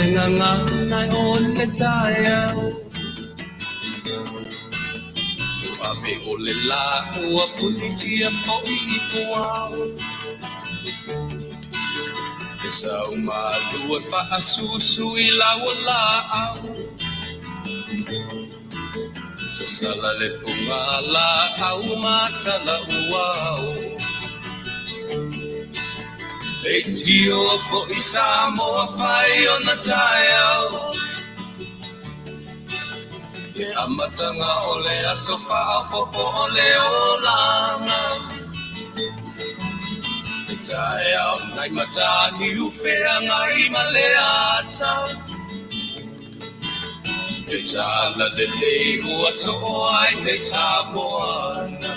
le gagana o le taeao. Ua ave o le lā ua punitia foi i puao. E sau malu e faasusu i lau laau. Sasala le pugalaau ma talauao. Leitioa foi Samoa fai ona taeao. Le amataga o le aso faaopoopo o le olaga. Le taeao nai Mataniu feagai ma le ata. Le talalelei ua soo ai nei Samoana.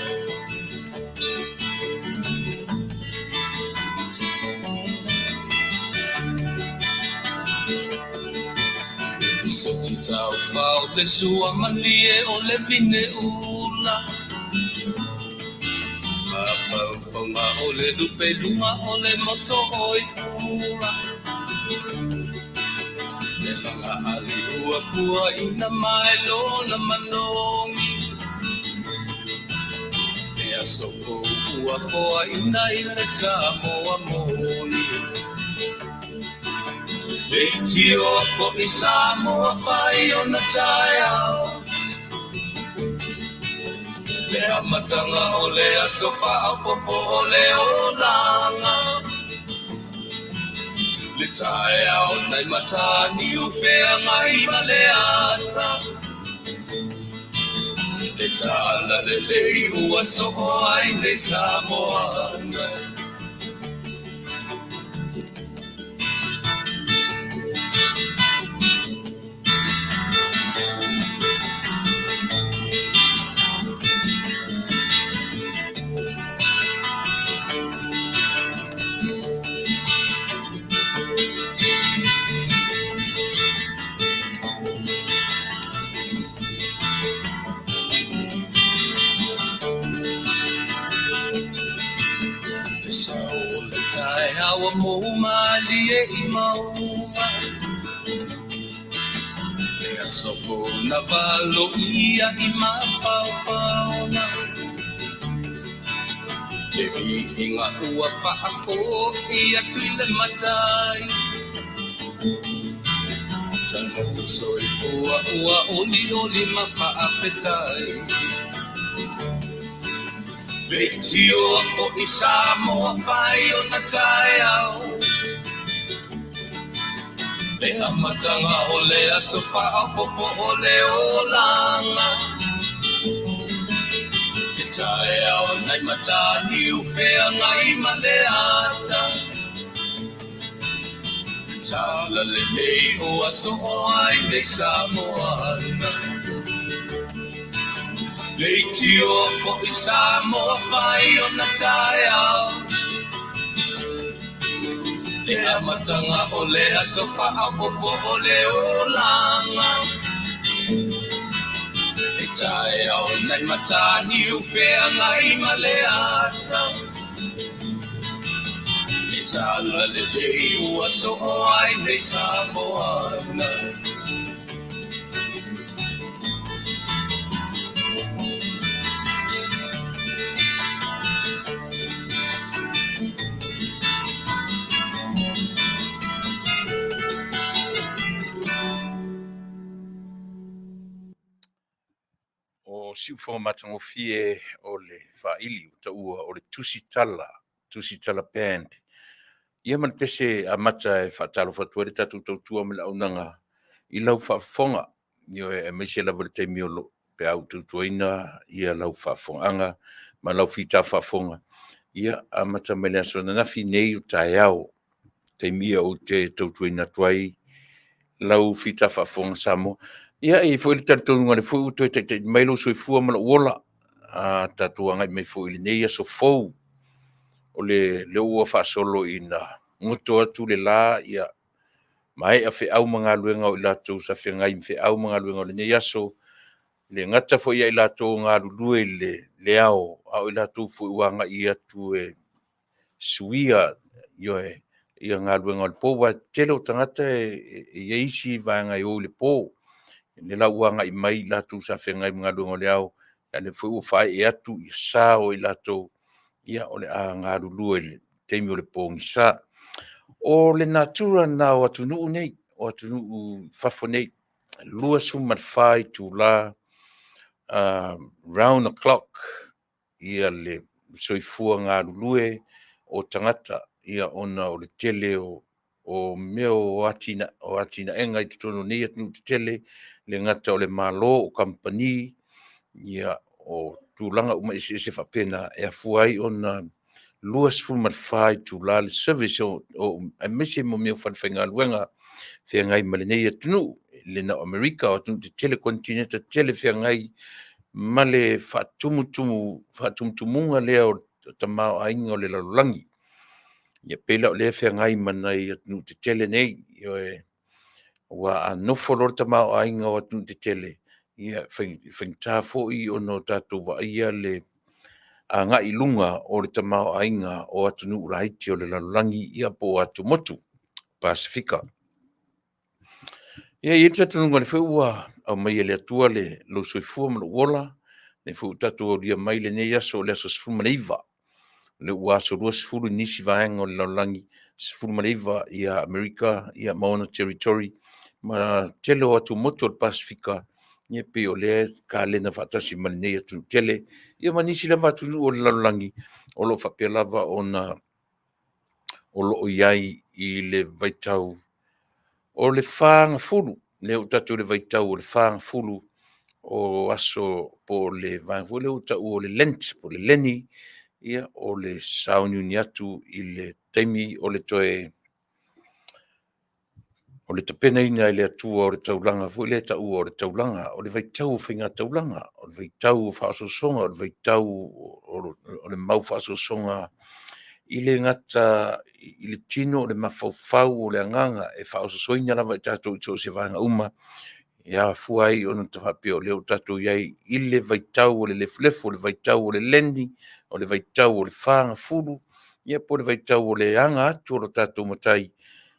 Le lisoti taufao le sua malie o le vine ula. Mafaufauga o le lupe luga o le moso oi pula. Le laga ali ua puaina mai lona manogi. Le aso fou ua foaina i le Samoa moni. Leitioa foi Samoa fai ona taeao. Le amataga o le aso faaopoopo o le olaga. Le taeao nai Mataniu feagai ma le ata. Le talalelei ua soo ai nei Samoana. Le sao o le taeao ua mou malie i mauga. Le aso fou na valoia i mafaufauga. Le viiga ua faafoi atu i le Matai. Tagata soifua ua olioli ma faafetai. Leitioa foi Samoa fai ona taeao. Le amataga o le aso faaopoopo o le olaga. Le taeao nai Mataniu feagai ma le ata. Le talalelei ua soo ai nei Samoana. Leitioa foi Samoa fai ona taeao. Le amataga o le aso faaopoopo o le olaga. Le taeao nai Mataniu feagai ma le ata. Le talalelei ua soo ai nei Samoana. O Siufofoga matagofie o le faaili ua taua o le Tusitala, Tusitala Band. Ia ma le pese amata e faatalofa atu ai le tatou tautua ma le auaunaga i lau faafofoga. Ioe, aemaise lava le taimi o lo o pe a ou tautuaina ia lau faafofogaaga ma lau fita faafofoga. Ia, amata mai le aso ananafi nei o taeao, taimi ia ou te tautuaina atu ai lau fita faafofoga Samoa. Ia, e i ai foi le talitonuga o lea foi ua toe taitai mai lou soifua ma lou ola, a tatou agai mai foi i lenei aso fou, o lea ua faasolo ina goto atu le la, ia, maea feau ma galuega o i latou sa feagai ma feau ma galuega o lenei aso, le gata foi ia i latou o galulue i le ao, a o i latou foi ua agai atu e suia, ioe, Ia galuega o le po, aua tele o tagata e i ai isi vaega e o i le po. Lea la ua agai mai i latou sa feagai ma galuega o le ao, a o lea foi ua faaee atu ia sa o i latou, ia o le a galulue i le taimi o le pogisa. O le natura lena o atunuu nei, o atunuu i fafo nei, 24 itula round the clock ia le soifua galulue o tagata, ia ona o le tele o mea o atinaega i totonu o nei atunuu tetele, e le gata o le Malo, o kamupani, ia o tulaga uma eseese faapena e afua ai ona 24 itula le service aemaise mo mea o falefaigaluega feagai ma lenei atunuu. E le na o Amerika a o atunuu tetele, konetineta tetele feagai ma le faatumutumuga lea o le tamaoaiga o le lalolagi. Ia pei la o lea e feagai ma nai atunuu tetele nei, ioe, aua a nofo loa le tamaoaiga o atunuu tetele, ia e faigata foi ona o tatou vaaia le agai i luga o le tamaoaiga o atunuu laiti o le lalolagi ia po o atumotu Pasefika. Ia, e i ai le talitonuga o lea foi ua aumai e le Atua lou soifua ma lou ola, o lea foi ua tatou aulia mai lenei aso o le aso 19, o lea ua aso 20 i nisi vaega o le lalolagi, 19 ia Amerika ma ona Territory ma le tele o atumotu o le Pasefika, ia pei o lea e kalena faatasi ma lenei atunuu tele, ia ma nisi lava atunuu o le lalolagi o lo o faapea lava ona o lo o i ai i le vaitau o le fagafulu, lea ua tatou i le vaitau o le fagafulu o aso po o le vaega foi lea ua taua o le Lent po o le Leni, ia o le sauniuni atu i le taimi o le toe o le tapenaina e le Atua o le taulaga foi lea e taua o le taulaga, o le vaitau o faigataulaga, o le vaitau o faaosoosoga, o le vaitau o le maufaaosoosoga e le gata i le tino, o le mafaufau, o le agaga, e faaosoosoina lava i tatou i so o se vaega uma, e afua ai ona faapea o lea ua tatou i ai i le vaitau o le lefulefu, o le vaitau o le leni, o le vaitau o le fagafulu, ia po o le vaitau o le aga atu o lo tatou Matai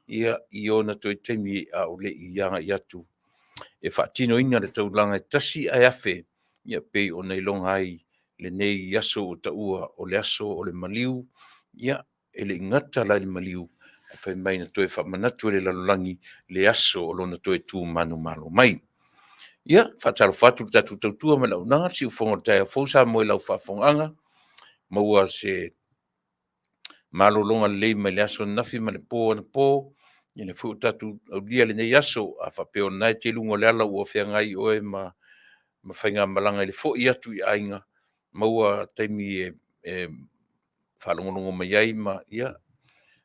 i ona toe taimi a o le i agai atu e faatinoina le taulaga e tasi ae afe, e pei ona iloga ai lenei aso ua taua o le aso o le maliu. Ia, e le i gata la i le maliu, ae fai mai na toe faamanatu e le lalolagi le aso o lona toe tu manumalo mai. Ia, e faatalofa atu i le tatou tautua ma le auaunaga, le siufofoga o le taeao fou Samoa i lau faafofogaaga, maua se malologa lelei mai le aso ananafi ma le po anapo. Ia lea foi ua tatou aulia lenei aso. A faapea o lena e te i luga o le ala ua feagai oe ma faigamalaga i le foi atu i aiga, maua taimi e faalogologo mai ai ma ia,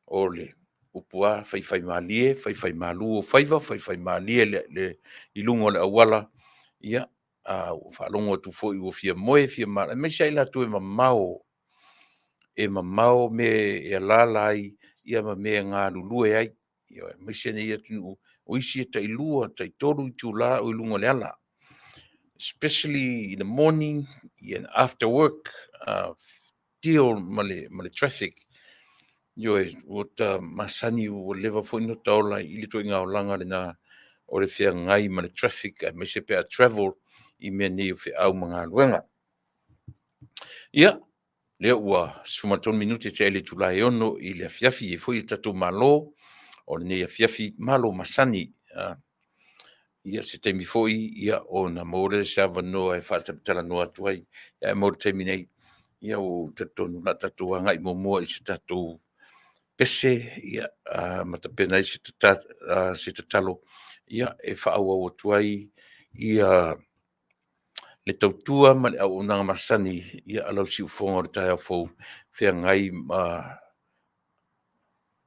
o le upu lava, faifaimalie, faifaimalu ou faiva, faifaimalie i luga o le auala. Ia, a ua faalogo atu foi ua fia moe, fia malolo, aemaise lava i latou e mamao, e mamao mea e alaala ai ma mea e galulue ai, aemaise nei atunuu, o isi e tailua, taitolu itula o i luga o le ala, especially in the morning and after work, deal ma le traffic. Ioe, ua ta masani ua leva foi ona ta ola i le ituaiga olaga lena o le feagai ma le traffic aemaise pe a travel i mea nei o feau ma galuega. Ia, lea ua 13 minute tea i le itula e 6 i le afiafi, e i ai foi le tatou malo o lenei afiafi, malo masani. Ia, se taimi foi ia ona maua lea o se avanoa e faatalatalanoa atu ai. Ae mo le taimi nei, ia ua ou talitonu o le a tatou agai muamua i se tatou pese ia, ma tapena ai se tatalo e faaauau atu ai ia le tautua ma le auaunaga masani a lau siufofoga o le taeao fou feagai ma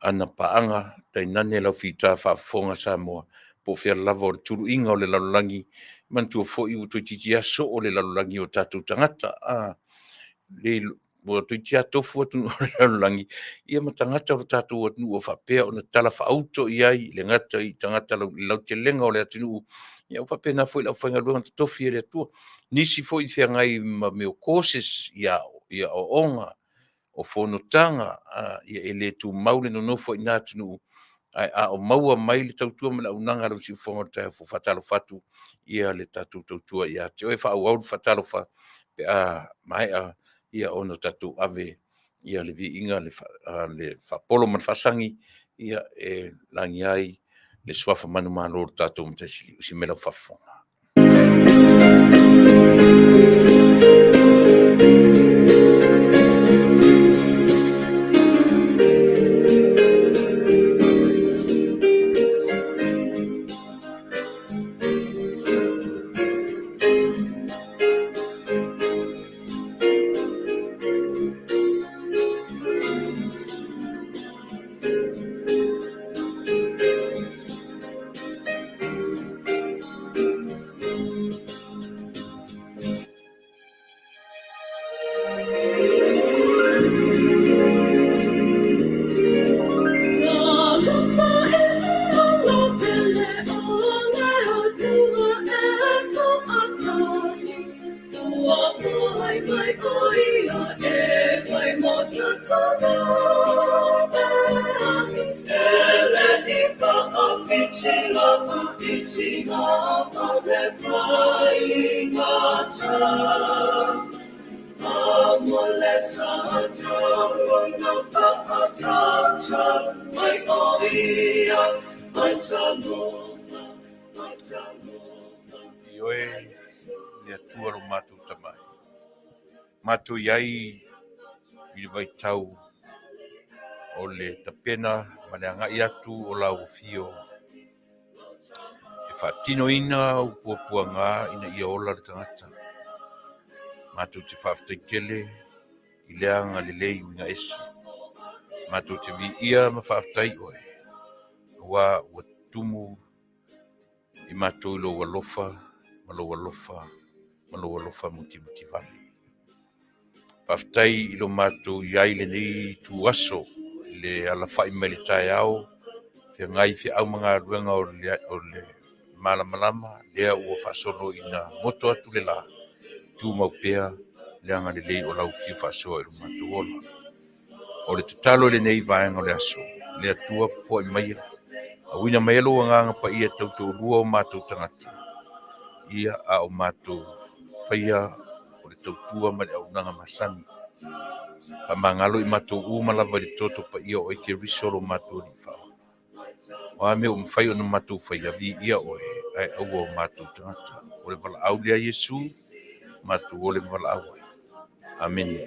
ana paaga, tainane lau fita faafofoga Samoa, po o fea lava o le tuluiga o le lalolagi. Manatua foi ua toeitiiti lava soo le lalolagi i o tatou tagata. Ua toeitiiti lava tofu atunuu o le lalolagi ia ma tagata o le tatou atunuu ua faapea ona talafaauto i ai, e le gata i tagata i le lautelega o le atunuu, ia ua faapena foi i le aufaigaluega totofi a le Atua. Nisi foi feagai ma mea o courses i aoaoga. O fonotaga ia e le tumau le nonofo i ina atunuu, ae a o maua mai le tautua ma le auaunaga a lau siufofoga o le taeao fou, faatalofa atu ia le tatou tautua ia te oe. Faaauau le faatalofa pe a maea ia ona tatou ave ia le viiga, le faapolo ma le faasagi ia e lagia ai le suafa manumalo o le tatou Matai Sili. Usi mai lau faafofoga. Ioe, le Atua lo matou tamai. Matou i ai i le vaitau o le tapena ma le agai atu o lau afio e faatinoina ou puapuaga ina ia ola le tagata. Matou te faafetai tele i le agalelei uiga ese. Matou te viia ma faafetai oe, aua ua tumu i matou i lou alofa ma lou alofa ma lou alofa mutimutivale. Faafetai i lo matou i ai lenei ituaso i le alafai mai le taeao, feagai feau ma galuega o le malamalama, lea ua faasolo ina goto atu le la, tumau pea le agalelei o lau fiu faasoa i lo matou ola. O le tatalo i lenei vaega o le aso, le Atua foai maia, auina mai lou agaga paia e tautoalua o matou tagata, ia a o matou faia o le tautua ma le auaunaga masani. Faamagalo i matou uma lava i le toto paia o oe Keriso lo matou Alii Faaola. O a mea ua mafai ona matou faia, viia oe, ae aua o matou tagata. O le valaau lea Iesu, matou ole ma valaau ai. Amene.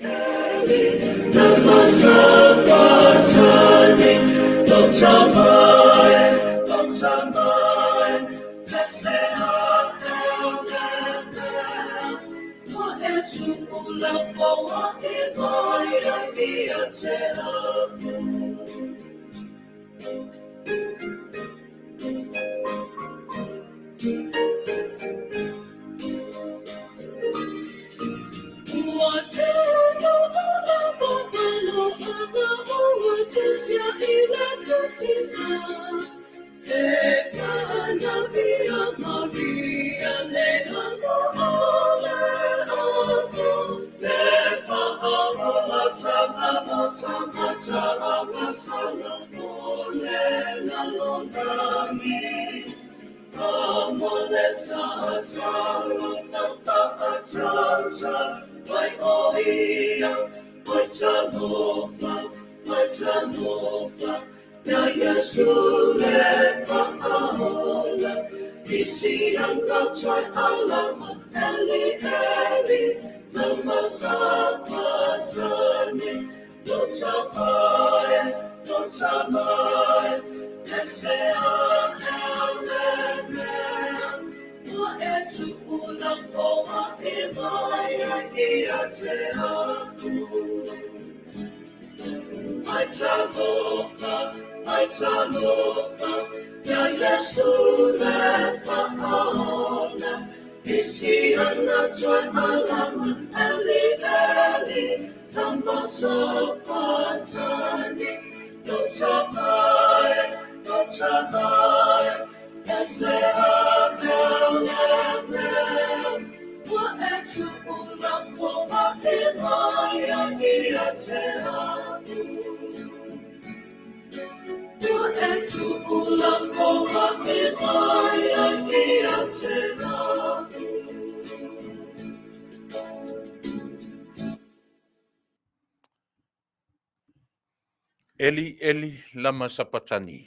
Eli, Eli, lama sapatani.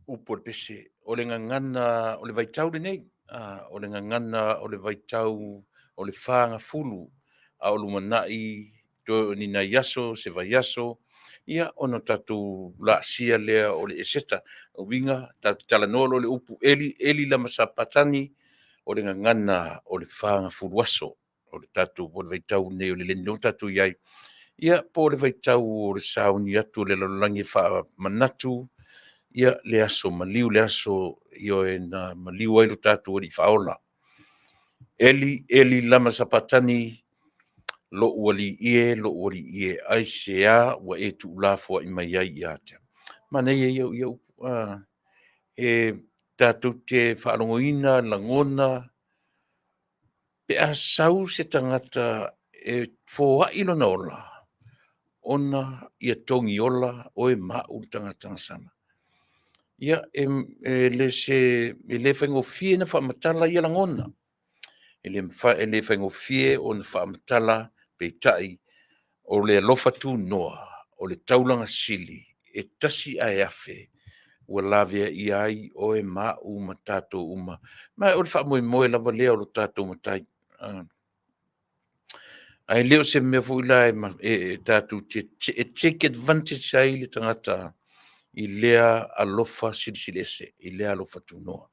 Upu o le pese, o le gagana o le vaitau lenei, a, o le gagana o le vaitau o le fagafulu, a o lumanai toe o ni nai aso, se vaiaso, ia ona tatou laasia lea o le Eseta. O uiga, tatou te talanoa loa i le upu Eli, Eli lama sapatani, o le gagana o le fagafulu aso, o le tatou, o le vaitau lenei o le Lenino tatou i ai, ia po o le vaitau o le sauni atu o le lalolagi e faamanatu, ia le aso maliu, le aso ioe na maliu ai lo tatou Alii Faaola. Eli, Eli lama sapatani, lou alii e, lou alii e, aisea ua e tuulafoai mai ai ia te au? Manaia ia ia upu, e tatou te faalogoina lagona pe a sau se tagata e foai lona ola, ona ia togi ola oe ma au le tagata gasala. Ia, e, e le se, e le faigofie na faamatala ia lagona. E le, e le faigofie ona faamatala, peitai, o le alofa tunoa, o le taulaga sili, e tasi ae afe, ua laveaia ai oe ma au ma tatou uma. Ma o le faamoemoe lava lea o lo tatou Matai. Ae le o se mea foi la e, e, e tatou te e take advantage ai le tagata i lea alofa silisili ese, i lea alofa tunoa.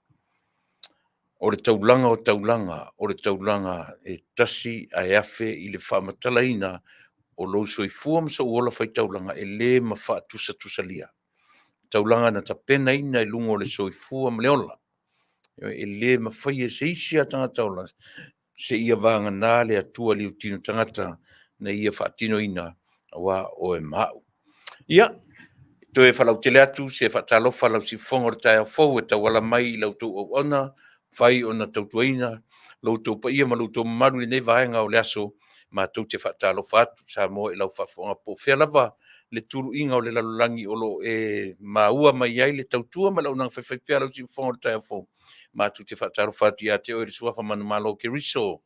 O le taulaga o taulaga, o le taulaga e tasi ae afe i le faamatalaina o lou soifua ma sou ola faitaulaga e le ma faatusatusalia. Taulaga na tapenaina i luga o le soifua ma le ola. E le mafai e se isi lava tagata ola seia vagana le Atua liutino tagata na ia faatinoina aua oe ma au. Ia, toe falautele atu se faatalofa lau siufofoga o le taeao fou e tauala mai i la outou auauna, mafai ona tautuaina lo outou paia ma lo outou mamalu i lenei vaega o le aso. Matou te faatalofa atu Samoa i lau faafofoga po o fea lava le tuluiga o le lalolagi o lo o e maua mai ai le tautua ma le auaunaga faifaipea a lau siufofoga o le taeao fou. Matou te faatalofa atu ia te oe le Suafa Manumalo o Keriso,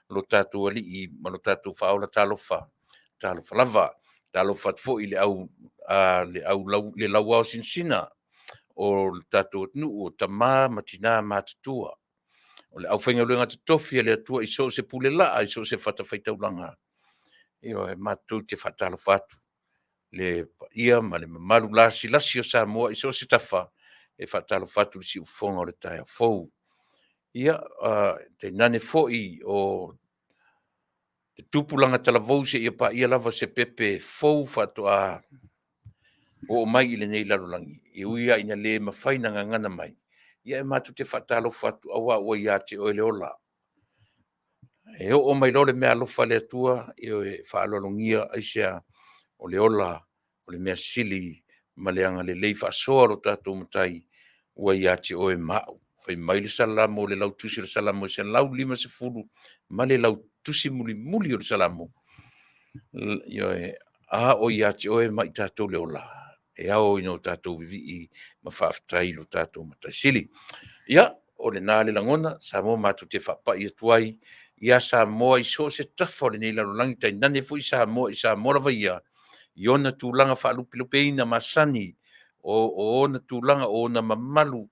lo tatou Alii ma lo tatou Faaola. Talofa, talofa lava. Talofa atu foi i le au, a, le au lau, le lauao sinasina o le tatou atunuu, o tama ma tina matutua, o le aufaigaluega totofi a le Atua i so o se pule laa, i so o se fatafaitaulaga. Ioe, matou te faatalofa atu le paia ma le mamalu lasilasi o Samoa i so o se tafa, e faatalofa atu i le siufofoga o le taeao fou. Ia, tainane foi o le tupulaga talavou seia paia lava se pepe fou faatoa oo mai i lenei lalolagi, e ui lava ina le mafai ona gagana mai, ia e matou te faatalofa atu aua ua ia te oe le ola. E oo mai loa le meaalofa a le Atua, ioe, faaaloalogia aisea, o le ola o le mea sili ma le agalelei faasoa o lo tatou Matai ua ia te oe ma au. Fai mai le Salamo, le lautusi o le Salamo e 150 ma le lautusi mulimuli o le Salamo, ioe, a o ia te oe ma i tatou le ola, e ao ina o tatou vivii ma faafetai i lo tatou Matai Sili. Ia, o lena le lagona, Samoa matou te faapai atu ai ia Samoa i so o se tafa o lenei lalolagi, tainane foi Samoa i Samoa lava ia, i ona tulaga faalupelupeina masani, o ona tulaga, o ona mamalu,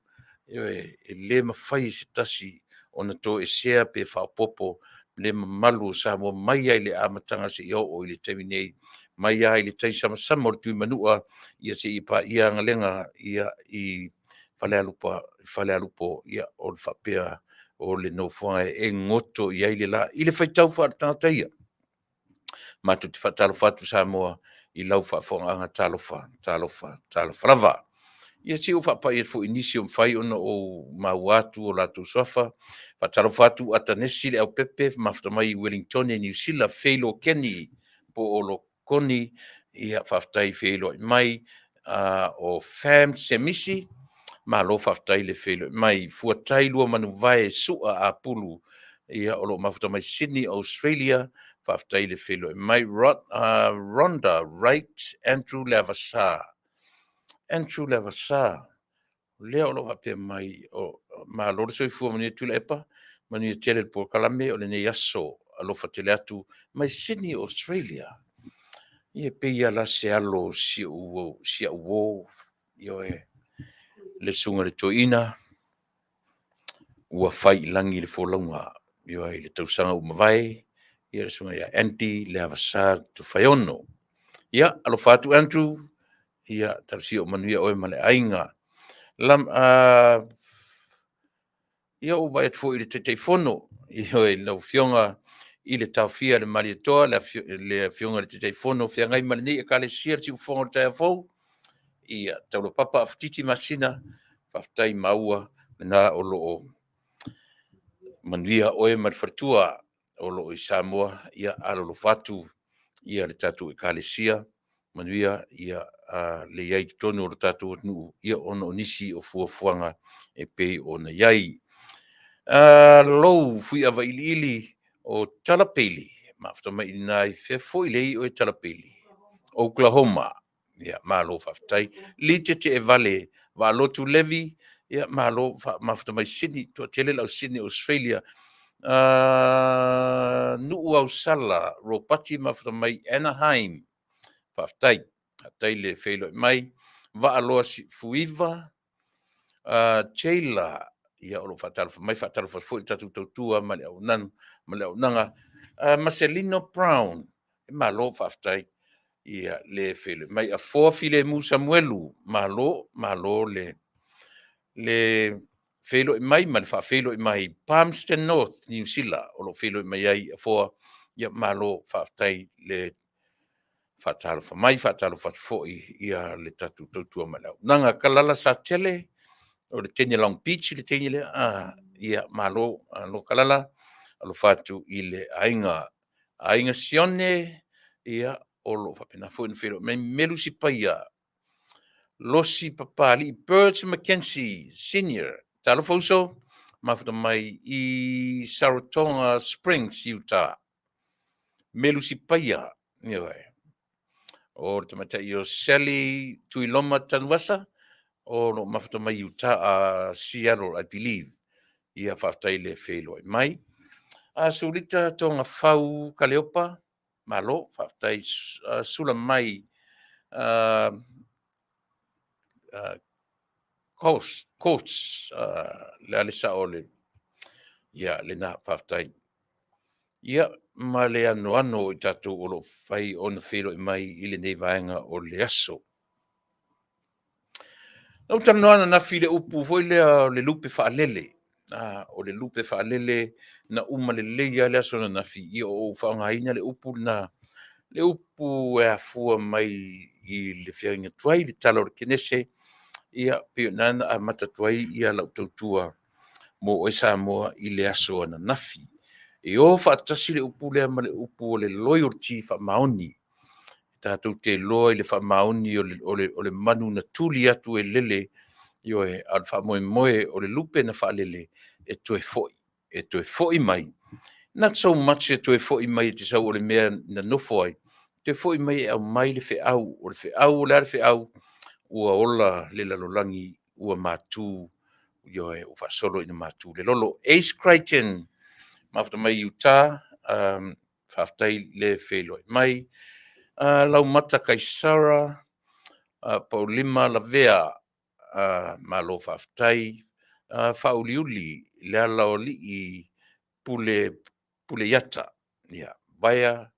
ioe, e le mafai e se tasi ona toesea pe faaopoopo le mamalu o Samoa mai lava i le amataga seia oo i le taimi nei, mai lava i le taisamasama o le Tuimanua, ia seia paia agalega ia i Falealupo, Falealupo, ia o le faapea o le nofoaga e goto i ai le la i le faitau faaletagata ia. Matou te faatalofa atu Samoa i lau faafofogaaga, talofa, talofa, talofa lava. Ia se i ou faapai atu foi i nisi o mafai ona ou maua atu o latou suafa. Faatalofa atu Atanesi le Aupepe, mafuta mai i Wellingtone, Niu Sila, Feilo Keni po o Lokoni, ia faafetai feiloai mai. O Fam Semisi, malo faafetai le feiloai mai. Fuatai Luamanuvae Sua Apulu, ia o lo o mafuta mai Sydney, Australia, faafetai le feiloai mai. Rhonda Wright Andrew Leavasa. Andrew Leavasa, lea o lo o faapea mai, o malo le soifua manuia Tuilaepa, manuia tele le polokalame o lenei aso, alofa tele atu mai Sydney, Australia. Ia e pei lava la se alo o si au uo, ioe, le susuga i le Toeaina ua fai i lagi le folauga, ioe, i le tausaga ua mavae, ia le susuga ia Andy Leavasa Tofaeono. Ia, alofa atu Andrew, ia talosia ia manuia oe ma le aiga. Ia ua ou vaai atu foi i le Taitaifono, ioe, lau Afioga i le Taofia le Malietoa, le Afioga i le Taitaifono o feagai ma lenei Ekalesia i le siufofoga o le taeao fou, ia Taulapapa Afatiti Masina, faafetai maua lena o lo o manuia oe ma le faletua o lo o i Samoa. Ia alolofa atu ia le tatou Ekalesia, manuia ia le i ai i totonu o le tatou atunuu, ia ona o nisi o fuafuaga e pei ona i ai. Lou Fuiava Iliili o Tala Bailey, mafuta mai i ina i fea foi lea e i ai oe Tala Bailey? Oklahoma. Ia, malo faafetai. Lee Teteevale Vaalotu Levi, ia malo, mafuta mai Sydney, toatele le au Sydney Australia. Nuu Ausala Ropati mafuta mai Anaheim. Faafetai, faafetai le feiloai mai. Vaaloa Fuiva, Jayla, ia o lo o faatalofa mai, faatalofa atu foi i le tatou tautua ma le auaunaga. Maselino Brown, malo faafetai ia le feiloai mai. Afoa Filemu Samuelu, malo, malo le feiloai mai ma le faafeiloai mai Palmerston North, Niu Sila o lo o feiloai mai ai Afoa. Ia malo faafetai le faatalofa mai, faatalofa atu foi ia le tatou tautua ma le auaunaga. Kalala Satele, o le teine Long Beach le teine lea. Ia malo, malo Kalala, alofa atu i le aiga. Aiga Sione, ia o lo o faapena foi ona feiloai mai Melu Sipaia, Losi Papalii, Birch McKenzie Senior. Talofa uso, mafuta mai i Saratoga Springs, Utah. Melu Sipaia, ioe. O le tamaitai o Sally Tuiloma Tanuvasa, o lo o mafuta mai Utah, Seattle, I believe. Ia faafetai le feiloai mai. Sulita Togafau Kaleopa, malo, faafetai. Sula mai Coach, le a le sao o le, ia, lena, faafetai. Ia, ma le anoano o i tatou o lo o fai ona feiloai mai i lenei vaega o le aso. Na ou talanoa ananafi i le upu foi lea o le lupe faalele. O le lupe faalele na uma lelei lava le aso ananafi, ia o ou faaaogaina le upu lena, le upu e afua mai i le feagaiga tuai i le Tala o le Kenese, ia pei o i ina na amata atu ai lau tautua mo oe Samoa i le aso ananafi. E o faatasi le upu lea ma le upu o le loyalty faamaoni. Tatou te iloa i le faamaoni o le manu na tuli atu e lele, ioe, a o le faamoemoe o le lupe na faalele e toe foi, e toe foi mai. Not so much e toe foi mai e te sau o le mea na nofo ai, toe foi mai e aumai le feau. O le feau, o le a le feau? Ua ola le lalolagi, ua matu, ioe, ua faasolo ina matu le lolo. Ace Crichton, mafuta mai Utah, faafetai le feiloai mai. Laumata Kaisara, Paulima Lavea, malo faafetai. Faauliuli Lealaoalii Pule Puleiata, ia, Vaea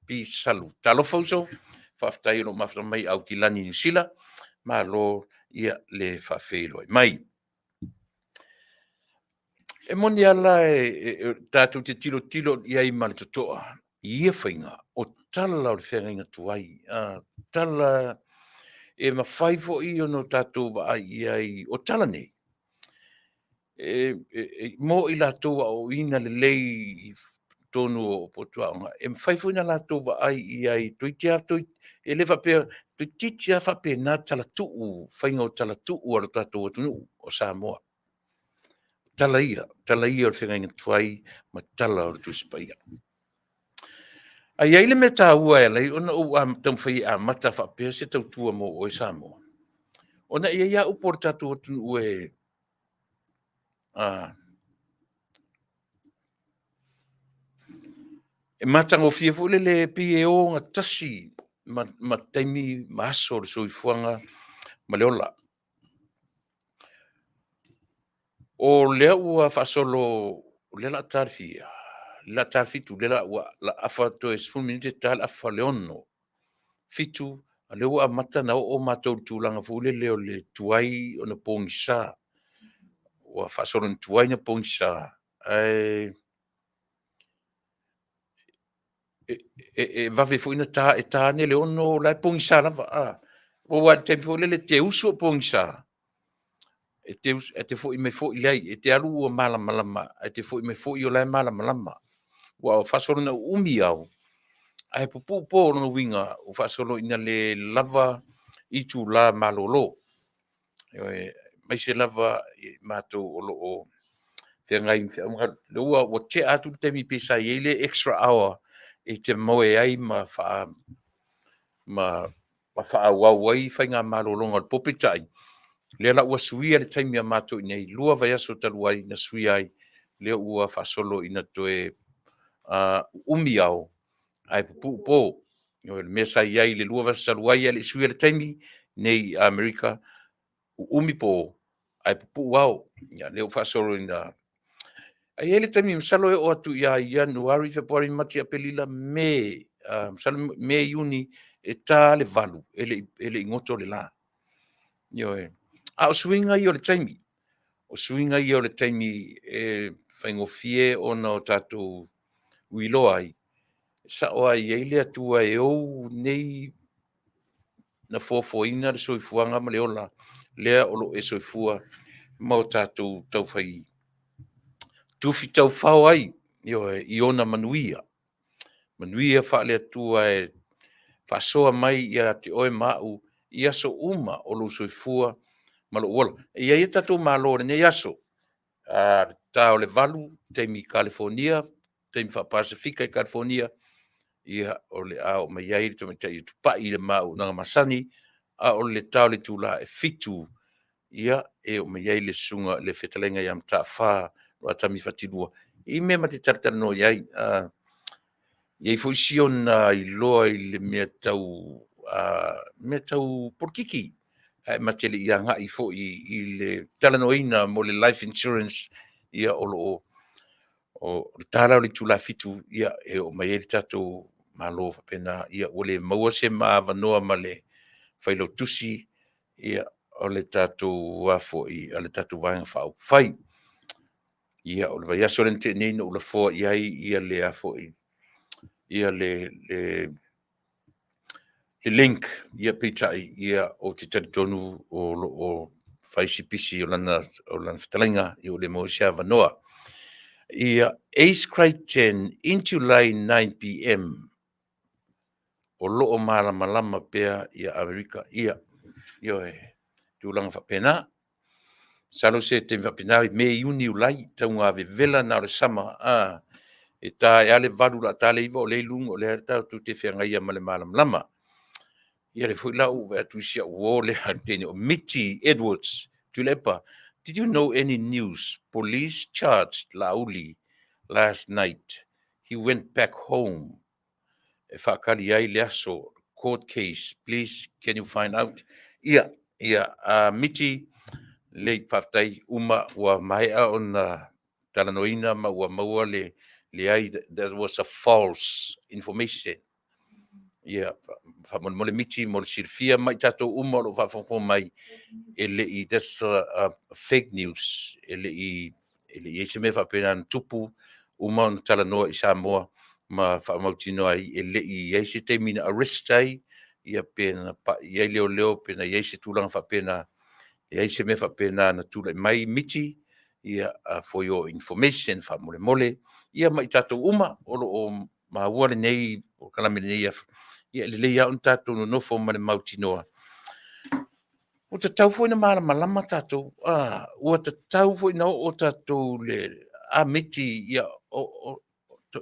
P. Salu. Talofa uso, faafetai o lo o mafuta mai Aukilani, Niu Sila, malo ia le faafeiloai mai. E moni lava la tatou te tilotilo i ai ma le totoa i ia faiga o tala o le feagaiga tuai, tala e mafai foi ona tatou vaai i ai o tala nei, mo i latou aoaoina lelei i totonu o potu aoga, e mafai foi ona latou vaai i ai, toeitiiti lava, e le faapea, toeitiiti lava faapena talatuu, faiga o talatuu a lo tatou atunuu o Samoa. Tala ia, tala ia o le feagaiga tuai ma tala o le Tusi Paia. Ae i ai le mea taua e ala ai ona ou taumafai e amata faapea se tautua mo oe Samoa. Ona e i ai lava upu a le tatou atunuu e e matagofie foi lele e pei e ogatasi ma taimi ma aso o le soifuaga ma le ola. O lea ua faasolo, o lea o le a ta le fia? O le a ta le 7, o lea ua afa toe 10 minute ta le 5:30, 7, a o lea ua amata ona oo matou i le tulaga foi lele o le tuai ona pogisa. Ua faasolo ina tuai ona pogisa, ae e vave foi ona ta, e ta ane le 6 o la e pogisa lava. Aua o le taimi foi lele e te usu o pogisa, e te foi mai foi, leai, e te alu ua malamalama ae te foi mai foi o la e malamalama. Ua faasolo ina uumi ao, ae pupuu po, o lona uiga ua faasolo ina le lava itula malolo. Ioe, aemaise lava i matou o lo o feagai ma feau ma galuega, ua tea atu le taimi pei sa i ai le extra hour e te moe ai ma faaauau ai faiga malologa o le po. Peitai, o lea la ua suia le taimi a matou i inei, 2 vaiaso talu ai na suia ai, lea ua faasolo ina toe uumi ao ae pupuu po. O le mea sa i ai i le 2 vaiaso talu ai ae le i suia le taimi nei i Amerika, uumi po ae pupuu ao. Ia lea ua faasolo ina… Ae i ai le taimi masalo e oo atu ia Ianuari, Fepuari, Mati, Aperila, Me, masalo Me, Iuni e ta lava le 8 e le i goto le la. Ioe. A o suiga ia o le taimi, o suiga ia o le taimi e faigofie ona o tatou iloa ai, e sao lava e i ai le Atua e ou nei na foafoaina le soifuaga ma le ola lea o lo o e soifua ma o tatou taufai tufitaufao ai, ioe, i ona manuia, manuia faale-Atua e faasoa mai ia te oe ma au i aso uma o lou soifua ma lou ola. E i ai o tatou malo i lenei aso, le ta o le 8 i taimi Kalifonia, taimi faa-Pasefika i Kalifonia, ia o le a oo mai ai le tamaitai o Tupai i le ma auaunaga masani, a o le ta o le itula e 7, ia, e oo mai ai le susuga le fetalaiga ia Mataafa Roatami Fatilua i mea ma te talatalanoa ai. E i ai foi si ona iloa i le mea tau polokiki, ae ma te le i agai foi i le talanoaina mo le life insurance. Ia o lo o o le ta la o le itula e 7, e oo mai ai le tatou Malo faapena, ia ua le maua se ma avanoa ma le Failautusi o le tatou Vaega Faaupufai. Ia, o le vaiaso lea na tea nei na ou lafoa i ai le link, peitai, ou te talitonu o lo o fai si pisi o lana fetalaiga, ua le maua ai se avanoa. Ia, 8 Crichton in July 9 p.m. o lo o malamalama pea Amerika. Ia, ioe, tulaga faapena. Masalo se taimi faapena, Me, Iuni, Iulai, tauga vevela na o le sama, e ta ae lava le 8 o le a ta le 9 o lea e i luga, o lea tatou te feagaia ma le malamalama. Ia o lea foi la ua ou vaai atu i si au uo lea le teine o Miti Edwards Tuilaepa. "Did you know any news? Police charged Laauli last night. He went back home." E faatali ai le aso court case. Please, can you find out? Ia, Miti, lelei, faafetai uma ua maea ona talanoaina ma ua maua le leai, that was a false information. Ia, faamolemole Miti mo le silafia ma i tatou uma o lo o faafogafoga mai, e le i, that's a fake news. E le i i ai se mea faapena na tupu, uma ona talanoa i Samoa ma faamautinoa ai e le i i ai se taimi na arrest ai ia pe na pai i ai leoleo pe na i ai se tulaga faapena. E leai se mea faapena na tulai mai, Miti. Ia, for your information faamolemole, ia ma i tatou uma o lo o maua lenei polokalame i lenei aso. Ia e lelei lava ona tatou nonofo ma le mautinoa. Ua tatau foi ona malamalama tatou, ua tatau foi ona oo tatou le a Miti, ia o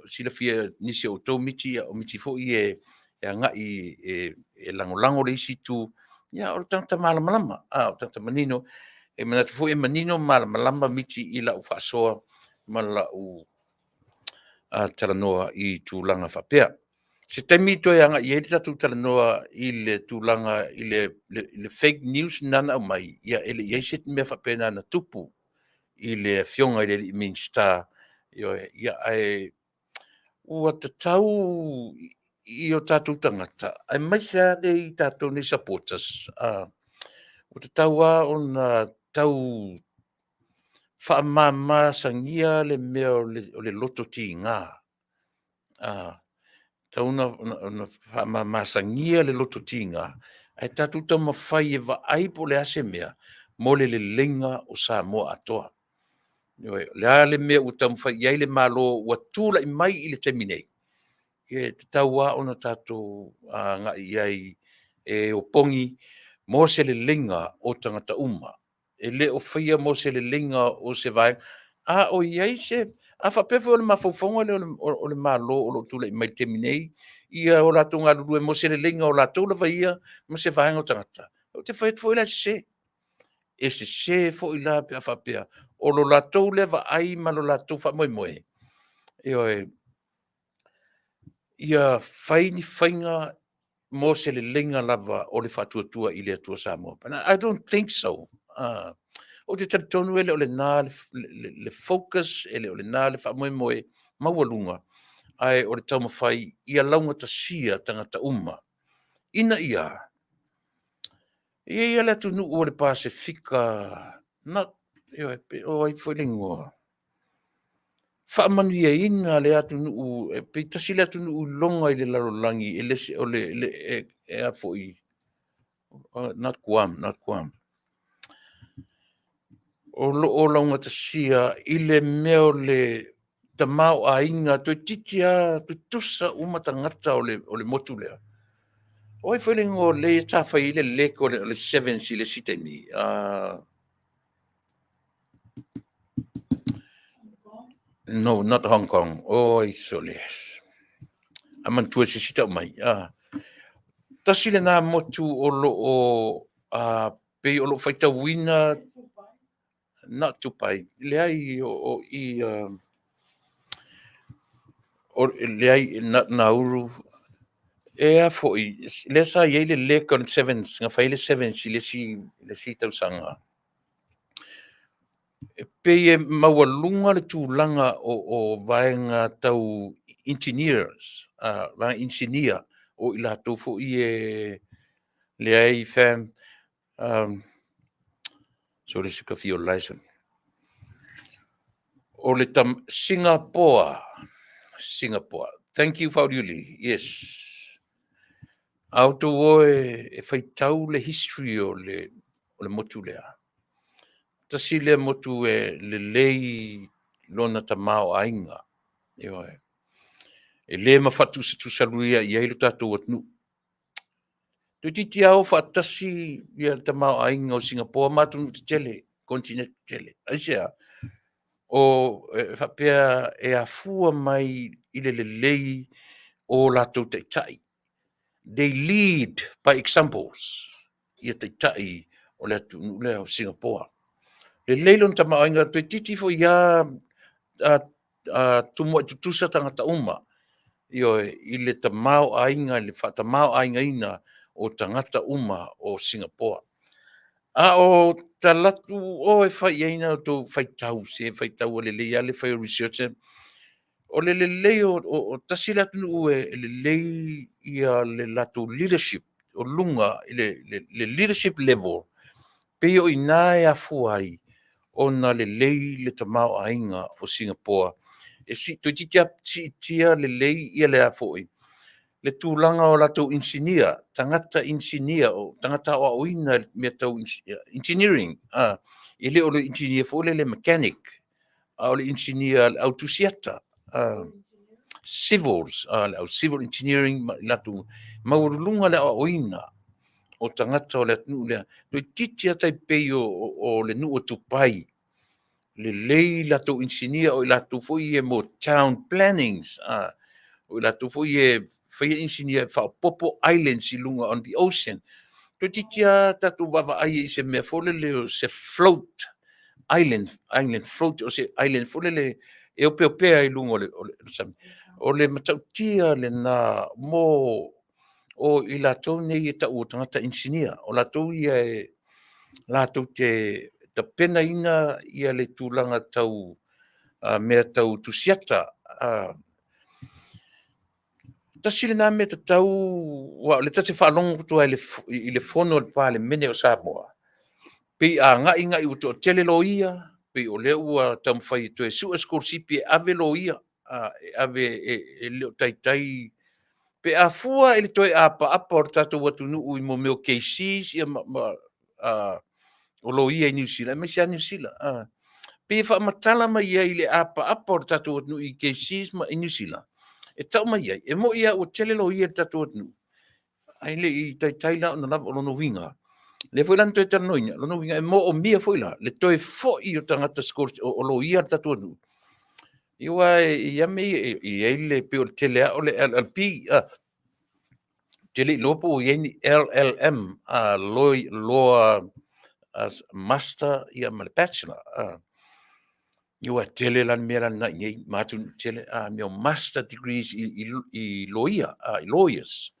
silafia e nisi o outou Miti, ia o Miti foi e agai e lagolago le isi itu. Ia, o le tagata malamalama, a, o le tagata manino. E manatu foi e manino ma malamalama Miti i lau faasoa ma lau talanoa i tulaga faapea. Se taimi toe agai i ai le tatou talanoa i le tulaga i le fake news lena na aumai, ia e le i i ai se mea faapena na tupu i le Afioga i le alii Minisita, ioe, ia ae ua tatau i o tatou tagata, aemaise lava i tatou nei supporters, ua tatau lava ona tau faamamasagia le mea o le loto tiga. E tatau ona faamamasagia le loto tiga, ae tatou taumafai e vaai po o le a se mea mo le leleiga o Samoa atoa. Ioe. O le a le mea ua taumafai i ai le Malo ua tulai mai i le taimi nei, e tatau lava ona tatou agai i ai e opogi mo se leleiga o tagata uma. E le o faia mo se leleiga o se vaega. A o i ai se… a faapea foi o le mafaufauga lea o le Malo o lo o tulai mai i le taimi nei ia o latou galulue mo se leleiga o latou lava ia ma se vaega o tagata, ou te fai atu foi la e sese. E sese foi la pe a faapea o lo latou lea vaai ma lo latou faamoemoe, ioe, ia fai ni faiga mo se leleiga lava o le Faatuatua i le Atua Samoa. I don't think so. Ou te talitonu e le o lena le focus, e le o lena le faamoemoe maualuga, ae o le taumafai ia laugatasia tagata uma ina ia… E i ai lava le atunuu o le Pasefika, ioe, po o ai foi le igoa, faamanuiaina lea atunuu, pe tasi le atunuu iloga i le lalolagi e le o le e a foi, not Guam, not Guam. O lo o laugatasia i le mea o le tamaoaiga, toeitiiti lava tutusa uma tagata o le motu lea. O ai foi le igoa o le sa fai ai le leg o le Sevens i le isi taimi? No, not Hong Kong. Oi sole! A manatua e se isi tau mai. Tasi lena motu o lo o pei o lo o faitauina. Not Dubai. Leai, o i, leai, not Nauru. E a foi, lea sa i ai le leg o le Sevens, na fai ai le Sevens i le isi tausaga. E pei e maualuga le tulaga o vaega tau engineers, vaega inisinia, o i latou foi e leai fam, sole se ka fia o license. O le Singapore, Singapore. Thank you Fauliuli. Yes. A outou o e faitau le history o le motu lea, tasi lea motu e lelei lona tamaoaiga. Ioe. E le mafatusatusaluia i ai lo tatou atunuu. Toeitiiti lava o faatasi ia le tamaoaiga o Singapore ma atunuu tetele, kontineti tetele. Aisea? O e faapea e afua mai i le lelei o latou taitai. They lead by examples ia taitai o le atunuu lea o Singapore. Lelei lona tamaoaiga, toeitiiti foi lava tumuai tutusa tagata uma, ioe, i le tamaoaiga, i le faatamaoaigaina o tagata uma o Singapore. A o talatu o e fai i ai na outou faitau, se faitau ua lelei lava le fai o research. O le lelei o tasi le atunuu e lelei ia le latou leadership o luga i le leadership level, pei o i ina e afua ai ona lelei le tamaoaiga o Singapore. E toeitiiti lava siitia lelei ia le a foi, le tulaga o latou inisinia, tagata inisinia, o tagata aoaoina i mea tau engineering, e le o le engineer foi lele mechanic, a o le engineer le au tusiata, civils, le au civil engineering ma i latou maualuluga le aoaoina o tagata o le atunuu lea. Toeitiiti lava tai pei o le nuu o Dubai, lelei latou inisinia, o i latou foi ia mo town plannings, o i latou foi ia e faia inisinia e faaopoopo islands i luga on the ocean. Toeitiiti lava tatou vaavaai i se mea foi lele o se float island, island float, o se island foi lele e opeopea i luga o le sami. O le matautia lena mo o i latou nei e tau o tagata inisinia, o latou ia e latou te tapenaina ia le tulaga tau mea tau tusiata. Tasi lena mea tatau, aua o lea ta te faalogo atu lava i le Fono a le Palemene o Samoa, pei a gaigai ua toatele loia, pei o lea ua taumafai e toe sue sikolasipi e ave loia, e ave e le o taitai pe a fua i le toe apaapa o le tatou atunuu i mea o cases ma o loia i Niu Sila, aemaise lava Niu Sila, pei e faamatala mai ai i le apaapa o le tatou atunuu i cases i Niu Sila, e tau mai ai, e moni lava ua tele loia i le tatou atunuu, ae le i taitai la ona lava. O lona uiga, o lea foi la na toe talanoaina, o lona uiga e moomia foi la le toe foi o tagata o loia a le tatou atunuu. Ia aua e i ai lava mea ia, e i ai le pei o le tele lava o le LLB, ou te le iloa po ua i ai ni LLM, Law Master ma le Bachelor. Ia aua e tele la le mea lena i inei ma atunuu tetele, mea o Master Degrees i loia, i lawyers.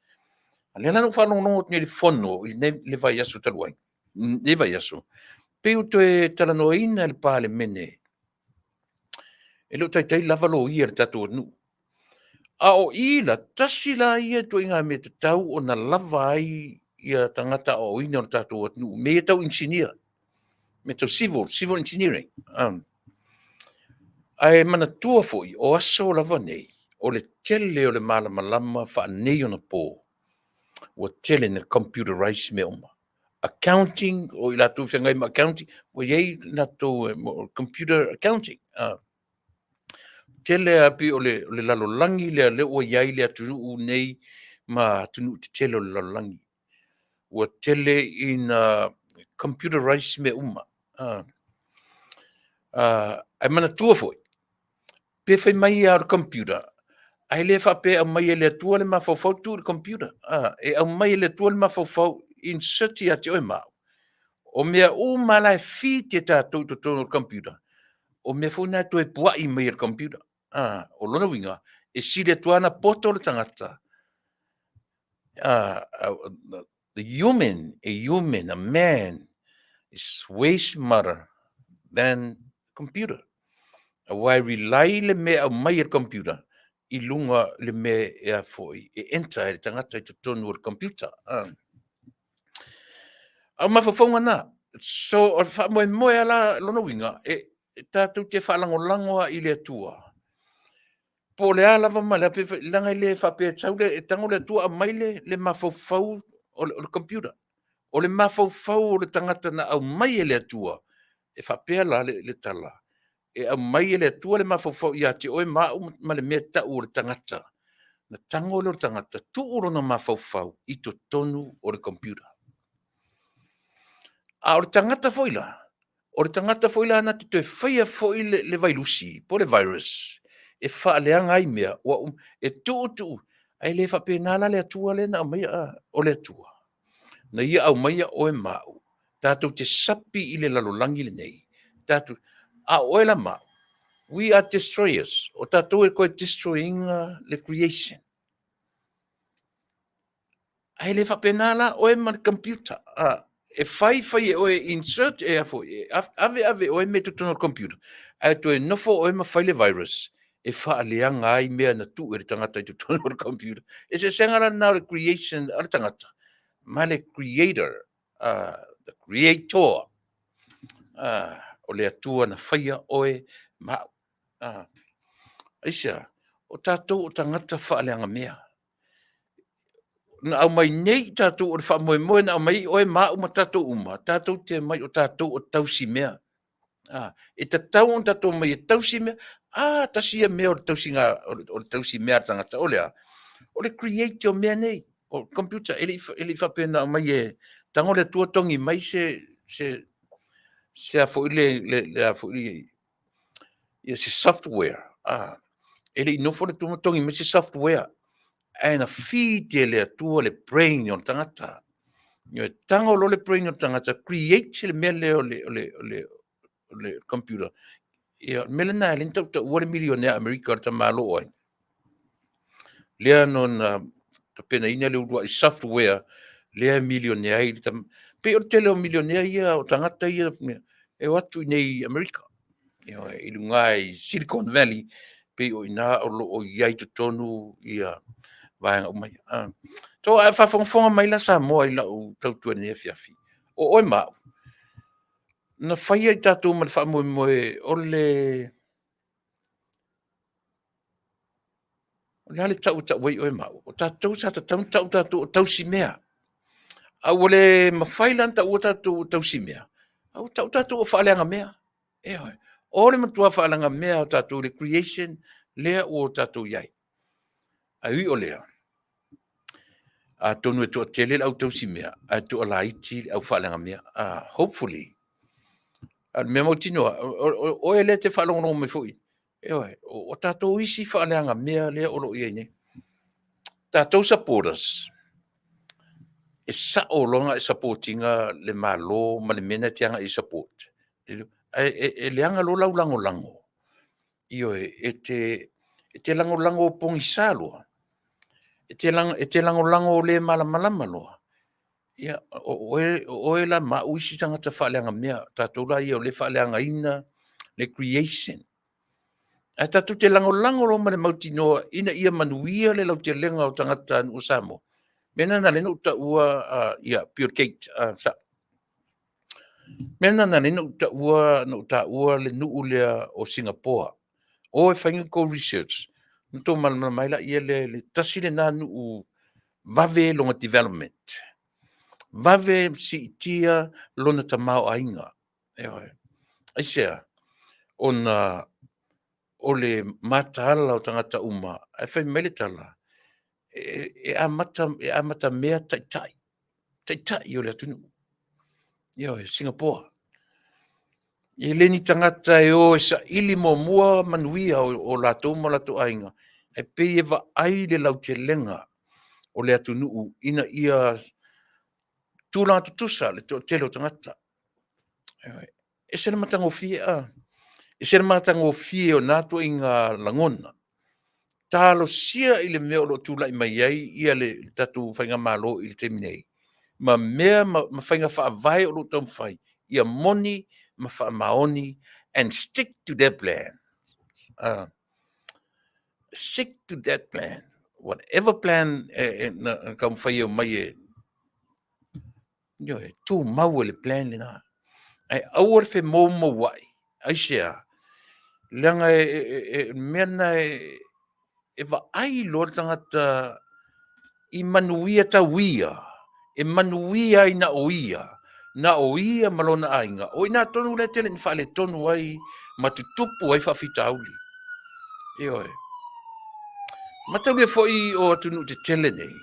A o lea la na ou faalogologo atu nei i le fono i le vaiaso talu ai, lenei vaiaso, pei ua toe talanoaina e le Palemene, e le o taitai lava loia i le tatou atunuu. A o i la, tasi la ia ituaiga mea e tatau ona lava ai ia tagata aoaoina o le tatou atunuu i mea ia tau inisinia, mea tau civil, civil engineering. Ae manatua foi, o aso lava nei, o le tele o le malamalama faaneionapo, ua tele ina computerize mea uma. Accounting, o i latou e feagai ma accounting, ua i ai latou computer accounting. Tele lava pei o le lalolagi lea lea ua i ai le atunuu nei ma atunuu tetele o le lalolagi. Ua tele ina computerize mea uma. Ae manatua foi, pe fai mai lava o le computer, ae le faapea e aumai e le Atua le mafaufau tuu i le computer. E aumai e le Atua le mafaufau, insert ia te oe ma au. O mea uma la e feed e tatou i totonu o le computer, o mea foi na e toe puai mai e le computer. O lona uiga, e sili atu lava ona poto le tagata, the human, a human, a man is way smarter than computer. Aua e rely le mea e aumai e le computer i luga le mea e a foi e enter e le tagata i totonu o le computer. A o mafaufauga na. So, o le faamoemoe lava la, lona uiga, e tatou te faalagolago lava i le Atua po o le a lava ma le a, leaga e le faapea e sau le, e tago le Atua aumai le mafaufau o le computer. O le mafaufau o le tagata na aumai e le Atua, e faapea la le tala, e aumai e le Atua le mafaufau ia te oe ma au ma le mea e tau o le tagata. Na tago lea o le tagata, tuu lona mafaufau i totonu o le computer. A o le tagata foi la, o le tagata foi la na te toe faia foi le vailusi po o le virus e faaleaga ai mea, ua e tuu tuu, ae le faapena la le Atua lea na aumaia, o le Atua na ia aumaia oe ma au tatou te sapi i le lalolagi lenei, tatou, a o oe la ma au, we are destroyers, o tatou e toe destroy ina le creation. Ae le faapena la oe ma le computer. E fai fai e oe insert e a foi, e ave ave e oe mea i totonu o le computer, ae toe nofo oe ma fai le virus e faaleaga ai mea na tuu e le tagata i totonu o le computer. Eseesega la lena o le creation a le tagata ma le creator, the creator, o le Atua na faia oe ma au. Aisea? O tatou o tagata faaleaga mea. Na aumai nei i tatou o le faamoemoe na aumai ai oe ma au ma tatou uma, tatou te omai o tatou o tausi mea. E tatau ona tatou omai e tausi mea. A, tasi ia mea o le tausiga, o le tausi mea a le tagata, o le a? O le create o mea nei, o computer, e le i faapea na aumai e tago le Atua togi mai se a foi le a foi ia se software, e le i nofo le Atua ma togi mai se software, ae na feed e le Atua le brain o le tagata. Ioe, tago loa le brain o le tagata, create le mea lea o le, o le, o le, o le computer. Ia, o le mea lena e ala ai ona tautaua le milionea Amerika o le tamaloa o ai. Lea na ona tapenaina le uluai software lea e milionea ai le tama. Pei o le tele o milionea ia o tagata ia e o atu i inei i Amerika, ioe, i luga i Silicon Valley, pei o i ina o lo o i ai i totonu ia vaega uma ia. So a faafogafoga mai la Samoa i lau tautua i lenei afiafi, o oe ma au, na faia i tatou ma le faamoemoe o le O le a le tau e tau ai oe ma au? O tatou sa tatau ona tau tatou o tausimea. A ua le mafai la ona taua tatou o tausimea, a ua tau tatou o faaleagamea. Ioe. O le matua faaleagamea o tatou i le creation lea ua tatou i ai. Ae ui o lea, atonu e toatele le au tausimea ae toalaiti le au faaleagamea. Hopefully, a o le mea mautinoa, o oe lea e te faalogologo mai foi, ioe, o tatou isi faaleagamea lea o lo o i ai nei. Tatou supporters, e sao loa ona e support ina le Malo ma le mea lena e te agai e support, ae e leaga loa lau lagolago, ioe, e te lagolago pogisa loa, e te lagolago le malamalama loa, ia, o oe la ma au isi tagata faaleagamea, o tatou la ia o lea e faaleagaina le creation. Ae tatou te lagolago loa ma le mautinoa ina ia manuia le lautelega o tagatanuu o Samoa. O le mea lena na ala ai ona ou taua ia Bill Gates. O le mea lena na ala ai ona ou taua, na ou taua le nuu lea o Sigapoa. O e fai ni tou research ona outou malamalama ai lea i le tasi lena nuu vave lona development, vave siitia lona tamaoaiga. Ioe. Aisea? Ona o le mataala o tagata uma, ae fai mai le tala, e amata mea taitai, taitai o le atunuu. Ioe, Sigapoa. E le ni tagata e o e saili muamua manuia o latou ma o latou aiga, ae pei e vaai le lautelega o le atunuu ina ia tulaga tutusa le toatele o tagata. E ese le matagofie, ese le matagofie o na ituaiga lagona. Talosia i le mea o lo o tulai mai ai ia le tatou faigamalo i le taimi nei, ma mea ma faiga faavae o lo o taumafai ia moni ma faamaoni and stick to that plan. Stick to that plan. Whatever plan e na taumafai e omai e, ioe, tumau e le plan lena. Ae aua le femoumouai, aisea? Leaga e mea lena e vaai loa le tagata i manuia tau ia, e manuia ai na o ia, na o ia ma lona aiga, o i ina tonu lea e tele ina faaletonu ai ma tutupu ai faafitauli. Ioe. Mataulia foi o atunuu tetele nei,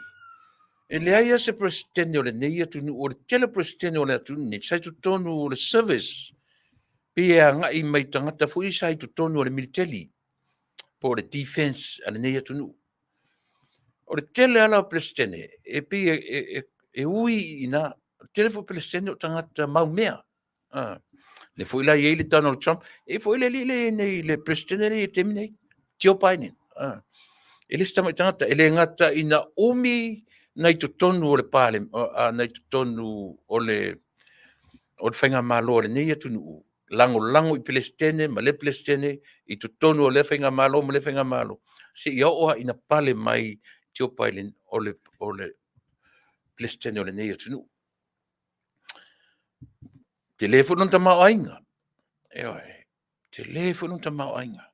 e leai lava se Peresetene o lenei atunuu, o le tele o Peresetene o le atunuu nei, sa i totonu o le service, pei e agai mai tagata foi sa i totonu o le militeli, po o le defense a lenei atunuu. O le tele lava la o Peresetene, e pei e ui i ina, o le tele foi o Peresetene o tagata maumea. Lea foi la e i ai le Donald Trump, e i ai foi le alii lea e i ai nei, le Peresetene lea e i ai i le taimi nei, Joe Biden. E le se tamai tagata, e le gata ina umi na i totonu o le na i totonu o le faigamalo a lenei atunuu, lagolago i Peresetene ma le Peresetene i totonu o lea faigamalo ma lea faigamalo, seia oo lava ina pale mai Joe Biden o le Peresetene o lenei atunuu. Tele foi lona tamaoaiga. Ioe, tele foi lona tamaoaiga.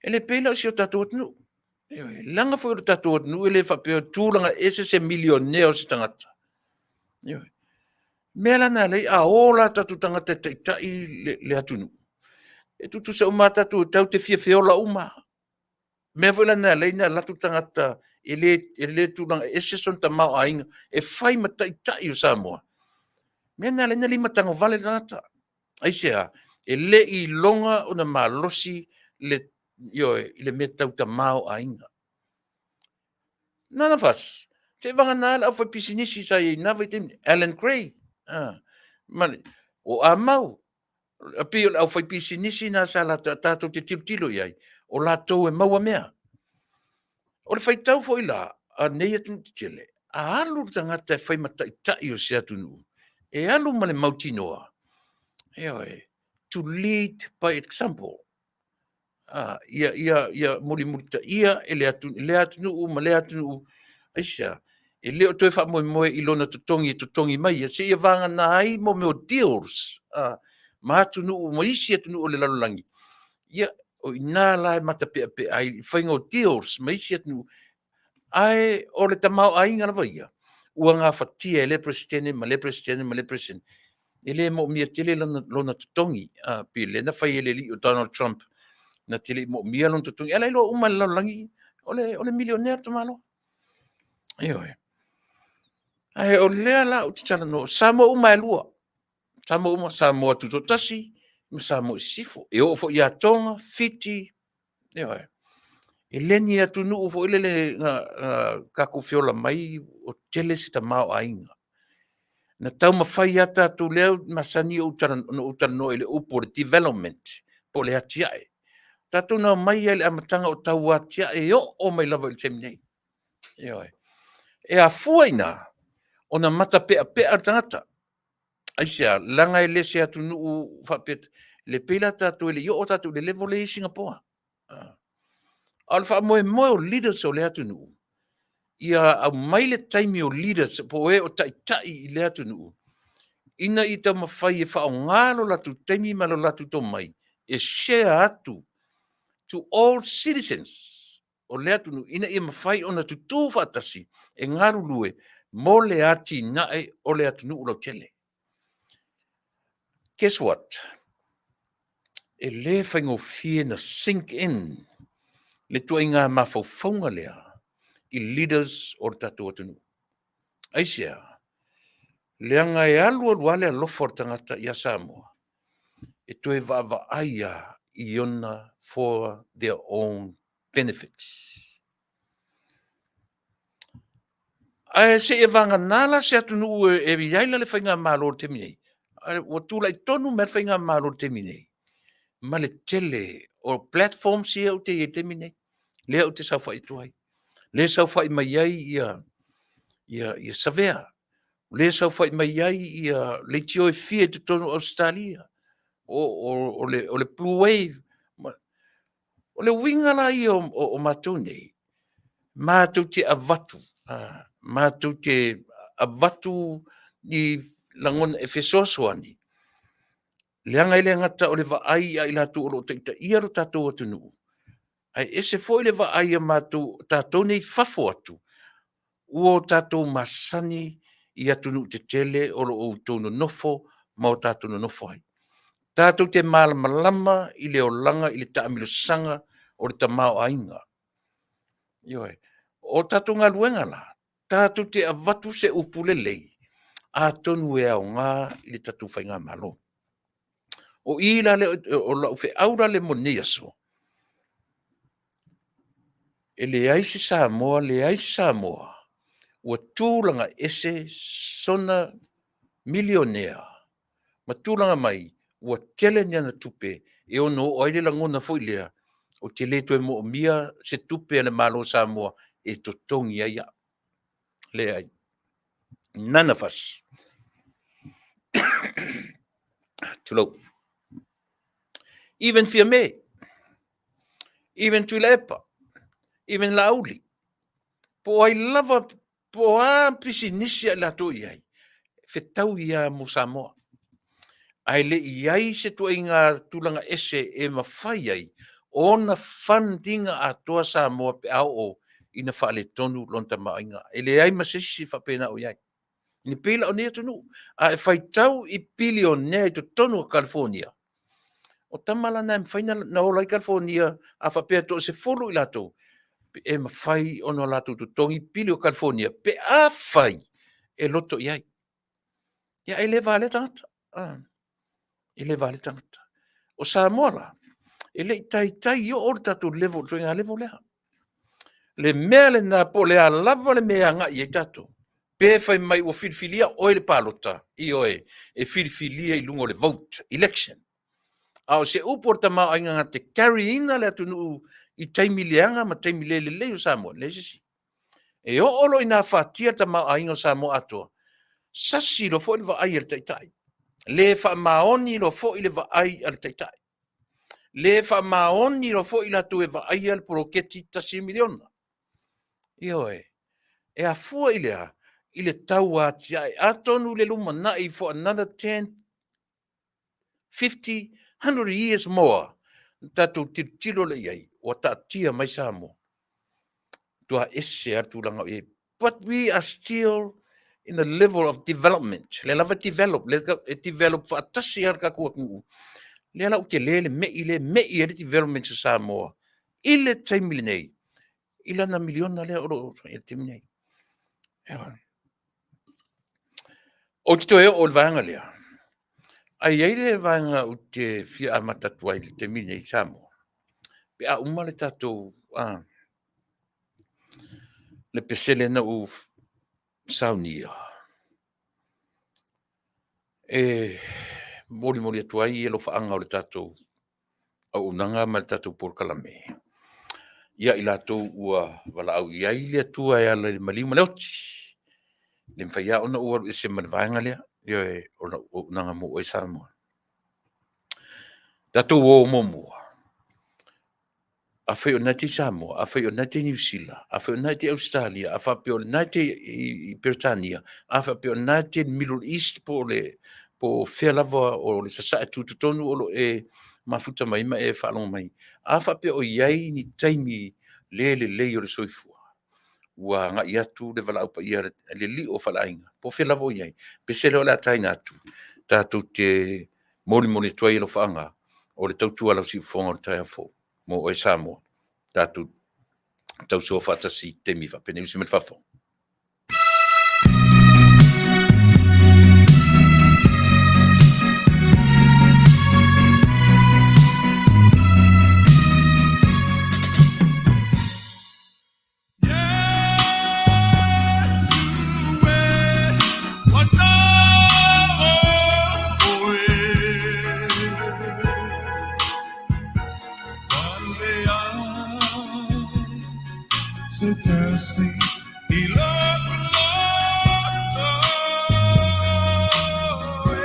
E le pei la o si o tatou atunuu. Ioe, leaga foi o le tatou atunuu e le faapea o tulaga ese se milionea o se tagata. Ioe. Mea la na ala ai a o la tatou tagata e taitai le atunuu, e tutusa uma lava tatou e tatou te fia feola uma. Mea foi la na ala ai ona alu atu tagata e le tulaga ese sona tamaoaiga e fai ma taitai o Samoa. Mea na ala ai ona limatagovale le tagata. Aisea? E le i iloga ona malosi le, ioe, i le mea tau tamaoaiga. None of us. Se vagana le aufaipisinisi sa i ai i na vaitaimi, Allan Gray, ma le, o Amau, e pei o le aufaipisinisi na sa latou, tatou te tilotilo i ai, o latou e maua mea. O le faitau foi la a nei atunuu tetele, a alu le tagata e fai ma taitai o se atunuu, e alu ma le mautinoa, ioe, to lead by example. Ia mulimulitaia e lea atunuu ma lea atunuu. Aisea? E le o toe faamoemoe i lona totogi e totogi mai ia, seia vagana ai mo mea o deals ma atunuu ma isi atunuu o le lalolagi. Ia, o i ina la e matapeapea ai i le faiga o deals ma isi atunuu, ae o le tamaoaiga lava ia ua gafatia e lea Peresetene ma lea Peresetene ma lea Peresetene. E le moomia tele lona totogi, pei o lea na fai e le alii o Donald Trump, na te le i moomia lona totogi, ae la e iloa uma e le lalolagi o le milionea le tamaloa. Ioe. Ae o lea la ou te talanoa, o Samoa uma e lua, Samoa uma, Samoa Tutoatasi ma Samoa i Sisifo. E oo foi ia Toga, Fiti, ioe. E le ni atunuu foi lele na tatou feola mai ua tele se tamaoaiga. Na taumafai lava tatou lea e masani ona ou talanoa i le upu o le development po o le atiae. Tatou na omai lava i le amataga o tau atiae e oo mai lava i le taimi nei. Ioe. E afua i ina ona matapeapea le tagata. Aisea? Leaga e le se atunuu faapea, le pei la tatou e le i oo tatou i le level lea e i ai Singapore. A o le faamoemoe o leaders o lea atunuu, ia aumai le taimi o leaders po o e o taitai i lea atunuu, ina ia taumafai e faaaoga lo latou taimi ma lo latou tomai e share atu to all citizens o lea atunuu ina ia mafai ona tutū faatasi e galulue mo le atinae o le atunuu lautele. Guess what? E le faigofie na sink in le tuaiga mafaufauga lea i leaders o le tatou atunuu. Aisea? Leaga e alu alu lava le alofa o le tagata ia Samoa e toe vaavaai lava i ona for their own benefits. Ae seia vagana la se atunuu e i ai la le faigamalo i le taimi nei, ua tulai tonu mai le faigamalo i le taimi nei, ma le tele o platforms ia ou te i ai i le taimi nei, lea ou te saofai atu ai, lea e saofai mai ai ia Savea, lea e saofai mai ai ia leitio e fia i totonu o Ausetalia, o le Blue Wave. O le uiga la ia o matou nei, matou te avatu, matou te avatu ni lagona e fesoasoani, leaga e le gata o le vaai ia i latou o lo o taitaia lo tatou atunuu, ae ese foi le vaai a matou, tatou nei i fafo atu, ua o tatou masani i atunuu tetele o lo o outou nonofo ma o tatou nonofo ai. Tatou te malamalama i le olaga i le taamilosaga o le tamaoaiga. Ioe. O tatou galuega la, tatou te avatu se upu lelei, atonu e aoga i le tatou faigamalo. O i la lea, o lau feau la lea mo lenei aso, e leai se Samoa, leai se Samoa ua tulaga ese sona milionea ma tulaga mai ua tele ni ana tupe e ono oo ai le lagona foi lea ou te le toe moomia se tupe a le Malo o Samoa e totogi ai au. Leai. None of us. Tulou. Even Fiame, even Tuilaepa, even Laauli, po o ai lava, po o a pisinisi a i latou i ai, fetau ia mo Samoa. Ae le i i ai se tuaiga tulaga ese e mafai ai ona fund ina atoa Samoa pe a oo ina faaletonu lona tamaoaiga. E leai ma se isi faapena o i ai. E pei la o nei atunuu, a e faitau i bilionea i totonu o California, o tama la na e mafai ona ola ai California, a faapea e toasefulu i latou, e mafai ona latou totogi pili o California pe afai e loto i ai. Ia, e le valea tagata. E le valea tagata. O Samoa la, e le i taitai oo le tatou level, le ituaiga level lea. Le mea lena po o le a lava le mea e agai i ai tatou. Pe fai mai ua filifilia oe i le palota, ioe, e filifilia i luga o le vote, election. A o se upu o le tamaoaiga na te carry ina le atunuu i taimi leaga ma taimi le lelei o Samoa, e leai se isi. E oo loa ina afatia le tamaoaiga o Samoa atoa, sasi loa foi le vaai a le Taitai. Le faamaoni loa foi le vaai a le Taitai. Le faamaoni loa foi latou e vaaia le poloketi $1 miliona. Ioe. E afua i le a? I le tau atiae. Atonu i le lumanai for another 10, 50, 100 years more, na tatou tilotilo lea i ai, ua taatia mai Samoa. Matua ese lava le tulaga o i ai. But we are still in the level of development. Lea lava e develop, lea e develop faatasi lava le tatou atunuu. Lea la ua tele le me'i lea e me'i ai le development o Samoa i le taimi lenei, i lana miliona lea o lo o i le taimi nei. Ou te toe oo i le vaega lea, ae i ai le vaega ou te fia amata atu ai i le taimi lenei i Samoa, pe a uma le tatou le pesele na ou saunia, e molimoli atu ai alofaaga o le tatou auaunaga ma le tatou polokalame ia i latou ua valaau i ai le Atua e ala i le maliu ma le oti. E le mafai lava ona ou alu ese ma le vaega lea, ioe, o lau auaunaga mo oe Samoa. Tatou o muamua. Afai o lena e te i Samoa, afai o lena e te i Niu Sila, afai o lena e te i Ausetalia, a faapea o lena e te i Peretania, a faapea o lena e te i le Middle East po o le po o fea lava o le sasae tutotonu o lo o e mafuta mai ma e faalogo mai, a faapea o i ai ni taimi le lelei o le soifua, ua agai atu le valaau paia a le alii o faleaiga, po o fea lava o i ai, pese lea o le a taina atu, tatou te molimoli atu ai alofaaga o le tautua a lau siufofoga o le taeao fou mo oe Samoa. Tatou tausoa faatasi i taimi faapenei. Usi mai le faafofoga. Se tasi i lou loto e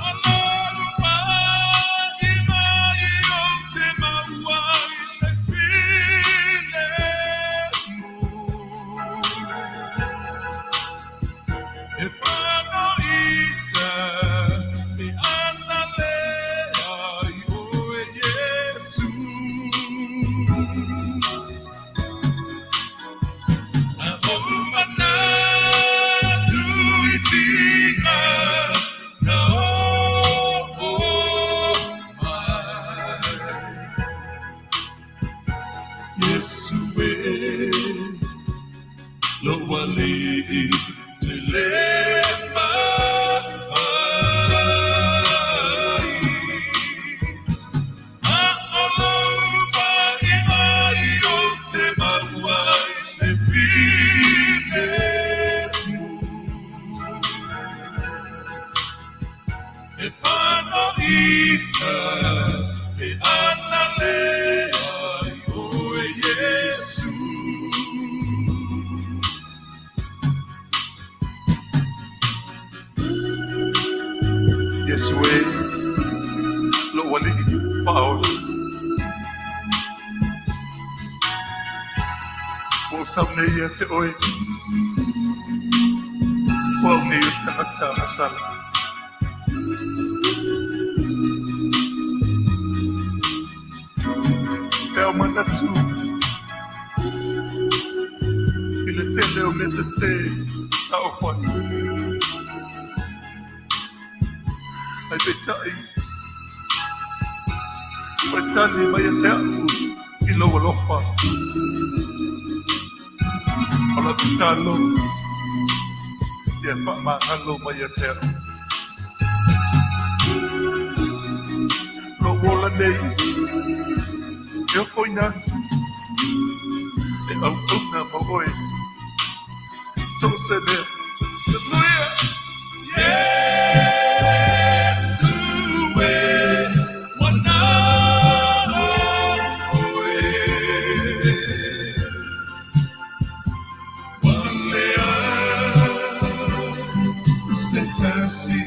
O lou maimai ou te maua i le filemu E whanoita te ana lea i oe Iesu Na ou manatu i tinga na oo mai Iesu e lou alii te le mafai A o lou maimai ou te maua i le filemu E whanoita e ana lea i oe Iesu. Iesu e, lou Alii faaola, ua ou sau nei ia te oe, o au nei o le tagata agasala. Pe a ou manatu i le tele o mea sese sa ou fai, ae peitai ua e tali mai ia te a'u i lou alofa. O lau tatalo, ia faamagalo mai ia te a'u. Lou ola nei e ofoina atu. E auauna ma oe i so o se mea. Manuia! Iesu e, ua na oe. Ua leai se tasi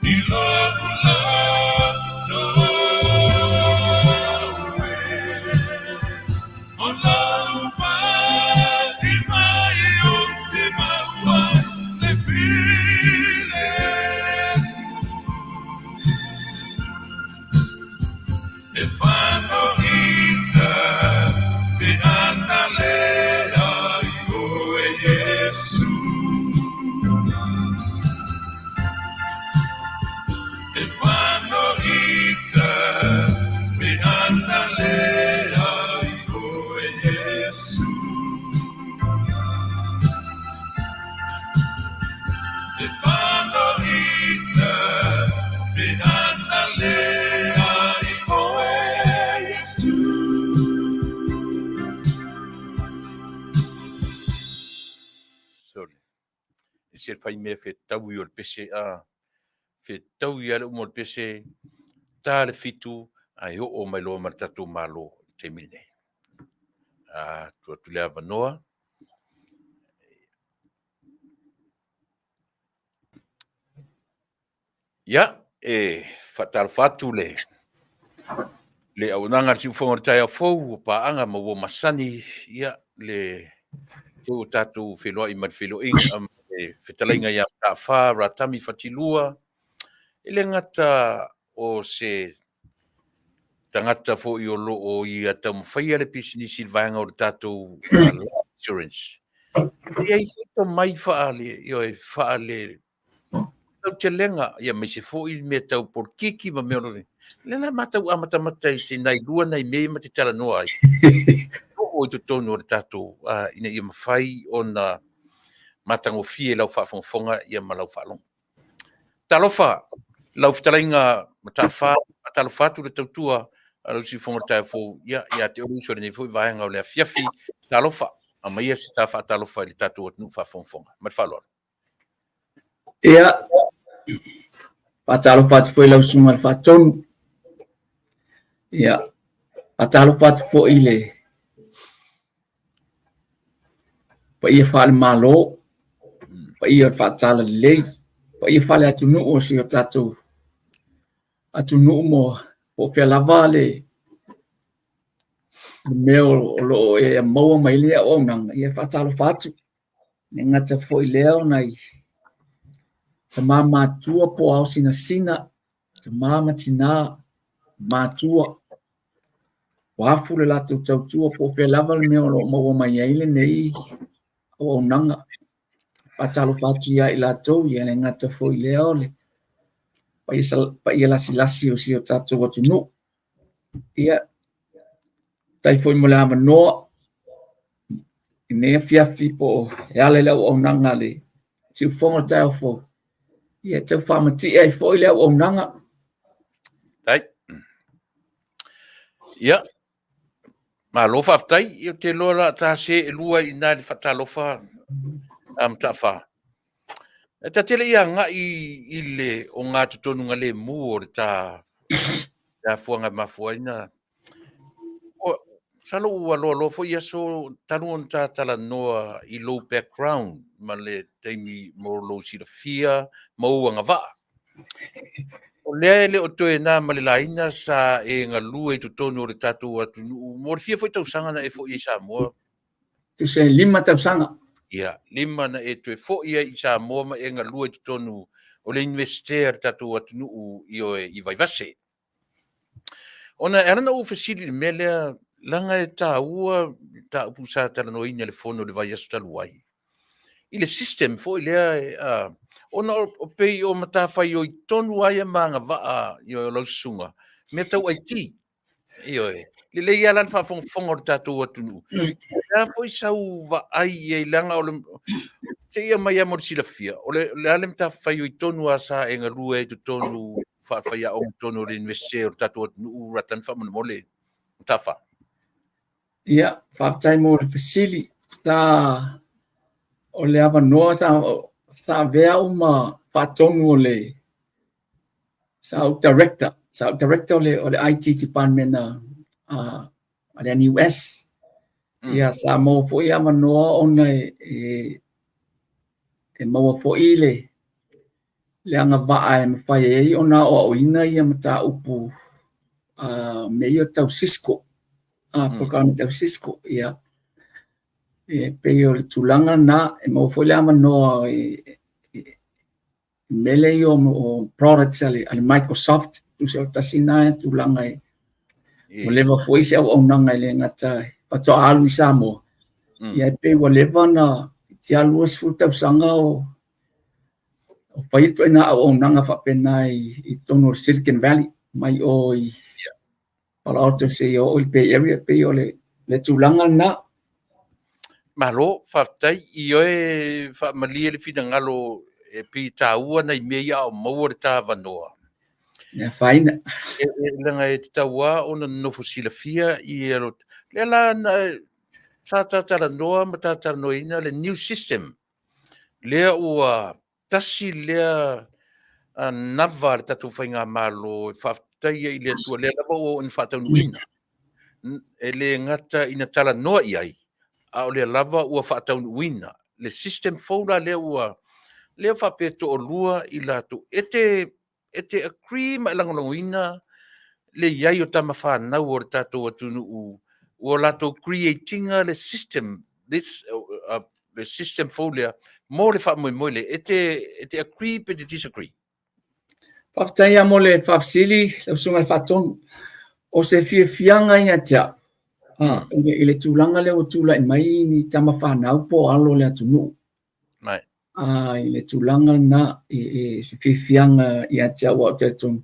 i lo'u loto e. O lou pai mai ou te maua le filemu. E whanoita pe ana le ai oe Iesu. E whanoita pe ana le ai oe Iesu. E whanoita pe ana le ai oe Iesu. Sorry. E se fai mea fetaui o le pese a fetaui a le uma o le pese ta le fitu ae oo mai loa ma le tatou Malo i le taimi lenei. A tuu atu le avanoa. Ia, e faatalofa atu le le auaunaga a le Siufofoga o le Taeao Fou, o paaga ma ua masani, ia, le foi ua tatou feiloai ma le feiloaiga ma le fetalaiga ia Mataafa Ratami Fatilua, e le gata o se tagata foi o lo o ia taumafaia le pisinisi i le vaega o le tatou life insurance. E i ai foi tomai faale, ioe, faale tautelega, ia aemaise foi le mea tau polokiki ma mea o lo lea la matou amatamata i se nai lua nai mea ia ma te talanoa ai. Oo i totonu o le tatou, ina ia mafai ona matagofie lau faafogafoga ia ma lau faalogo. Talofa, lau fetalaiga Mataafa, faatalofa atu le tautua a lau Siufofoga o le Taeao Fou, ia, ia te oe le uso i lenei foi vaega o le afiafi. Talofa, aumaia se ta faatalofa i le tatou atunuu faafogafoga. Ma le faaaloalo. Ia, faatalofa atu foi i lau Susuga i le Faatonu. Ia, faatalofa atu foi i le paia faale-Malo, paia o le faatalalelei, paia faale-atunuu o si o tatou atunuu mo po o fea lava le mea o lo o e maua mai ai lenei auaunaga, ia e faatalofa atu. E le gata foi i lea o nai tama matutua po o ao sinasina, tama ma tina matua, ua afu le latou tautua po o fea lava le mea o lo o maua mai ai lenei auaunaga. Faatalofa atu ia i latou, ia le gata foi i lea o le paia lasilasi o si o tatou atunuu. Ia, faafetai foi mo le avanoa i lenei afiafi po o e ala i le auaunaga a le Siufofoga o le Taeao Fou, ia e tau faamatie ai foi le auaunaga. Faafetai. Ia, malo faafetai. Ia, ou te iloa o le a ta seelua i ina i le faatalofa a Mataafa. E ta te le i agai i le ogatotonu lemu o le ta afuaga e mafua ai na masalo ua loaloa foi aso talu ona ta talanoa i lou background ma le taimi mo lou silafia ma ou agavaa. O lea e le o toe na ma le laina sa e galue i totonu o le tatou atunuu mo le fia foi tausaga na e foi ai i Samoa. Tusa e 5 tausaga. Ia, 5 na e toe foi ai i Samoa ma e galue i totonu o le Iunivesite a le tatou atunuu ioe i Vaivase. Ona e ala ona ou fesili i le mea lea, leaga e taua mataupu sa talanoaina i le fono i le vaiaso talu ai, i le system foi lea, ona o pei o matafaioi tonu lava ia ma agavaa o lau susuga, mea tau IT. Ioe. Lelei lava la le faafogafoga o le tatou atunuu. O le a foi sau vaai i ai, leaga o le se i aumai lava mo le silafia, o le a le matafaioi tonu lava sa e galue ai i totonu faafaiaoga i totonu o le Iunivesite o le tatou atunuu Ratani faamolemole, Mataafa? Ia, faafetai mo le fesili. Sa o le avanoa sa sa avea au ma faatonu o le sa ou director, sa ou director o le o le IT department a a a le NUS. Ia sa maua foi avanoa ona e e e maua foi le le agavaa e mafai ai ona aoaoina ia mataupu a mea ia tau Cisco, a polokalame tau Cisco, ia. E pei o le tulaga lena, e maua foi le avanoa i mea lea o products a le Microsoft, tusa o le tasi lena tulaga e ua leva foi se auaunaga e le gata faatoa alu i Samoa, ia e pei ua leva ona toeitiiti lava 20 tausaga o o fai ituaiga auaunaga faapena i totonu o le Silicon Valley mai o i Palo Alto seia oo i le Bay Area, pei o le, le tulaga lena. Malo, faafetai. Ioe, faamalie le finagalo e pei e taua nai mea ia a o maua le ta avanoa. Le afaina. E, e, leaga e tatau lava ona nofo silafia ia lo... Lea la na, sa ta talanoa ma ta talanoaina le new system lea ua tasi lea anava a le tatou faigamalo e faafetaia i le Atua, lea lava ua oo ina faataunuuina. E le gata ina talanoa i ai, a o lea lava ua faataunuuina le system fou la lea ua lea faapea e toalua i latou. E te e te agree ma e lagolagoina le i ai o tama fanau o le tatou atunuu ua latou create ina le system, this le system fou lea mo le faamoemoe lea. E te, e te agree pe te disagree? Faafetai lava mo le faafesili lau Susuga i le Faatonu. O se fiafiaga ia te au i le tulaga lea ua tulai mai ni tama fanau po o alo o le atunuu. A i le tulaga lena e, e se fiafiaga ia te au aua ou te talitonu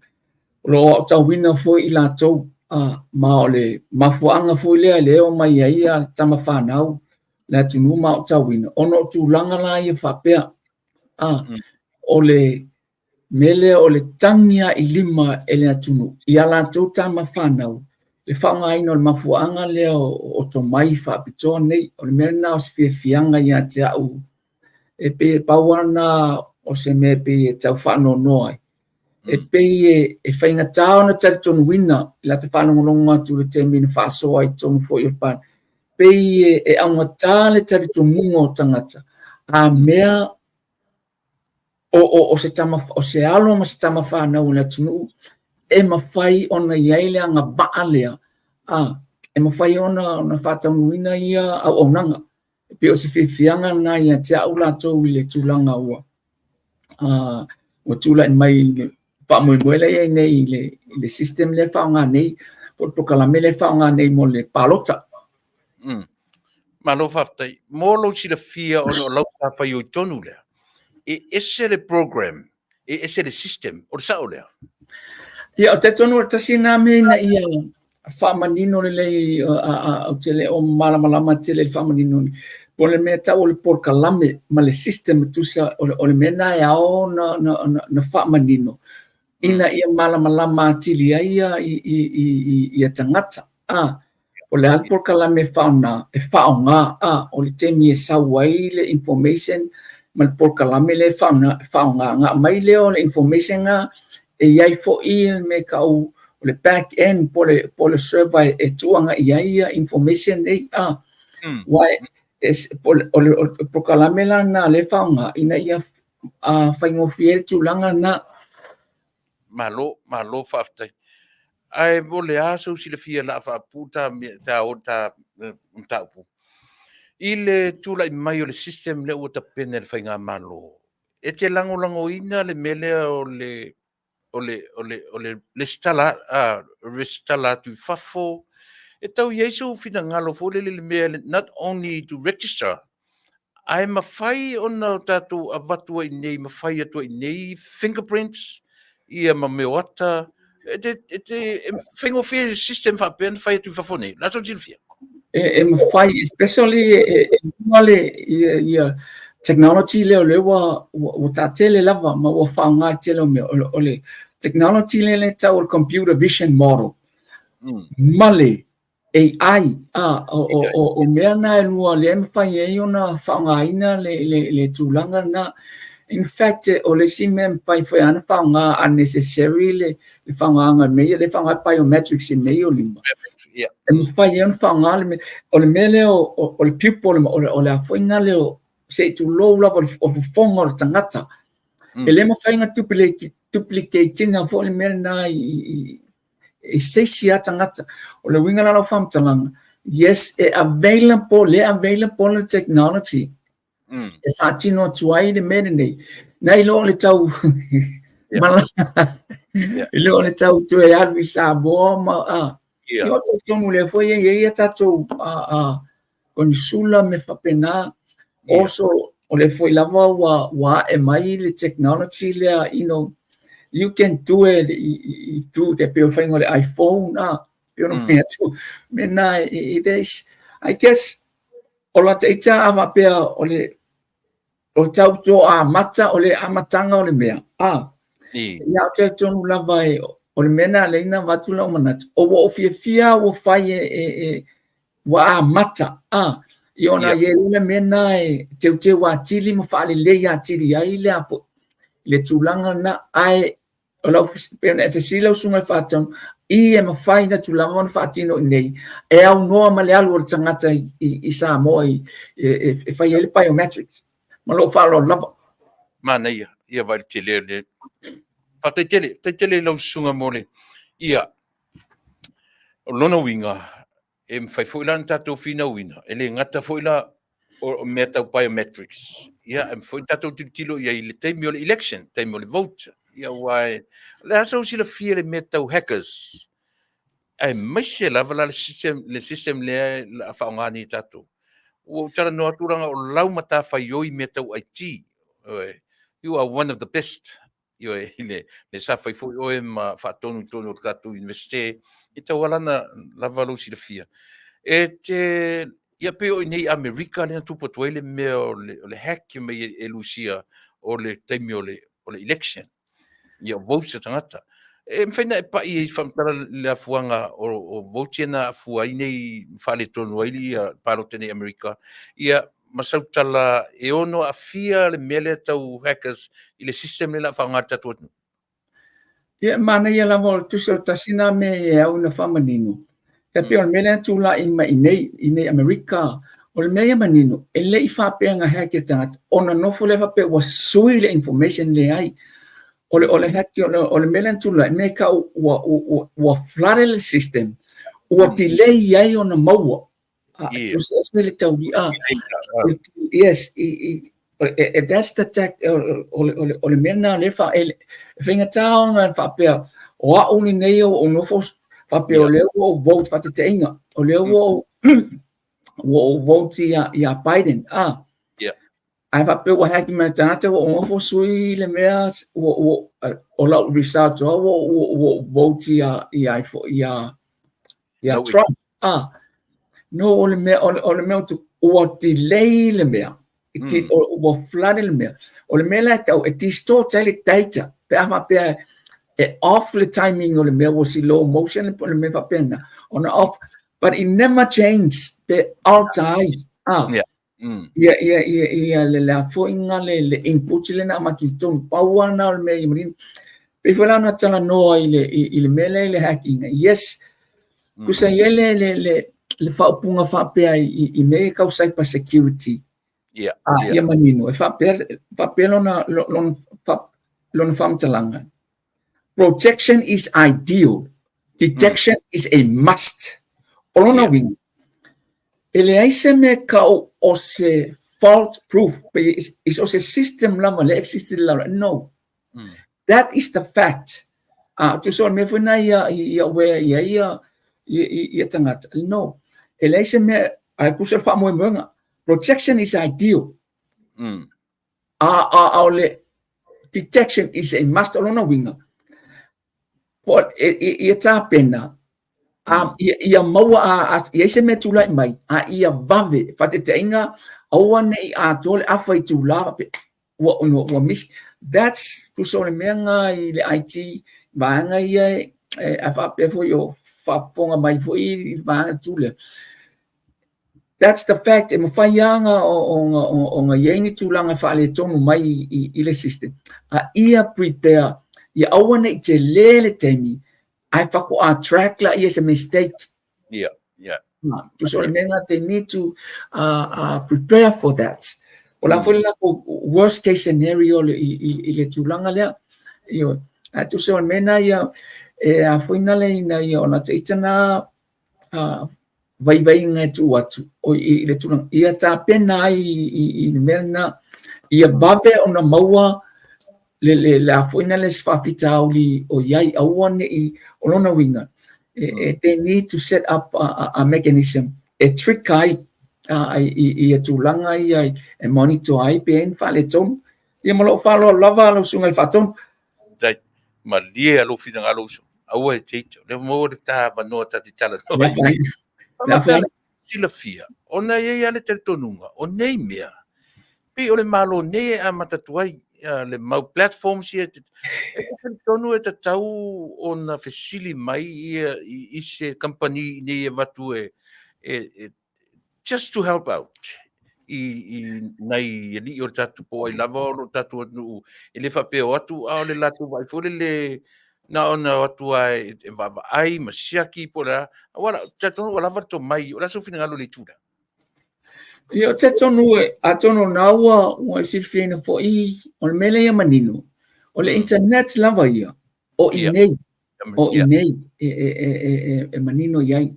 o lo o aotauina foi i latou a ma o le mafuaaga foi lea lea e omai ai ia tama fanau le atunuu ma aotauina ona o tulaga la ia faapea a o le mea lea o le tagi lava i lima e le atunuu i a latou tama fanau le faaaogaina o le mafuaaga lea o tomai faapitoa nei. O le mea lena o se fiafiaga ia te au e pei e pau lava lena o se mea e pei e tau faanoanoa ai. E pei e faigata ona talitonuina i lata faalogologo atu i le taimi na faasoa ai i totonu foi o le Palemene, pei e augata le talitonuga o tagata a mea o, o, o se tama, o se alo ma se tama fanau o le atunuu e mafai ona i ai le agavaa lea, a, e mafai ona, ona faataunuuina ia auaunaga. E pei o se fiafiaga lena ia te au latou i le tulaga ua, a, ua tulai mai i le faamoemoe lea i ai nei i le, i le system lea e faaaoga nei, po o le polokalame lea e faaaoga nei mo le palota. Malo faafetai. Mo lou silafia ona o lau matafaioi tonu lea, e ese le program, e ese le system, o le sao lea? Ia, ou te talitonu o le tasi lena mea ina ia faamanino lelei, ou te le o malamalama tele i le faamanino, po o le mea e tau o le polokalame ma le system e tusa, o le mea lena e ao ona faamanino, ina ia malamalama atili ai ia tagata. A, o le a le polokalame e faaaoga, e faaaoga, a, o le taimi e sau ai le information ma le polokalame lea e faaaoga, ona aumai lea o le information lena, e i ai foi le mea e tau o le back end po o le server e tuu agai i ai ia information nei, a. Aua o le polokalame la lena o lea e faaaoga ina ia faigofie ai le tulaga lena. Malo, malo faafetai. Ae mo le a sou silafia o le a faapupuu ta ta ta mataupu i le tulai mai o le system lea ua tapena e le faigamalo, e te lagolagoina le mea lea o le o le o le o le resitala resitala atu i fafo? E tau i ai sou finagalo foi lele i le mea not only to register, Ae mafai ona o tatou avatu ai i inei ma fai atu ai i inei fingerprints ia ma mea o ata. E te, e te e faigofie le system faapea ona fai atu i fafo nei. O le a sou silafia? E, e mafai, especially e, e luga le ia, ia technology lea o lea ua, ua, ua taatele lava ma ua faaaoga i le tele o mea. O le, o le technology lea e tau o le computer vision model. Ma le AI, a, o, o, o, o mea na e lua lea e mafai ai ona faaaogaina le, le, le tulaga lena. In fact, o le isi mea e mafai foi ona faaaoga unnecessary le, le faaaogaina o mea ia, lea e faaaoga biometrics i mea ia o lima. E mafai ai ona faaaoga le mea, o le mea lea o, o, o le pupil, o le, o le a foi na lea o, se i tulou lava o le fofoga o le tagata. E le mafai ona duplicate ina foi le mea lena i, i, i se isi lava tagata. O le uiga la o lau faamatalaga, yes, e available, le available le technology e faatino atu ai le mea lenei. Nai lo le tau malaga, i lo le tau toe alu i Samoa ma, yeah. Ia, talitonu lea foi e i ai a tatou konisula ma mea faapena. Also, o lea foi lava ua, ua ae mai le technology lea, you know, you can do it i, i, i through te pei o le faiga o le iPhone, a, pei ona fai atu, mea na, it is, I guess, o la ita a faapea o le, o le tau toamata, o le amataga o le mea, a, ia ou te talitonu lava e, o le mea na lea na avatu lau manatu, o ua ou fiafia ua fai e, e, e ua amata, a, i ona yeah. i le mea na e teuteu atili ma faalelei atili ai le a foi, le tulaga na, ae o lau pei ona e fesili lau susuga i le faatonu, i e mafai na tulaga ona faatino i nei, e aunoa ma le alu o le tagata i, i, i Samoa i, e, e, e fai ai le biometrics. Ma lou faaaloalo lava. Manaia, ia vai le tele le. Faafetai tele, faafetai tele i lau susuga mo le, ia, o lona uiga, e mafai foi la ona tatou finauina, e le gata foi la o mea tau biometrics, ia, e mafai foi ona tatou tilotilo i ai i le taimi o le election, taimi o le vote, ia, aua e, o le a sou silafia le mea tau hackers, aemaise lava la le system, le system lea o le a faaaoga nei e tatou. Ua ou talanoa atu leaga o lau matafaioi i mea tau IT, you are one of the best Ioe, i le, le sa fai foi oe ma faatonu i totonu o le tatou Iunivesite, e tauala ana lava lou silafia. E te, ia pei o i nei Amerika lea na tupu atu ai le mea o le, o le hack mai e, e Lusia o le taimi o le, o le election, ia votes a tagata. E mafai na e pai ai faamatala le afuaga o, o votes ia na afua ai nei faaletonu ai ia palota nei Amerika, ia ma sau tala e ono aafia le mea lea tau hackers i le system lea o le a faaaoga e le tatou atunuu? Ia, e manaia lava o le tusa o le tasi lena mea e au ina faamanino. E pei o le mea lea na tulai mai i nei, i nei Amerika, o le mea ia manino, e le i faapea na hack e tagata, ona nofo lea faapea ua sui le information, leai. O le, o le hack, o le, o le mea lea na tulai, mea e tau ua, ua, ua flooded le system, ua delay ai ona maua. Ese le tauli a yes i i that's the tech o le o le o le mea na le fa e faigata ona faapea o au lenei o ou nofo faapea o lea ua ou vote faataitaiga o lea ua ou ua ou vote ia ia Biden a ae faapea ua hack mai le tagata ua ou nofo sui le mea ua ua o lau result ua ua ua ou vote ia ia ia ia Trump. Ah, no, o le mea, o le, o le mea ua delay le mea. Mm. Ua flood le mea. O le mea la e tau, e distort ai le data. Pe a faapea e off le timing o le mea, ua slow motion le mea faapena. Ona off, but it never change pe alter ai. Ah. Yeah. Ia, ia, ia, ia, le, le a foi nga le, le input le na avatu i totonu. Pau lava lena o le mea ia manino. Pei foi la ona talanoa i le, i, i le mea lea i le hacking. Yes, tusa i ai le, le, le, le faaupuga faapea i, i, i mea ia tau cyber security. Ah, ia manino, e faapea, faapea lona, lona, lona faamatalaga. Protection is ideal, detection is a must. O lona uiga, e leai se mea e tau o se fault proof, pe o se system lava lea e exist i le lalolagi. No. That is the fact. Ah, tusa o le mea foi lena ia, ia aware i ai ia, ia, ia tagata. No. E leai se mea, ae tusa o le faamoemoega. Protection is ideal. A, a, a o le detection is a must, o lona uiga, po, e, e, ia tapena, a, ia, ia maua, a, a, i ai se mea tulai mai, a ia vave, faataitaiga, aua ne i atoa le afa itula, faapea, ua, ua, ua misi. That's, tusa o le mea lena i le IT, vaega ia e, e, a faapea foi o faafofoga mai foi i le vaega tu lea. That's the fact, e mafai lava ona i ai ni tulaga e faaletonu mai i le system, a ia prepare, ia aua ne i tele le taimi, ae faatoa track lea i se mistake. Yeah. Tusa o le mea lena, they need to prepare for that. O le a foi le latou worst case scenario i le tulaga lea. Ioe. Ae tusa o le mea lena ia, e a foi na le ina ia ona ta ita na vaivaiga e tuu atu o i le tulaga ia tapena ai i le mea lena, ia vave ona maua le a foi na le se faafitauli o i ai, aua ne i, o lona uiga, they need to set up a mechanism e trick ai i tulaga ia e monitor ai pe ai ni faaletonu. Ia ma lou faaaloalo lava lau susuga i le Faatonu. Tai, malie a lou finagalo uso. Aua e te ita. O lea ua maua le ta avanoa ta te talanoa ai. Silafia, ona e i ai lava le talitonuga, o nei mea, pei o le Malo nei e amata atu ai le mau platforms ia, e talitonu e tatau ona fesili mai ia i se kamupani nei e avatu e just to help out i nai alii o le tatou po o ai lava o lo tatou atunuu, e le faapea o atu, a o le latou vaai foi lele na ona o atu lava e vaavaai ma siaki po o le a, aua talitonu ua lava le tomai. O le a sou finagalo i le itu lea? Ia, ou te talitonu, atonu o lena ua e silifiaina foi, o le mea lea ia manino, o le internet lava ia, o i nei, o i nei e manino i ai.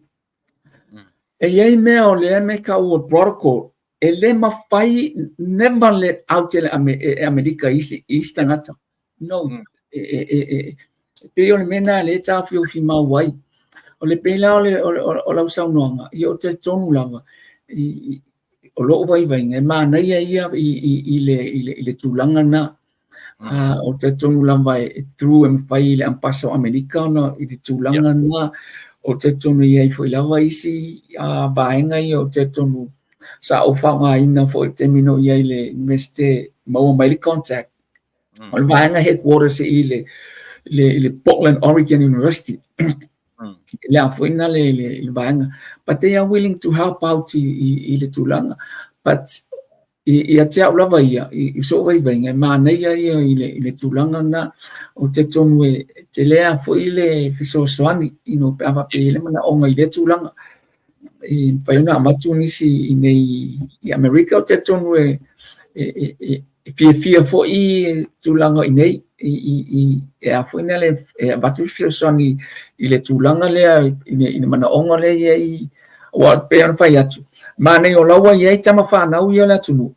E i ai mea o lea mea e tau o protocol, e le mafai, never let out e e Amerika i isi tagata. No, e pei o le mea lena lea e taofiofi mau ai. O le pei la o lau saunoaga, ia ou te talitonu lava, o lou vaivaiga, e manaia ia i le tulaga lena. Ou te talitonu lava e through e mafai i le Ambasa o Amerika ona i le tulaga lena. Ou te talitonu e i ai foi lava isi vaega ia ou te talitonu sa ou faaaogaina foi i le taimi na ou i ai i le Iunivesite, maua mai le contact. O le vaega headquarters i le Portland, Oregon University. Le a foi na le vaega. But they are willing to help out i le tulaga. But ia te au lava ia, i sou vaivaiga, e manaia ia i le tulaga lena. Ou te talitonu e tele lava foi le fesoasoani, pe a faapea e i ai le manaoga i lea tulaga. E mafai ona avatu nisi i nei i Amerika, ou te talitonu e fiafia foi i tulaga i nei, e a foi na e avatu le fesoasoani i le tulaga lea, i le manaoga lea e i ai. Aua e pei ona fai atu, manaia o la ua i ai tama fanau ia o le atunuu,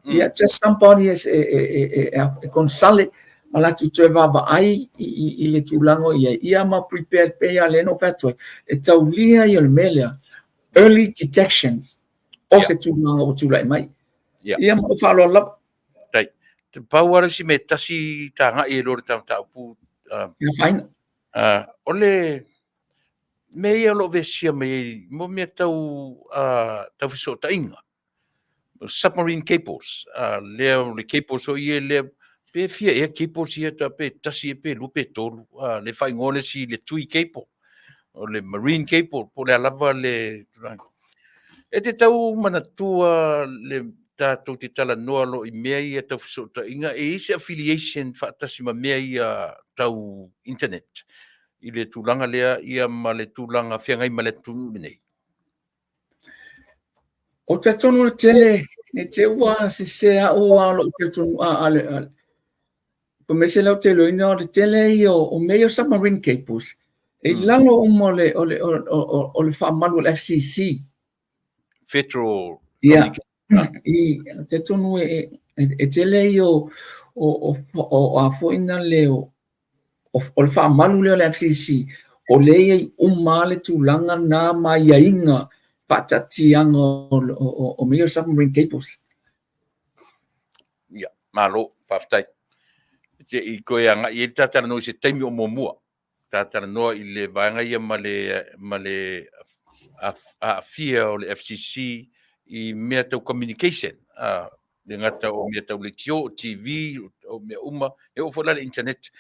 ia just somebody e consult ma latou toe vaavaai i le tulaga o i ai, ia ma prepare pei lava lea na ou fai atu ai, e taulia ia o le mea lea, early detections o se tulaga ua tulai mai. Ia ma lou faaaloalo lava. Tai, te pau lava le isi mea e tasi ta agai ai loa i le ta mataupu. Ia afaina. O le mea ia o lo o vesia mai ai mo mea tau fesootaiga, submarine cables, lea o le cables foi ia lea, pe fia ea cables ia, pe tasi ea pe lua pe tolu, le faaigoa le isi le tui cable, o le marine cable, po o le a lava le tulaga. E te tau manatua le tatou te talanoa loa i mea ia tau fesootaiga, e i ai se affiliation faatasi ma mea ia tau internet i le tulaga lea ia ma le tulaga feagai ma le atunuu lenei? Ou te talitonu o le tele, ne i te i ua sese au a o lou talitonuga, fai mai se lau te iloaina o le tele ia o mea ia o submarine cables, e i lalo uma o le faamalu o le FCC. Federal. Ia, i talitonu e tele ia o a foi na le o le faamalu lea o le FCC, o lea e i ai uma lava le tulaga na ma aiaiga faataatiaga o mea ia o submarine cables. Ia, malo, faafetai. Se i toe agai ai le ta talanoa i se taimi o muamua. Ta talanoa i le vaega ia ma le aafia o le FCC i mea tau communication, le gata o mea tau leitio, o TV, o mea uma, e oo foi la i le internet.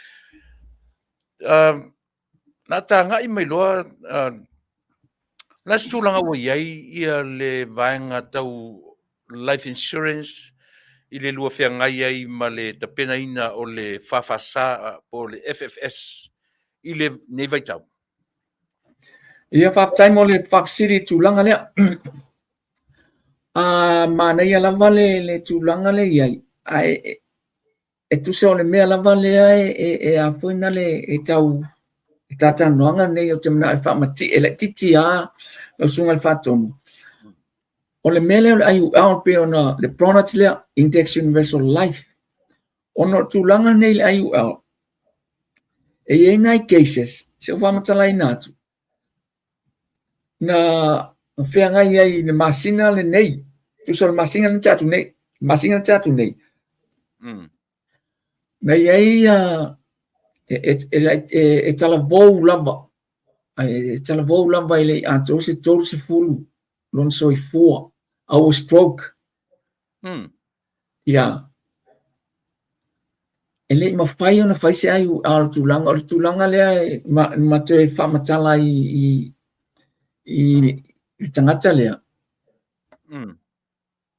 Na tagai mai loa o le a se tulaga ua i ai ia le vaega tau life insurance i le lua feagai ai ma le tapenaina o le FFS po o le FFS i lenei vaitau? Ia, faafetai mo le faafesili i tulaga lea. Manaia lava le tulaga lea i ai, ae e tusa o le mea lava lea e a foi na le e tau e talatalanoaga lenei ou te manao e faamatie laitiiti lava lau susuga i le Faatonu. O le mea lea o le IUL pei ona le product lea, Index Universal Life, ona o le tulaga lenei i le IUL, e i ai nai cases, se i ou faamatalaina atu, na feagai ai i le masina lenei, tusa o le masina na tea atu nei, masina na tea atu nei, na i ai e talavou lava, e talavou lava e le i atoa se 30 lona soifua, a ua stroke. Ia, e le i mafai ona fai se IUL o le tulaga, o le tulaga lea e ma toe faamatala i i le tagata lea.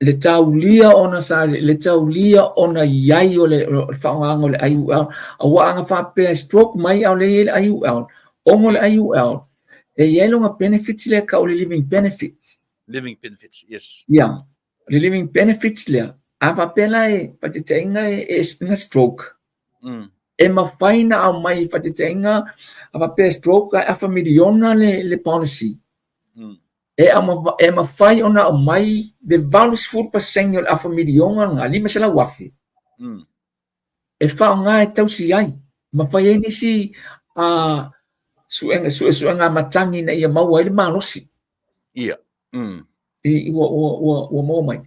Le taulia ona sa le taulia ona i ai o le faaaogaina o le IUL, aua ana faapea e stroke mai a o lea e i ai le IUL, ona o le IUL, e i ai lona benefits lea e tau o le living benefits. Living benefits, yes. Ia, le living benefits lea, a faapea la e faataitaiga e na stroke, e mafai na aumai faataitaiga, a faapea e stroke ae afa miliona le policy, e mafai ona aumai le 80% o le afa miliona lena, $500,000, e faaaoga e tausi ai, ma fai ai nisi suesuega matagi ina ia maua ai le malosi. Ia. I ua maua mai.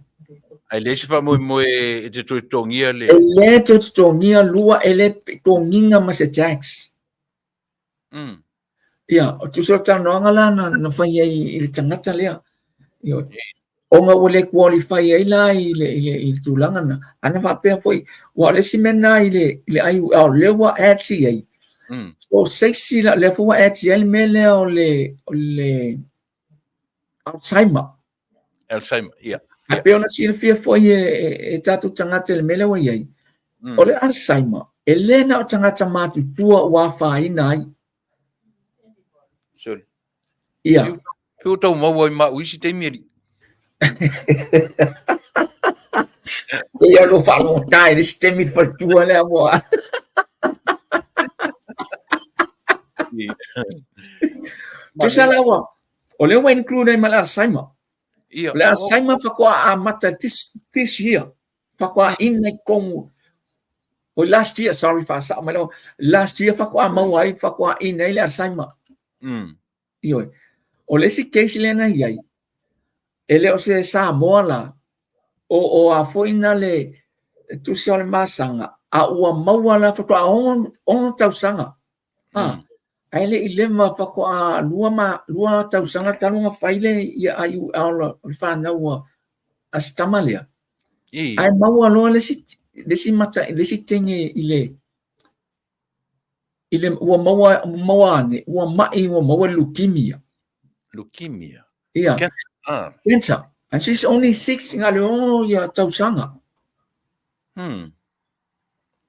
Ae leai se faamoemoe e te toe totogia le... E le toe totogia lua, e le totogiina ma se tax. Ia, o tusa o le talanoaga la na fai ai i le tagata lea. Ia, ona ua le qualify ai la i le tulaga na. Ana faapea foi, ua o le isi mea lena i le IUL, lea ua add i ai. So, se isi la, lea foi ua add i ai le mea lea o le Alzheimer. Alzheimer, ia. E pei ona silafia foi e tatou tagata i le mea lea ua i ai. O le Alzheimer, e le na o tagata matutua ua afaina ai. Sorry. Ia. Pe o tau maua i ma au isi taimi alii. Ia lo whaalogota i le isi taimi faletua lea moa. Tusa la ua, o lea ua include ai ma le Alzheimer. Ia. O le Alzheimer faatoa amata this year. Faatoa ina i totonu o last year, sorry, faasao mai lau, last year faatoa maua ai, faatoa ina ai le Alzheimer. Ioe. O le isi case lea na i ai, e le o se Samoa la, o a foi na le tusi o le masaga, a ua maua la faatoa 6 tausaga. Ae le i leva faatoa 2 tausaga talu ona fai le ia IUL o le fanau a si tama lea. Ae maua loa le isi teine i le ua maua ane, ua mai ua maua le leukemia. Leukemia. Ia. Cancer. Cancer. And she's only 6 na le 6 ia tausaga.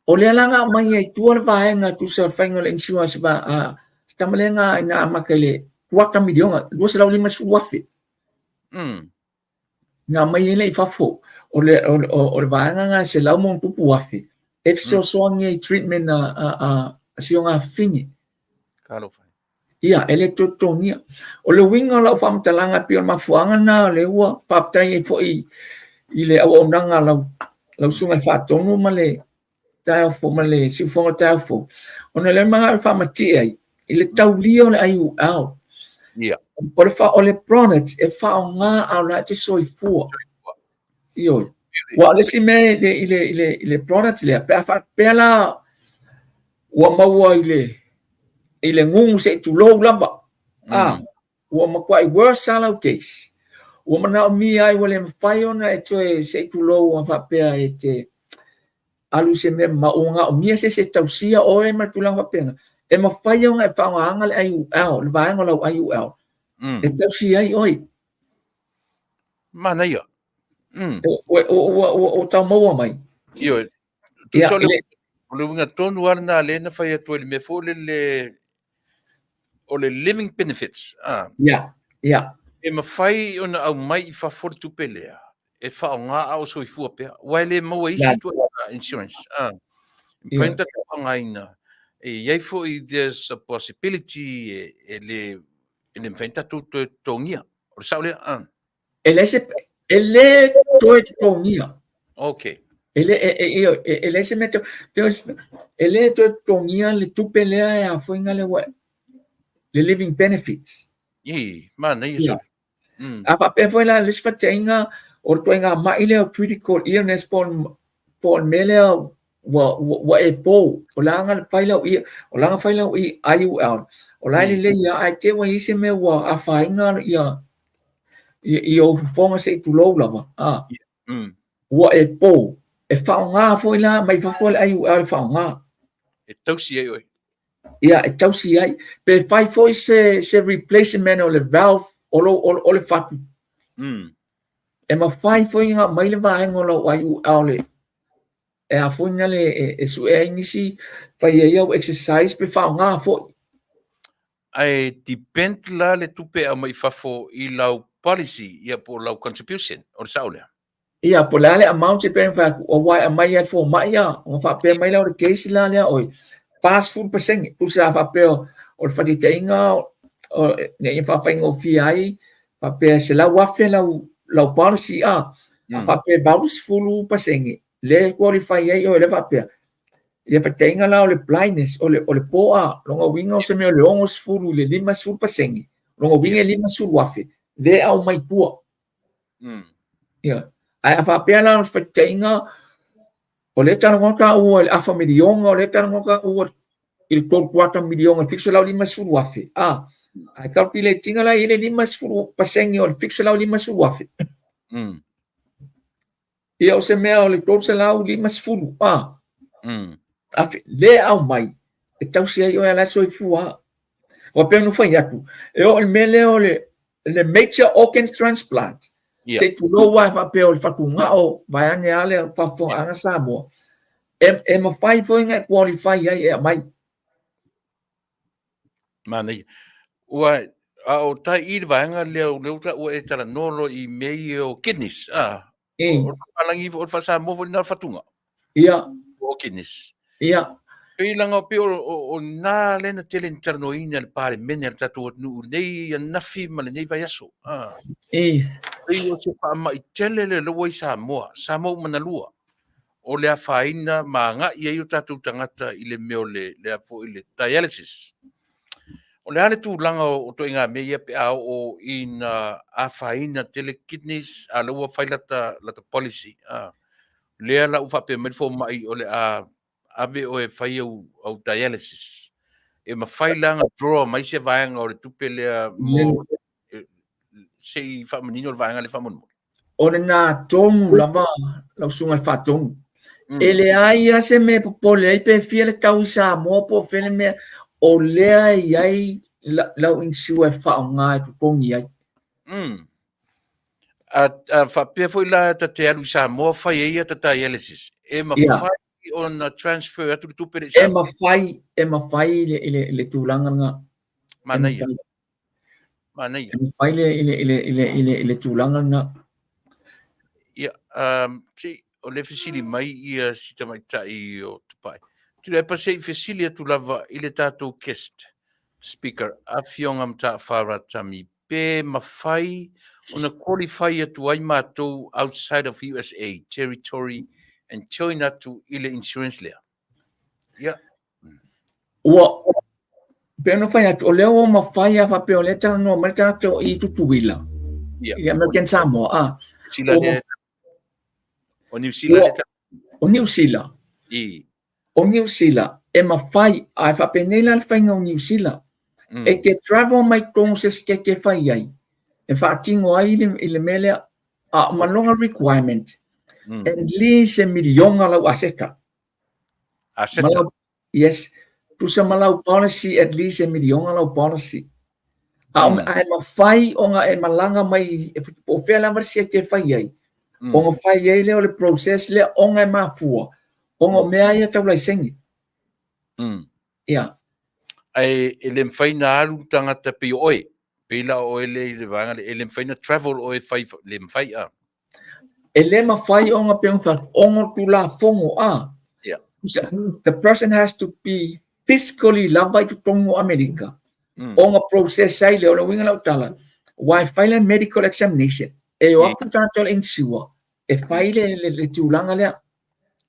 O lea la na aumai ai tua le vaega tusa o le faiga o le insurance va a se tama lea na amata i le kuata miliona, $250,000. Na aumai ai lea i fafo. O le vaega na e $100,000 e fesoasoani ai i treatment a si ona afafine. Ia, e le toe totogia. O le uiga o lau faamatalaga pei o le mafuaaga lena o lea ua faafetai ai foi i le auaunaga a lau susuga i le Faatonu ma le taeao fou ma le siufofoga o le taeao fou, ona o lea e manao e faamatie ai i le taulia o le IUL. Ia. O le product e faaaoga a o la e te soifua. Ioe. Ua o le isi mea i le product lea, pe a faapea la ua maua i le gugu se i tulou lava, ua matuai worse lava lau case, ua manaomia ai ua le mafai ona e toe se i tulou a faapea e te alu i se mea ma ua manaomia se isi e tausia oe ma le tulaga faapena, E mafai ona e faaaogaina le IUL, le vaega o lau IUL, e tausi ai oe. Manaia. Ua tau maua mai. Ioe. Tusa o le uiga tonu lava lena lea na fai atu ai le mea foi lele o le living benefits. Ia, ia. E mafai ona aumai i fafo le tupe lea e faaaoga a o soifua pea, aua e le maua e isi ituaiga insurance. E mafai ona tatou faaaogaina. E i ai foi there's a possibility e le mafai ona tatou toe totogia. O le sao lea? E leai se, e le toe totogia. Okay. E le, e, e, e, e leai se mea, e le toe totogia le tupe lea e a foi ngale ua, le living benefits. Ii, manaia yeah. A faapea foi la le isi faataitaiga o le ituaiga mai lea o critical illness po o le mea lea ua e pou, o le a na fai lau o le a na fai lau IUL, o la e lelei lava, ae te i ua i ai se mea ua afaina i ou fofoga se i tulou lava, a, ua e pou, e faaaoga foi la mai fafo le IUL e faaaoga. E tausi ai oe. Ia, e tausi ai. Pe fai foi se replacement o le valve o le fatu. E mafai foi ona aumai le vaega o lau IUL e a foi na le e sue ai nisi fai ai au exercise pe faaaoga foi. Ae depend la le tupe e aumai i fafo i lau policy ia po o lau contribution, o le sao lea? Ia, po o le a le amount e pei ona fai atu, aua e aumai lava e fomai ia, ona faapea mai lea o le case la lea oi, 40%, tusa a faapea o le faataitaiga ina ia faafaigofie ai, faapea e $100,000 lau policy a, a faapea e 80% lea e qualify ai oe lea faapea, ia faataitaiga la o le blindness, o le poa, lona uiga o se mea o le 60 i le 50%, lona uiga e $50,000 lea e aumai tua. Ia. Ae a faapea la o le faataitaiga, o lea e talanoa taua i le afa miliona, o lea e talanoa taua i le 3 kuata miliona, $750,000, a, ae calculate ina la i ai le 50% o le $750,000. Ia o se mea o le 350, a, afe, lea e aumai, e tausi ai oe a la e soifua. Ua pei ona fai atu, e oo i le mea lea o le major organ transplant, se i tulou lava e faapea o le fatugao vaeane lava le faafofogaaga Samoa, e mafai foi ona e qualify ai e aumai. Manaia. Ua, a o tai i le vaega lea, o lea ua e talanoa loa i mea ia o kidneys, a? O le faalagi, o le faa-Samoa foi lena o le fatugao. Ia. O kidneys. Ia. Pei leaga pei o na lea na tele na talanoaina e le Palemene a le tatou atunuu i lenei ananafi ma lenei vaiaso. Pei o se faamai tele lea ua i Samoa, Samoa uma na lua. O le afaina ma agai ai o tatou tagata i le mea o le, lea foi le dialysis. O le a le tulaga o ituaiga mea ia pe a oo ina afaina tele kidneys, a o lea ua fai lata policy. Lea la ua faapea mai le fomai o le a ave oe e fai au dialysis. E mafai la ona draw mai se vaega o le tupe lea mo se i faamanino le vaega lea faamolemole. O lena tonu lava lau susuga i le Faatonu. E leai lava se mea e popole ai pe fia le tau i Samoa po o fea le mea, o lea e i ai lau insure e faaaoga e totogi ai. A faapea foi la ta te alu i Samoa fai ai ata dialysis, e mafai ona transfer atu le tupe lea i Samoa? E mafai, e mafai i le tulaga lena. Manaia. Manaia. E mafai i le tulaga lena. Ia, se o lea fesili mai ia si tamaitai o Tupai. Tuilaepa se i fesili atu lava i le tatou guest speaker, Afioga Mataafa Ratami, pe mafai ona qualify atu ai matou outside of USA territory and join atu i le insurance lea. Ia. Ua pei ona fai atu, o lea ua mafai a faapea o lea e talanoa mai le tagata o i Tutuila, i American Samoa, a. O Niu Sila lea. O Niu Sila. I. O Niu Sila, e mafai, ae faapenei la le faiga o Niu Sila. E te travel mai totonu se sitete e fai ai, e faatino ai i le mea lea, a ma lona requirement, at least e miliona lau aseta. Aseta? Yes. Tusa ma lau policy at least e miliona lau policy. A mm. ae mafai ona e malaga mai po o fea lava le siaki e fai ai. Mm. Ona fai ai lea o le process lea ona e mafua ona o mea ia tau laisene. Mm. Ia. Ae e le mafai na alu tagata pei o oe, pei la o oe lea i le vaega lea, e le mafai na travel oe fai, le mafai a. E le mafai ona pei ona fai atu, ona o le Tulafono a. Yeah. The person has to be physically lava i totonu o Amerika. Mm. Ona process ai lea, o le uiga lau tala, aua e fai le medical examination, e o atu le tagata o le insure, e fai le, le, le tulaga lea.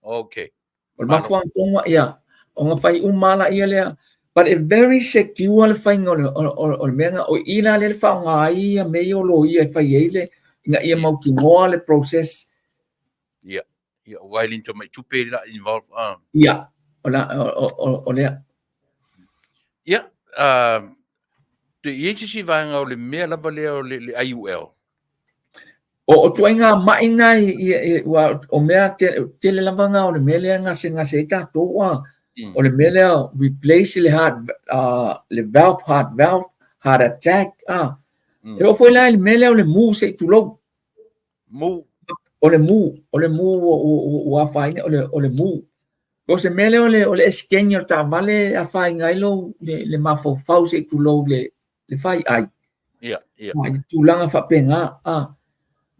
Okay. O le mafuaaga tonu ia, ona fai uma lava laia lea. But e very secure le faiga o le, o, o, o le mea lena. O i la lea le faaaoga ai ia mea ia o loia e fai ai le, ina ia mautinoa le process. Ia, ia, aua e le ni tamai tupe la involve. Ah. Ia, o, la, o, o, o lea. Ia, uh, e i ai se isi vaega o le mea lava lea o le, le IUL? O, o tuaiga ma'i na i, i, i, ua, o mea te, tele lava ngā o le mea lea gasegase ai tātou a. Mm. O le mea lea replace le heart, le valve, heart valve, heart attack a. Mm. E oo foi la i le mea lea o le mu se i tulou. Mu. O le mu, o le mu ua, ua, ua, ua afaina, o le, o le mu. O se mea lea o le, o le esekeni o le taavale e afaina ai lou, le, le mafaufau se i tulou le, le fai ai. Ia, ia. A, i tulaga faapena, a.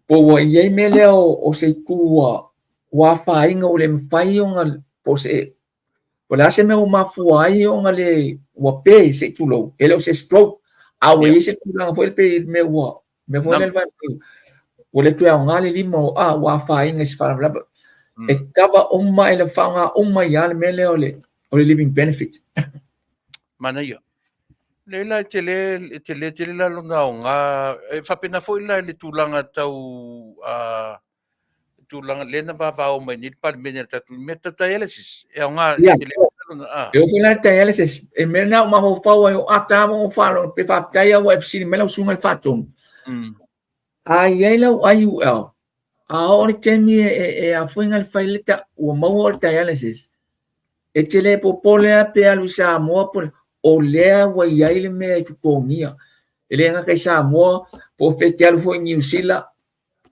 Po ua i ai mea lea o, o se itu ua, ua afaina ua le mafai ona, po o se, po o le a se mea ua mafua ai ona le, ua pe se i tulou, e le o se stroke, a ua i ai se tulaga foi lea pei mea ua, mea foi lea ua le toe aoga le lima, a, ua afaina i se faalavelave. Mm. E kava uma, e faaaoga uma ai lava le mea lea o le, o le living benefit. Manaia. Lea la e tele, e tele tele la lona aoga, e faapena foi la i le tulaga tau uh, tulaga lea na vavao mai nei le Palemene a le tatou mea tau dialysis, e aoga e Yeah. tele la lona a. E oo foi la le dialysis, e mea lena ua mafaufau ai o ata ma ou faalogo, pe faafetai lava ua e fesili mai lau susuga i le faatonu. Mm. A i ai lau IUL, a oo le taimi e, e, e afoiga le fai le ta, ua maua o le dialysis, e te le popole lava pe alu i Samoa po o lea ua i ai le mea e totogia. E le gata i Samoa, po o fea e te alu foi i Niu Sila,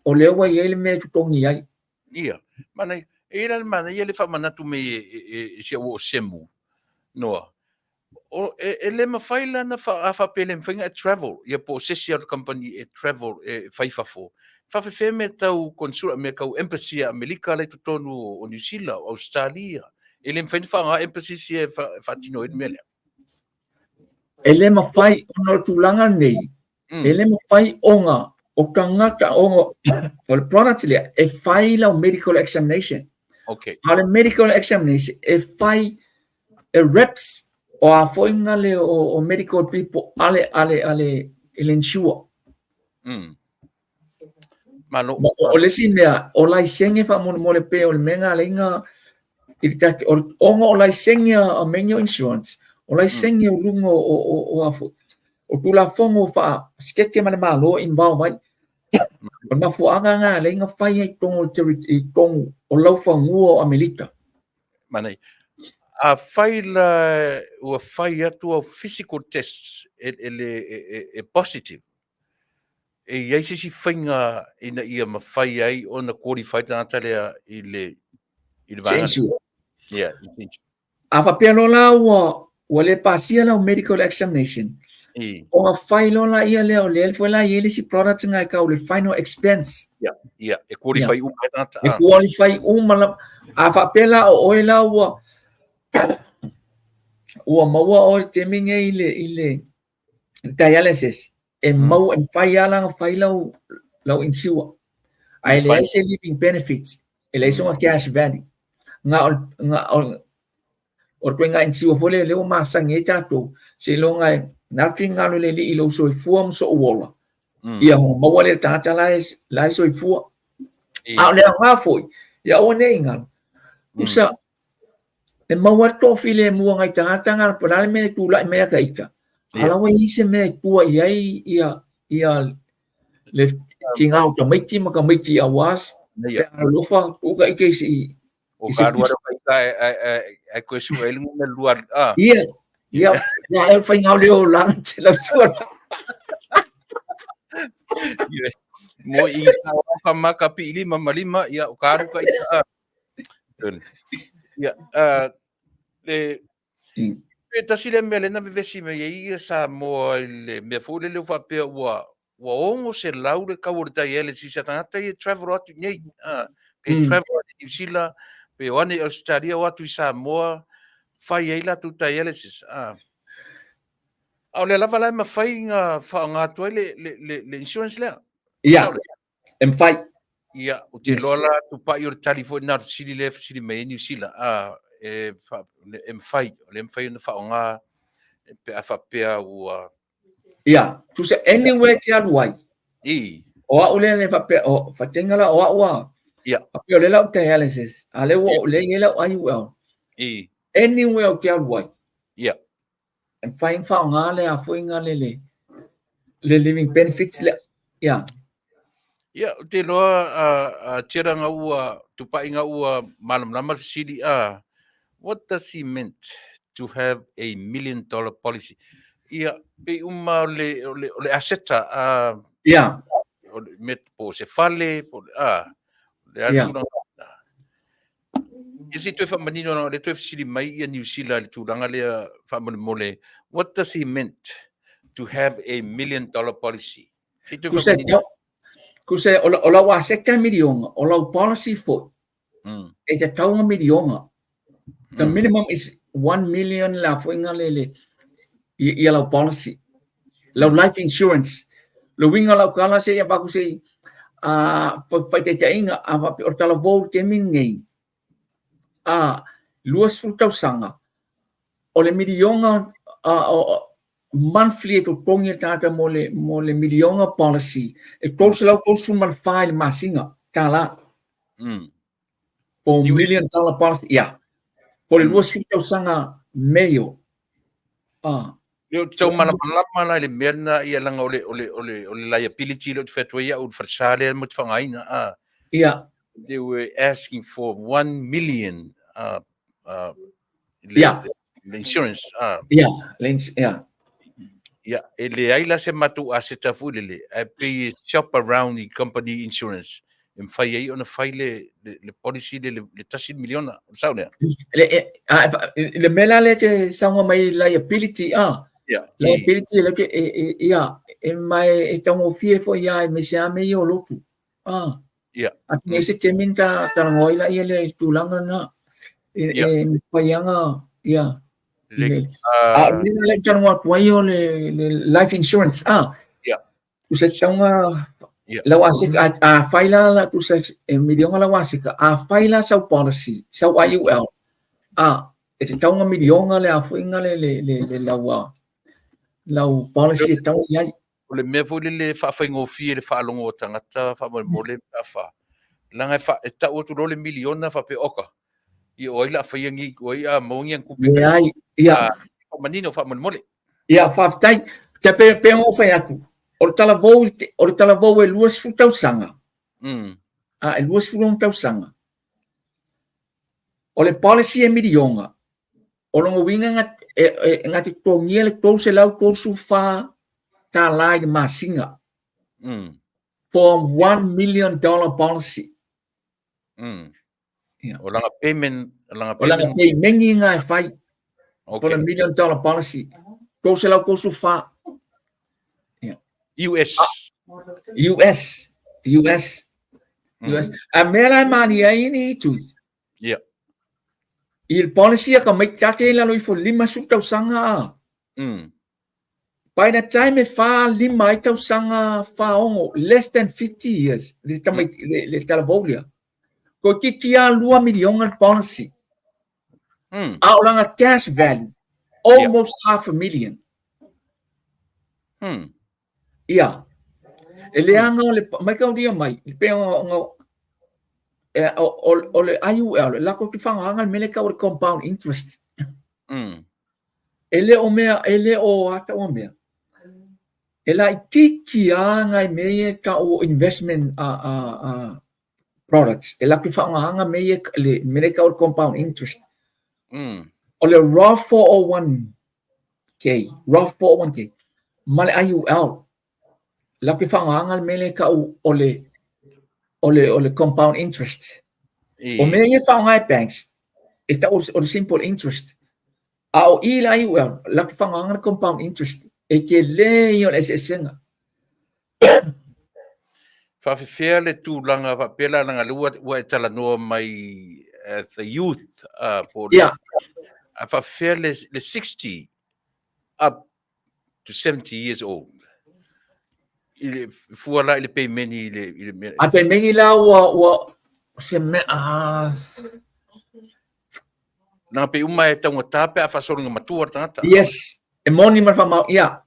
o lea ua i ai le mea e totogi ai. Ia, manaia, e i ai la le manaia le faamanatu mai e, e, e, e si au uo Semu, Noa, o, e, e le mafai la na fa, a faapea e le mafai na e travel, ia po o se isi o le company e travel e fai fafo. Faafefea mea tau consular, mea tau embassy a Amerika la i totonu o, o Niu Sila, o Australia. E le mafai na faaaoga embassies ia e, fa, e faatino ai le mea lea. E le mafai ona o le tulaga lenei, Mm. e le mafai ona o tagata ona o le product lea e fai lau medical examination. Okay. A o le medical examination e fai e reps o a foi na le o, o medical people ale ale ale e le insure. Mm. Malo. Ma o, o le isi mea, o laisene faamolemole pe o le mea na alai na i le tatou, o, ona o laisene a, a mea nei o insurance, o laisene o luga o, o, o, o a foi, o Tulafono faa-Sikete ma le Malo e involve ai. O le mafuaaga na alai na fai ai i totonu o le i totonu o laufanua o Amerika. Manaia. Afai la ua fai atu au physical tests e, e, e, e, e positive, e i ai se isi faiga ina ia mafai ai ona qualify le tagata lea i le i le vaega lea? Yeah, i se insure. A faapea loa la ua ua le pasia lau medical examination, I. ona fai loa laia lea o lea foi la e i ai le isi product na e tau le final expense. Yeah, yeah, e qualify uma ai tagata. E qualify uma lava. A faapea la o oe la ua ua maua oe i le taimi nei i le i le dialysis, e maua, e mafai lava la ona fai lau lau insure. Ae leai se living benefits, e leai sona cash value. Na o na o o le ituaiga insure foi lea lea ua masani ai tatou, seiloga e na finagalo le Alii i lou soifua ma sou ola, ia ona maua lea e le tagata la e, la e soifua. A o le aoga foi, ia aua ne i galo. Tusa, e maua ai le toafilemu o nai tagata na, po o le a le mea e tulai mai ia ta ita, a la ua i ai se mea e tua i ai ia, ia le tiga o tamaiti ma tamaiti aua pe a alofa tuu ta ita i se O ka alu alu ka ita e koe su e lungu me lua. Ah. Ia, ia, ia e whai ngau leo la te lau tua. Mo i sa o ka maka pi lima ma lima, ia o ka alu ka ita. Ia, le Pe tasi le mea lena vevesi mai ai ia Samoa i le mea foi lele ua faapea ua ua 600 le kau o le dialysis a tagata ia e travel atu i inei. Pe travel atu i New Zealand, pe o ane i Australia o atu i Samoa, fai ai latou dialysis. A o lea lava la e mafai ona faaaoga atu ai le, le, le, le insurance lea. Ia, e mafai. Ia, ou te iloa la tupai o le tali foi lena o le fesili lea e fesili mai ai Niu Sila, a, e, e mafai, o lea e mafai ona faaaoga pe a faapea ua... Ia, tusa anywhere e te alu ai. I. O au lea e faapea, o faataitaiga la, o au a, Ia. Faapea o lea lau dialysis, a lea ua, lea e i ai lau IUL. I. Anywhere ou te alu ai. Ia. E mafai ona faaaoga le a foi nga le le living benefits lea. Ia. Ia, ou te iloa a tira nga ua tupai nga ua malamalama le fesili a what does he meant to have a million dollar policy? Ia, pei uma o le, o le, o le aseta a Ia. O le mea po o se fale, po o le a, le a Ia. tulaga. Ia se i toe faamanino leaga o lea toe fesili mai ia Niu Sila i le tulaga lea faamolemole, what does he meant to have a million dollar policy? Se i toe Tusa, faamanino. tusa o, o lau aseta e miliona, o lau policy foi, e tatau ona miliona. The minimum is 1 million la foi nga le le ia lau policy. Lau life insurance. Le uiga o lau tala se i avatu se i a faitaitaiga a faapea o le talavou i le taimi lenei a 20 tausaga o le miliona monthly e totogi e le tagata mo le mo le miliona policy e $334 i le masina tala. For million dollar policy, yeah. For le 20 tausaga male. Ah. Le ou te tau malamalama la i le mea lena, ia leaga o le, o le, o le, o le liability lea ou te fai atu ai au, o le falesa lea mo te faaaogaina. Ah. Yeah. They were asking for 1 million le, le insurance. Ah. Yeah, le yeah. Ia, e leai la se matou aseta foi lele, ae pei e shop around i company insurance e mafai ai ona fai le, le, le policy le, le, le tasi miliona, o le sao lea? Le, e, a, e, le mea la lea te saunoa mai liability, ah. Yeah. Liability, le, e, e, ia, e mai e taugofie foi ia e mese a me ia o lotu. Ah. Yeah. Atonu e i ai se taimi ona ta talanoa ai laia lea i le tulaga lena. E, Yeah. e mafai lava, ia. Le, A o le mea lea ou te talanoa atu ai o le, le life insurance, ah. Yeah. Tusa tatau ona Yeah. lau aseta, a, afai la, la tusa e miliona lau aseta, afai la sau policy, sau IUL, ah, e tatau ona miliona le a foi na le, le, le, le lau, ah, lau policy e tatau ona i ai. O le mea foi lele e faafaigofie i le faalogo a tagata faamolemole pe a fa, leaga e fa, e tau atu loa le miliona faapea, oka, ia o ai o le a faia ni, o ai a maua ni ana tupe. Leai, ia. A, faamanino faamolemole. Ia, faafetai. Kia pe, pe ona ou fai atu, o le talavou, o le talavou e 20 tausaga, a, e 26 tausaga, o le policy e miliona, O lona uiga na, e, e, na te totogia le $334 i le masina. For $1 million policy. Yeah. O lana payment, lana O lana payment. payment nga e fai. Okay. For a million dollar policy. $334. Yeah. US. US. US. US. A mea la e mania ai ni tui. Yeah. I le policy a ka mai take i lalo ifo 50 tausaga a. By the time e whā lima ai tausaga whāogo, less than 50 years, le, tamai, le, le talavou lea. Toeitiiti lava lua miliona le policy. A o lana cash value, almost half a million. Ia. E leaga o le maitaulia mai, e pei ona e, o, o, o le IUL, e latou te faaaogaina le mea lea e tau o le compound interest. E le o mea, e le o a taua mea. E laitiiti lava nai mea ia e tau o investment a, a, a products e latou te faaaogaina mea ia, le mea lea e tau o le compound interest. O le Roth 401k, Roth 401k ma le IUL, latou te faaaogaina le mea lea e tau o le o le compound interest. O mea ia e faaaoga e banks, e tau o le simple interest. A o i le IUL, latou te faaaogaina le compound interest, e tele ia o le eseesega. Faafefea le tulaga faapea la leaga lea ua e talanoa mai the youth po o le a faafefea le 60 up to 70 years old i le fua la i le peimeni i le mea. A peimeni la ua se mea a Leaga pei uma e taugata pe a faasologa matua le tagata. Yes, e moni ma le faamau, ia.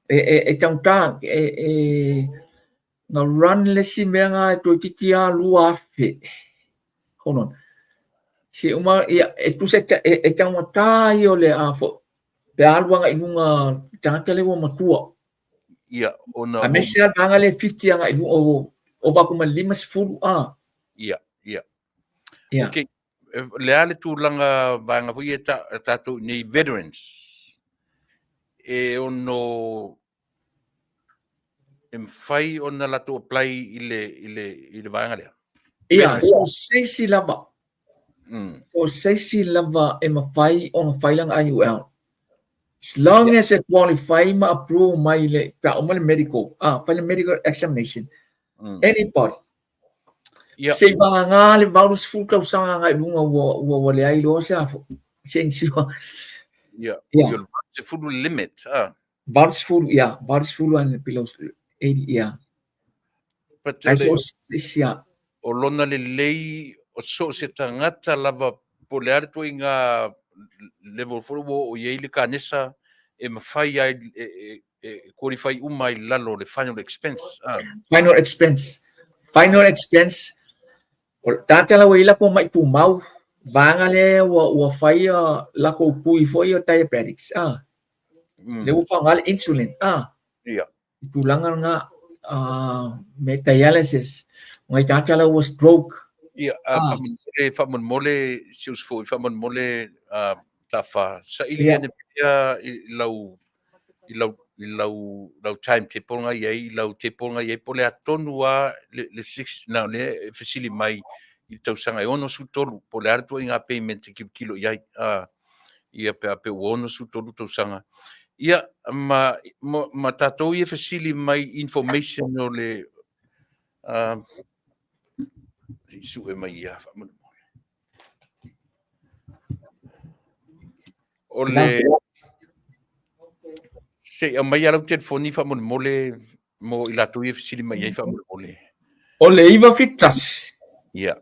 E taugata, e na run le isi mea na e toeitiiti lava 2000. Hold on. Se uma, ia, e tusa e taugata ia o le a foi, pe a alu agai i luga tagata lea ua matua. Ia, ona Aemaise lava le vaega lea e 50 agai i luga, ova atu ma le 50, a. Ia, ia. Yeah. Okay. Le a le tulaga vaega foi ia tatou nei veterans e ono e mafai ona latou apply i le vaega lea. Ia, so se isi lava. So se isi lava e mafai ona fai lana IUL. As long as e qualify ma approve mai le pe a uma le medical, fai le medical examination. Anybody. Se i vagana le 80 tausaga agai i luga ua leai loa se a foi, se insure. Ia, ia o le 80 le limit. 80, ia, 80 and below 80, ia. But Ai so se isi a. O lona lelei o so o se tagata lava po o le a le ituaiga level foi ua oo i ai le kanesa e mafai ai e qualify uma ai i lalo o le final expense. Final expense. Final expense. O le tagata la ua i ai latou mai tumau, vaega lea ua fai latou tui foi o diabetics. Lea ua faaaoga le insulin. Ia. I tulaga lena, me dialysis, o nai tagata la ua stroke. Ia, faamolemole, si uso foi, faamolemole Tafa, saili ane pea i lau i lau i lau lau timetable nga i ai, i lau table nga i ai, po o le a tonu lava le six, na o lea e fesili mai i le tausaga e 63, po o le a le ituaiga payment e tilotilo i ai, ia pe a pe ua 63 tausaga. Ia, ma, ma, ma tatou ia fesili mai information o le, se i sue mai ia, faamolemole. O le, se i aumai lava lau telefoni faamolemole mo i latou ia fesili mai ai faamolemole. O le 971. Ia.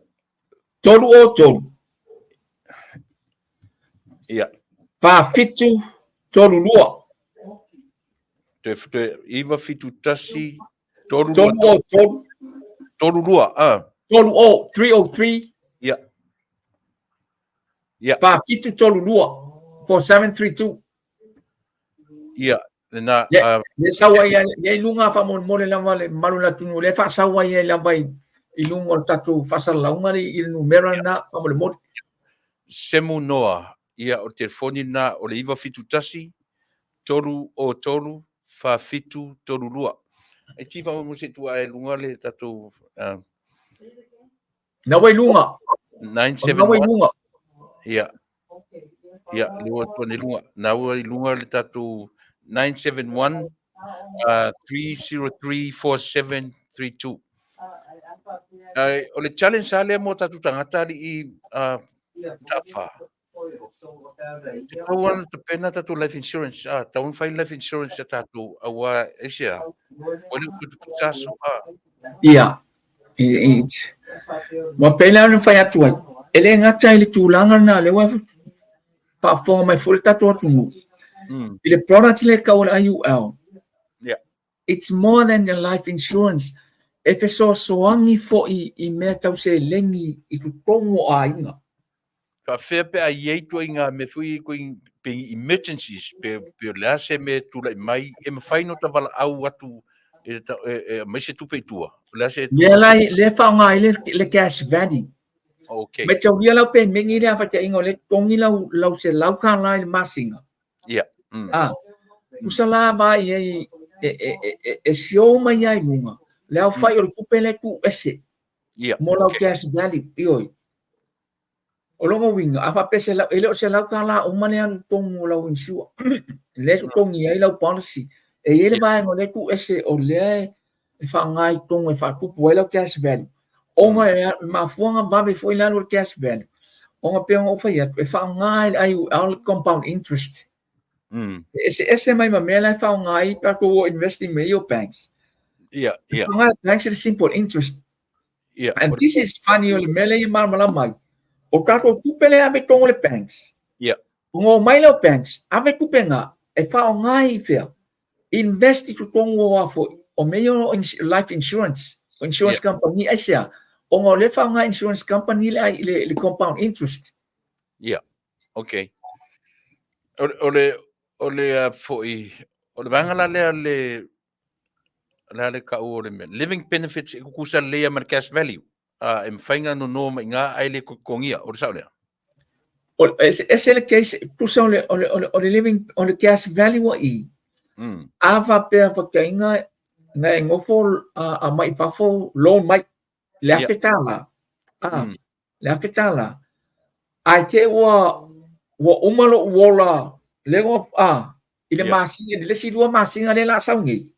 303. Ia. 4732. Toe, toe, 971, 3 303. 32, ah. 30, 303. Ia. Ia. 4732. 4732. Ia, lena. Ia, le sau ai ia i luga faamolemole lava le mamalu o le atunuu, lea e faasau ai ai lava i luga o le tatou faasalalauga i le numera lena faamolemole. Semu Noa, ia o le telefoni lena o le 971 303 4732. Ai ti faamolemole se i tuu ae i luga le tatou Na ua i luga. 971. Na ua i luga. Ia. Ia, le ua atu ane i luga. Na ua i luga le tatou 971 303 4732. Ai, o le challenge lava lea mo tatou tagata alii tafa. E tatau lava ona tapena tatou life insurance, a, tatau ona fai life insurance ia tatou, aua aisea, ua le o toe tutusa aso, a. Ia, ua pei la ona fai atu ai, e le gata i le tulaga lena, lea ua faafofoga mai foi le tatou atunuu, i le product lea e tau o le IUL, it's more than a life insurance, e fesoasoani foi i mea tau seleni i totonu o aiga. Faapefea pe a i ai ituaiga mea foi ia pe emergencies, pe o le a se mea e tulai mai, e mafai ona ota valaau atu e, e, e aumai se tupe i tua. O le a se Lea la lea e faaaoga ai le, le cash value. Okay. Mataulia lau pemeni lea faitaiga o lea e totogi lau, lau $100 i le masina. Ia. Mm. Ah, tusa la vaai i ai e, e, e, e, e show mai ai i luga le aofai o le tupe lea e tuu ese Ia. mo lau Okay. cash value. Ioe. O lona uiga, a faapea selau, e le o $100 uma le alu tonu o lau insure, lea e totogi ai lau policy. E i ai le vaega o lea e tuu ese o lea e faaaoga i totonu e faatupu ai lau cash value. Ona e mafua ona vave foi le alu o le cash value, ona pei ona ou fai atu, e faaaoga e le IUL le compound interest. E eseese mai ma mea la e faaaoga ai pe a tou o invest i mea ia o banks. Ia, ia. E faaaoga e banks le simple interest. And this is funny o le mea lea e malamalama ai. O tatou tupe lea e ave i totonu o le banks. Ona omai lea o banks, ave tupe na e faaaoga ai i fea? Invest i totonu o a foi, o mea ia o life insurance, o insurance company, aisea? Ona o lea e faaaoga e insurance company le, le compound interest. Ia. Okay. O, o le o le foi o le vaega la lea le le a le kau o le mea. Living benefits e kukusa lelei ma le cash value. A e mafai ona nono mai i ina ae le totogia. O le sao lea? O, ese le case, tusa o le, o le, o le, o le living, o le cash value a i. A faapea faitaiga na e nofo a, a mai fafo loan mai le $1,000. A, le $1,000. Ae te i ua, ua uma lou ola le ua, a, i le masina, i le isi 2 masina lea o le a sau nei.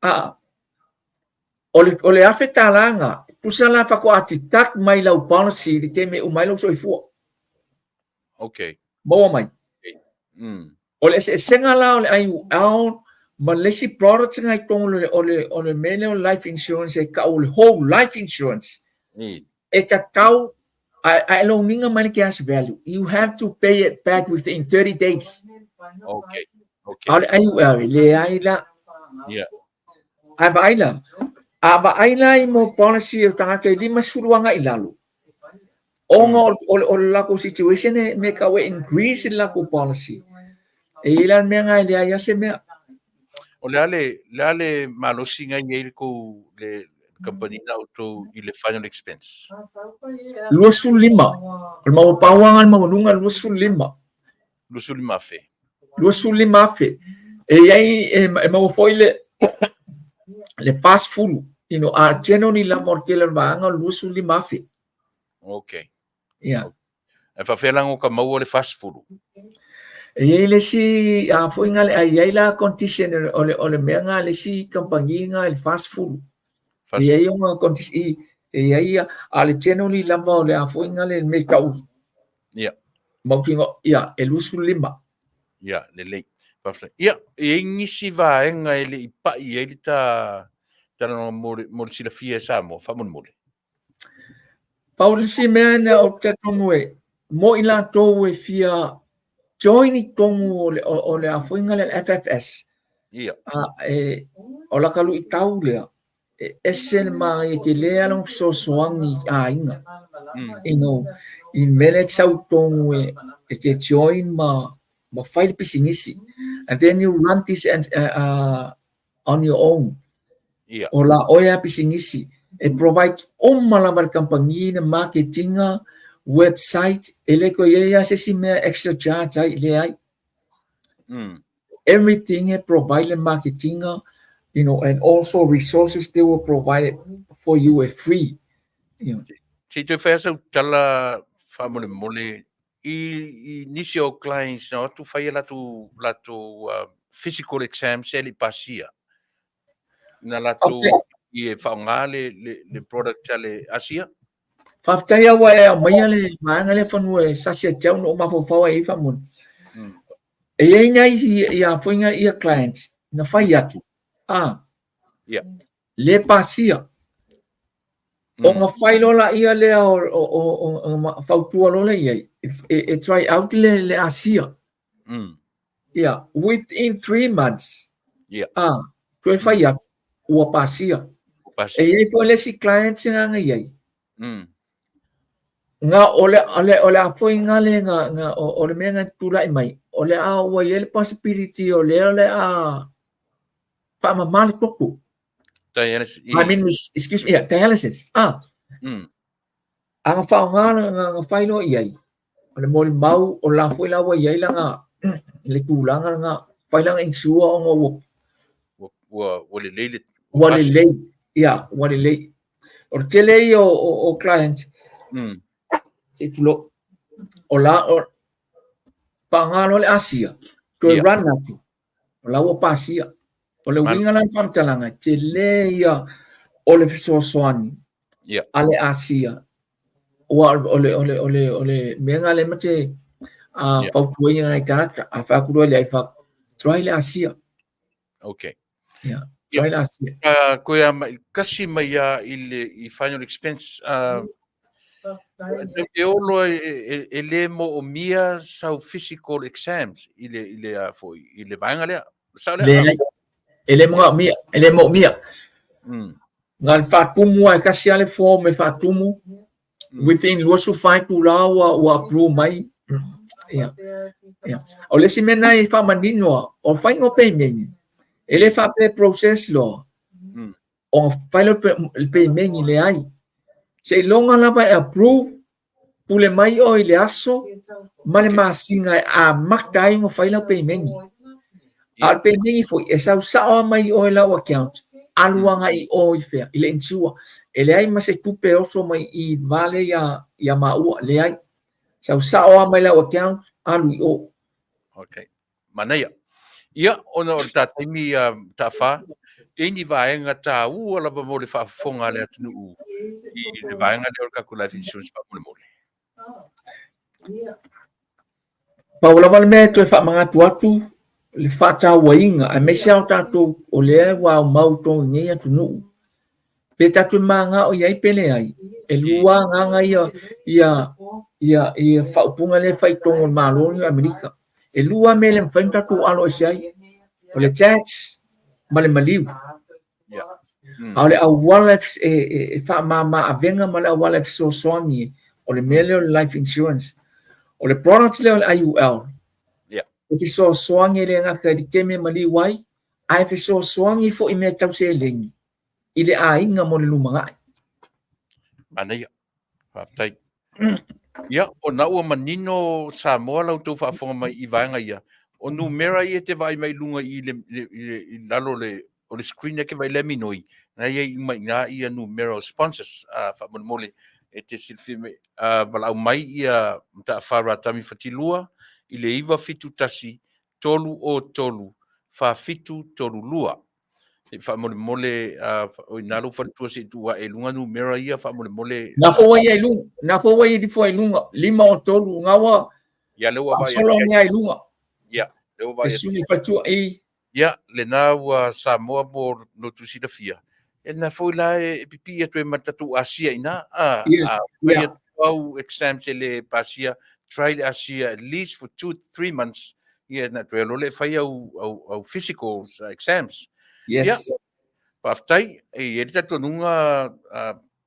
A, o le, o le $1,000 lena, tusa la faatoa deduct mai lau policy i le taimi e uma ai lou soifua. Maua mai. O le eseesega la o le IUL ma le isi product na i totonu o le, o le, o le mea lea o life insurance e tau o le whole life insurance. E tatau, a e loan ina mai le cash value, you have to pay it back within 30 days. Okay. A o le IUL, e leai la. A vaai la, a vaai la i mo policy o tagata e 50 agai i lalo, ona o, o, o le latou situation e me tau e increase le latou policy. E i ai la le mea na e leai lava se mea. O le a le, le a le malosi na i ai le kou le company na outou i le final expense? 25. O le maua le maualuga 25. 25,000. 25,000. E i ai, e, e maua foi le, le 40, you know, a generally lava o le tele o le vaega o le 25,000. Okay. Ia. E faapefea la ona ka maua le 40? E i ai le isi, a foi nga le, a i ai la condition o le, o le mea nga le isi kamupani nga i le 40. E i ai ona condition, i, e i ai ia, a le generally lava o le a foi nga le mea tau. Mautinoa, ia, e 25. Ia, lelei. Faafetai. Ia, e i ai nisi vaega e le i pai ai le ta talanoaga mo le, mo le silafia e Samoa, faamolemole. Pau le isi mea na ou te talitonu e mo i latou e fia join i totonu o le, o, o le afoiga lea le FFS. Ia. A, e, o la ka luitau lea, e ese le manaia tele lava lona fesoasoani i aiga. You know, i mea lea e te sau i totonu e, e te join ma, ma fai le pisinisi. And then you run this and, on your own. Ia. O la oe a pisinisi e provide uma lava le kamupani le marketing, website, e le toe i ai lava se isi mea extra charge ai, leai. Everything e provide le marketing, you know, and also resources they will provide it for you e free. You know. Se i toe fai lava sau tala faamolemole i, i nisi o clients na o atu fai a latou, latou physical exam se le i pasia. Na latou i e faaaoga le, le, le product a le Asia. Faafetai lava ua e aumaia le vaega lea fanua e sasi atu au na ou mafaufau ai i faamoni. E i ai nai ia foi nai ia clients na fai atu, a, le pasia. Ona fai loa laia lea o, o, o, o, fautua loa lea i ai, e, e try out le, le Asia. Ia, within 3 months, a, toe fai atu, ua pasia. Pasia. E i ai foi le isi client na na i ai. Nga o le, o le, o le a foi nga le nga, nga o, o le mea na tulai mai, o le a ua i ai le possibility o lea o le a Faamama le toto. Dialysis. I mean, excuse me, yeah, dialysis. Ah. A na faaaoga na fai loa i ai, o le molimau o la foi la ua i ai lana le tulaga lena, fai lana insure ona ua ua lelei le ua lelei, ia, ua lelei. O le tele ia o client, se i tulou, o la, o, faaaoga loa le asia, toe run atu, o la ua pasia. O le uiga la o le faamatalaga, tele ia o le fesoasoani a le Asia. Ua o le, o le, o le, o le mea lena lea ma te fautuaina nai tagata. A fai atu loa i le ai, try le Asia. Okay. Yeah, try le Asia. Koe a mai, kasi mai ia i le i final expense, Te olo e le moomia sau physical exams i le i le foi i le vaega lea. Sao lea? Leai. E le manaomia, e le moomia. Na o le faatumu lava e tasi lava le form e faatumu within 24 itula ua ua approve mai. Ia. Ia. O le isi mea lena e faamanino lava, o le faiga o pemeni, e le faapea e process loa. Ona fai lea o le pemeni, leai. Seiloga lava e approve, pule mai oe i le aso ma le masina e amata ai ona fai lau pemeni. A o le pemeni foi, e sau sao lava mai i oe lau account, alu agai i o i fea, i le insure. E leai ma se tupe e oso mai i i le va lea ia maua, leai. Sau sao lava mai lau account, alu i o. Okay. Manaia. Ia, ona o le ta taimi Mataafa, e i ai ni vaega taua lava mo le faafofoga a le atunuu i le vaega lea o le tatou life insurance faamolemole. Pau lava le mea e toe faamanatu atu le faatauaina aemaise lava o tatou o lea ua aumau i totonu i nei atunuu, pe tatou te mananao i ai pe leai, e lua agaga ia ia ia ia faaupuga lea e fai i totonu o le Malo lenei o Amerika. E lua lava mea e le mafai ona tatou alo ese ai, o le tax ma le maliu. A o le auala e faamama avega ma le auala e fesoasoani o le mea lea o le life insurance. O le product lea o le IUL, e fesoasoani e le gata i le taimi e maliu ai, ae fesoasoani foi i mea tau seleni i le aiga mo le lumanai. Manaia. Faafetai. Ia, ona ua manino Samoa la outou faafofoga mai i vaega ia, o numera ia e te vaai mai i luga i le, i le, i lalo o le, o le screen e ke vaai lea minoi, na ia i mai ina ia numera o sponsors, faamolemole e te silafia mai, valaau mai ia Mataafa Ratami Fatilua i le 971 303 4732. Se i faamolemole, o i ina lou faletua se i tuu ae i luga numera ia faamolemole. Na foi ua ia i luga, na foi ua ia ifo i luga, 5 o 3, na ua Ia, lea ua vaai faasolo ane i luga. Ia, lea ua vaai E sui faletua i. Ia, lena ua Samoa mo lo outou silafia. E na foi la e pipii atu ai ma le tatou Asia i ina. A, a fai atu au exams e le pasia, try le Asia at least for 2, 3 months, ia na toe alu loa lea e fai au, au, au physical exams. Yes. Ia, faafetai. E i ai le talitonuga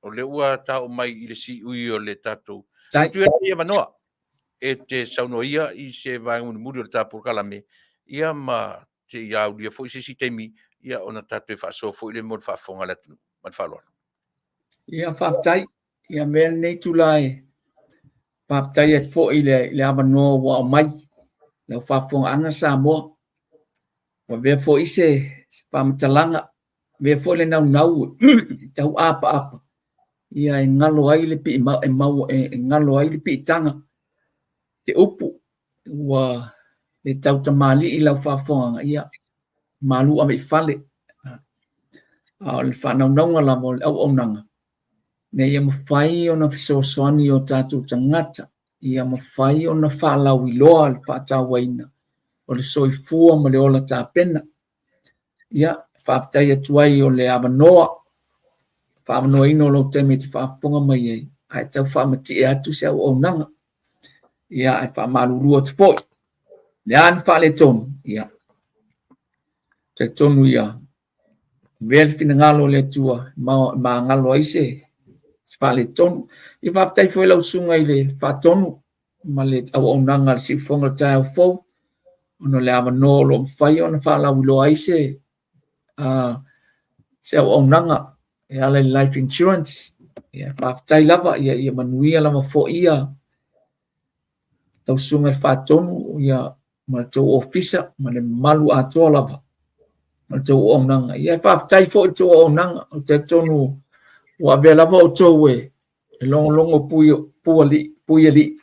o lea ua taoo mai i le siui o le tatou. Tai. Tuu atu ia avanoa e te saunoa ia i se vaega mulimuli o le ta polokalame, ia ma se i aulia foi se isi taimi, ia ona tatou toe faasoa foi lea mo le faafofoga a le atunuu. Ma le faaaloalo. Ia, faafetai. Ia avea lenei itula e faafetai atu foi i le avanoa ua aumai lau faafofogaaga Samoa. Ua avea foi se faamatalaga, avea foi le naunau e tau apaapa ia e galo ai le pii e mau e galo ai le piitaga te upu ua le tau tamalii lau faafofogaaga ia malu ave i fale. A o le faanaunauga lava o le auaunaga ina ia mafai ona fesoasoani i o tatou tagata, ia mafai ona faalauiloa le faatauaina o le soifua ma le ola tapena. Ia, faafetai atu ai o le avanoa, faaavanoaina o lou taimi e te faafofoga mai ai, ae tau faamatie atu se auaunaga. Ia, ae faamalulu atu foi, le a ni faaletonu, ia, talitonu ia, Avea le finagalo o le Atua e magalo ai se faaletonu. Ia faafetai foi lau susuga i le faatonu ma le auaunaga a le Siufofoga o le Taeao Fou ona o le avanoa o lo o mafai ona faalauiloa ai se se auaunaga e ala i le life insurance. Ia, faafetai lava, ia, ia manuia lava foi ia lau susuga i le Faatonu, ia, ma le tou ofisa, ma le mamalu atoa lava o le tou auaunaga. Ia, faafetai foi i le tou auaunaga, ou te talitonu ua avea lava outou e logologo pui, pui alii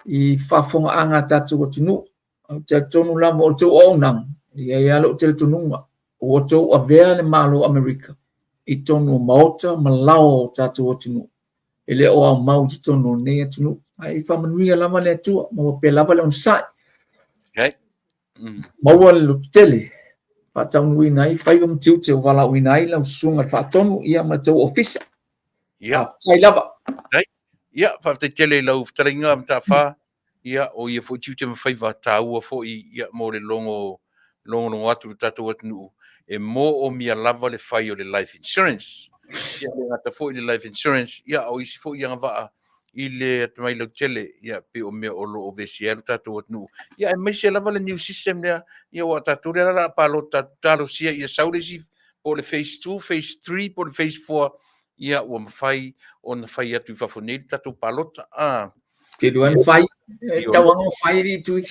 i faafofogaaga a tatou atunuu. Ou te talitonu lava o le tou auaunaga, e i ai lava lou talitonuga, ua outou avea le Malo o Amerika i totonu o maota ma lao o tatou atunuu, e le o aumau i totonu o lenei atunuu. Ae faamanuia lava le Atua, maua pea lava le onosai. Okay. Maua le lototele, faataunuuina ai faiva ma tiute ua valaauina ai lau susuga i le Faatonu ia ma le tou ofisa. Ia. Faafetai lava. Ia, faafetai tele i lau fetalaiga Mataafa. Ia, o ia foi tiute ma faiva taua foi ia mo le logo logologo atu i lo tatou atunuu e moomia lava le fai o le life insurance. Ia, le gata foi le life insurance, ia, o isi foi agavaa i le atamai lautele, ia, pei o mea o lo o vesia ai lo tatou atunuu. Ia, aemaise lava le new system lea, ia, aua o tatou lea o le a palota atu, talosia ia sau le isi po o le phase 2, phase 3, po o le phase 4, ia, ua mafai ona fai atu i fafo nei le tatou palota. Ah. Te lua ni fai, e tau anga fai ri tui.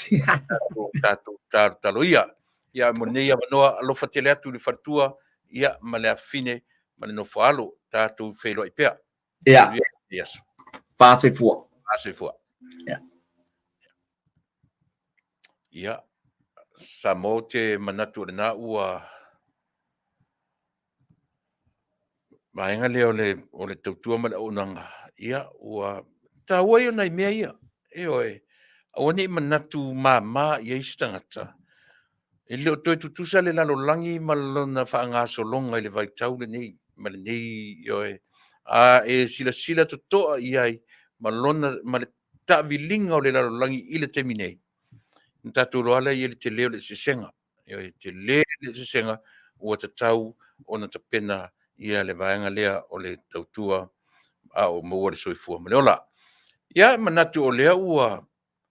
Tatou talotalo ia. Ia, mo lenei avanoa, alofa tele atu i le faletua, ia, ma le afafine, ma le nofo alo, tatou feiloai pea. Ia. Yes. Faasoifua. Faasoifua. Ia. Ia, Samoa ou te manatu o lena ua vaega lea o le, o le tautua ma le auaunaga, ia, ua taua ia o nai mea ia. Ioe, aua ne i manatu mama i ai se tagata, e le o toe tutusa le lalolagi ma lona faagasologa i le vaitau lenei ma lenei, ioe, a e silasila totoa i ai ma lona, ma le taaviliga o le lalolagi i le taimi nei, na tatou iloa lea i le tele o le eseesega. E tele le eseesega ua tatau ona tapena ia le vaega lea o le tautua a o maua le soifua ma le ola. Ia, e manatu o lea ua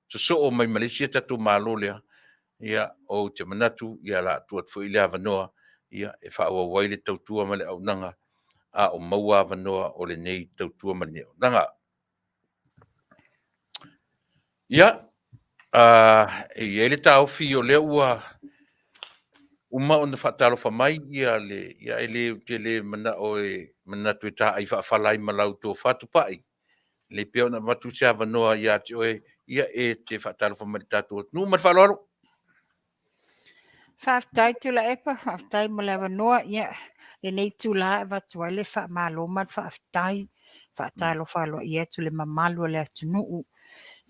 sosoo mai ma le isi a tatou Malo lea, ia, ou te manatu, ia, o le a tuu atu foi le avanoa, ia, e faaauau ai le tautua ma le auaunaga a o maua avanoa o lenei tautua ma lenei auaunaga. Ia, e i ai le taofi o lea ua uma ona faatalofa mai ia le, ia e le, ou te le manao e manatu e taai faafala ai ma lau tofa Tupai. Lelei pea ona avatu se avanoa ia te oe, ia e te faatalofa mai i le tatou atunuu. Ma le faaaloalo. Faafetai Tuilaepa, faafetai mo le avanoa. Ia, lenei itula e avatu ai le faamalo ma le faafetai. Faatalofa aloaia atu i le mamalu o le atunuu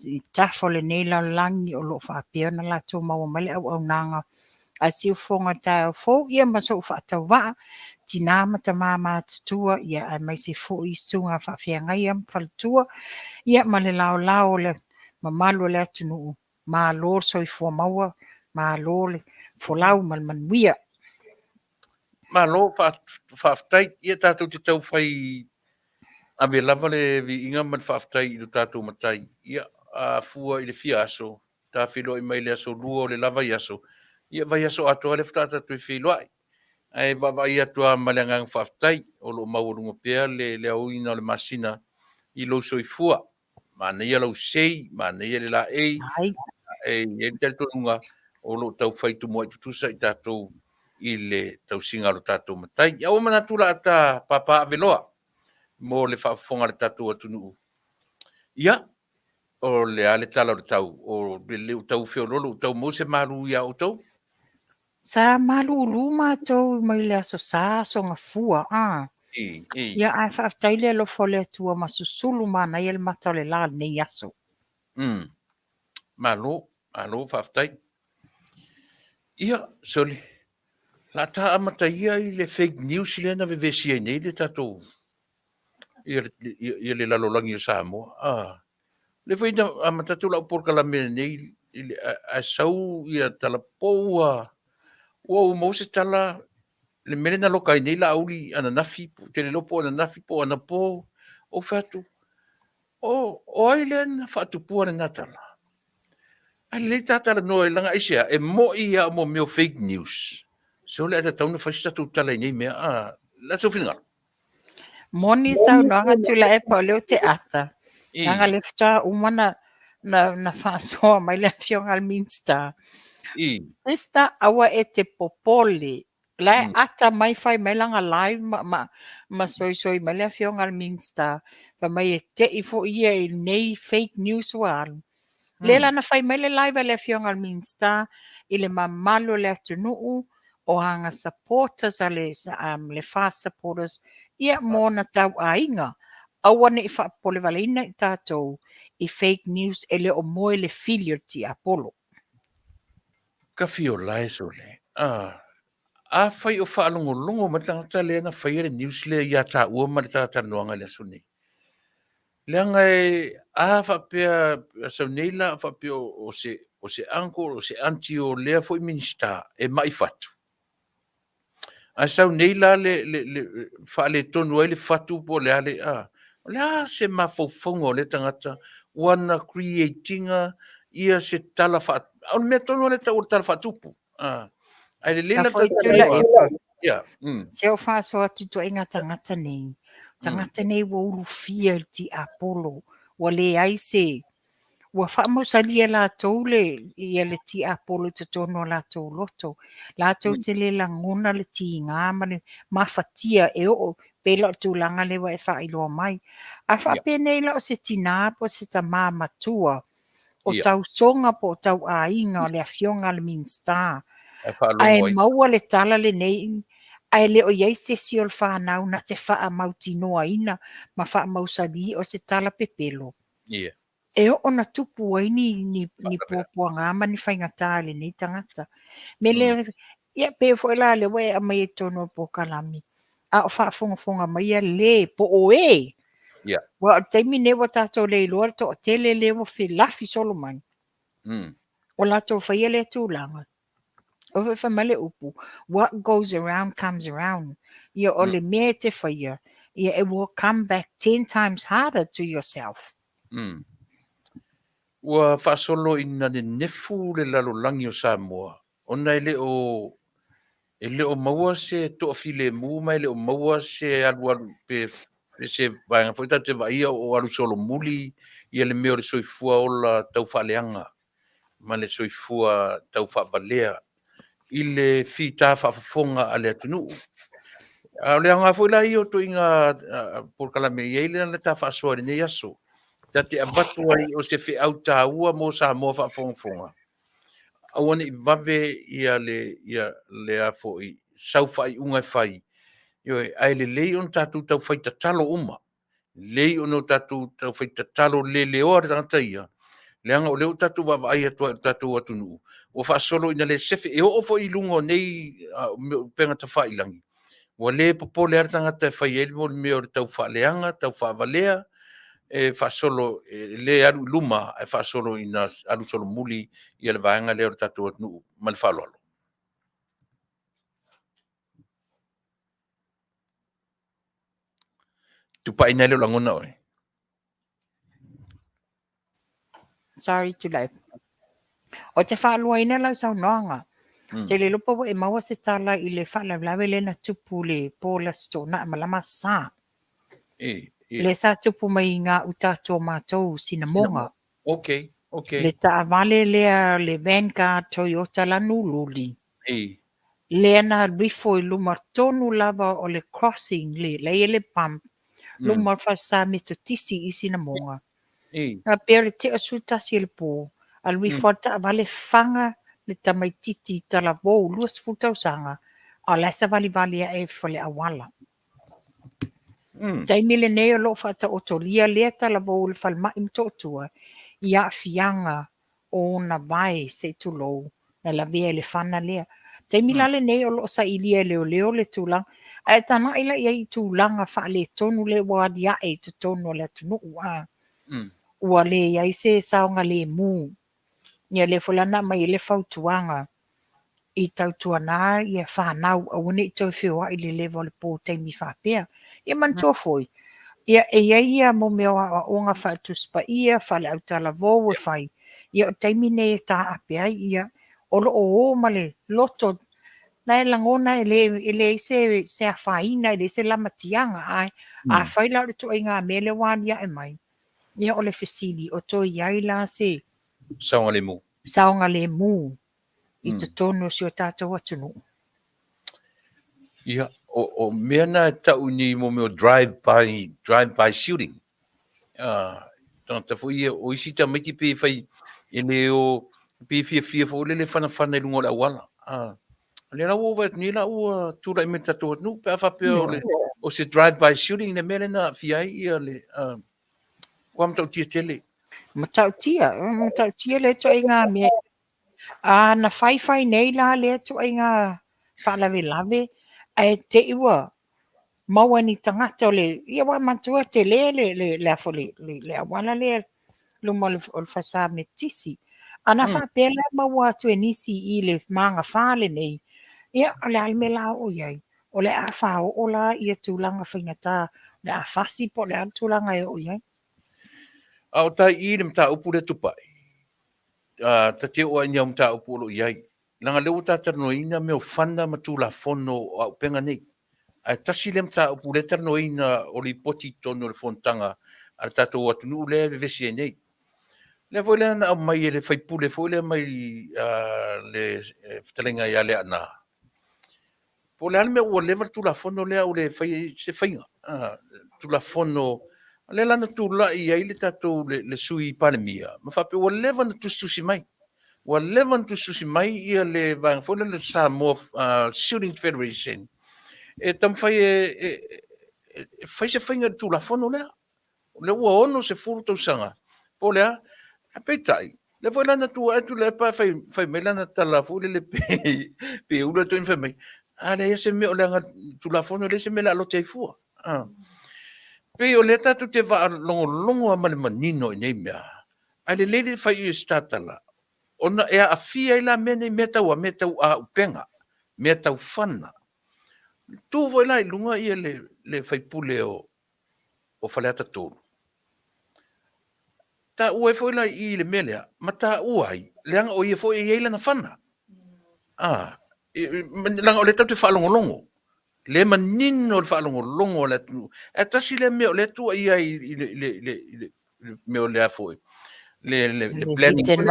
i tafa o lenei lalolagi o lo o faapea ona latou maua mai le auaunaga a Siufofoga i le taeao fou, ia ma sou faatauvaa, tina ma tama matutua, ia aemaise foi susuga faafeagai ma faletua, ia ma le laolao o le mamalu o le atunuu. Malo le soifua maua, malo le folau ma le manuia. Malo faafetai. Ia tatou te tau fai ave lava le viiga ma le faafetai i lo tatou Matai. Ia a fua i le fia aso, ta feiloai mai le aso lua o le la vaiaso, ia vaiaso atoa lea faatoa tatou feiloai. Ae vaavaai atu lava ma le agaga faafetai o lo o maualuga pea le aoina o le masina i lou soifua. Manaia lau sei, manaia le laei, e i ai le talitonuga o lo o tau fai tumuai tutusa i tatou i le tausiga o lo tatou matai. Ia ua manatu la ta papa aveloa mo le faafofoga a le tatou atunuu. Ia, o le a le tala o le tau, o le tau feololo, tau maua se malu ia outou? Sa malulu matou mai le Aso Sa, Aso Gafua, a. Ia, ae faafetai le alofa o le Atua ma susulu manaia le mata o le la lenei aso. Malo, malo faafetai. Ia, sole, la ta amata ia i le fake news lea na vevesi ai nei le tatou, ia, ia, ia le lalolagi o Samoa. Ah. Le foi na amata atu lau polokalame lenei i le, ae sau ia tala po ua ua ou maua se tala le mea lea na loka ai nei Laauli ananafi, ou te le iloa po o ananafi po o anapo, ou fai atu, o, o ai lea na faatupua lena tala? Ae lelei ta talanoa leaga aisea, e moni lava mo mea o fake news. So le a tatau ona fai se tatou tala i nei mea, a, le a sou finagalo? Moni saunoaga Tuilaepa o lea ou te ata. Leaga lea faatoa uma na, na, na faasoa mai le afioga a le Minisita. Sister, aua e te popole. La e ata mai fai mai lana live ma, ma, ma soisoi mai le afioga a le Minisita. Fai mai e tei foi ia i nei fake news ua alu. Lea la na fai mai le live a le afioga a le Minisita i le mamalu o le atunuu o ana supporters a le, um, le FAST supporters, ia mo ona tauaiga. Aua ne i faapopolevaleina i tatou i fake news e le o moe le fili o le tiapolo. Kafiola e sole. Ah, afai o faalogologo mai le tagata lea na faia le news lea ia taua ma le talatalanoaga i le aso nei. Leaga e, a faapea, sau nei la faapea o se, o se uncle, o se auntie o lea foi Minisita e mai fatu. Ae sau nei la le, le, le faaletonu ai le fatu po o le a le, a, o le a se mafaufauga o lea tagata ua na create ina ia se tala faa, o le mea tonu lava lea e tau o le tala faatupu. A, ae lelei la le Yeah. Se o faasoa atu ituaiga tagata nei. Tagata nei ua ulufia i le tiapolo, ua leai se ua faamausali e latou le ia le tiapolo i totonu o latou loto. Latou te le lagona le tiga ma le mafatia e oo pei la o le tulaga lea ua e faailoa mai. A faapenei la o se tina po o se tama matua o tausoga po o tauaiga o le afioga a le Minisita, ae maua le tala lenei, ae le o i ai se isi o le fanau na te faamautinoaina ma faamausali o se tala pepelo. E oo na tupu ai ni, ni, ni puapuaga ma ni faigata i lenei tagata. Me le, ia pei foi la lea ua e aumaia i totonu o le polokalame, a o faafogafoga mai ia le po o e. Aua o le taimi lenei ua tatou le iloa le toatele lea ua felafi solo mai. O latou faia lea tulaga. O foi fai mai le upu, what goes around comes around. Ia o le mea e te faia, ia it will come back 10 times harder to yourself. Ua faasolo ina nenefu le lalolagi o Samoa ona e le o e le o maua se toafilemu ma e le o maua se alualu pe se vaega foi tatou te vaaia o alu solomuli ia le mea o le soifua ola taufaaleaga ma le soifua taufaavalea i le fita faafofoga a le atunuu. A o le aoga foi la ia o ituaiga polokalame e i ai lana ta faasoa i lenei aso, ta te avatu ai o se feau taua mo Samoa faafogafoga, aua ne i vave ia le, ia le a foi, sau faaiuga e fai, ioe, ae lelei ona tatou taufai tatalo uma. Lelei ona tatou taufai tatalo leleoa le tagata ia, leaga o lea ua tatou vaavaai atu ai i le tatou atunuu, ua faasolo ina le sefe, e oo foi i luga o nei upega tafailagi, ua le popole lava le tagata e fai ai le mea o le tau faaleaga, tau faavalea, e faasolo, e le alu i luma, ae faasolo ina alu solomuli ia le vaega lea o le tatou atunuu. Ma le faaaloalo. Tupaina e le o lagona oe. Sorry Tuilaepa. Ou te faaluaina lau saunoaga. Mm. Te le iloa pe ua e maua se tala i le faalavelave lea na tupu le po le Aso Toonai malama Aso Sa. E, e. Lea sa tupu mai i gauta atu o matou Sinamoga. Okay, okay. Le taavale lea le Vanguard Toyota lanu luli. E. Lea na alu ifo i luma tonu lava o le crossing le la e i ai le pump, luma o le falesa Metotisi i Sinamoga. Na pei o le tea o le 11 o le po, alu ifo lava le taavale faga le tamaitiiti talavou 20 tausaga, a o la e savalivali ae i le auala. Taimi lenei o lo o faataotolia lea talavou i le falemai i Motootua i aafiaga o ona vae, se i tulou, na lavea i le fana lea. Taimi la lenei o lo o sailia e leoleo le tulaga, ae tagai la i ai i tulaga faaletonu lea ua aliae i totonu o le atunuu, a ua leai se saogalemu. Ia lea foi la na aumai ai le fautuaga i tautuana ia fanau aua ne i toe feoai i le leva o le po i taimi faapea. Ia manatua foi, ia e i ai ia mo mea o aoaoga faale-Tusi Paia, faale-autalavou e fai, ia o le taimi lenei e taape ai, ia o lo o o ma le loto la e lagona e le, e leai se, se afaina, e leai se lamatiaga, ae afai la o le ituaiga mea lea ua aliae mai, ia o le fesili, o toe i ai la se Saogalemu. saogalemu i totonu o si o tatou atunuu? Ia, o mea na e tau nei mo mea o drive by, drive by shooting. Tagata foi ia, o isi tamaiti pei e fai, e le o, pei e fiafia foi lele e fanafana i luga o le auala. O lea la ua ou vaai atu nei la ua tulai mai i le tatou atunuu pe a faapea o le, o se drive by shooting le mea lea na aafia ai ia le, ua matautia tele. Matautia, matautia lea ituaiga mea. A na faifai nei la lea ituaiga faalavelave, ae te i ua maua e ni tagata o le, ia ua manatua tele le, le, le, a foi, le, le, le auala lea luma o le, o le falesa Metotisi. A na faapea la e maua atu e nisi i le magafa lenei, ia o le a le mea la oo i ai? O le a faaoo la ia tulaga faigata, o le a fasi po o le a le tulaga e oo i ai? A o tai i le mataupu lea Tupai, ta te oo lava i ni au mataupu o lo o i ai. Leaga lea ua ta talanoaina mea o fana ma Tulafono o auupega nei. Ae tasi lea mataupu lea e talanoaina o lipoti i totonu o le fonotaga a le tatou atunuu lea e vevesi ai nei. Lea foi lea na aumai e le sui usufono foi lea mai le fetalaiga ia Leaana, Po o le a le mea ua leva le Tulafono lea ua le fai ai se faiga. Tulafono, lea la na tulai ai le tatou le Sui Palemia ma faapea ua leva ona tusitusi mai. Ua leva ona tusitusi mai ia le vaega foi lea le Samoa Shooting Federation e taumafai e fai se faiga i le Tulafono lea. O lea ua 60 tausaga, po o le a? Ae peitai, lea foi la na tu ae Tuilaepa ae fai mai lana tala foi lele pei e ulu le toeaina fai mai, a leai se mea o leaga Tulafono e leai se mea o le a lote ai fua. Pei o lea tatou te faalogologo lava ma le manino i nei mea, ae lelei le fai o se ta tala, ona e aafia ai la mea nei, mea tau a? Mea tau auupega, mea tau fana. Tu foi la i luga le sui usufono o o Faleata 3. Taua ai foi la i i le mea lea, ma taua ai, leaga o ia foi e i ai lana fana. Ah, leaga o lea tatou te faalogologo, lea e manino le faalogologo a le atunuu. Ae tasi lea mea o lea e tuuaia ai i le, i le, i le, i le, mea o lea foi, le planning.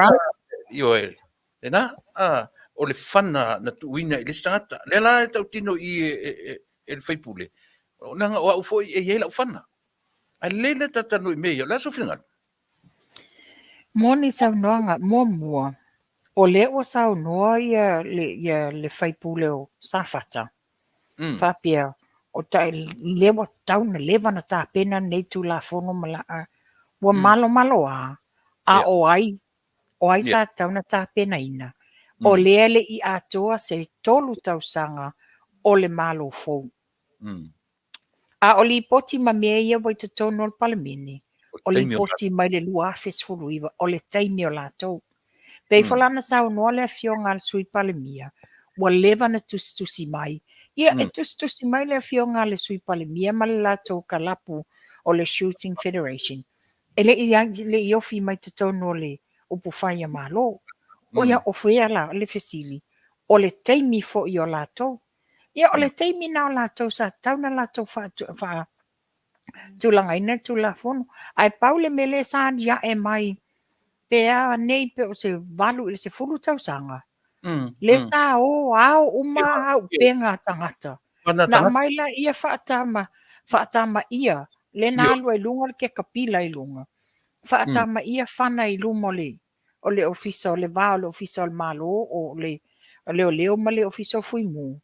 Ioe, lena, ah, o le fana na tuuina i le isi tagata. Lea la e tautino i i e, e, e le sui usufono, leaga o au foi e i ai lau fana. Ae lelei le talatalanoa i mea ia, o le a sou finagalo? Moni saunoaga, muamua, o lea ua saunoa ia le, ia le sui usufono o Safata, faapea, o ta, lea ua tatau ona leva ona tapena lenei Tulafono ma la, ua malomaloa, a o ai O ai sa tatau ona tapenaina? O lea e le i atoa se 3 tausaga o le Malo fou. A o lipoti ma mea ia ua i totonu o le Palemene, o lipoti mai le 2019, o le taimi o latou. Pei foi la ona saunoa le Afioga a le Sui Palemia, ua leva ona tusitusi mai. Ia, e tusitusi mai le Afioga a le Sui Palemia ma le latou kalapu o le Shooting Federation, e le i, le i ofi mai totonu o le upufai a Malo. O ia, o fea la le fesili, o le taimi foi o latou. Ia, o le taimi na o latou sa tatau ona latou faatulagaina le Tulafono. Ae pau le mea lea sa aliae mai pe a nei pe o se 8 i le 10 tausaga, lea sa o ao uma auupega a tagata. Na aumai laia faatama, faatamaia, lea na alu ai i luga le kekapila i luga, faatamaia fana i luma o le o le ofisa o le va o le ofisa o le Malo o le leoleo ma le ofisa o Fuimu.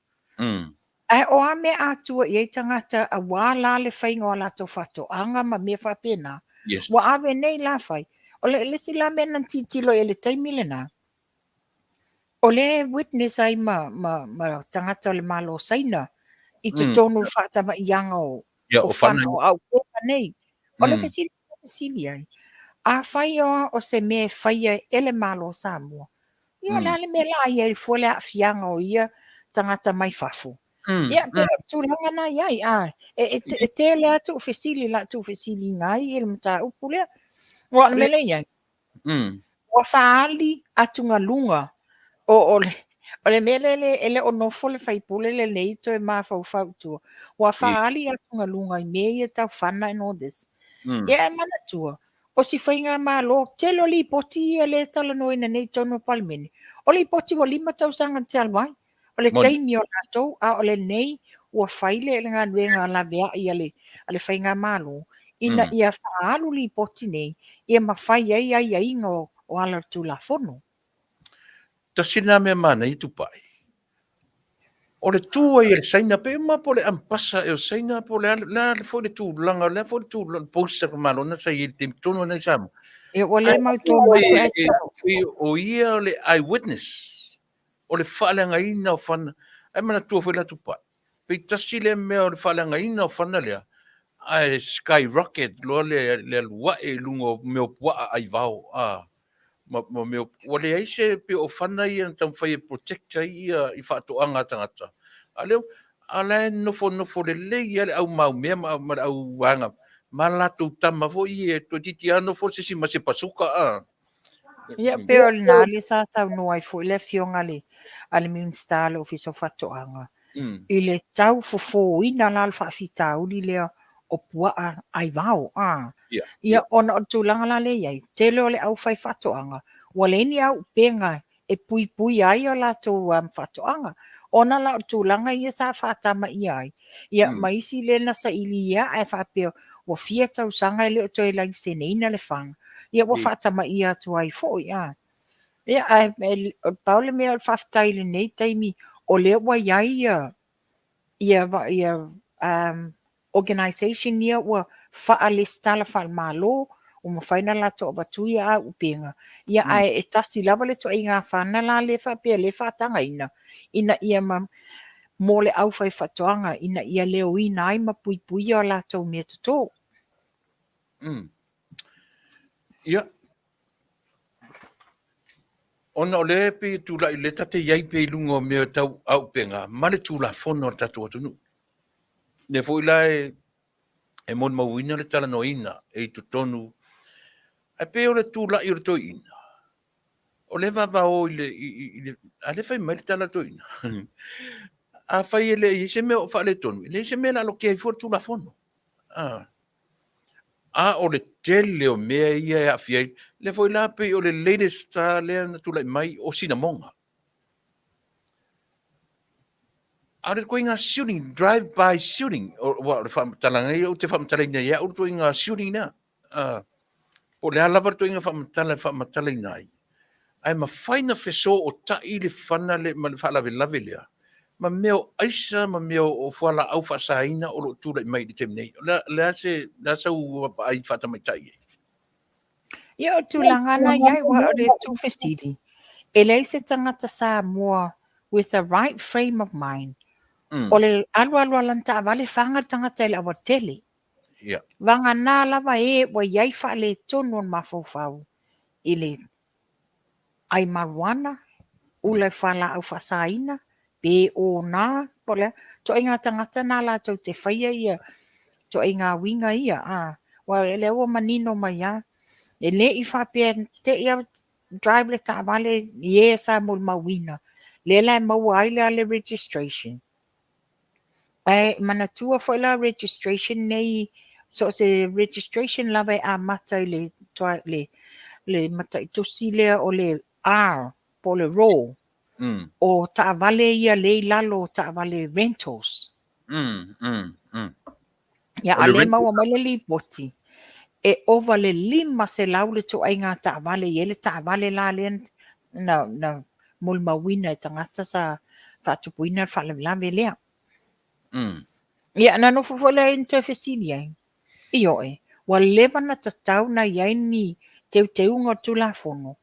Ae o a mea atua i ai tagata aua la le faiga o a latou faatoaga ma mea faapena, ua ave nei la fai. O le isi la mea na tilotilo i ai i le taimi lena, o lea e witness ai ma, ma, ma tagata o le Malo o Saina i totonu o le faatamaiaga o, o fana o auupega nei. O le fesili sa fesili ai, afai o, o se mea e faia e le Malo o Samoa, ia o le a le mea la i ai fua le aafiaga o ia tagata mai fafo? Ia, pei o le tulaga na i ai, a, e, e, e tele lava tuufesili, la tuufesiliga ai le mataupu lea. Aua o le mea lea e i ai, ua faaali atugaluga o, o le, O le mea lea e le o nofo le sui usufono lenei toe mafaufau i tua, ua faaali atugaluga i mea ia tau fana and all this. Ia ae manatua, o si faigamalo, tele o lipoti ia lea e talanoaina nei i totonu o le Palemene, o lipoti ua 5 tausaga talu ai. O le taimi o latou, a o lenei ua fai le galuega laveai a le faigamalo ina ia faaalu lipoti nei ia mafai ai aiaiga o ala o le Tulafono. Tasi lena mea manaia Tupai. O le tu ai a le Saina pe uma po o le ambasa ea o Saina po o le a, le a foi le tulaga, o le a foi le tulaga post a le Malo na sa i ai i le taimi tonu lena i Samoa. Ia ua le mautonu atu ae sao. O ia o le eyewitness o le faaleagaina o fana. Ae manatua foi la Tupai, pei tasi lea mea o le faaleagaina o fana lea, ae skyrocket loa le alu ae i luga o mea o puaa aivao, a, ma mea o, ua leai se, pei o fana ia na taumafai e protect ai ia i faatoaga a tagata. A o lea, a o la e nofonofo lelei lava le au maumea ma le au vaega ma latou tama foi ia, toeitiiti lava nofo se isi ma se pasuka, a. Ia, pei o lena le sa saunoa ai foi le afioga a le Minisita o le Ofisa o Faatoaga, i le tau fofōina la o le faafitauli lea o puaa aivao. Ia, ona o le tulaga la lea e i ai, tele o le aufaifaatoaga, ua leai ni aupega e puipuia ai a latou faatoaga, ona la o le tulaga ia sa faatamaia ai, ia ma isi lea na sailia ae faapea ua fia tausaga e le o toe laiseneina le fana, ia ua faatamaia atu ai foi. A. Ia, ae pau le mea o le faafetai i lenei taimi, o lea ua i ai ia ia organization ia ua faalesitala faale-Malo, ua mafai ona latou avatua ia auupega, ia ae e tasi lava le ituaiga fana la lea faapea lea e faatagaina, ina ia ma, mo le aufaifaatoaga ina ia leoina ai ma puipuia o latou mea toto. Ia, ona o lea e pei e tulai, lea ta te i ai pea i luga o mea tau auupega ma le Tulafono a le tatou atunuu. Lea foi la e molimauina le talanoaina e i totonu, ae pei o le tulai o le toeaina, o lea e vavao i le, i le, a lea fai mai le tala a le toeaina, afai e le i ai se mea o faaletonu, e leai se mea o le a lotea ai fua le Tulafono. A o le tele o mea ia e aafia ai, lea foi la pei o le latest lea na tulai mai o sinamoga. A o le ituaiga shooting, drive by shooting, aua o le faamatalaga ia ou te faamatalaina ia au le ituaiga shooting lea. Po o le a lava le ituaiga faamatala e faamatalaina ai, ae mafai ona fesootai le fana le, ma le faalavelave lea ma mea o aisa ma mea o fualaau faasaina o lo o tulai mai i le taimi nei. O le, le a se, le a sau vaai faatamaitai ai? Ia, o tulaga na i ai, aua o le tuufesili, e leai se tagata Samoa with the right frame of mind, o le alualu a lana taavale faga le tagata i le aualatele. Vagana lava e ua i ai faaletonu o le mafaufau i le ai marijuana, ula i fualaau faasaina, pe ona, po o le a, ituaiga tagata na latou te faia ia ituaiga uiga ia. Aua o lea ua manino mai lava, e le i faapea te i lava drive le taavale i e sa molimauina, lea la e maua ai la le registration. Ae manatua foi la registration nei, so o se registration lava e amata i le, le, le mataitusi lea o le R po o le RAW, o taavale ia lea i lalo o taavale rentals. Ia, a lea e maua mai le lipoti, e ova le 500 le ituaiga taavale, e i ai le taavale la lea na molimauina e tagata sa faatupuina le faalavelave lea. Ia, na nofo foi lea na toe fesili ai, ioe, ua leva ona tatau ona i ai ni teuteuga o le Tulafono,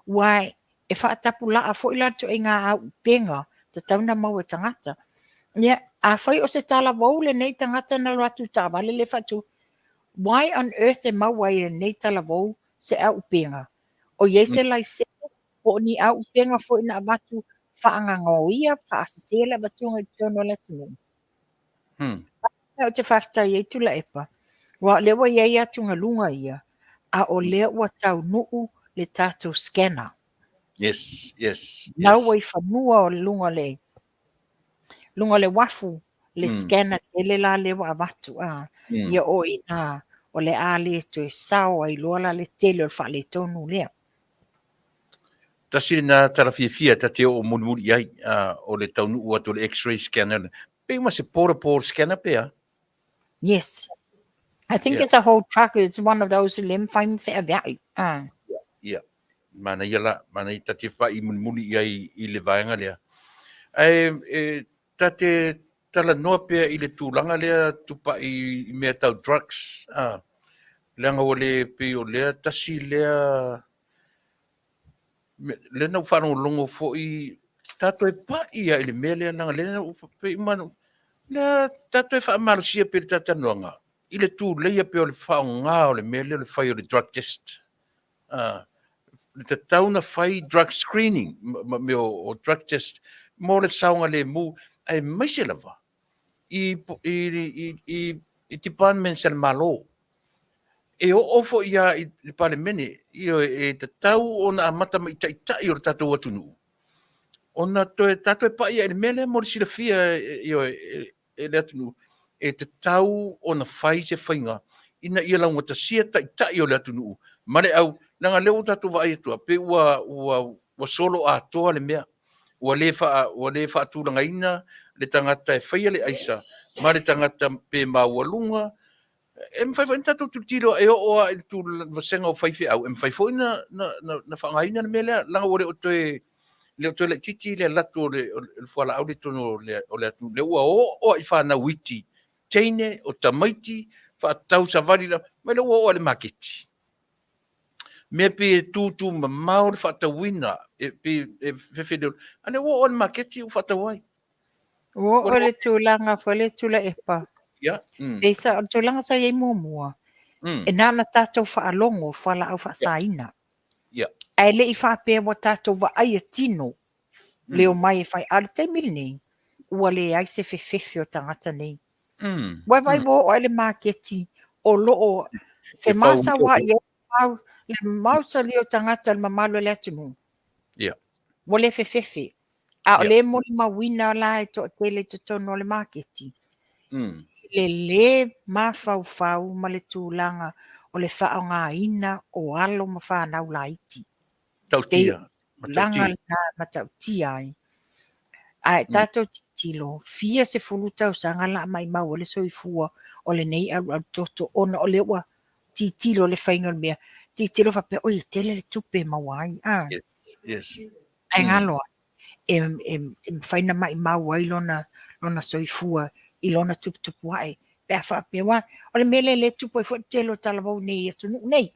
aua e faatapulaa foi la le ituaiga auupega tatau ona maua e tagata. Ia, afai o se talavou lenei tagata na alu atu i taavale lea faatu, why on earth e maua ai e lenei talavou se auupega? O i ai se laisene po o ni auupega foi na avatu faagaoia, faasese le avatuga i totonu o le atunuu? Ou te faafetai ai Tuilaepa, aua o lea ua i ai atugaluga ia, a o lea ua taunuu le tatou scanner. Yes, yes, Na yes. ua i fanua o luga o le luga o le uafu le scanner tele la lea ua avatu a ia o i ina o le a le toe sao ai loa la le tele o le faaletonu lea. Tasi lena tala fiafia ta te oo mulimuli i ai, o le taunuu atu o le x-ray scanner. Pei uma se portable scanner pe a? Yes. I think it's a whole truck. It's one of those le mafai ma feaveai. Ah. Yeah. Manaia la, manaia ta te whai mulimuli i ai i le vaega lea. Ae e, ta te talanoa pea i le tulaga lea Tupai i mea tau drugs, ah, leaga ua le pei o lea tasi lea lea na ou faalogologo foi ta toe pai lava i le mea lea leaga lea na ou pei uma lea ta toe faamalosia pea le talatalanoaga i le tuleia pea o le faaaoga o le mea lea o le fai o le drug test. Ah, le tatau na fai drug screening ma mea o drug test mo le saogalemu aemaise lava i, i, i, i, i departments a le Malo. E oo foi lava i le Palemene, ioe, e tatau ona amata mai i taitai o le tatou atunuu, ona toe tatou e pai i le mea lea mo le silafia ioe, e le atunuu, e tatau ona fai se faiga ina ia laugatasia taitai o le atunuu ma le au, leaga o lea ua tatou vaai atu lava, pei ua, ua, ua solo atoa le mea. Ua le faa, ua le faatulagaina le tagata e faia le aisa ma le tagata pe maualuga. E mafai foi ona tatou tilotilo e oo lava i le tulaga vasega o faifeau, e mafai foi ona na, na, na faaaogaina le mea lea, leaga ua le o toe le o toe laitiiti le alu atu o le, o le fualaau lea i totonu o le, o le atunuu, lea ua oo lava i fanau iti, teine, o tamaiti, faatau savali, mai lea ua oo lava i le maketi. Mea pei e tūtū mamao le faatauina, e pei e fefe le, a lea ua oo lava i le maketi ua faatau ai. Ua oo i le tulaga foi lea Tuilaepa. Ia. Pei sa, o le tulaga sa i ai muamua, e na ona tatou faalogo fualaau faasaina. Ia. Ae le i faapea ua tatou vaaia tino le omai e fai. A o le taimi lenei, ua leai se fefefe o tagata nei. Ua vaai ua oo i le maketi o lo o femasauai ai le mausali o tagata o le mamalu o le atunuu. Ia. Ua le fefefe. A o lea e molimauina la e toatele i totonu o le maketi, le lē mafaufau ma le tulaga o le faaaogaina o alo ma fanau laiti. Matautia. Tulaga lena e matautia ai. Ae tatou tilotilo, fia sefulu tausaga la a maimau ai le soifua o lenei alualu toto ona o lea ua tilotilo le faiga o le mea, tilotilo faapea, oi e tele le tupe e maua ai. A. Yes, yes. Ae galo ai, e, e, e mafai ona maimau ai lona, lona soifua i lona tuputupu ae. Pe a faapea, aua o le mea lea lea e tupu ai foi le tele o talavou nei i atunuu nei.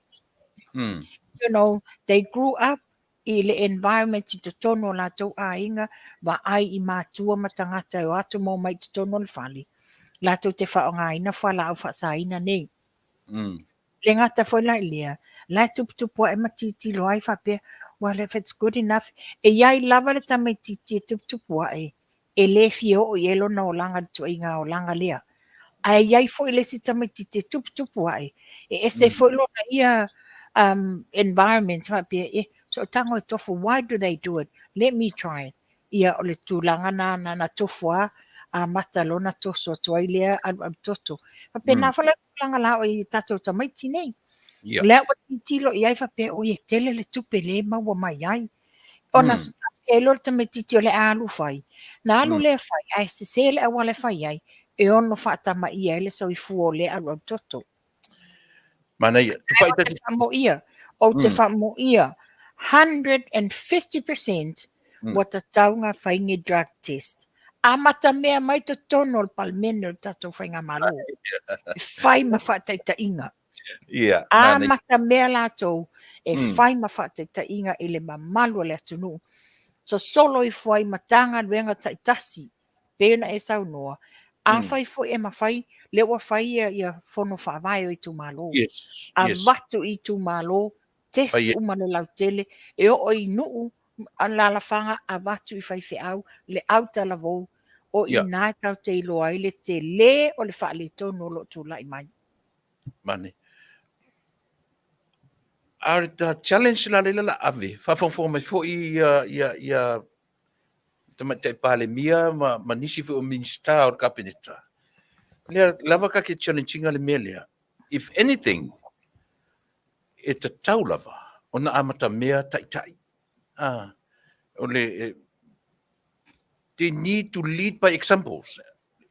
You know, they grew up i le environment i totonu o latou aiga, vaai i matua ma tagata e o atu ma omai i totonu o le fale, latou te faaaogaina fualaau faasaina nei. Le gata foi la i lea, la e tuputupu ae ma tilotilo ai faapea, well if it's good enough, e i ai lava le tamaitiiti e tuputupu ae, e le fia oo i ai lona olaga i le ituaiga olaga lea. Ae i ai foi le isi tamaitiiti e tuputupu ae, e ese foi lona ia environment faapea, eh, so tago e tofu, why do they do it? Let me try it. Ia, o le tulaga na, na, na tofu a, amata lona toso atu ai lea alualu toto. Faapena foi la le tulaga la o i tatou tamaiti nei. Ia. Lea ua tilotilo i ai faapea, oi e tele le tupe lea e maua mai ai. Ona faapea ai loa le tamaitiiti o le a alu fai. Na alu lea fai, ae sese le auala e fai ai, e ono faatamaia ai le soifua o lea alualu toto. Manaia. Ae ou te faamoia, ou te faamoia 150% ua tatau ona fai ni drug test. Amata mea mai totonu o le Palemene o le tatou Faigamalo. E fai ma faataitaiga. Ia, Amata mea latou e fai ma faataitaiga i le mamalu o le atunuu. Sosolo ifo ai Matagaluega taitasi pei ona e saunoa, afai foi e mafai, lea ua fai ia, ia fono faavae o itumalo. Yes, yes. Avatu i itumalo, test Fai e- uma le lautele, e oo i nuu, alaalafaga, avatu i faifeau, le autalavou, o i ina e tatou te iloa ai le tele o le faaletonu o lo o tulai mai. Mane. A o le challenge la lea la ave, faafogafoga mai foi ia, ia, ia Tamaitai Palemia ma, ma nisi foi o Minisita o le Kapeneta. Lea lava ka ke challenge ina le mea lea. If anything, e tatau lava ona amata mea taitai. Ah, o le, e, they need to lead by examples.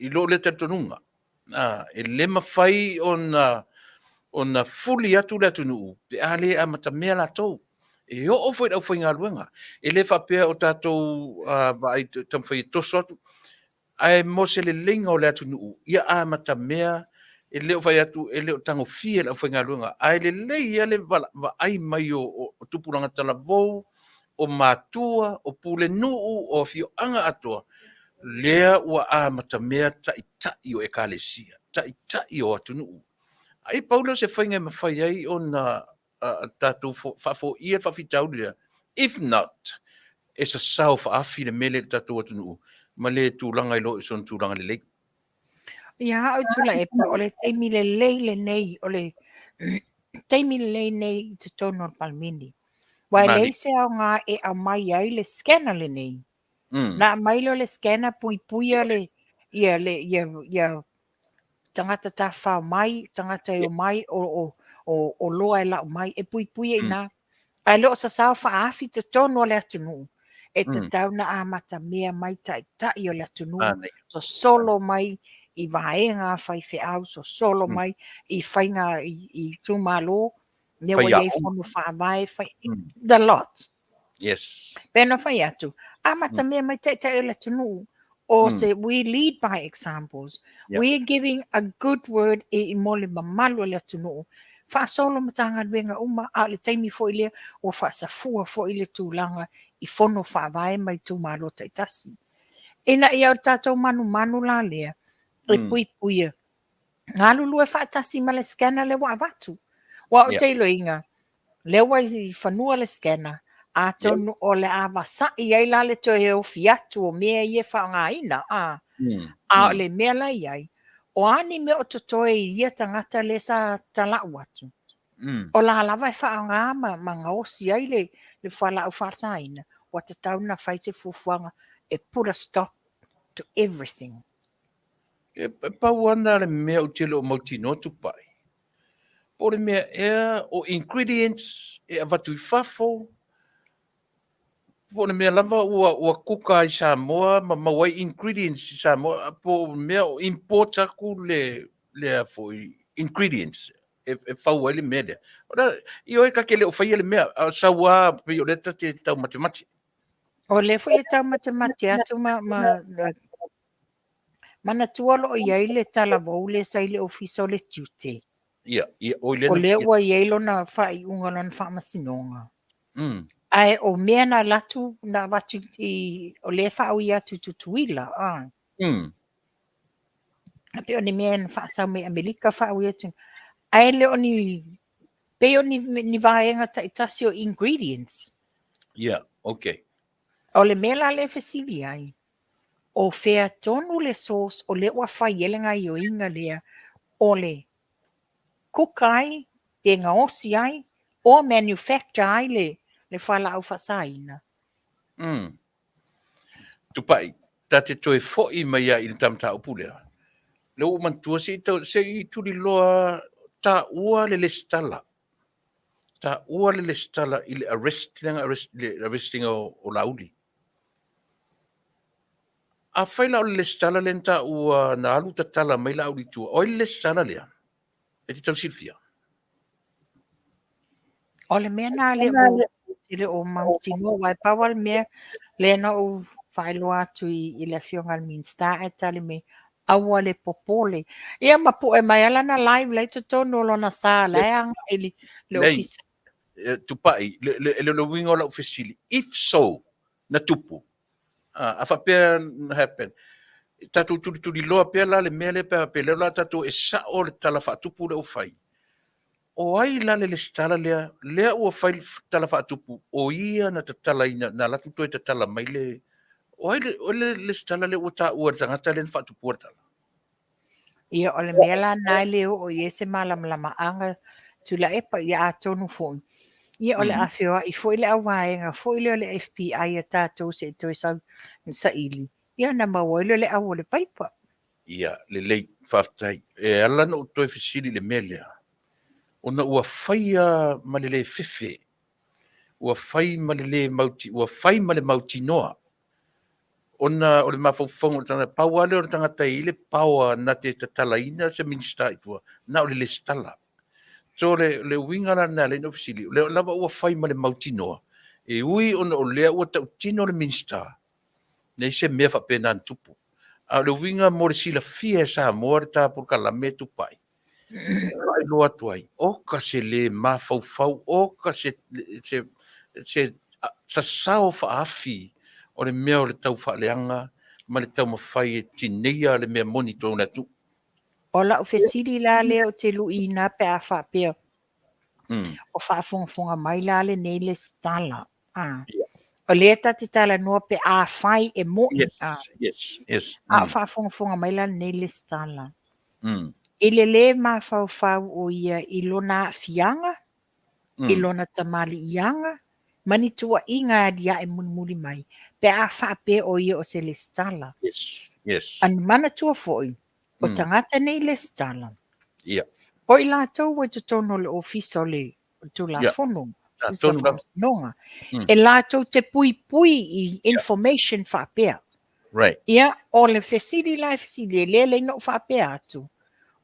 I lou lea talitonuga. Ah, e le mafai ona, ona fuli atu le atunuu pe a le amatamea latou. E oo foi i le aufaigaluega. E le faapea o tatou uh, vaai taumafai e toso atu. Ae mo se leleiga o le atunuu, ia amatamea, e le o fai atu, e le o tagofia le aufaigaluega, ae lelei ia le vaai mai o, o, o tupulaga talavou, o matua, o pulenuu, o afioaga atoa, lea ua amatamea taitai o ekalesia, taitai o atunuu. Ai pau lea o se faiga e mafai ai ona tatou faafoia le faafitauli lea. If not, e sasao faaafi le mea lea i le tatou atunuu ma le tulaga i lo i sona tulaga lelei. Ia au Tuilaepa, o le taimi lelei lenei, o le taimi lelei nei i totonu o le Palemene. Ua e leai se aoga e aumai ai le scanner lenei. Na aumai lea o le scanner puipuia le, ia, le, ia, ia tagata tafafao mai, tagata e omai, o, o, o, oloa e lau mai, e puipuia i ina. Ae le o sasao faaafi totonu o le atunuu, e tatau na amatamea mai taitai o le atunuu, sosolo mai i vaega a faifeau, sosolo mai i faiga i itumalo, mea ua i ai fono faavae, fai, the lot. Yes. Pei ona fai atu, amatamea mai taitai o le atunuu, o se we lead by examples. Yeah. We are giving a good word i mo le mamalu o le atunuu. Faasolo Matagaluega uma, a o le taimi foi lea ua faasafua foi le tulaga i fono faavae ma itumalo taitasi. Ina ia o le tatou manumanu la lea, e puipuia galulue faatasi ma le scanner lea ua avatu. Aua ou te iloaina, lea ua i fanua le scanner, atonu o le a vasa'i ai la le toe ofi atu o mea ia e faaaogaina, a. A o le mea la e i ai, o a ni mea o totoe i ia tagata lea sa tala'u atu, o la lava e faaaoga ma, ma gaosi ai le, le fualaau faasaina, ua tatau ona fai se fuafuaga e put a stop to everything. E pau ana le mea ou te le o mautinoa Tupai, po o le mea ea o ingredients e avatu i fafo, po o le mea lava ua, ua kuka ai Samoa ma maua ai ingredients i Samoa, po o le mea o import atu le, lea foi ingredients e, e fau ai le mea lea. Ona, ioe ta te le o faia le mea, a o sau lava pei o lea ta te taumatemate. O lea foi e taumatemate atu ma, ma, Manatua o lo o i ai le talavou lea sa i le Ofisa o le Tiute. Ia, ia, oi lea. O lea ua i ai lona faaiuga, lona faamasinoga. Ae o mea na alu atu, na avatu i, o lea e faaui atu i Tutuila. Ah. E pei o ni mea na faasau mai Amerika faaui atu. Ae le o ni, pei o ni, ni vaega taitasi o ingredients. Ia, okay. O le mea la lea e fesili ai, O fea tonu le source o lea ua fai ai le gaioiga lea o le kuka ai, pe gaosi ai, or manufacture ai le, le fualaau faasaina? Mm. Tupai, ta te toe foi mai ai i le ta mataupu lea. Lea ua ou manatua, se i, se i tuliloa taua le lesitala. Taua le lesitala i le arrest, le arrest, le arresting o, o Laauli. Afai la o le lesitala lea na taua na alu tatala mai Laauli i tua, o ai le lesitala lea? E te tau silafia? O le mea na le o te le o mautinoa, aua e pau lava le mea lea na ou faailoa atu i, i le afioga i le Minisita ae tali mai, aua le popole. Ia ma pue mai lava lana live la i totonu o lona sa la e agai i le, le ofisa. Tupai, le, le, le, le uiga o lau fesili, if so, na tupu, a faapea na happen, tatou tulituliloa pea la le mea lea pe a faapea lea o le a tatou e sao le tala faatupu lea ua fai. O ai la le lesitala lea, lea ua fai le tala faatupu, o ia na tatalaina, na alu atu toe tatala mai le, o ai le, o le lesitala lea ua taua e le tagata lea na faatupua le tala? Ia, o le mea la lena e le oo i ai se malamalamaaga Tuilaepa, ia atonu foi. Ia, o le a feoai foi le auvaega foi lea o le FBI a tatou se i toe sau saili, ia ona maua ai lea o le au o le paipa. Ia, lelei, faafetai. E ala ona ou toe fesili i le mea lea, ona ua faia ma le le fefe, ua fai ma le le mauti, ua fai ma le mautinoa, ona o le mafaufauga o le tagata, pau lava lea o le tagata e i ai le power na te tatalaina se Minisita i tua, na o le lesitala. So le, le uiga la lena lea na ou fesili, o lea lava ua fai ma le mautinoa, e ui ona o lea ua tautino le Minisita, leai se mea faapena na tupu. A o le uiga mo le silafia e Samoa le ta polokalame e tupai, e faailoa atu ai, oka se le mafaufau, oka se, se, se sasao faaafi o le mea o le tau faaleaga ma le taumafai e tineia le mea moni i totonu o le atunuu. O lau fesili la lea ou te luiina pe a faapea o faafogafoga mai la lenei lesitala. Ah. Yeah. O lea ta te talanoa pe afai e mo'i. Yes, ah. yes, yes. A o faafogafoga mai la lenei lesitala. I le lē mafaufau o ia i lona aafiaga, i lona tamaliiaga, ma ni tuuaiga e aliae mulimuli mai, pe a faapea o ia o se lesitala. Yes, yes. A manatua foi, o tagata nei lesitala, yeah. o i latou ua i totonu o le ofisa o le Tulafono, yeah. Ofisa o Faamasinoga, e latou te puipui i information faapea. Right. Ia, o le fesili la e fesili, e le lelei ona ou faapea atu,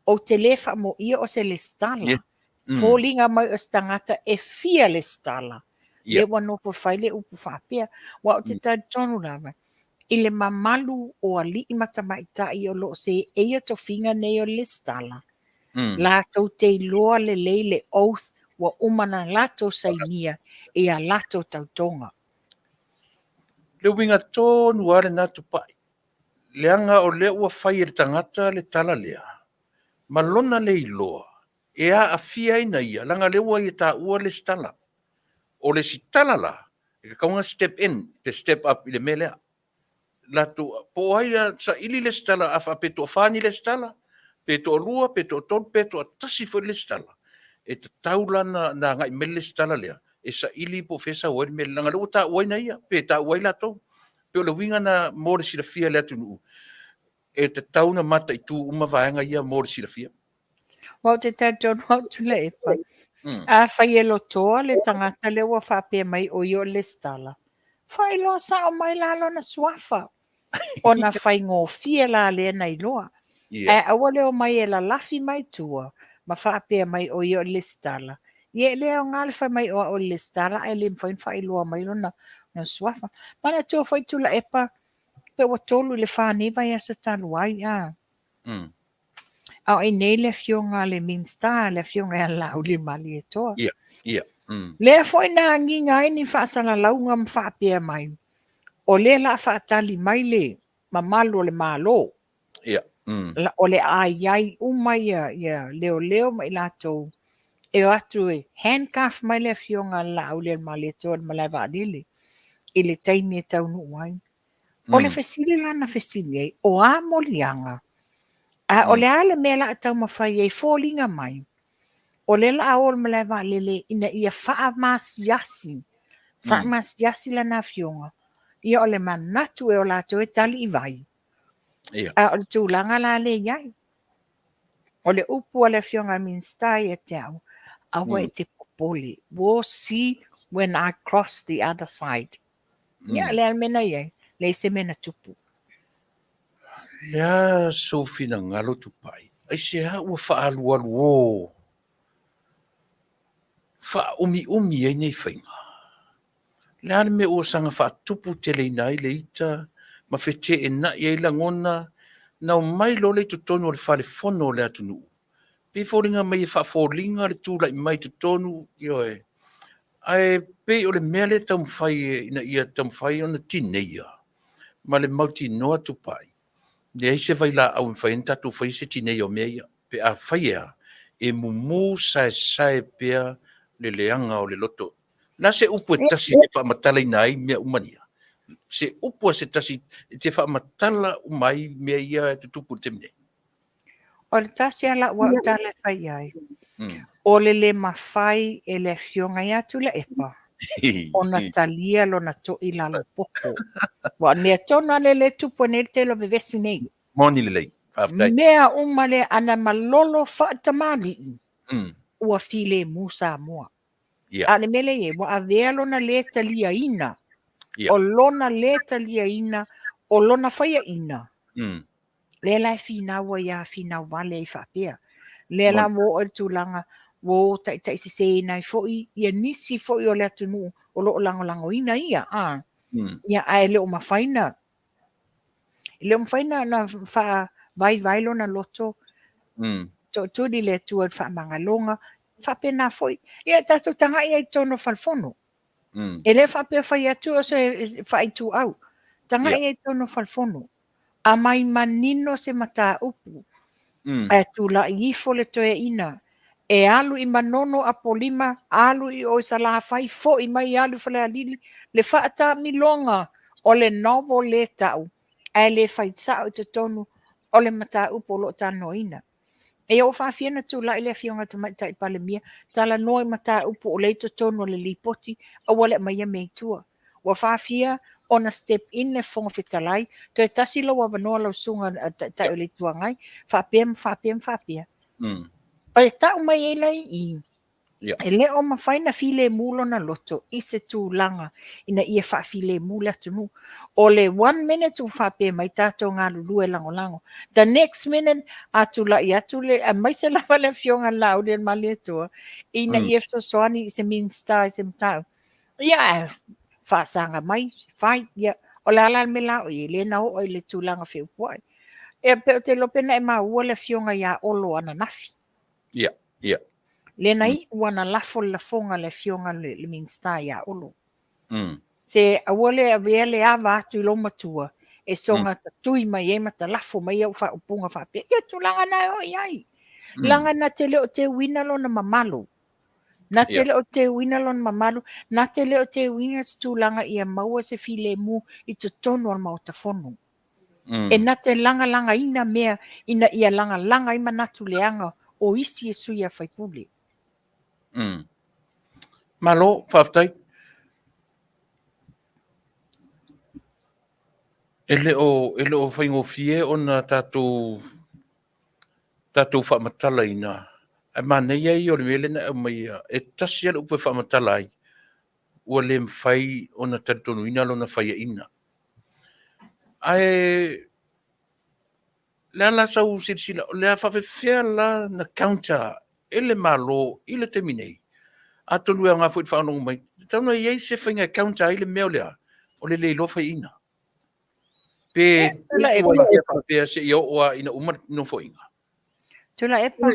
ou te le faamoia o se lesitala. Yeah. Foliga mai o se tagata e fia lesitala. Yeah. Lea ua nofo fai le upu faapea. Aua ou te talitonu lava, i le mamalu o alii ma tamaitai o lo o seeia tofiga nei o le lesitala, latou te iloa lelei le oath ua uma ona latou sainia i a latou tautoga. Le uiga tonu lava lena Tupai, leaga o lea ua fai e le tagata le tala lea, ma lona le iloa e aafia ai na ia, leaga lea ua ia taua le lesitala. O le lesitala la, e tatau ona step in, pe step up i le mea lea. Latou, po o ai a saili le lesitala, a faapea e toafa ni lesitala, pe toalua, pe toatolu, pe toatasi foi le lesitala, e tatau la ona agai mai le lesitala lea, e saili po o fea e sau ai le mea lea, leaga o lea ua taua ai na ia, pe taua ai latou. Pei o le uiga lena mo le silafia e le atunuu, e tatau ona mataitu uma vaega ia mo le silafia. Aua ou te talitonu au Tuilaepa, afai e lotoa le tagata lea ua faapea mai o ia o le lesitala, faailoa sao mai la lona suafa, ona faigofie la lea na iloa. Yeah. Ae aua le omai e lalafi mai tua ma faapea mai o ia o le lesitala. Ia e le aoga le fai mai o au o le lesitala ae le mafai ona faailoa mai lona suafa. Manatua foi Tuilaepa, pe ua 3 i le 4 nei vaiaso talu ai, a. A o i nei le afioga a le Minisita, le afioga ia Laaulialemalietoa. Ia, ia. Lea foi na agiga ai ni faasalalauga ma faapea mai, o lea la a faatali mai le mamalu o le Malo. Ia. O le a i ai uma ia, ia leoleo ma i latou e o atu e handcuff mai le afioga a Laaulialemalietoa i le malae vaalele i le taimi e taunuu ai. O le fesili la na fesili ai, o a moliaga? A o le a le mea la a taumafai ai foliga mai, o lea la a o le malae vaalele ina ia faamasiasi, faamasiasi lana afioga. Ia o le manatu e o latou e tali i vai. Ia. A o le tulaga la lea i ai. O le upu a le afioga a Minisita ia te au, aua e te popole. We'll see when I cross the other side. Ia, le a le mea na i ai? Leai se mea na tupu. Le a sou finagalo Tupai? Aisea ua faaalualuō faaumiumi ai nei faiga? Le a le mea ua saga faatupu teleina ai le ita ma feteenai ai lagona na omai loa lea i totonu o le fale fono o le atunuu? Pei e foliga mai e faafoliga le tulai mai i totonu, ioe, ae pei o le mea lea e taumafai ina ia taumafai ona tineia ma le mautinoa Tupai, leai se vailaau e mafai ai ona tatou faia se tineia o mea ia, pe afai e a, e mumu saesae pea le leaga o le loto. O le a se upu e tasi e te faamatalaina ai mea uma ia? Se upu a se tasi e te faamatala uma ai mea ia e tutupu i le taimi nei? O le tasi lava lau au tala e fai i ai, o le le mafai e le Afioga ia Tuilaepa ona talia lona to'i lalo popo. Aua o le mea tonu lava lea e tupu ai nei le tele o vevesi nei. Moni lelei. Faafetai. Mea uma lea ana malolo faatamalii, ua filemu Samoa. A o le mea lea e i ai, ua avea lona le taliaina, o lona le taliaina o lona faiaina, lea la e finau ai a finau vale ai faapea. Lea la ua oo i le tulaga ua o taitaiseseina ai foi ia nisi foi o le atunuu o lo o lagolagoina ia, a. Ia, ae le o mafai na e le o mafai na faavaivai lona loto, tootuli le Atua i le faamagaloga, faapena foi. Ia tatou tagai ai i totonu o falefono. E le faapea fai atu o se faaituau. Tagai ai i totonu o falefono. Aumai manino se mataupu, ae tulai ifo le toeaina e alu i Manono Apolima, alu i o i Salafai, foi mai alu i Falealili, le faataamiloga o le novel lea e tau, ae le fai sao i totonu o le mataupu o lo o talanoaina. Ia ua faafia ona tulai le Afioga i le Tamaitai Palemia, talanoa i mataupu o lea e i totonu o le Lipoti, aua le aumaia mea i tua. Ua faafia ona step in le Fofoga Fetalai, toe tasi lou avanoa lau Susuga i le Taitai o le Itu Agai, faapea ma faapea ma faapea. E tau mai ai la i i, e le o mafai ona filemu lona loto i se tulaga ina ia faafilemu le atunuu. O le one minute ua faapea mai tatou galulue lagolago. The next minute, a tulai atu le, aemaise lava le Afioga i le Laaulialemalietoa, ina ia fesoasoani i se Minisita i se mataupu. Ia, ae faasaga mai, fai, ia. O le a la le mea la o i ai, lea na oo i le tulaga feupuai. Ia, pe ou te iloa pe na e maua le afioga ia Olo ananafi. Ia, ia. Lea na iu ana lafo le lafoga a le afioga i le Minisita ia Olo. Se aua le avea le ava atu i lou matua e soga tatui mai ai ma talafo mai au faaupuga faapea. Ia, tulaga na e oo i ai. Leaga na te le o teuina lona mamalu. Na te le o teuina lona mamalu, na te le o teuina se tulaga ia maua se filemu i totonu o le Maota Fono. E na te lagalagaina mea ina ia lagalaga ai manatu leaga o isi e sui a faipule. Malo, faafetai. E le o, e le o faigofie ona tatou tatou faamatalaina, ae manaia ia o le mea lea na e aumaia, e tasi lava le upu e faamatala ai, ua le mafai ona talitonuina lona faiaina. Ae le a la sau silasila, o le a faapefea la na counter e le Malo i le taimi nei? Atonu e aoga foi i le faalogologo mai, e tatau ona i ai se faiga e counter ai le mea o le a? O le le iloa faiaina. Pe ua faapea seia oo lava ina uma le nofoaiga. Tuilaepa,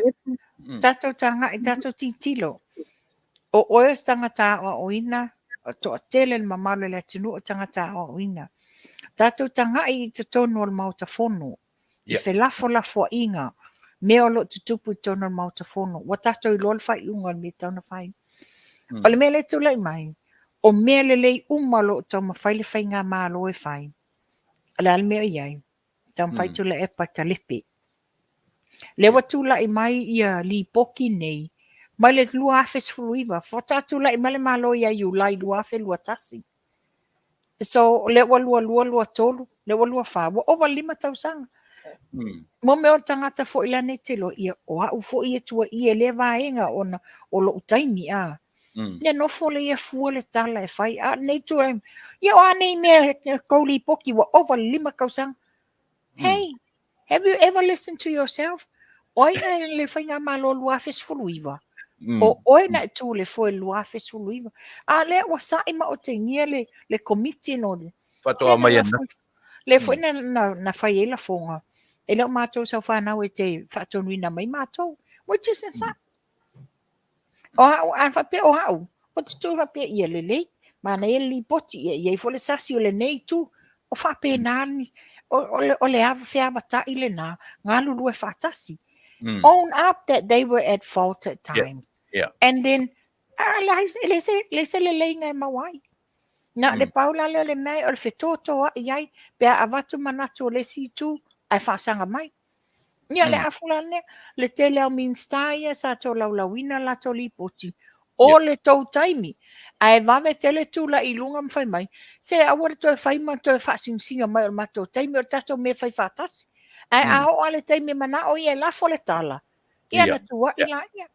tatou tagai, tatou tilotilo. O oe o se tagata aoaoina, toatele le mamalu o le atunuu o tagata aoaoina. Tatou tagai i totonu o le Maota Fono, i felafolafoaiga, mea o lo o tutupu i totonu o le Maota Fono. Ua tatou iloa le faaiuga o le mea e tatau ona fai. O le mea lea e tulai mai, o mea lelei uma o lo o taumafai le faigamalo e fai. O le a le mea o i ai? Taumafai Tuilaepa e talepe. Lea ua tulai mai ia lipoti nei mai le 2019, faatoa tulai mai le Malo ia Iulai 2021. So, lea ua 22, 23, lea ua 24, ua ova le 5 tausaga. Mo mea o le tagata foi la nei te iloa, ia, o au foi e tuuaia i lea vaega ona o lou taimi, a. Ia nofo lea ia fua le tala e fai, a o lenei tuuaiga, ia o a nei mea e tou lipoti ua ova le 5 tausaga. Hey, have you ever listened to yourself? O ai na le faigamalo 2019? O oe na e tu i le foe i le 2019. A lea ua sa'i ma otegia le, le komiti no le. Faatoa mai ananafi. Lea foi na, na, na fai ai lafoga. E le o matou sau fanau e te faatonuina mai matou. Which is insane. O au, a faapea o au, ou te tu faapea ia lelei, manaia le lipoti, ia i ai foi le sasi o lenei itu. O faapena, o le feavatai lena, galulue faatasi. Own up that they were at fault at times. And then, e leai se leleiga e maua ai. Na o le pau la lea o le mea, o le fetotoai ai, pe a avatu manatu o le isi itu, ae faasaga mai. Ia, le afu la lea, le tele o Minisita ia sa tolaulauina latou lipoti, o le tou taimi, ae vave tele tulai i luga ma fai mai, se aua le toe fai ma toe faasinosino mai o le matou taimi, o le tatou mea e fai faatasi. Ae a oo lava i le taimi e manao ia e lafo le tala, ia ona tuuai laia.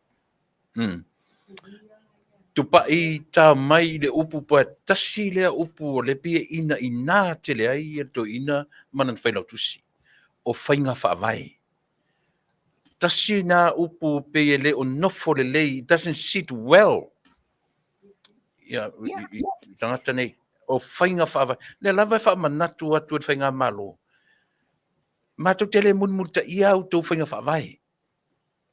Tupai ta mai i le upu pa tasi lea upu o lea pei e inaina tele ai le toeaina ma lana failautusi, o faiga faavae. Tasi na upu pei e le o nofo lelei, it doesn't sit well ia, i, i tagata nei, o faiga faavae. Lea lava e faamanatu atu e le Faigamalo, matou te le mulimulitaia a outou faiga faavae.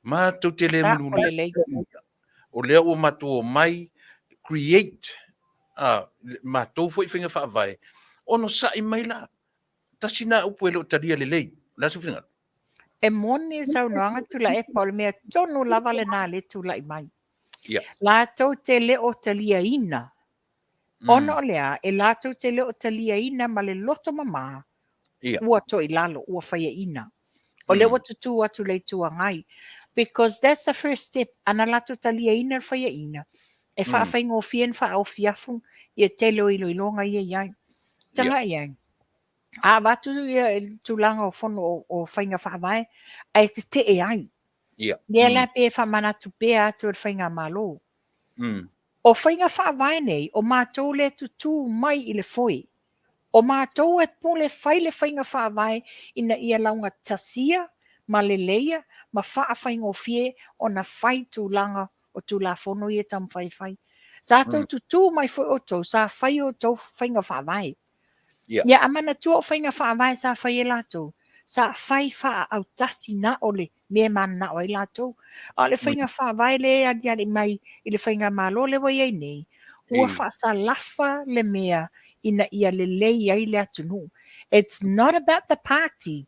Matou te le mulimulitaia. O lea ua matou omai create a matou foi faiga faavae, onosai mai la. Tasi na upu e le o talia lelei. O le a sou finagalo? E moni le saunoaga Tuilaepa, o le mea tonu lava lena lea e tulai mai. Latou te le o taliaina. Ona o le a? E latou te le o taliaina ma le loto mama ua toilalo, ua faiaina. O lea ua tutū atu le Itu Agai. Because that's the first step. Ana latou taliaina le faiaina, e faafaigofie ona faaofi afu ia tele o iloiloga ia e i ai. Tagai i ai, a avatu ia le tulaga o fono o faiga faavae, ae tetee ai. Lea la pei e faamanatu pea atu e le Faigamalo. O faiga faavae nei, o matou lea e tutū mai i le foe. O matou e pule fai le faiga faavae ina ia laugatasia ma leleia ma faafaigofie ona fai tulaga o Tulafono ia e taumafai e fai. Sa tou tutū mai foi outou, sa fai outou faiga faavae. Ia a manatua o faiga faavae sa fai e latou, sa fai faaautasi na o le mea e mananao ai latou. A o le faiga faavae lea e aliali mai i le faigamalo lea ua i ai nei, ua faasalafa le mea ina ia lelei ai le atunuu. It's not about the party,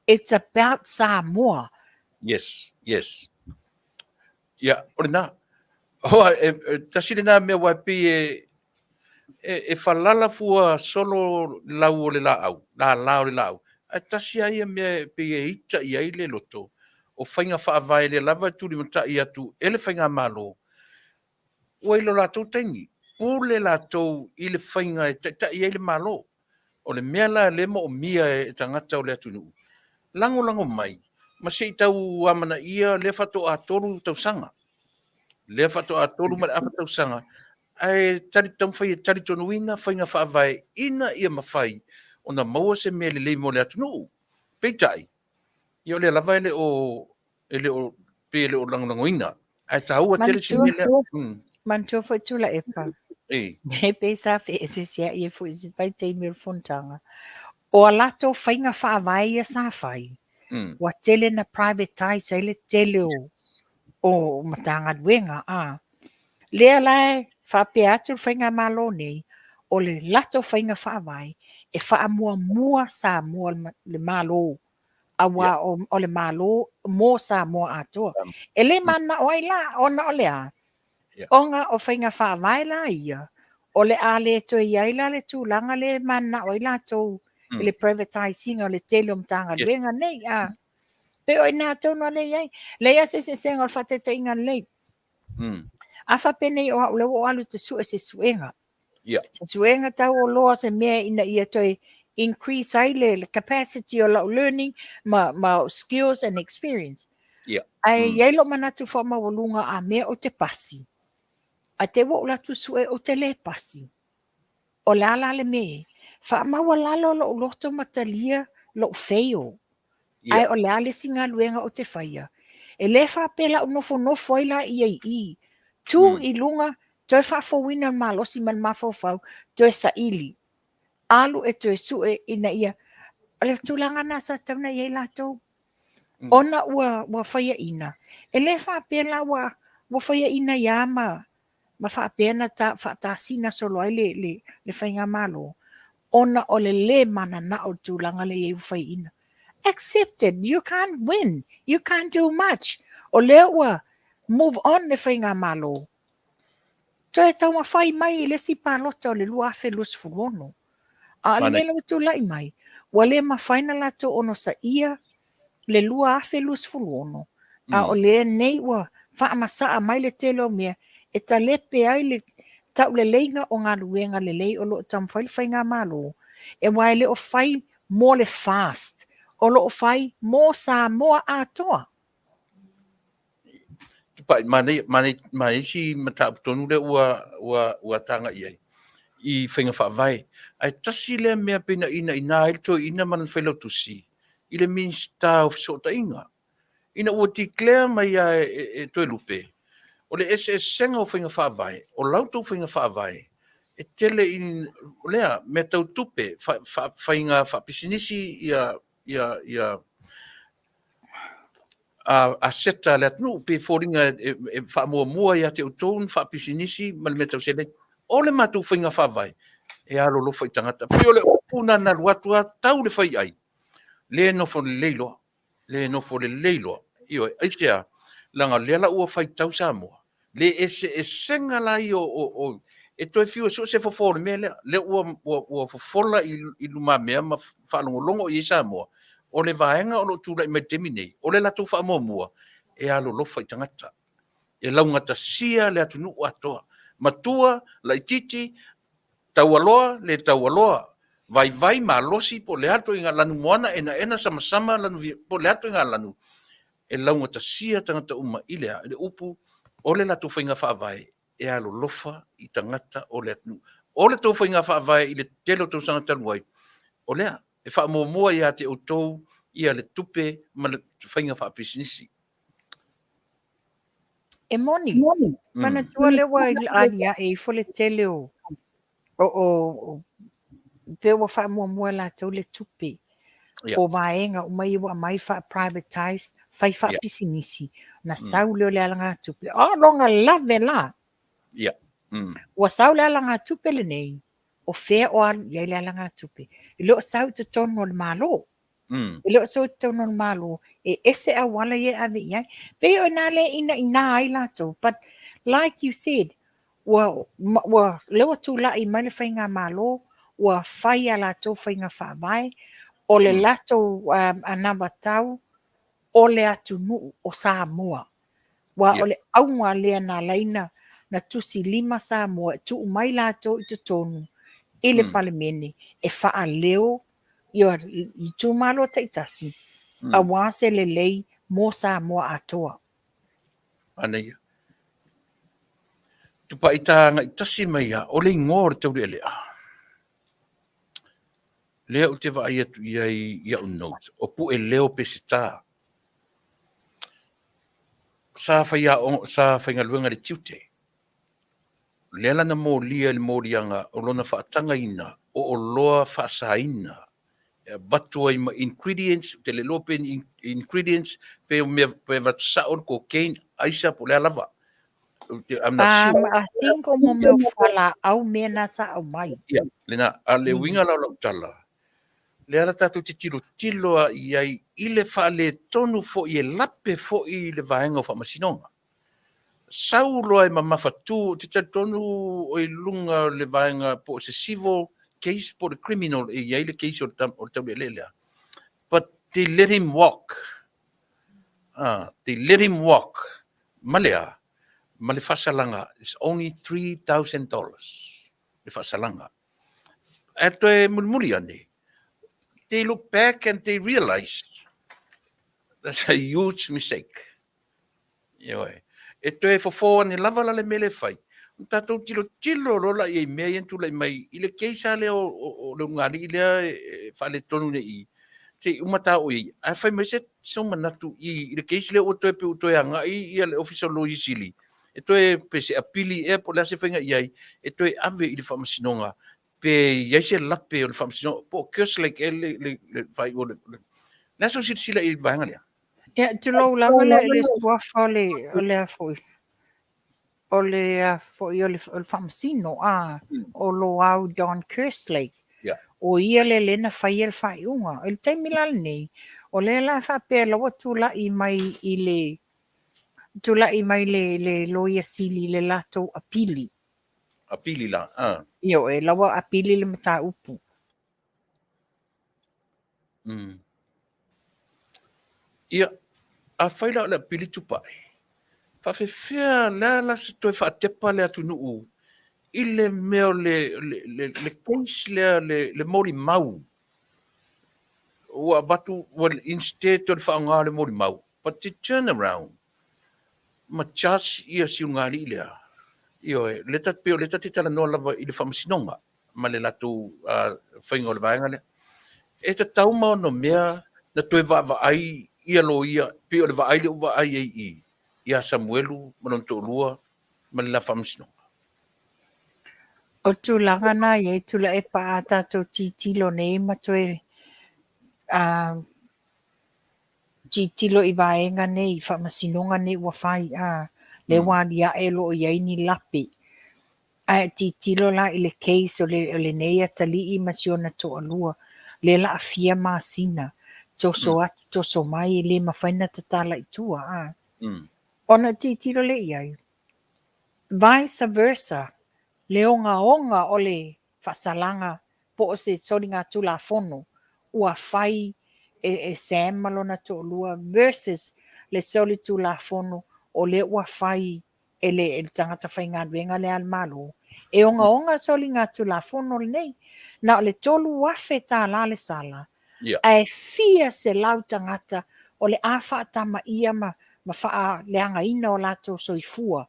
it's about Samoa. Yes, yes. Ia, o lena. Aua, e, e, tasi lena mea aua e pei e, e, e falala fua solo lau o le laau, lala o le laau. Ae tasi lava ia mea e pei e ita i ai le loto, o faiga faavae lea lava e tulimatai atu e le faigamalo, ua i lo latou taimi, pule latou i le faiga e taitai ai le Malo. O le mea la lea e moomia e tagata o le atunuu, lagolago mai ma se i tau amanaia lea faatoa 3 tausaga. Lea faatoa 3 ma le afa tausaga, ae tali, taumafai e talitonuina faiga faavae ina ia mafai ona maua se mea lelei mo le atunuu. Peitai, ia o lea lava e le o e le o pei e le o lagolagoina ae taua tele se mea lea. Manatua foi Tuilaepa. E pei sa feeseeseai ai foi i se vaitaimi o le fonotaga. O a latou faiga faavae ia sa fai, ua tele na privatize ai le tele o o Matagaluega. A lea la e faapea atu le Faigamalo nei, o le latou faiga faavae e faamuamua Samoa le Malo aua o le Malo mo Samoa atoa. E le mananao ai la, ona o le a? Ona o faiga faavae la ia, o le a le toe i ai la le tulaga lea e mananao ai latou i le privatize ina o le tele o Matagaluega nei. A pei o i ina tonu lava lea e i ai. Leai lava se eseesega o le faataitaiga lelei. A faapenei o au lea ua ou alu ou te sue se suega. Se suega tau oloa se mea ina ia toe increase ai le, le capacity o lau learning ma, ma skills and experience. Ae i ai lou manatu faamaualuga a mea ou te pasi, ae te i ua ou alu atu sue ou te le pasi. O le a la le mea e faamaualalo lou loto ma talia lou fail. Ae o le a le isi galuega ou te faia? E le faapea la ou nofonofo ai la ia i i. Tu i luga, toe faafouina le malosi ma le mafaufau, toe saili. Alu e toe sue ina ia... O le tulaga lena sa tatau ona i ai latou. Ona ua, ua faiaina, e le faapea la ua, ua faiaina ai lava ma, ma faapea na ta, faatasina solo ai le, le, le faigamalo, ona o le lē mananao i le tulaga lea e i ai ua faiaina. Accept it, you can't win, you can't do much. O lea ua move on le faigamalo, toe taumafai mai i le isi palota o le 2026. A o le mea lea ua tulai mai, ua le mafai ona latou onosaia le 2026, a o lenei ua faamasaa mai le tele o mea e talepe ai le tauleleiga o galuega lelei o lo o taumafai le Faigamalo, aua e le o fai mo le FAST, o lo o fai mo Samoa atoa. Tupai, manaia, manaia, manaia si mataupu tonu lea ua, ua, ua taga i ai i faiga faavae. Ae tasi lea mea pei na inaina ai le toeaina ma lana failautusi i le Minisita o Fesootaiga. Ina ua declare mai lava e, e, e Toelupe, o le eseesega o faiga faavae, o la outou faiga faavae, e tele i lea mea tau tupe, fa, fa, faiga faapisinisi ia, ia, ia aseta a le atunuu, pei e foliga e, e faamuamua ia te outou ni faapisinisi ma le mea tau seleni. O le matou faiga faavae, e alolofa i tagata. Pei o le upu na na alu atu lava tau le fai ai, le nofo lelei loa, le nofo lelei loa. Ioe, aisea? Leaga o lea la ua faitau Samoa, le eseesega la ia o, o, o e toe fiu e sue se fofo o le mea lea, lea ua, ua, ua fofola i, i lumamea ma faalogologo i ai Samoa, o le vaega o lo o tulai mai i le taimi nei, o le latou faamuamua, e alolofa i tagata, e laugatasia le atunuu atoa, matua, laitiiti, taualoa, le taualoa, vaivai, malosi, po o le a le ituaiga lanu moana, enaena, samasama, lanu, po o le a le ituaiga lanu, e laugatasia tagata uma i le a? I le upu, o le latou faiga faavae e alolofa i tagata o le atunuu. O le tou faiga faavae i le tele o tausaga talu ai, o lea, e faamuamua ia te outou ia le tupe ma le faiga faapisinisi. E moni, manatua lea ua aliae ifo le tele o, o, o, pe ua faamuamua e latou le tupe. Yeah. O vaega uma ia ua aumai faa-privatized, fai faapisinisi, ona sau lea o le alagatupe. O lona lave la. Yeah. Mm. Ua sau le alagatupe lenei, o fea o alu i ai le alagatupe? E le o sau i totonu o le Malo. Mm. E le o sau i totonu o le Malo, e ese auala ia e ave i ai. Pei o i ina lea e inaina ai latou. But like you said, ua, ua, lea ua tulai mai le faigamalo, ua fai a latou faiga faavae, o le latou um, anavatau o le atunuu o Samoa. Ua o le auga lea na ala ai na, na tusi lima Samoa e tuu mai latou i totonu i le Palemene e faaleo ia itumalo taitasi aua se lelei mo Samoa atoa. Manaia. Tupai ta agai tasi mai ia, o le igoa o le taulealea. Lea ou te vaai atu i ai i au notes, o Pueleo Peseta. Sa faiaoga, sa faigaluega i le tiute. Lea la na molia i le moliaga o lona faatagaina o oloa faasaina e avatu ai ma ingredients, ou te le iloa pe ni ingredients, pe o mea pe avatu sao le cocaine, aisa po o le a lava. Ou te, I'm not sure. I think o mo mea o fualaau mea na sa aumai. Ia, lena, a le uiga la o lau tala, lea la tatou te tilotilo lava i ai i le faaletonu foi e lape foi le vaega o faamasinoga. Sau loa e mamafa tu, ou te talitonu o i luga o le vaega po o se civil case po o le criminal e i ai le case o le, o le taulealea lea. But they let him walk. Ah, they let him walk. Ma le a? Ma le faasalaga, it's only $3,000 le faasalaga. Ae toe mulimuli ane, they look back and they realize that's a huge mistake. Ioe. E toe fofo ane lava la le mea lea e fai. Ona tatou tilotilo loa la i ai i mea ia na tulai mai i le case lava lea o, o, o le ulugalii lea e faaletonu nei i, se i uma ta oo i ai. Ae fai mai se, sou manatu i, i le case lea ua toe pei ua toe agai ia le Ofisa o le Loia Sili e toe pe se apili ea po o le a se faiga i ai e toe ave i le Faamasinoga pe i ai se lape o le Faamasinoga po o Kerslake ea le, le, le faaiu o le, le, le a sau silasila i le vaega lea? Ia, tulou lava le, le suafa o le, o le a foi, o le a foi o le, o le faamasino, a, o Loau Don Kerslake. Yeah. O ia le lea na faia le faaiuga. I le taimi la lenei, o lea la faapea la ua tulai mai i le, tulai mai le, le Loia Sili i le latou apili. Apili la, a. Ioe, la ua apili le mataupu. Mm. Ia, afai la o le apili Tupai, faafefea le a la se toe faatepa le atunuu i le mea o le, le, le, le case lea, le, le molimau ua avatu, ua instead o le faaaoga o le molimau, but to turn around ma charge ia siugalii lea. Ioe, le ta, pei o le ta te talanoa lava i le faamasinoga ma le latou faiga o le vaega lea. E tatau ma ono mea na toe vaavaai ia loia, pei o le vaai lea ua vaai ai i ia Samuelu ma lona toalua ma le la faamasinoga. O tulaga na i ai Tuilaepa a tatou tilotilo nei ma toe tilotilo i vaega nei, faamasinoga nei ua fai, a, lea ua aliae o lo o i ai ni lape. Ae tilotilo la i le case o le, o lenei atalii ma si ona toalua, lea la fia masina, toso atu, toso mai, e le mafai ona tatala i tua. A. Ona tilotilo lea i ai, vice versa, le ogaoga o le faasalaga po o se soligatulafono ua fai e, e Sam ma lona toalua versus le solitulafono o lea ua fai e le, e le tagata faigaluega lea a le Malo. E ogaoga soligatulafono lenei. Na o le $3,000 le sala, ae fia selau tagata o le a faatamaia ma, ma faaleagaina o latou soifua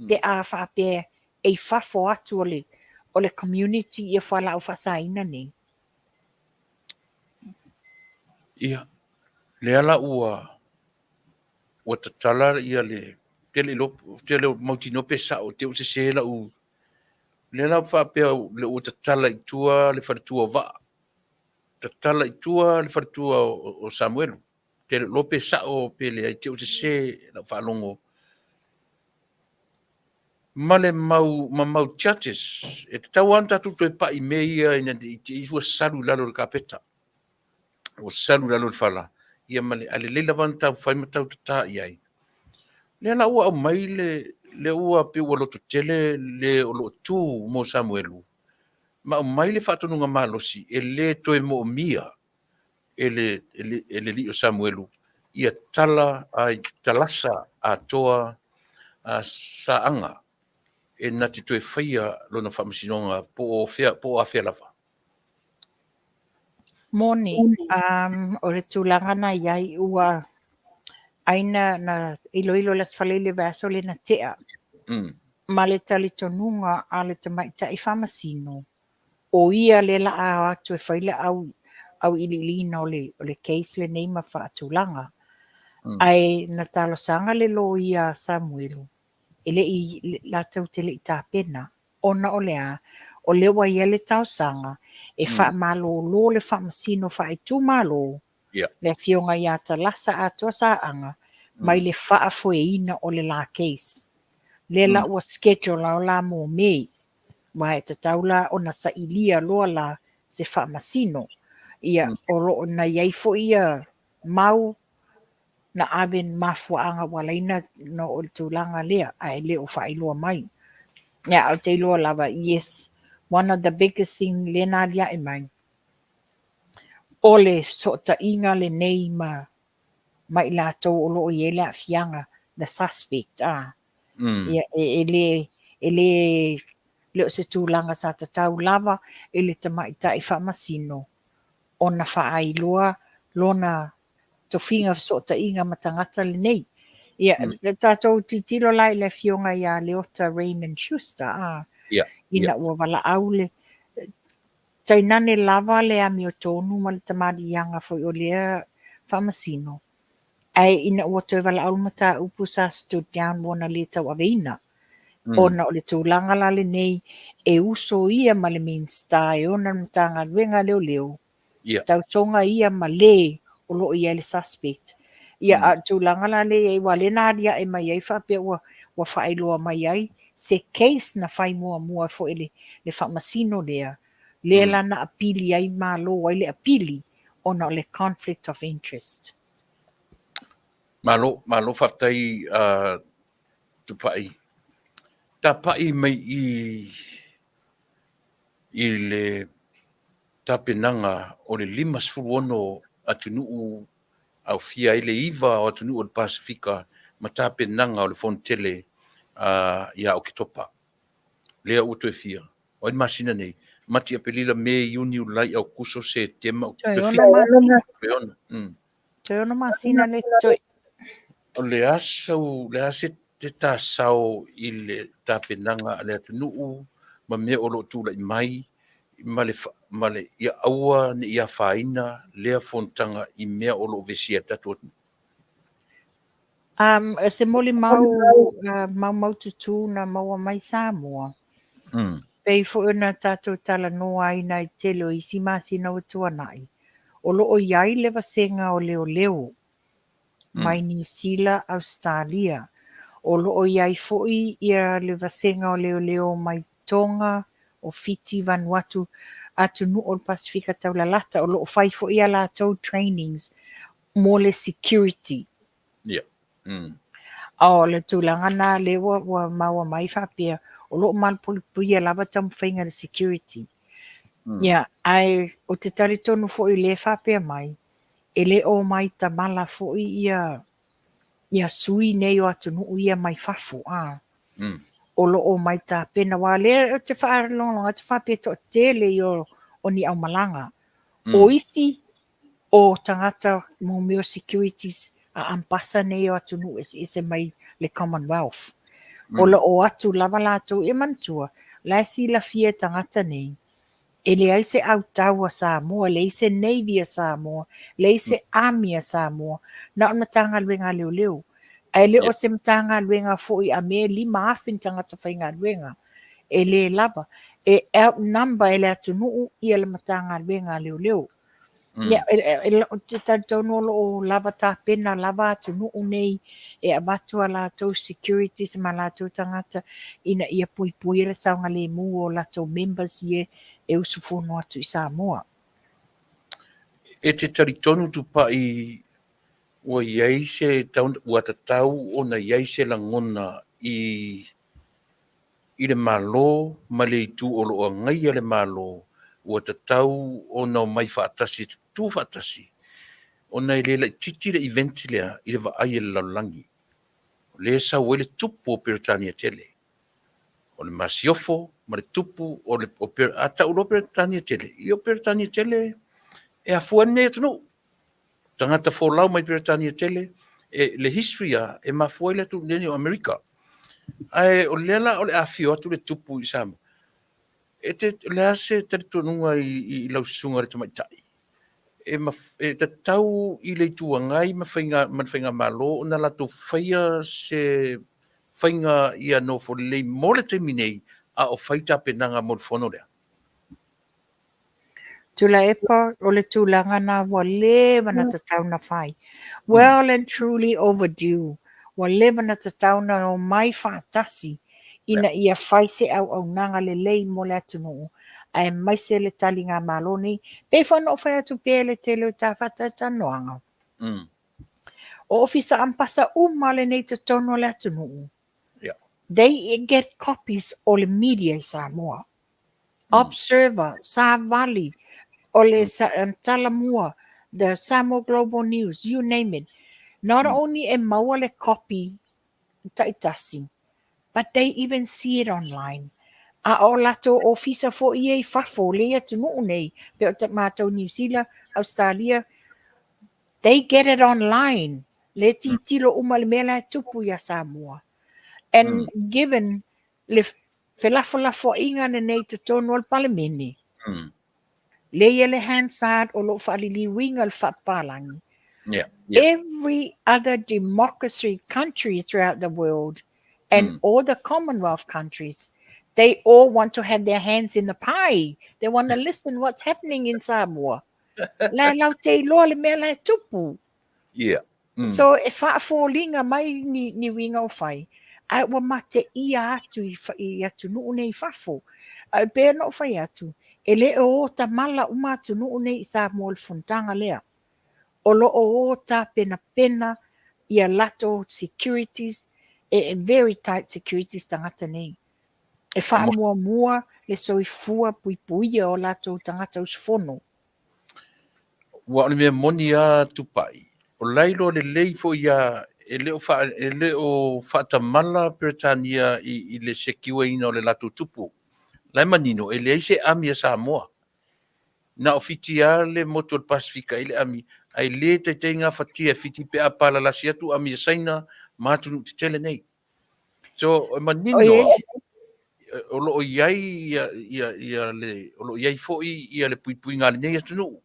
pe a faapea e i fafo atu o le, o le community ia fualaau faasaina nei. Ia, lea la ua ua tatala ia le tele ilo tele o mautinoa pe sao te u sese lau lea la faapea le ua tatala i tua le faletua o Vaa, tatala i tua le faletua o, o Samuelu. Te lo pe sao pe leai te u sese lau faalogo ma le mau ma mau judges e tatau lava ona tatou toe pai i mea ia ina ne i te i ua salu i lalo o le kapeta, ua salu i lalo o le fala, ia ma le, ae lelei lava ona tau fai ma tau tatā i ai. Lea la ua aumai le, lea ua pei ua lototele le o lo o tu mo Samuelu, ma aumai le faatonuga malosi e le toe moomia e le, e le, e le alii o Samuelu ia tala ai talasa atoa a Saaga e na te toe faia lona faamasinoga po o fea, po o afea lava. Moni, um, o le tulaga na i ai ua ai na, na iloilo i le Aso Faraile le vaiaso lea na tea. Ma le talitonuga a le tamaitai faamasino, o ia lea la a o atu e fai le au auiliiliina o le, o le case lenei ma faatulaga. Ae na talosaga le loia a Samuelu, e le i, latou te le i tapena, ona o le a? O lea ua i ai le talosaga e faamalolo le faamasino faaitumalo, le afioga ia Talasa Atoa Saaga, mai le faafoeina o le la case. Lea la ua schedule la mo Mei. Aua e tatau la ona sailia loa la se faamasino. Ia, o lo o na i ai foi ia mau na ave ni mafuaaga ua ala ai ona oo i le tulaga lea, ae le o faailoa mai. Ia, ae ou te iloa lava, yes, one of the biggest thing lea na aliae mai, o le fesootaiga lenei ma ma i latou o lo o i ai le aafiaga, the suspect, a. Ia, e, e le, e le, le o se tulaga sa tatau lava i le tamaitai faamasino ona faailoa lona tofiga fesootaiga ma tagata lenei. Ia, le tatou tilotilo la i le afioga ia Leota Raymond Schuster, a, ina ua valaau le, tainane lava le amiotonu ma le tamaliiaga foi o lea faamasino, ae ina ua toe valaau le mataupu sa stood down ua na le tauaveina, ona o le tulaga la lenei e uso ia ma le Minisita e ona le Matagaluega a Leoleo, tausoga ia ma le o lo o i ai le suspect. Ia, a o le tulaga la lea e i ai, aua o lea na aliae mai ai faapea ua, ua faailoa mai ai se case na fai muamua foi e le faamasino lea, lea la na apili ai, malo ai le apili ona o le conflict of interest. Malo, malo faafetai Tupai. Tapai mai i i le tapenaga o le 56 atunuu. aofia ai le iva o atunuu o le Pasefika ma tapenaga o le Fonotele ia Oketopa. Lea ua toe fia, o ai le masina nei? Mati, Aperila, Me, Iuni, Iulai, Aokuso, Setema, Toe toe ono fia. masina. Toe ono. Toe ono masina le toe. O le a sau, le a se te tasao i le tapenaga a le atunuu ma mea o lo o tulai mai ma le, ma le, ia aua ne i afaina lea fonotaga i mea o lo o vesia e le tatou atunuu? Um, se molimau uh, maumaututu na maua mai Samoa. Pei foi ona tatou talanoa ai nai tele o isi masina ua tuanai, o lo o i ai le vasega o leoleo mai Niu Sila, Ausetalia. O lo o i ai foi ia le vasega o leoleo mai Tonga, o Fiti, Vanuatu, atunuu o le Pasefika Taulalata, o lo o fai foi a latou trainings mo le security. Yeah. O le tulaga na lea ua, ua maua mai faapea, o lo o malupuipuia lava taumafaiga i le security. Yeah, ae ou te talitonu foi lea e faapea mai, e le o omai tamala foi ia ia sui nei o atunuu ia mai fafo, a. O lo o omai tapena, aua o lea ou te faalogologo atu faapea e toatele ia o, o ni aumalaga. O isi o tagata mo mea o securities a ambasa nei o atunuu eseese mai le Commonwealth. O lo o atu lava latou, ia manatua, la e silafia e tagata nei, e leai se autau a Samoa, leai se Navy a Samoa, leai se Army a Samoa, na o le Matagaluega a Leoleo. Ae le o se Matagaluega foi a mea e 5,000 ni tagata faigaluega, e le lava. E outnumber e le atunuu ia le Matagaluega a Leoleo. Ia, ou te talitonu o lo o lava tapena lava atunuu nei e avatu a latou securities ma latou tagata ina ia puipuia le saogalemu o latou members ia e usufono atu i Samoa. E te talitonu Tupai ua i ai se ua tatau ona i ai se lagona i i le Malo ma le itu o lo o agaia le Malo, ua tatau ona omai faatasi e tutū faatasi, ona e le laitiiti le event lea i le vaai a le lalolagi. O lea e sau ai le tupu o Peretania tele. O le masiofo ma le tupu o le, o Per, a tau loa Peretania tele, ia o Peretania tele e afua ai lenei atunuu. Tagata folau mai Peretania tele, e, le history a, e mafua ai le atunuu nei o Amerika. Ae o lea la o le afio atu le tupu i Samoa. E te, o le a se talitonuga i, i lau susuga i le tamaitai? E, maf, e tatau i le Itu Agai ma, faiga, ma le Faigamalo ona latou faia se faiga ia nofo lelei mo le taimi nei, a o fai tapenaga mo le fono lea. Tuilaepa, o le tulaga na ua leva na tatau na fai. Well and truly overdue. Ua leva na tatau na omai faatasi ina ia fai se auaunaga lelei mo le atunuu, aemaise le taligamalo nei. Pei foi ona ou fai atu pea i le tele o ta faatalatalanoaga. O Ofisa Ambasa uma lenei i totonu o le atunuu, they get copies o le media i Samoa. Observer, Savali, o le Talamua, the Samoa Global News, you name it. Not only e maua le copy taitasi, but they even see it online. A o latou ofisa foi ia i fafo, lea i atunuu nei, pei o matou Niu Sila, Australia, they get it online. Le tilotilo uma i le mea la e tupu ia Samoa. And given le felafolafoaiga lenei i totonu o le Palemene, lea ia le Hansard o lo o faaliliuina le faapapalagi. Every other democracy country throughout the world and all the Commonwealth countries, they all want to have their hands in the pie. They want to listen what's happening in Samoa. La lau te iloa le mea la e tupu. Yeah. So e faafoliga mai ni, ni uiga o fai, ae ua mateia atu i, i atunuu nei i fafo. Ae pei ona ou fai atu, e le o o tamala uma atunuu nei i Samoa i le fonotaga lea. O lo o o tapenapena ia latou securities, e very tight securities tagata nei. E faamuamua le soifua puipuia o latou tagata usufono. Ua o le mea moni a Tupai, O la e iloa lelei foi ia e le o faa, e le o faatamala Peretania i, i le secure-ina o le latou tupu. La e manino, e leai se ami a Samoa. Na o Fiti lava le motu o le Pasefika i le ami, ae le taitai gafatia e Fiti pe a palalasi atu ami a Saina ma atunuu tetele nei. So, e manino lava, o lo o i ai ia, ia, ia le, o lo o i ai foi ia le puipuiga a lenei atunuu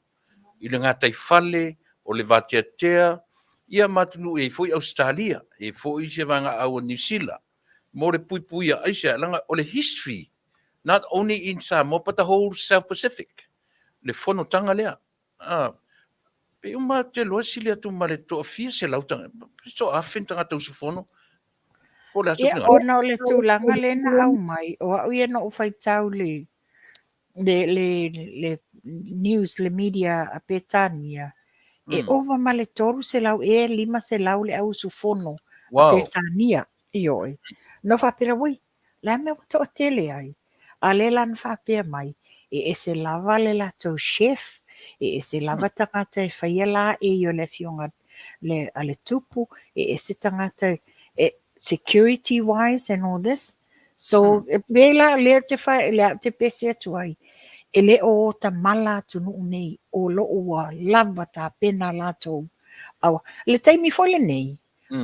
i le gataifale, o le vateatea, ia ma atunuu e i ai foi Ausetalia, e i ai foi se vaegaau a Niu Sila mo le puipuia. Aisea? Leaga o le history, not only in Samoa but the whole South Pacific, le fonotaga lea. A, pei uma ou te iloa e sili atu ma le toafia selau tagata, toaafe ni tagata usufono. Po o le a sou Ia, finagalo? ona o le tulaga lea na aumai, o au ia na ou faitau le, le, le, le news, le media a Petania, e ova ma le 300 ea 500 le au usufono a Petania, ioe. Na ou faapea, ui, le a mea ua toatele ai? A lea la na faapea mai, e ese lava le latou chef, e ese lava tagata e faia laei o le afioga le, a le tupu, e ese tagata e, security wise and all this. So, e pei la lea ou te whai, lea ou te pese atu ai, e le o ota mala atunuu nei, o lo o ua lava tapena latou. Aua, le taimi foi lenei,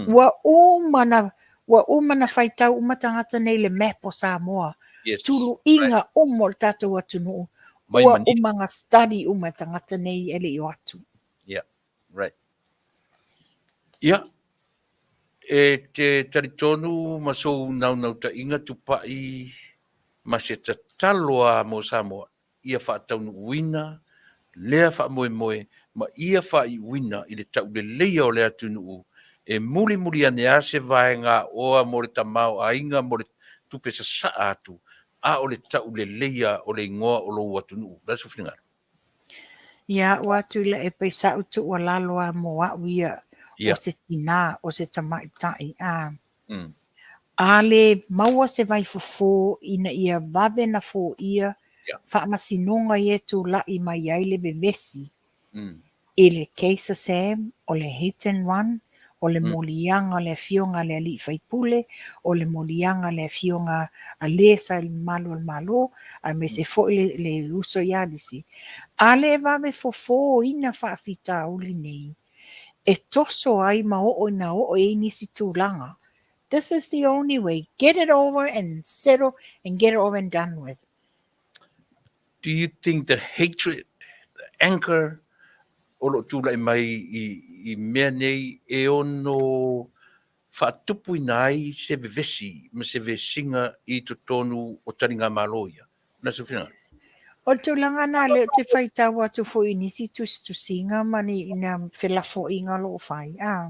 ua uma na, ua uma na faitau uma tagata nei le map o Samoa. Yes. Tuluiga uma o le tatou atunuu. Mai Ua manino. uma na study uma e tagata nei e le i o atu. Yeah, right. Ia, e te talitonu ma sou naunautaiga tupai ma se tatalo lava mo Samoa ia faataunuuina lea faamoemoe ma ia faaiuina i le tauleleia o le atunuu e mulimuli ane lava se vaega aoa mo le tamaoaiga mo le tupe sasaa atu, a o le tauleleia o le igoa o lou atunuu. O le a sou finagalo? Ia ua atu i e pei sa'u tuualalo a mo a'u ia o se tinā, o se tamaitai, a. A le maua se vaifofo ina ia vave na foia faamasinoga ia e tula'i mai ai le vevesi i le case a Sam, o le hit and run, o le moliaga o le afioga a le alii faipule, o le moliaga a le afioga a le sa i le mamalu o le Malo, aemaise foi le, le uso ia Alisi. A le vave fofoina faafitauli nei, e toso ai ma oo ina oo i ai nisi tulaga. This is the only way. Get it over and settle and get it over and done with. Do you think the hatred, the anger o lo o tulai mai i, i mea nei e ono faatupuina ai se vevesi ma se vesiga i totonu o taligamalo ia? Na sou finagalo. O le tulaga lena lea ou te faitau atu foi i nisi tusitusiga ma ni ina felafoaiga o lo o fai, a.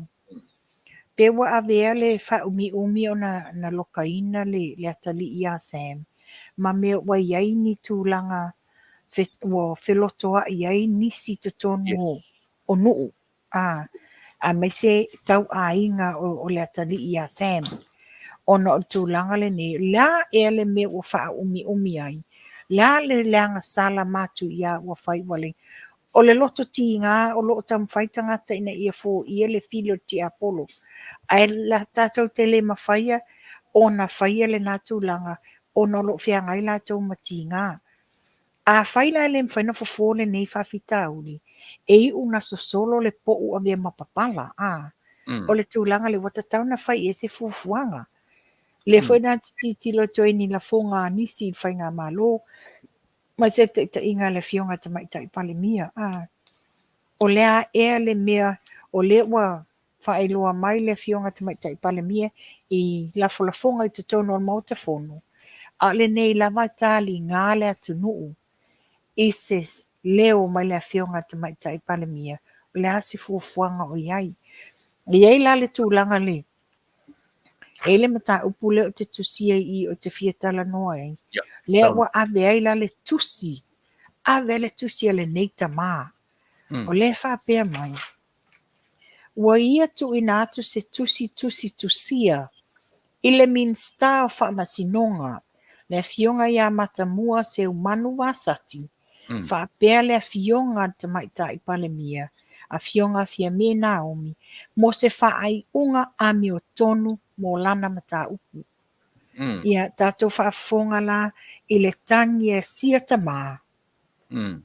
Pe ua avea le faaumiumi ona na lokaina le, le atalii ia Sam, ma mea ua i ai ni tulaga fe, ua felotoai ai nisi totonu o, o nuu, a, aemaise tau aiga o, o le atalii ia Sam. Ona o le tulaga lenei, o le a ea le mea ua faaumiumi ai? Le a le leaga sala matuia ua fai ua le O le loto tiga o lo o taumafai tagata ina ia foia le fili o le tiapolo, ae tatou te le mafaia ona faia lena tulaga ona o lo o feagai latou ma tiga. Afai la e le mafai ona fofo lenei faafitauli, e iu ina sosolo le pou avea ma papala, a. O le tulaga lea ua tatau ona fai i ai se fuafuaga. Lea foi na tilotilo atu ai i ni lafoga a nisi i le faigamalo, aemaise le taitaiga a le Afioga i le Tamaitai Palemia, a. O le a ea le mea o lea ua faailoa mai le Afioga i le Tamaitai Palemia i lafolafoga i totonu o le Maota Fono, a o lenei lava e taliga le atunuu i se leo mai le Afioga i le Tamaitai Palemia, o le a se fuafuaga o i ai. E i ai la le tulaga le E i ai le mataupu lea ou te tusia i i ou te fia talanoa ai, lea ua ave ai la le tusi, ave ai le tusi a lenei tamā. O lea e faapea mai, Ua ia tuuina atu se tusi tusitusia i le Minisita o Faamasinoga, le Afioga ia Matamua Seumanu Vasati, faapea le Afioga a le Tamaitai Palemia, Afioga Fiame Naomi mo se faaiuga amiotonu mo lana mataupu. Ia tatou faafofoga la i le tagi a sia tama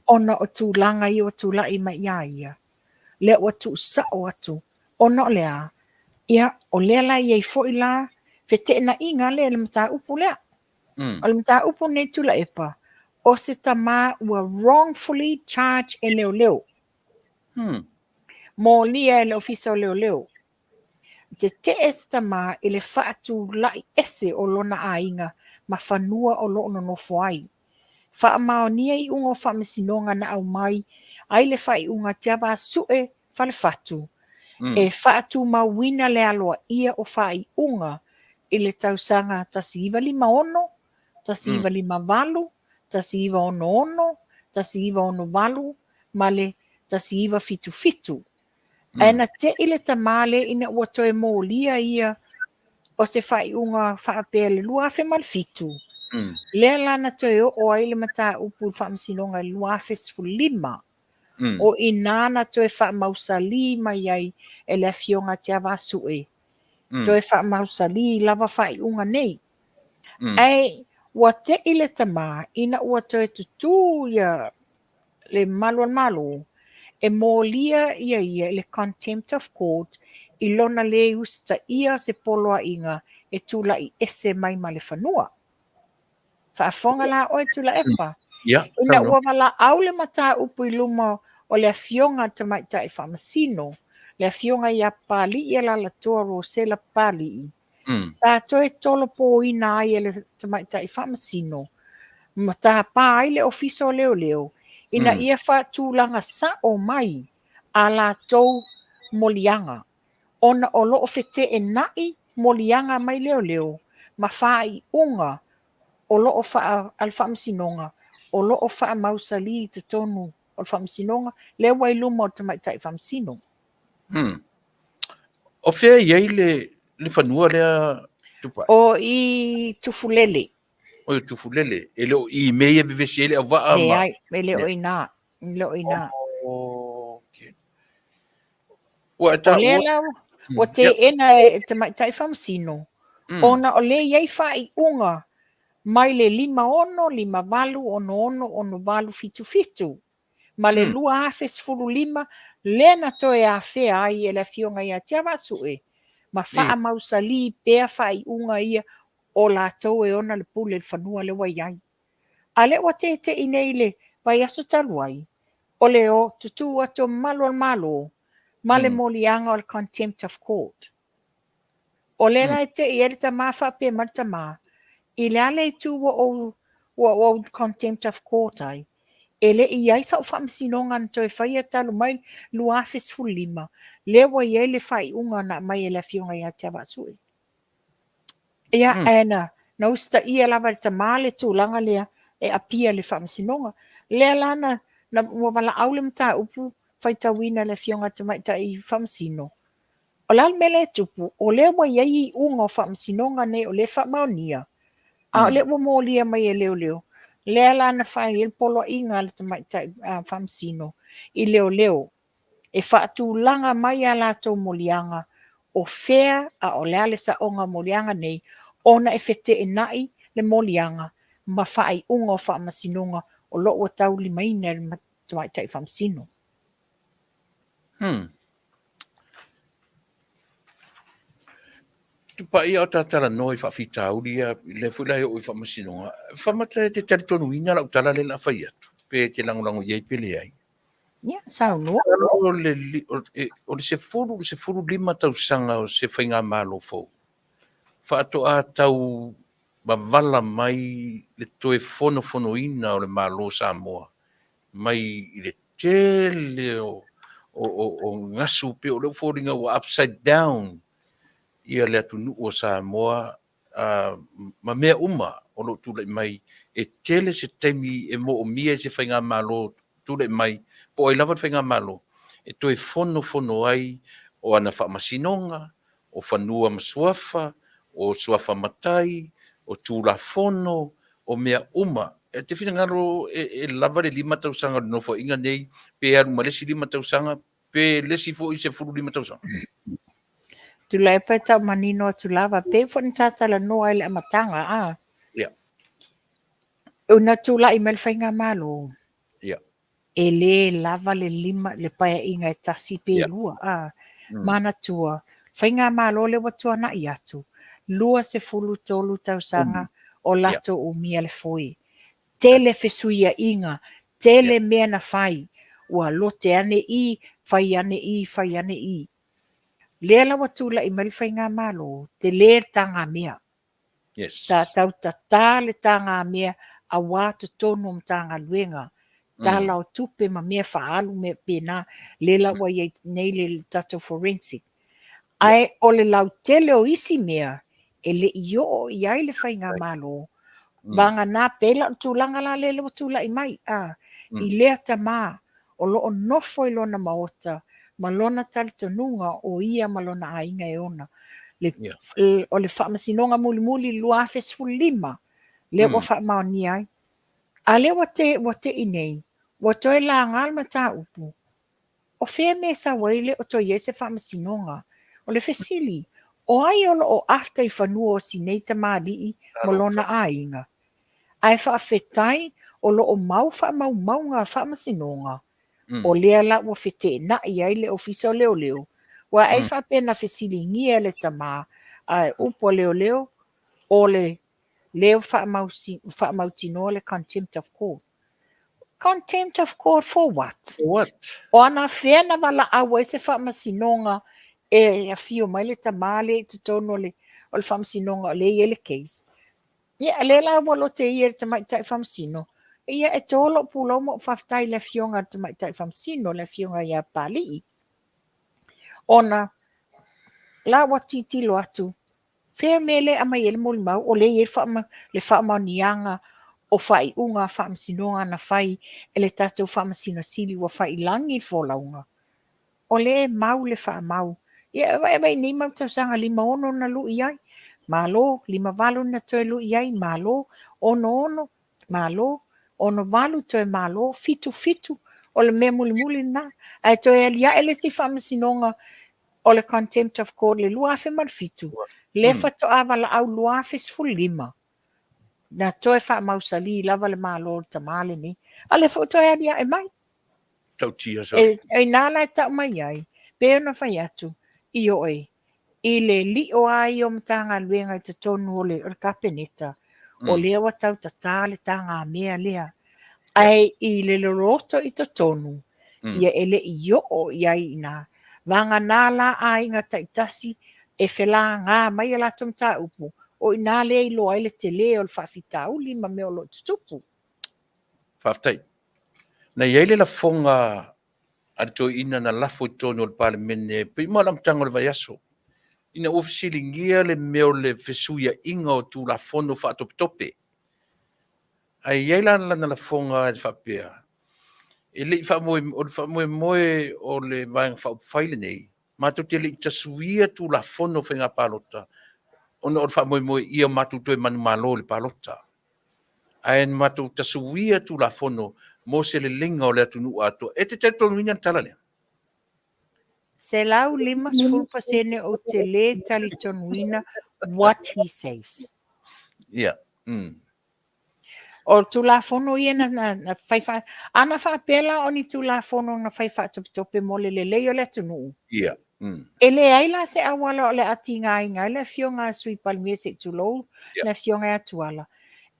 ona o tulaga ia ua tulai mai ia ia, lea ua tuusao atu ona o le a? Ia, o lea la e i ai foi la feteenaiga lea i le mataupu lea. O le mataupu lenei Tuilaepa, o se tama ua wrongfully charged e leoleo. Molia e le Ofisa o Leoleo. Tetee se tama i le faatulai ese o lona aiga ma fanua o lo o nonofo ai. Faamaonia iuga o faamasinoga na aumai ai le faaiuga Tiavaasue Falefatu e faatumauina le aloaia o faaiuga i le tausaga 1956, 1958, 1966, 1968 ma le 1977. Ae na te'i le tama lea ina ua toe molia ia o se faaiuga faapea i le 2007, lea la na toe oo ai le mataupu i le Faamasinoga i le 2015. O i ina na toe faamausalī mai ai e le Afioga a Tiavaasue, toe faamausalī lava faaiuga nei. Ae ua te'i le tama ina ua toe tutū ia le Malu o le Malo e molia ia ia i le contempt of court i lona lē usitaia o se poloaiga e tulai ese mai ma le fanua. Faafofoga la oe Tuilaepa, ina ua valaau le mataupu i luma o le Afioga a le Tamaitai Faamasino, le Afioga ia Papalii Alalatoa Rosela Papalii, Sa toe tolopoina ai e le Tamaitai Faamasino ma tapa ai le Ofisa o Leoleo ina ia faatulaga sao mai a latou moliaga, ona o lo o feteenai moliaga mai leoleo ma faaiuga o lo o a le Faamasinoga o lo o faamausalī i totonu o le Faamasinoga lea ua i luma o le Tamaitai Faamasino. O fea e i ai le fanua lea Tupai? O i Tufulele. O i Tufulele, e le o i mea ia e vevesi ai le auvaa ma... Leai, e le o i ina, e le o i ina. Okay. Ua e taua... O lea la ua teena e le Tamaitai Faamasino, ona o lea e i ai faaiuga mai le 56, 58, 66, 68, 77. ma le 2015 lea na toe afea ai e le Afioga ia Tiavaasue ma faamausalī pea faaiuga ia o latou e ona le pule i le fanua lea ua i ai. A lea ua tete'i nei i le vaiaso talu ai, o le tutū atu o mamalu o le Malo ma le moliaga o le Contempt of Court. O lea la e te'i ai le tama faapea mai le tama, i le a le itu ua ou ua ou contempt of court ai, e le i i ai sau faamasinoga na toe faia talu mai 2015, lea ua i ai le faaiuga na aumai e le Afioga ia Tiavaasue. Ia, ae na, na usitaia lava e le tama le tulaga lea e apia i le faamasinoga. Lea la na, na ua valaau le mataupu faitauina e le Afioga i le Tamaitai Faamasino, O le a le mea lea e tupu? O lea ua i ai iuga o faamasinoga nei o lea e faamaonia, a o lea ua molia mai e leoleo, lea la na fai ai le poloaiga a le tamaitai faamasino i leoleo e faatulaga mai a latou moliaga o fea a o le a le saoga o moliaga nei ona e feteenai le moliaga ma faaiuga o faamasinoga o lo o ua taulimaina e le tamaitai faamasino. Tupai a o ta talanoa i faafitauli ia, lea foi la e oo i faamasinoga, Famata e te talitonuina lau tala lea o le a fai atu, pe e te lagolago i ai pe leai? Ia, saunoa. O le 10 i le 15 tausaga o se faigamalo fou, faatoa tau mavala mai le toe fonofonoina o le Malo o Samoa mai i le tele o gasu, pei o lea ua foliga ua upside down ia le atunuu o Samoa ma mea uma o lo o tulai mai. E tele se taimi e moomia e se faigamalo tulai mai, po o ai lava le faigamalo, e toe fonofono ai o ana faamasinoga, o fanua ma suafa, o suafa matai, o Tulafono, o mea uma. E te finagalo e lava le 5 tausaga o le Nofoaiga nei, pe alu ma le isi 5 tausaga, Pe le isi foi 15 tausaga. Tuilaepa e tau manino atu lava, pei foi ona ta talanoa i le amataga, a. Ia. Ina tulai mai le Faigamalo, Ia. e le lava le lima, le paeaiga e tasi pe lua, a. Manatua, Faigamalo lea ua tuanai atu, 23 tausaga o latou umia le foe. Tele fesuiaiga, tele mea na fai, ua lote ane i, fai ane i, fai ane i. Lea la ua tulai mai le Faigamalo, tele le tagamea. Yes. Sa tau tatā le tagamea aua totonu o Matagaluega, tala o tupe ma mea faaalu mea pena, lea la ua i ai nei le tatou forensic. Ae o le lautele o isi mea e le i oo i ai le Faigamalo, vagana pei la o le tulaga la lea ua tulai mai, a, i lea tama o lo o nofo i lona maota ma lona talitonuga o ia ma lona aiga e ona. Le, O le faamasinoga mulimuli i le 2015, lea ua faamaonia ai. A lea ua te, ua tei nei, ua toe laga le mataupu, o fea mea e sau ai le o toe i ai se faamasinoga? O le fesili, o ai o lo o after i fanua o si nei tamalii ma lona aiga? Ae faafetai o lo o mau faamaumauga a faamasinoga, o lea la ua feteenai ai le Ofisa o Leoleo, aua ai faapea na fesiligia e le tama, ae upu a leoleo, o le lea ua faamautinoa le contempt of court. Contempt of court for what? For what? O anafea na valaau ai se faamasinoga e afio mai le tama lea i totonu o le, o le faamasinoga o lea e i ai le case. Ia, lea la ua lote ia i le tamaitai faamasino. Ia, e to lou pulou ma ou faafetai i le afioga a le tamaitai faamasino, le afioga ia Papalii. Ona la ua tilotilo atu, fea mea lea e aumai ai le molimau, o lea e i ai le faamaoniaga o faaiuga a faamasinoga na fai e le tatou Faamasino Sili ua fai i lagi le folauga. O lea e mau le faamau. Ia e vaai nei mau tausaga 56 na lui ai, malo, 58 na toe lui ai, malo, 66, malo, 68 toe malo, 77, o le mea mulimuli lena. Ae toe aliae le isi faamasinoga o le Contempt of Court i le 2007, lea faatoa valaau 2015. Na toe faamausali lava le malo o le tama lenei. A lea foi ua toe aliae mai. Tautia sorry. E, inā la e tau mai ai, pei ona fai atu, ioe, i le lio lava ia o Matagaluega i totonu o le, o le Kapeneta, o lea ua tau tatā le tagamea lea. Ae i le loloto i totonu, ia e le i oo i ai i inā. Vagana la aiga taitasi e felagā mai a latou mataupu, o i inā lea e iloa ai le tele o le faafitauli ma mea o lo o tutupu. Faafetai. Na i ai le lafoga a le toeaina na lafo i totonu o le Palemene pei ma le amataga o le vaiaso, ina ua fesiligia le mea o le fesuiaiga o Tulafono faatopetope. Ae i ai la lana lafoga e faapea, e le i faamoe, o le faamoemoe o le Vaega Faaupufai lenei, matou te le i tasuia Tulafono o Faiga Palota ona o le faamoemoe ia matou toe manumalo i le palota. Ae na matou tasuia Tulafono mo se leleiga o le atunuu atoa. E te talitonuina le tala lea? 150% ou te le talitonuina what he says. Ia. O Tulafono ia na, na, na fai fa, ana faapea la o ni Tulafono na fai faatopetope mo le lelei o le atunuu. Ia. E leai la se auala o le a tigaina ai le afioga a le Sui Palemia se i tulou le afioga ia Tuala,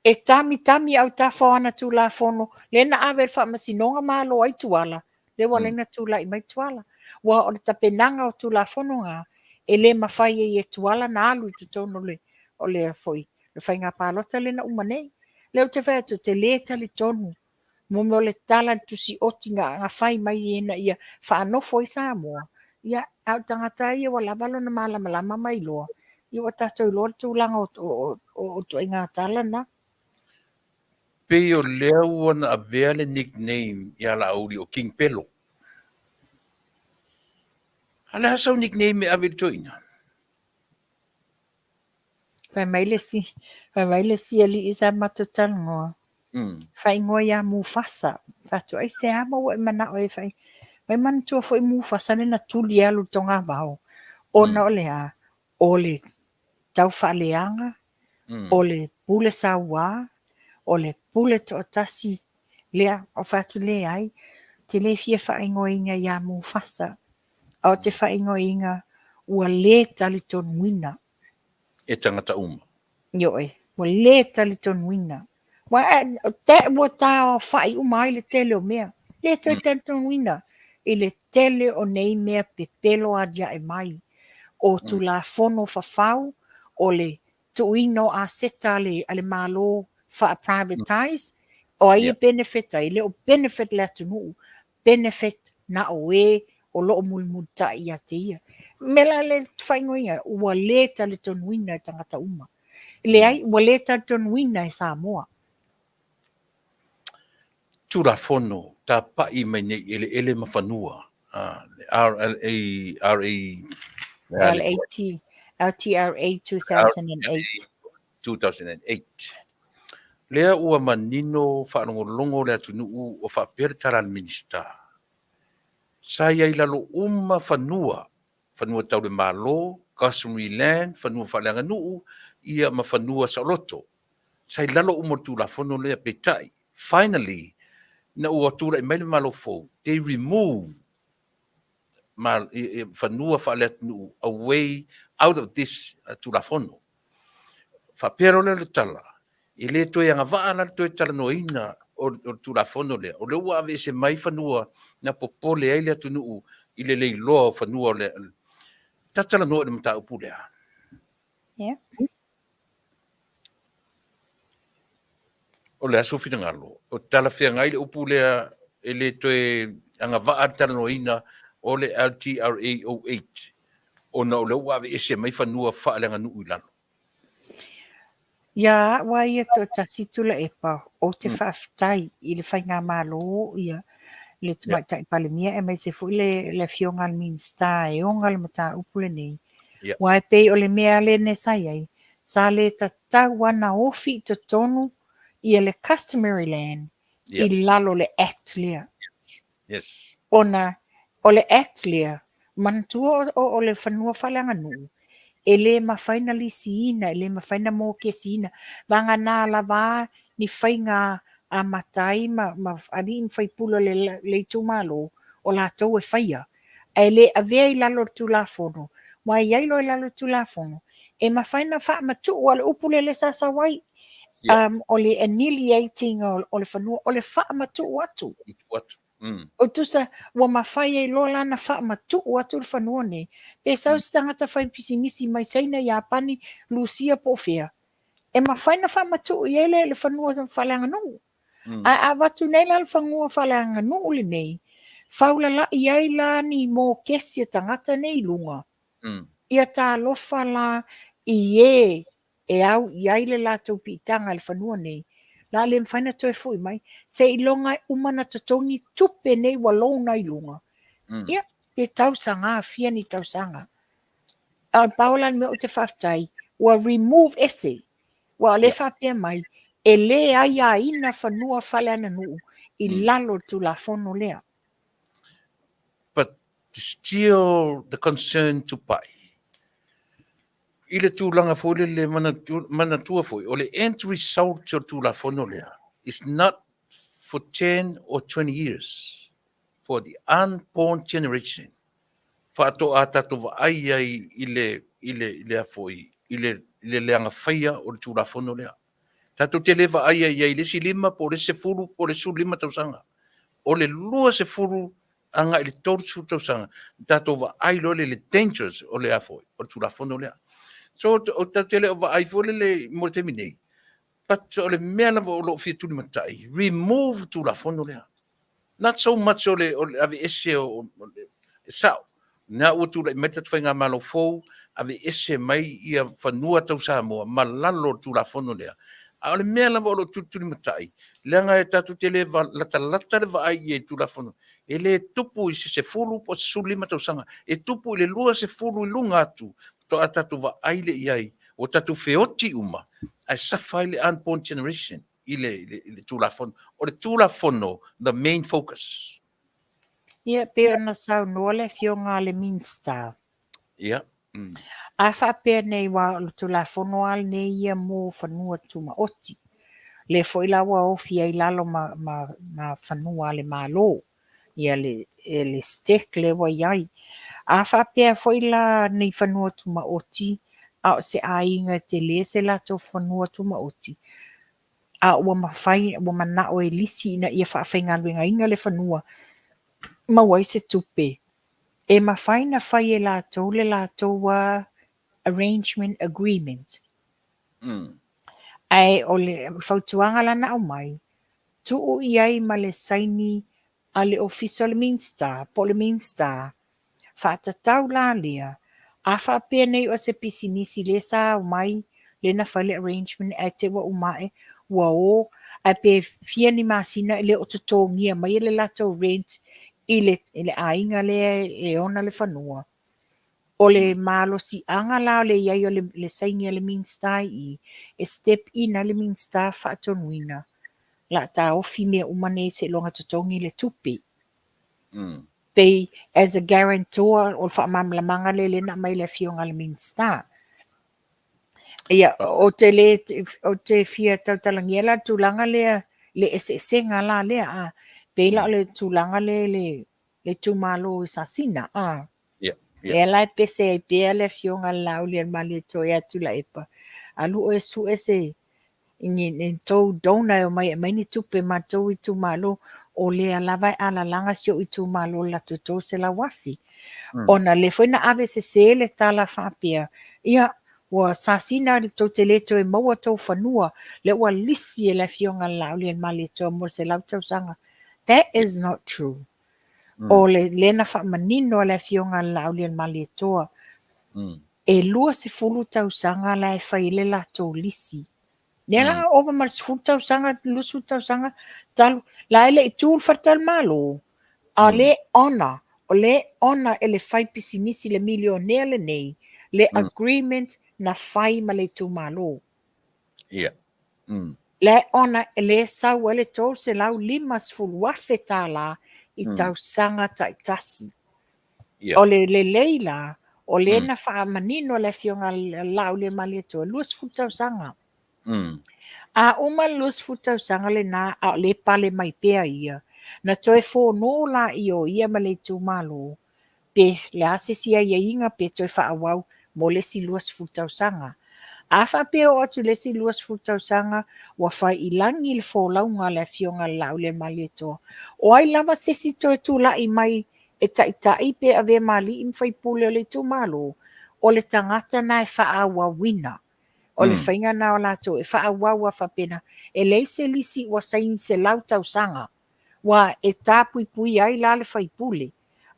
e tamitami autafa o ana Tulafono lea na ave i le Faamasinoga ma alo ai Tuala, lea ua ala ai ona tulai mai Tuala. Aua o le tapenaga o Tulafono na, e le mafai ai e Tuala na alu i totonu o le, o le, foi, le faiga palota lea na uma nei. Lea ou te fai atu, ou te le talitonu mo mea o le tala i le tusioti na fai mai ina ia faanofo ai Samoa, ia, a o le tagata ia ua lava lona malamalama ma iloa, ia ua tatou iloa le tulaga o ituaiga tala na. Pei o lea ua na avea le nickname ia Laauli o King Pelo. A le a sau nickname e ave i le toeaina? Fai mai le isi, fai mai le isi alii sa matou talanoa, faaigoa ia Mufasa. Fai atu, aisea ma ua e manao e fai? Mai manatua foi Mufasa lea na tuli e alu i le togavao, ona o le a? O le taufaaleaga, o le pule saua, o le pule toatasi lea. Ou fai atu, leai, ou te le fia faaigoaina ia Mufasa, a ou te faaigoaina ua le talitonuina. E tagata uma. Ioe, ua le talitonuina. Ua taaofai uma ai le tele o mea. Le toe talitonuina i le tele o nei mea pepelo aliae mai. O Tulafono fafau, o le tuuina o aseta a le Malo faa-privatize, o ai e benefit ai? E le o benefit le atunuu, benefit na o e o lo o mulimulitai ia te ia. O le mea la lea ou te faaigoaina, ua le talitonuina e tagata uma. Leai, ua le talitonuina e Samoa. Tulafono tapai mai nei i eleele ma fanua, le RLA, RA, LAT, LTRA 2008. 2008. Lea ua manino faalogologo le atunuu o faapea le tala a le Minisita. Sa i ai lalo uma fanua, fanua tau le Malo, customary land, fanua faaleaganuu, ia ma fanua saoloto. Sa i lalo uma o le Tulafono lea, peitai, finally, ina ua tulai mai le Malo fou, they remove ma fanua faaleatunuu away out of this Tulafono. Faapea loa lea o le tala, e le toe agavaa la le toe talanoaina o le Tulafono lea, o lea ua aveese mai fanua na popole ai le atunuu i le leiloa o fanua o le... Ta talanoa i le mataupu lea. Yeah. O le a sou finagalo? O talafeagai le upu lea e le toe agavaa le talanoaina o le LTRA 08 ona o lea ua aveese mai fanua faaleaganuu i lalo. Ia au lava ia toatasi Tuilaepa, ou te faafetai i le Faigamalo, ia, le Tamaitai Palemia aemaise foi le le Afioga i le Minisita e ona le mataupu lenei. Aua e pei o le mea lea sa i ai, sa le tatau lava ona ofi i totonu ia le customary land i lalo o le Act lea. Yes. Ona o le Act lea, manatua o le fanua faaleaganuu, e le mafai na lisiina, e le mafai na mokesiina, vagana lava ni faiga a matai ma alii ma faipule o le itumalo, o latou e faia, ae le avea i lalo o le Tulafono, aua e i ai loa i lalo o le Tulafono, e mafai ona faamatuu, a o le upu lea sa sau ai, o le annihilating o le fanua, o le faamatuu atu. O tusa, ua mafai ai loa la ona faamatuu atu le fanua nei, pe sau se tagata fai pisinisi mai Saina, Iapani, Lusia po o fea, e mafai ona faamatuu i ai le fanua faaleaganuu. Ae a avatu nei la le fanua faaleaganuu lenei, faulalai ai la ni mokesi a tagata nei i luga, ia talofa la i e e au i ai le latou piitaga i le fanua nei, la le mafai ona toe foi mai, seiloga e uma ona totogi tupe nei ua loan ai i luga, ia, pe tausaga fia ni tausaga. A o le pau la le mea ou te faafetai, ua remove ese, aua o lea e faapea mai, e le aiaina fanua faaleaganuu i lalo o le Tulafono lea. But still the concern to pai. I le tulaga foi lele manatua foi, o le end result o le Tulafono lea is not for 10 or 20 years, for the unborn generation. Faatoa tatou vaai ai i le, i le, i le a foi, i le, i le leaga faia o le Tulafono lea. Tatou te le vaai ai i le isi 5 po o le isi 10 po o le 15 tausaga. O le 20 agai i le 30 tausaga, tatou vaai loa lea i le dangers o le a foi, o le Tulafono lea. So, o tatou te le o vaai foi lele mo le taimi nei, but o le mea lava o lo o fia tulimatai, remove le Tulafono lea. Not so much o le aveese o le, e sao, na ua tulai mai le tatou faigamalo fou, aveese mai ia fanua tau Samoa ma lalo o le Tulafono lea. A o le mea lava o lo o tulitulimatai, leaga e tatou te le latalata le vaai i ai i le Tulafono, e le tupu i se 10 po o se 15 tausaga, e tupu i le 20 i luga atu, faatoa tatou vaai lea i ai, ua tatou feoti uma, ae suffer ai le unborn generation i le Tulafono. O le Tulafono the main focus. Ia, pei ona saunoa le Afioga a le Minisita. Ia. A faapea nei aua o le Tulafono lava lenei ia mo fanua tumaoti, lea foi la ua ofi ai i lalo ma ma ma fanua a le Malo, ia le le STEC lea ua i ai. A faapea foi la ni fanua tumaoti a o se aiga e tele se latou fanua tumaoti, a ua mafai, ua manao e lisi ina ia faafaigaluegaina le fanua maua ai se tupe, e mafai ona fai e latou le latou lava arrangement agreement. Ae o le fautuaga la na aumai, tuu i ai ma le saini a le Ofisa o le Minisita po o le Minisita, faatatau la lea, a faapea nei o se pisinisi lea sa omai lea na fai le arrangement ae te i ua uma ae ua o, ae pe fia ni masina e le o totogia maia le latou rent i le i le aiga lea e ona le fanua. O le malosiaga la o le i ai o le saini a le Minisita i i, e step in ai le Minisita faatonuina la a taofi mea uma nei seiloga totogi le tupe. Pei as a guarantor o le faamalamalamaga lea lea na aumai e le Afioga i le Minisita. Ia, ou te le, ou te fia tautalagia la le tulaga lea, le eseesega la lea, a, pei la o le tulaga lea i le itumalo i Sasina, a. Lea la e pese ai pea le Afioga a le Laaulialemalietoa ia Tuilaepa, alu oe e sue se, ni, ni tou donor e omai e aumai ni tupe ma tou itumalo, o lea lava e alalaga si ou itumalo i le latou $300,000. Ona lea foi na ave sese le tala faapea, ia, ua sasina tou te le toe maua tou fanua, lea ua lisi e le Afioga a le Laaulialemalietoa mo le 100 tausaga. That is not true. O le lea na faamanino a le Afioga a le Laaulialemalietoa, e 20 tausaga la e fai ai le latou lisi. Lea la ova ma le 10 tausaga, 20 tausaga talu, la e le i tu le faletalimalo, a o lea e honour, o lea e honour e le faipisinisi le milionea lenei le agreement na fai ma le itumalo. Ia. La e honour lea e sau ai le $350,000 i tausaga taitasi. Ia. O le lelei la, o lea na faamanino e le Afioga a Laaulialemalietoa, 20 tausaga. A uma le 20 tausaga lena a o lea e pale mai pea ia, na toe fono laia o ia ma le itumalo, pe le a se isi aiaiga pe toe faaauau mo le isi 20 tausaga. A faapea e oo atu i le isi 20 tausaga ua fai i lagi le folauga a le Afioga a le Laaulialemalietoa, o ai lava se isi toe tulai mai e taitai pe avea ma alii ma faipule o le itumalo, o le tagata na e faaauauina. O le faiga na o latou e faaauau lava faapena. E leai se lisi ua saini 100 tausaga, ua e tapuipuia ai la le faipule.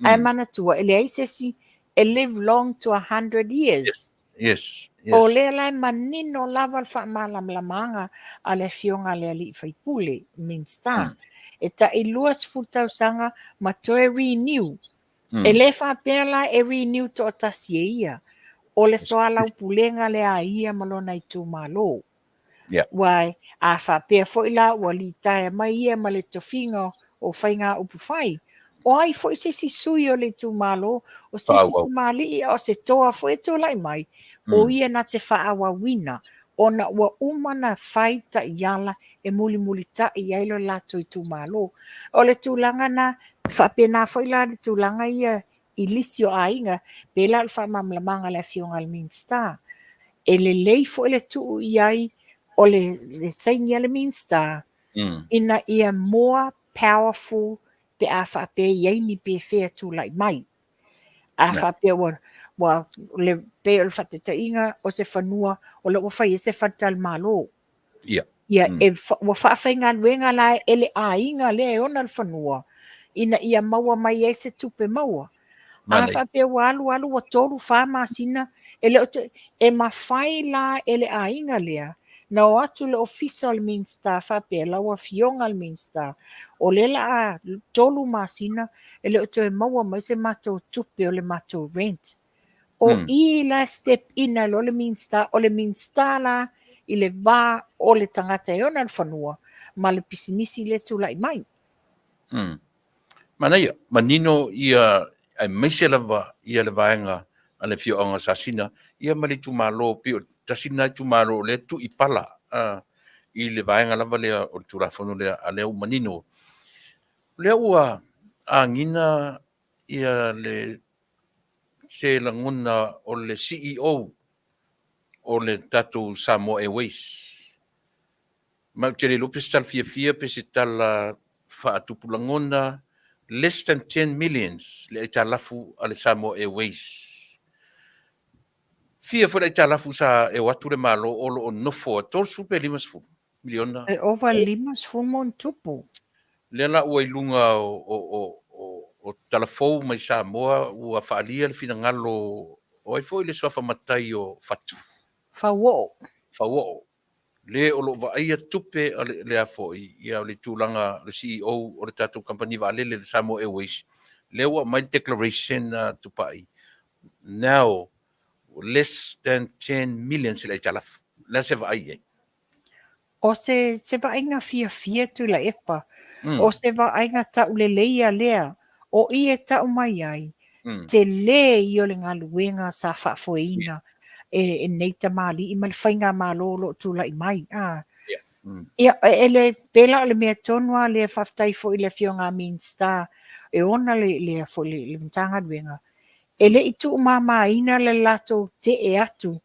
Ae manatua, e leai se isi e live long to 100 years. Yes. Yes. Yes. O lea la e manino lava le faamalamalamaga a le Afioga a le Alii Faipule, Minisita. E tai 20 tausaga ma toe renew. E le faapea la e renew toatasi e ia. O le soalaupulega lea a ia ma lona itumalo. Yeah. Ua, a faapea foi la ua litaea mai ia ma le tofiga o faiga upu fai, o ai foi se isi sui o le itumalo, o se isi tamalii a o se toa foi e tulai mai, o ia na te faaauauina, ona ua uma na fai taiala e mulimulitai ai lo latou itumalo. O le tulaga na, faapena foi la le tulaga ia i lisi o aiga, pei la o le faamalamalamaga a le Afioga i le Minisita. E lelei foi le tuu i ai o le saini a le Minisita, ina ia more powerful pe a faapea e i ai ni pefea tulai mai. A faapea ua, ua le, pei o le faataitaiga o se fanua o lo o ua fai ai se faletalimalo. Ia. Ia, e, ua faafaigaluega la e le aiga lea e ona le fanua ina ia maua mai ai se tupe maua. A faapea ua alu alu ua 3, 4 masina, e le o te, e mafai la e le aiga lea na o atu i le ofisa o le Minisita faapea, lau Afioga i le Minisita, o lea la a 3 masina e le o toe maua mai se matou tupe o le matou rent. O i la e step in ai loa le Minisita, o le Minisita la i le va o le tagata e ona le fanua ma le pisinisi lea e tulai mai. Manaia, manino ia aemaise lava ia le vaega a le afioaga o Sasina ia ma le itumalo pei o le tasi lena itumalo o lea e tui pala i le vaega lava lea o le Tulafono lea, a lea ua manino. O lea ua agiga ia le se lagona o le CEO o le tatou Samoa Airways. Ma ou te le iloa pe se tala fiafia pe se tala faatupu lagona, less than 10 millions le aitalafu a le Samoa Airways. Fia foi le aitalafu sa e o atu le Malo o lo o nofo a 30 pe 50 miliona. E ova i le 50 ma ona tupu. Lea la ua i luga o, o, o, o, o tala fou mai Samoa ua faaalia le finagalo o ai foi le suafa matai o Fatu? Fauoo. Fauoo. Le o lo o vaaia tupe a le, le a foi, ia le tulaga le CEO o le tatou kamupani vaalele le Samoa Airways, lea ua aumai le declaration a Tupai, now less than 10 million se le aitalafu. O le a se vaai i ai? O se, se vaaiga fiafia Tuilaepa. Mm. O se vaaiga tauleleia lea, o i e tau mai ai, mm. tele ia o le galuega sa faafoeina e, e nei tamalii ma le faigamalo o lo o tulai mai. Ah. Yeah. Mm. Ia, e, e le, pela o le mea tonu a lea faafetai foi i le afioga a Minista e ona le, le, foi le, le Matagaluega. E le i tuumamaina le latou tee atu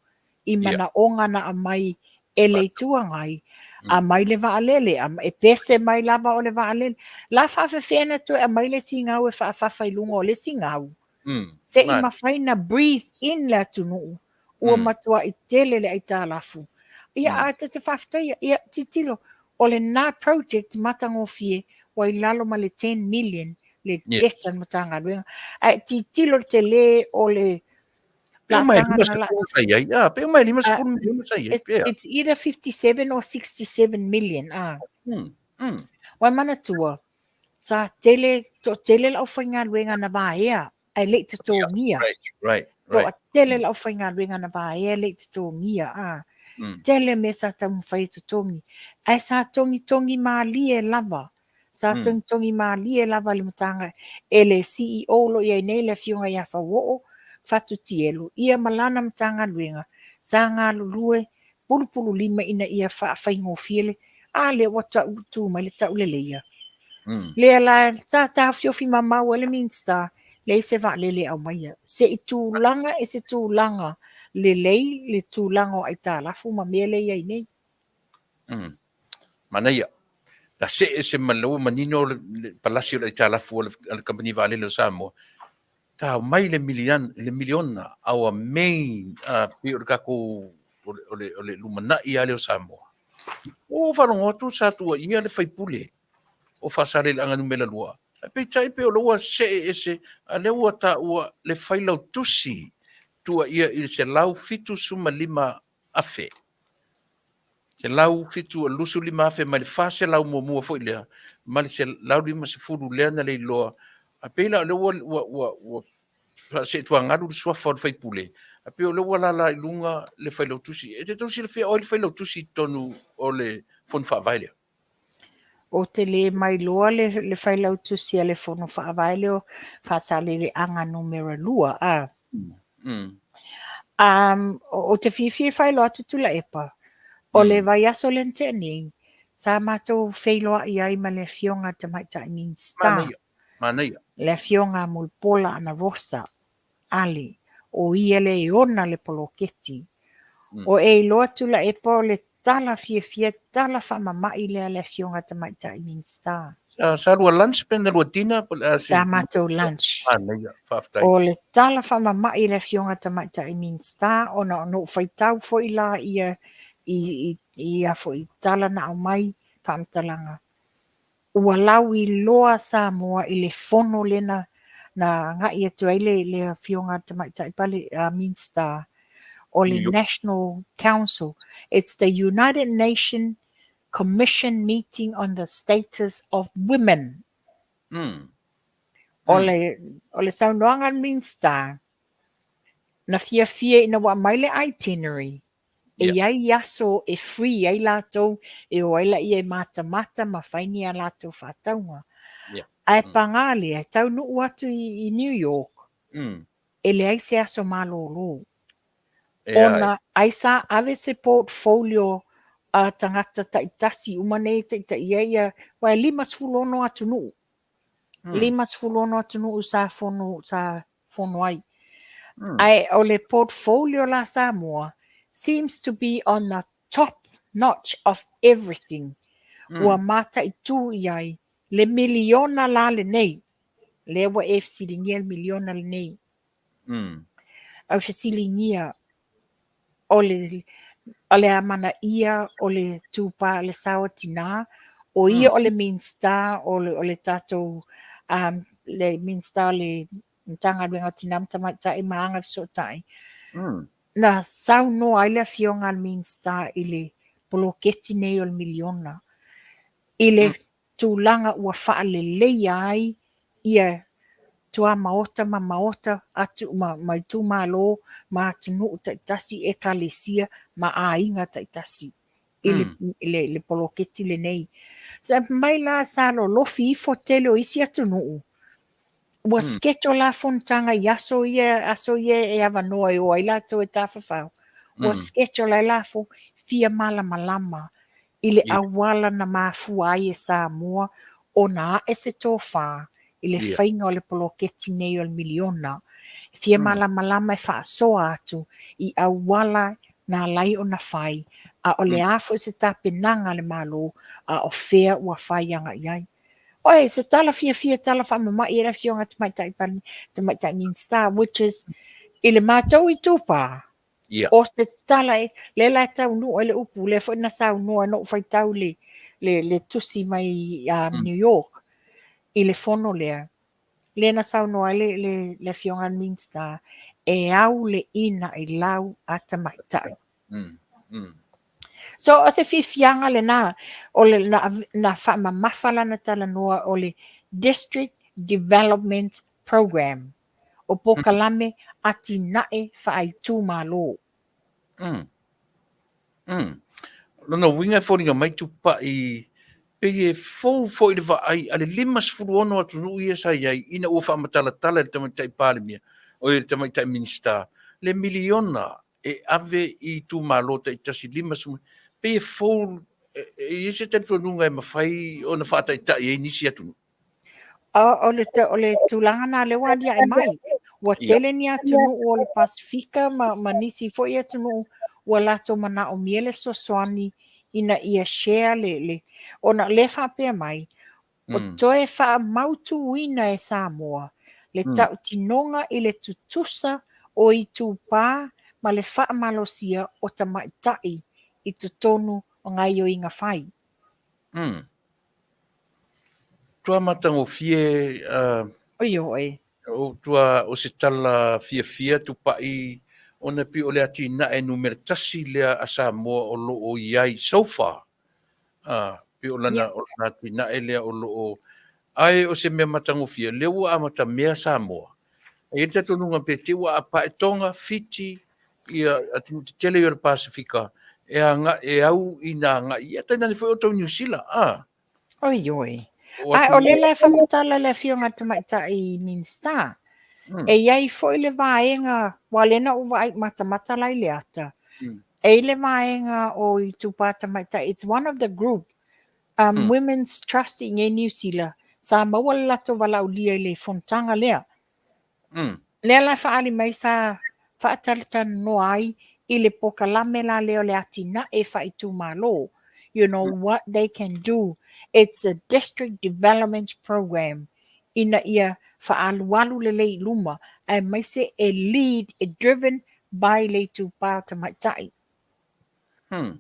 i manaoga na aumai e le Itu Agai, aumai le vaalele, e pese mai lava o le vaalele. La faafefea na toe aumai le isi gau e faafafa i luga o le isi gau, se i mafai na breathe in le atunuu, ua matuai tele le aitalafu. Ia, ae ta te faafetaia, ia, tilotilo, o lena project matagofie ua i lalo ma le 10 million le debt a le Matagaluega. Ae tilotilo le tele o le Pe uma e 50 sa i ai. Ah, pe uma e 50 miliona sa i ai. It's, it's either 57 or 67 million. Ah. Mm. Mm. Wai manatua, sa tele, to tele lau whaingaluenga na vaea, ai le i totogia. Right, right, right. Toa tele lau whaingaluenga na vaea le i totogia. Ah. Mm. Tele me sa taumawhai e totogi. Ai sa tongi tongi mālie lava. Sa togitogi malie lava le matanga e le CEO o lo o i ai nei le Afioga ia Fauoo Fatu Tielu, ia ma lana Matagaluega sa galulue pulupululima ina ia faafaigofie le a lea ua tau tu mai le tauleleia. Lea la sa taofiofi mamao ai le Minisita, leai se vaalele e aumaia. Se i tulaga i se tulaga lelei le tulaga o aitalafu ma mea lea e i ai nei. Mm. Manaia. Ta see ese ma le ua manino le, le palasi o le aitalafu a le, a le kamupani vaalele o Samoa. Ta aumai le milian, le miliona our main uh, pei o le tatou o le, o le, o le lumanai lea o Samoa. Ua faalogo atu sa tuuaia le faipule o Faasaleleaga numera 2. Ae peitai pei o lea ua see ese, a lea ua taua le failautusi tuuaia i le 175 afe. 175 afe mai le 400 muamua foi lea, ma le 150 lea na le iloa. A pei la o lea ua, ua, ua, ua faaseetuagalu le suafa o le faipule, a pei o lea ua lala i luga le failautusi. E te tau silafia o ai le failautusi i totonu o le Fono Faavae lea? Ou te le mailoa le, le failautusi a le Fono Faavae lea o Faasaleleaga Numera 2, a. Mm. Um, ou te fiafia e faailoa atu Tuilaepa, o le mm. vaiaso lea na tea nei, sa matou feiloai ai ma le afioga a Tamaitai Minista. Manaia. Manaia. Le afioga a Mulipola Anarosa. Ale, o ia lea e ona le poloketi. Mm. O e iloa Tuilaepa o le tala fiafia, tala faamama'i lea a le Afioga Tamaitai Minista. Sa, sa lua lunch pe na lua dinner? Po le a se... Sa matou lunch. Manaia, faafetai. O le tala faamama'i a le Afioga Tamaitai Minista, ona na ou faitau foi la ia i, i, i a foi tala na aumai faamatalaga. Ua lauiloa Samoa i le fono lea na, na agai atu ai le, le Afioga Tamaitai Pale, uh, Minista o le National Council. It's the United Nation Commission Meeting on the Status of Women. Mm. O mm. le, o le saunoaga a le Minista, na fiafia ina ua aumai le itinerary. E i ai aso e free ai latou, e o ai laia e matamata ma fai ni a latou faatauga. Ae pagā lea, e taunuu atu i New York, e leai se aso malōlō. Ona ai sa ave se portfolio a tagata taitasi uma nei e taitaia ia, aua e 56 atunuu. 56 atunuu sa fono, sa fono ai. Ae o le portfolio la Samoa seems to be on the top notch of everything. Ua mataitū i ai le miliona la lenei, lea ua e fesiligia le miliona lenei. Au fesiligia o le o le amanaia o le tūpā le sao o tinā, o ia o le Minista o le, o le tatou um, le Minista o le Matagaluega o Tinā ma Tamaitai ma Agafesootai. Na saunoa ai le afioga a le Minista i le poloketi nei o le miliona i le tulaga ua faaleleia ai ia tuamaota ma maota atu ma, ma itumalo ma atunuu taitasi, ekalesia ma aiga taitasi i le, mm. le, le poloketi lenei. Sa mai la sa lolofi ifo tele o isi atunuu, ua mm. schedule la fonotaga i aso ia, aso ia e avanoa e o ai latou e tafafao. Ua mm. schedule ai la fo fia malamalama i le auala na mafua ai e Samoa ona ae se tofa i le faiga o le poloketi nei o le miliona. E fia malamalama e faasoa atu i auala na ala ai ona fai, a o le a foi se tapenaga a le Malo, a o fea ua fai agai ai. Oi, se tala fiafia, tala faamama'i e le Afioga Tamaitai Palemia, Tamaitai Minisita, which is i le matou itupa, Ia. O se tala e, lea la e taunuu ai le upu, lea foi na saunoa na ou faitau le, le, le tusi mai um, mm. New York i le fono lea. Lea na saunoa ai le, le, le afioga le Minista, e au le ina i lau a tamaitai. Mm. Mm. So, o se fiafiaga lena, o le, na, na faamamafa lana talanoa o le District Development Program. o polokalame atinae faaitumalo. Mm. Mm. Lona uiga e foliga mai Tupai pei e fou foi le vaai a le 56 atunuu ia sa i ai ina ua faamatalatala e le Tamaitai Palemia, oi le Tamaitai Minisita, le miliona e ave i itumalo taitasi 50, pei e fou, e i ai se talitonuga e mafai ona faataitai ai nisi atunuu. O, o, le, o le tulaga na lea ua aliae mai. Ua tele ni atunuu o le Pasifika ma, ma nisi foi atunuu ua latou manaomia le fesoasoani ina ia share le, le ona lea faapea mai, o mm. toe faamautuina e Samoa le mm. tautinoga i le tutusa o itupā ma le faamalosia o tamaitai i totonu o gaioiga fai. Mm. Tua matagofie uh, Oi oe. O tua o se tala fiafia Tupai ona pei o le atinae numera tasi lea a Samoa o lo o i ai so far. Uh, pei o lana, yeah. o lana atinae lea o lo o ae o se mea matagofie lea ua amatamea Samoa. E i ai le talitonuga pe te ua apae Tonga, Fiti, ia atunuu tetele ia o le Pasifika e aga e au ina agai ia tainane foi o tou Niu Sila a. Oi oi. Ae o lea la e faamatala le afioga i le Tamaitai Minisita. Mm. E i ai foi le vaega, ua lea na ou vaai matamata la i le ata. Mm. E i le vaega o Itupa Tamaitai, it's one of the group, um, mm. Women's Trust i ngei Niu Sila, sa maua le latou valaaulia i le fonotaga lea. Mm. Lea la e faaali mai sa faatalatalanoa ai i le pokalame la lea o le atinae faaitumalo. You know mm. what they can do. It's a district development program ina ia faaalualu lelei i luma aemaise e lead, e driven by le itupa o tamaitai. Hmm.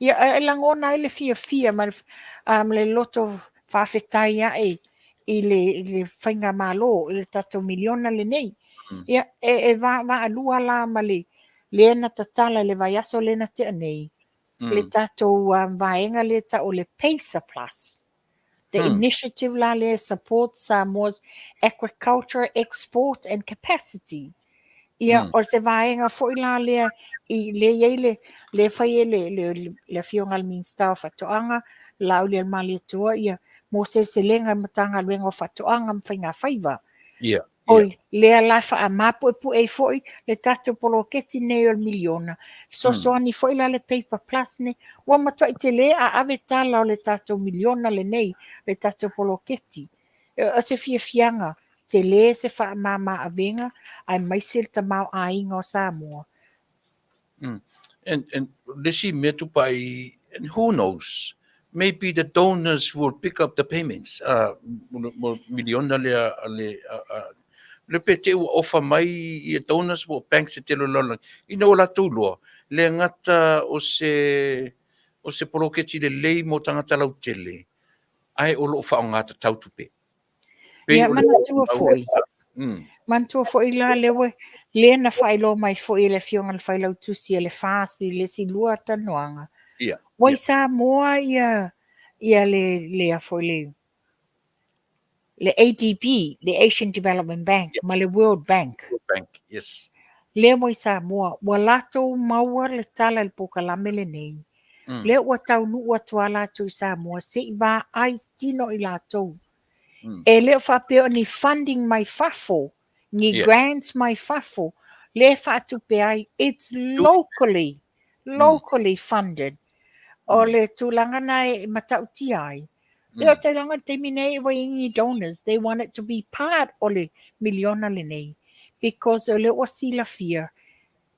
Ia, e lagona ai le fiafia ma le, um, le loto faafetai ae i le, i le faigamalo, i le tatou miliona lenei. Mm. Ia, e, e vaalua la ma le lea na tatala i le vaiaso lea na tea nei, mm. le tatou um, vaega lea tau o le PACER Plus. The mm. initiative la lea supports Samoa's agriculture export and capacity. Ia, mm. o se vaega foi la lea I lea i ai le, lea e fai e le, le, le, le Afioga i le Minisita o Faatoaga, Laaulialemalietoa, ia, mo seleselega i Matagaluega o Faatoaga ma Faigafaiva. Ia. Oi, lea la e faamapuepue ai foi le tatou poloketi nei o le miliona. Fesoasoani foi la le Paper Plus nei. Ua matuai tele a ave tala o le tatou miliona lenei, le tatou poloketi. O se fiafiaga tele se faamama avega aemaise le tamaoaiga o Samoa. And, and le isi mea Tupai, and who knows, maybe the donors will pick up the payments, mo miliona lea a le, le pe te ua ofa mai ia donors po o banks e tele o le lalolagi, ina ua latou iloa, le gata o se, o se poloketi lelei mo tagata lautele, ae o lo o faaaoga tatau tupe. Ia, manatua foi. Manatua foi la lea ua, lea na faailoa mai foi e le Afioga i le Failautusi a le FAST i le isi lua talanoaga. Ia. Ua i Samoa ia, ia le, le, a foi le, le ADB, le Asian Development Bank, ma le World Bank. World Bank, yes. Lea ua i Samoa, ua latou maua le tala i le polokalame lenei. Lea ua taunuu atu a latou i Samoa se i vaai tino i latou. E le o faapea o ni funding mai fafo, ni grants mai fafo, lea e faatupe ai, it's locally, locally funded. O le tulaga na e matautia ai. Lea o te langa le taimi nei ua i ni donors, they want it to be part o le miliona lenei. Because o lea ua silafia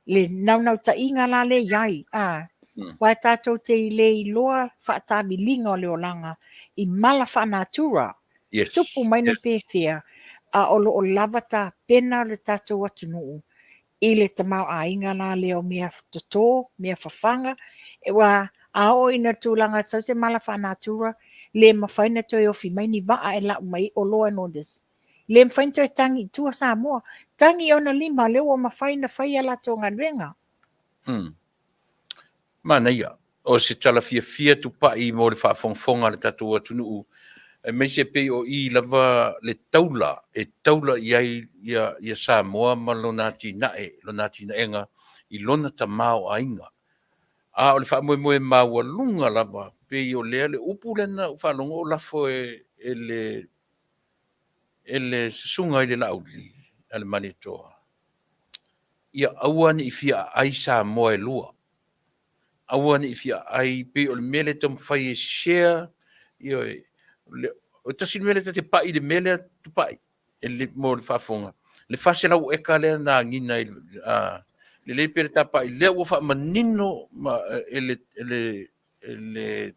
le naunautaiga la lea i ai, a, aua tatou te le iloa faatamiliga o le olaga i mala faanatura, tupu mai nei pefea, a o lo o lava tapena le tatou atunuu i le tamaoaiga la lea o mea toto, mea fafaga, aua a oo ina tulaga sau se mala faanatura, le mafai ona toe ofi mai ni vaa e lau mai ai oloa and all this. Le mafai ona toe tagi i tua Samoa. Tagi i ona lima, lea ua mafai ona fai a latou galuega. Manaia. O se tala fiafia tupai mo le faafogafoga a le tatou atunuu, aemaise pei o i lava le taula e taula i ai ia, ia Samoa ma lona atinae, lona atinaega i lona tamaoaiga. A o le faamoemoe maualuga lava, pei o lea le upu lea na ou faalogo o lafo e, e le e le susuga i le Laauli a le Malietoa, ia aua ne i fia aai Samoa e lua. Aua ne i fia aai, pei o le mea lea e taumafai e share, ioe, o tasi le mea lea ta te pai i le mea lea tupai, e le, mo le faafofoga, le 400 eka lea na agiga i, a, lelei pea le tapai, lea ua faamanino ma, e le, e le, le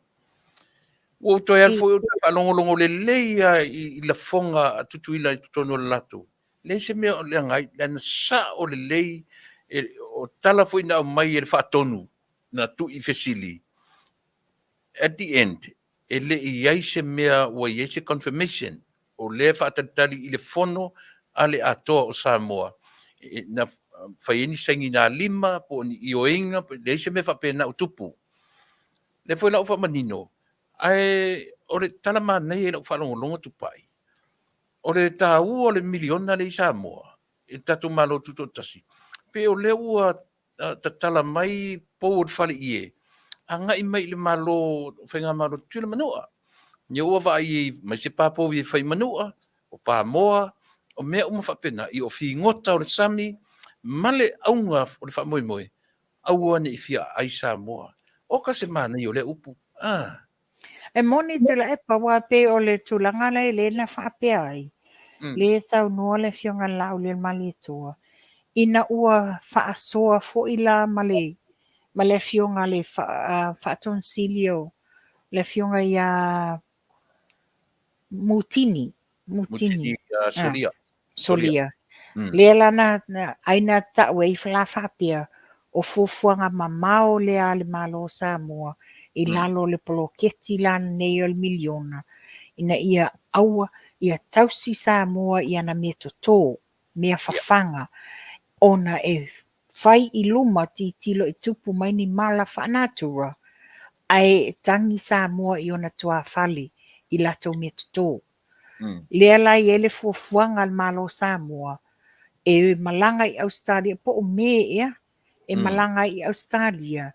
Ua ou toe alu foi ou toe faalogologo lelei lava i lafoga a Tutuila i totonu o le latou. Leai se mea o leaga ai, leaga sao lelei, o tala foi na aumai e le faatonu na tui fesili, at the end, e le i i ai se mea ua i ai se confirmation o lea e faatalitali i le fono a le Atoa o Samoa na fai ai ni sainigalima po o ni ioeiga, leai se mea faapena o tupu. Lea foi la ua faamanino, ae o le tala manaia i lau faalogologo Tupai, o le taua o le miliona lea i Samoa, i le tatou Malo Tutoatasi, pei o lea ua tatala mai pou o le fale ie, agai mai i le Malo, Faigamalo Tutuila Manua. Ia ua vaai i mai se papovi e fai Manua, o pamoa, o mea uma faapena, i o figota o le sami ma le auga o le faamoemoe, aua ne i fia aai Samoa. Oka se manaia o lea upu. Ah. E moni Tuilaepa, aua e pei o le tulaga lea lea na faapea ai, lea e saunoa le Afioga i le Laaulialemalietoa, ina ua faasoa foi la ma le ma le Afioga le Faatonu Sili o le Afioga ia Mutini, Mutini, Solia. Solia. Lea la na, ai na tau ai la faapea, o fuafuaga mamao lea a le Malo o Samoa i lalo o le poloketi la lenei o le miliona, ina ia aua, ia tausi Samoa i ana mea toto, mea fafaga, ona e fai i luma tilotilo i tupu mai ni mala faanatura, ae tagi Samoa i ona tuafale i latou mea toto. Lea la e i ai le fuafuaga a le Malo o Samoa e malaga i Ausetalia po o Me ea e malaga ai i Ausetalia,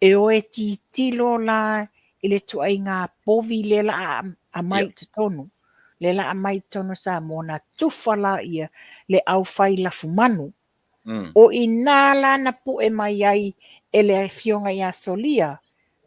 e o e tilotilo la i le ituaiga povi lea la a aumai i totonu, lea la a aumai i totonu o Samoa, ona tufa lea le aufai lafumanu. O i ina la na pue mai ai e le Afioga ia Solia,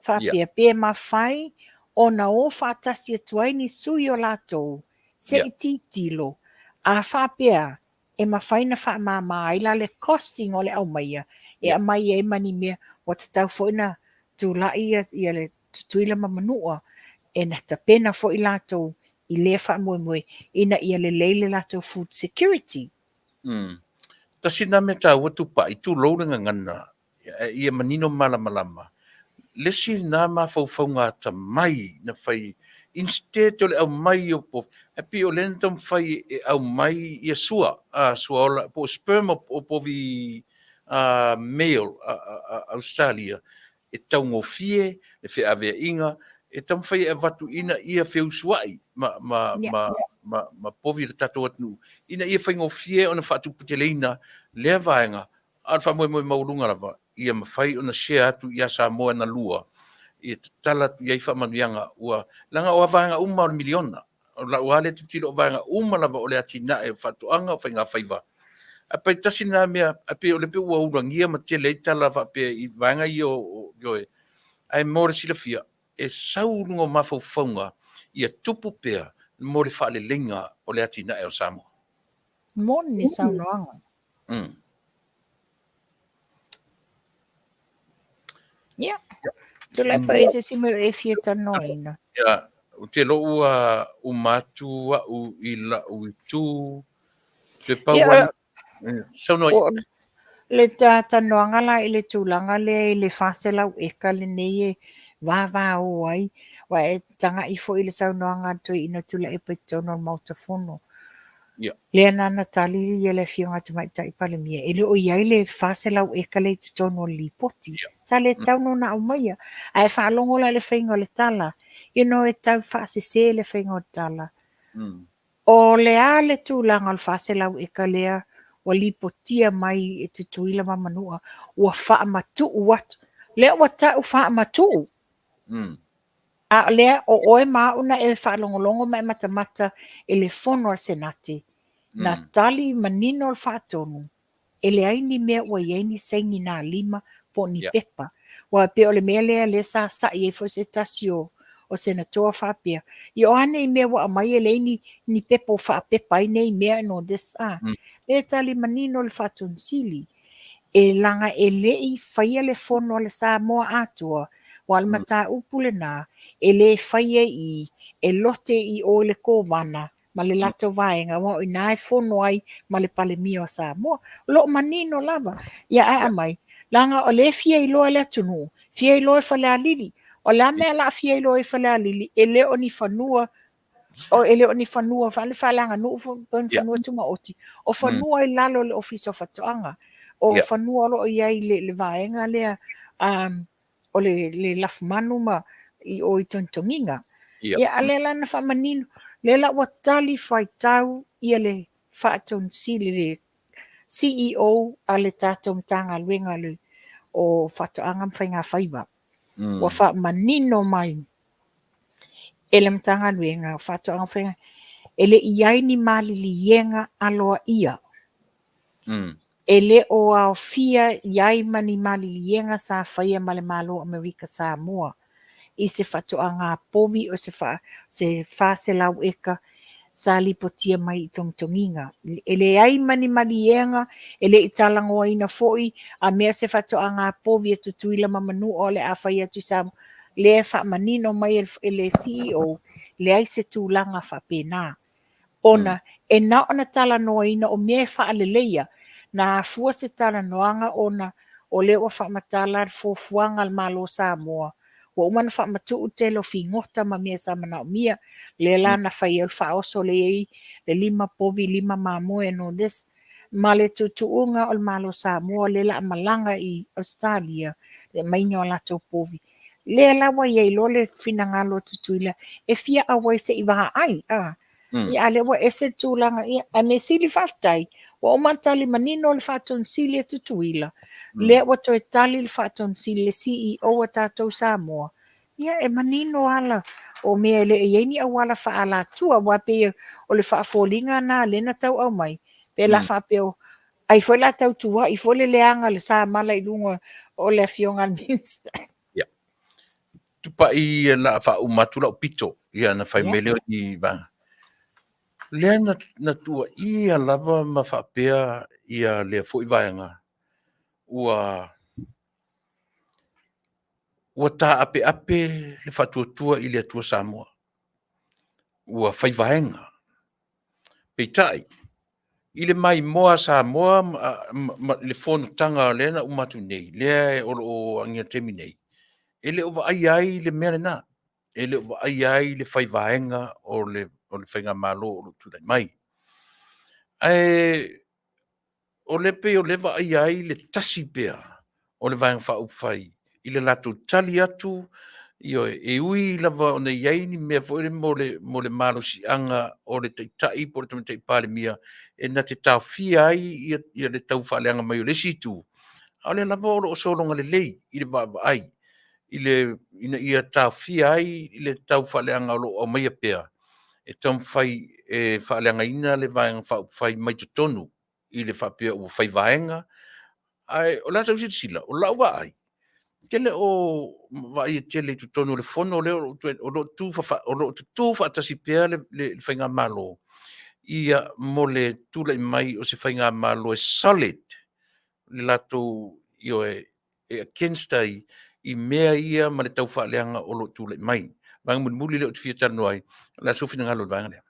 faapea pe mafai ona o faatasi atu ai ni sui o latou se i tilotilo, a faapea e mafai ona faamama ai la le costing o le aumaia e aumai ai ma ni mea ua tatau foi ona tulai ia le Tutuila ma Manua e na tapena foi latou i lea faamoemoe ina ia lelei le latou food security. Tasi lena mea taua Tupai, tulou le gagana, ia manino ma malamalama. Le isi lena mafaufauga atamai na fai instead o le aumai o povi, ae pei o lea na taumafai e aumai ia sua, suaola po o sperm o povi male a Ausetalia e taugofie le feaveaiga, e taumafai e avatu ina ia feusuai ma, ma, ma, ma, ma povi o le tatou atunuu, ina ia faigofie ona faatuputeleina lea vaega, a o le faamoemoe maualuga lava, ia mafai ona share atu ia Samoa na lua, ia tatala atu i ai faamanuiaga, ua, leaga o a vaega uma o le miliona, o lau lava lea tilotilo o vaega uma lava o le atinae o faatoaga, o faigafaiva. Ae pei tasi lena mea, ae pei o lea pei ua ulagia ma tele ai tala faapea i vaega ia o, ioe. Ae mo le silafia, e sau i luga o mafaufauga ia tupu pea mo le faaleleiga o le atinae o Samoa. Moni le saunoaga. Ia, tulai po i se isi mea e fia talanoaina. Ia, ou te iloa ua uma atu au i lau itu. Toe pau lava. Saunoa. Le talanoaga la i le tulaga lea i le 400 eka lenei e vavao ai, aua e tagai foi i le saunoaga a le toeaina Tuilaepa i totonu o le Maota Fono. Lea na na tali ia le Afioga i le Tamaitai Palemia, e le o i ai le 400 eka lea i totonu o le lipoti. Sa le tatau ona aumaia. Ae faalogo la i le faiga o le tala, you know, e tau faasese le faiga o le tala. O le a le tulaga o le 400 eka lea ua lipotia mai e Tutuila ma Manua ua faamatuu atu. Lea ua tau faamatuu. A o lea o oe ma au na e faalogologo ma e matamata i le fono a le Senate, na tali manino le faatonu, e leai ni mea ua i ai ni saini na lima po o ni pepa. Aua e pei o le mea lea lea sa sa'i ai foi se tasi o o Senatoa faapea, ia o a nei mea ua aumai e leai ni, ni pepa ua faapepa ai nei mea and all this, a. Lea e tali manino le Faatonu Sili, e leaga e le i faia le fono a le Samoa atoa, aua o le mataupu lena, e le faia i i, e lote i o i le Kovana ma le latou vaega, aua o i ina e fono ai ma le Palemia o Samoa. O lo o manino lava. Ia ae aumai, leaga o lea e fia iloa e le atunuu, fia iloa e Falealili. O le a mea o le a fia iloa ai Falealili, e le o ni fanua o e le o ni fanua faaleaganuu po o ni fanua tumaoti, o fanua i lalo o le Ofisa o Faatoaga, o fanua o lo o i ai i le vaega lea o le lafumanu ma i o i togitogiga. Ia, a lea la na faamanino, lea la ua tali fuaitau ia le Faatonu Sili, le CEO a le tatou Matagaluega o Faatoaga ma Faigafaiva. Ua faamanino mai e le Matagaluega o Faatoaga ma Faiga, e le i i ai ni maliliega aloaia. E le o aofia i ai ma ni maliliega sa faia ma le Malo o Amerika Samoa i se faatoaga povi o se 400 eka sa lipotia mai i togitogiga. E leai ma ni maliega, e le i talanoaina foi a mea se faatoaga povi a Tutuila ma Manua o le a fai atu i Samoa. Lea e faamanino mai e le CEO, leai se tulaga faapena. Ona e na ona talanoaina o mea e faaleleia, na afua se talanoaga ona o lea ua faamatala le fuafuaga a le Malo o Samoa, ua uma ona faamatuu le tele o figota ma mea sa manaomia, lea la na fai ai o le faaoso lea e i ai le 5 povi, 5 mamoe and all this, ma le tuutuuga o le Malo o Samoa lea o le a malaga i Ausetalia, le aumaiga o latou povi. Lea la ua i ai loa le finagalo o Tutuila e fia auai se i vaai, a. Ia a lea ua ese le tulaga, ia, ae mea sili faafetai, ua uma ona tali manino le Faatonu Sili a Tutuila. Lea ua toe tali le Faatonu Sili, le CEO a tatou Samoa, ia e manino ala o mea e le i ai ni auala faaalatua, aua pei o le faafoliga na lea na tau aumai, pe la faapea ai foi la tau tuai foi le leaga le samala i luga o le afioga a le Minisita. Ia. Tupai la faauma atu lau pito, ia na fai mai lea i vaega. Lea na, na tuuaia lava ma faapea ia lea foi vaega ua ua taapeape le faatuatua i le Atua Samoa, ua fai vaega. Peitai, i le maimoa a Samoa ma le fonotaga lea na uma atu nei, lea o lo o agia taimi nei, e le o vaaia ai le mea lena, e le o vaaia ai le fai vaega o le faigamalo o lo o tulai mai. Ae o lea pei o lea e vaaia ai le tasi pea o le Vaega Faaupufai i le latou tali atu, ioe, e ui lava ona i ai ni mea foi mo le, mo le malosiaga o le Taitai po o le Tamaitai Palemia e na te taofia ai ia, ia le tau faaleaga mai o le isi itu, a o lea lava o lo o sologa lelei i le vaavaai i le, ina ia taofia ai le tau faaleaga o lo o aumaia pea e taumafai e faaleagaina le Vaega Faaupufai mai totonu i le faapea ua fai vaega. Ae o le a sau silasila, o lau vaai, ou te le o vaaia tele i totonu o le fono lea o lo o tutu faatasi pea le faigamalo ia mo le tulai mai o se faigamalo e solid le latou, ioe, e against ai i mea ia ma le tau faaleaga o lo o tulai mai. Vaega mulimuli lea ou te fia talanoa ai, o le a sou finagalo i le vaega lea?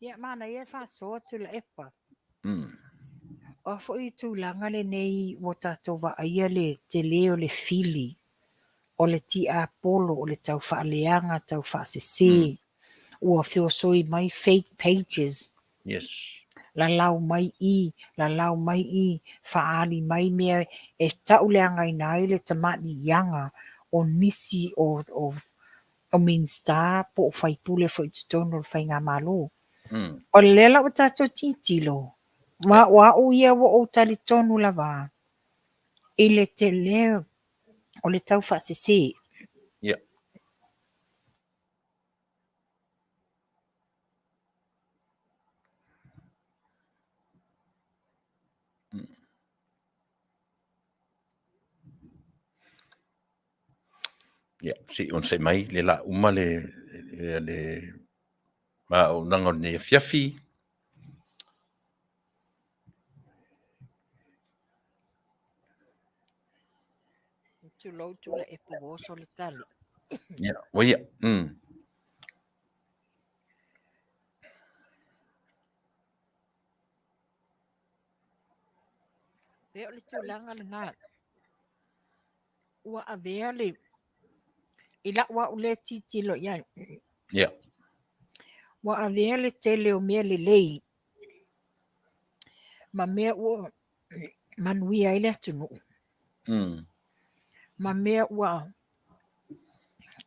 Ia, manaia le faasoa Tuilaepa. O a foi tulaga lenei ua tatou vaaia le tele o le fili, o le tiapolo, o le taufaaleaga, taufaasese, ua feosoi mai fake pages. Yes. Lalau mai i, lalau mai i, faaali mai mea e tauleagaina ai le tamaliiaga o nisi o, o, o Minisita po o faipule foi i totonu o le Faigamalo. O lea la ua tatou tilotilo, ma o au ia ua ou talitonu lava i le tele o le taufaasese. Yeah. Ia, se i onosai mai, le la uma le, le, le auaunaga o lenei afiafi. Tulou Tuilaepa ua oso le tali. Ia, ua ia. Pe o le tulaga lena, ua avea le, i lau au lea tilotilo i ai, yeah. Ua avea le tele o mea lelei ma mea ua manuia ai le atunuu, ma mea ua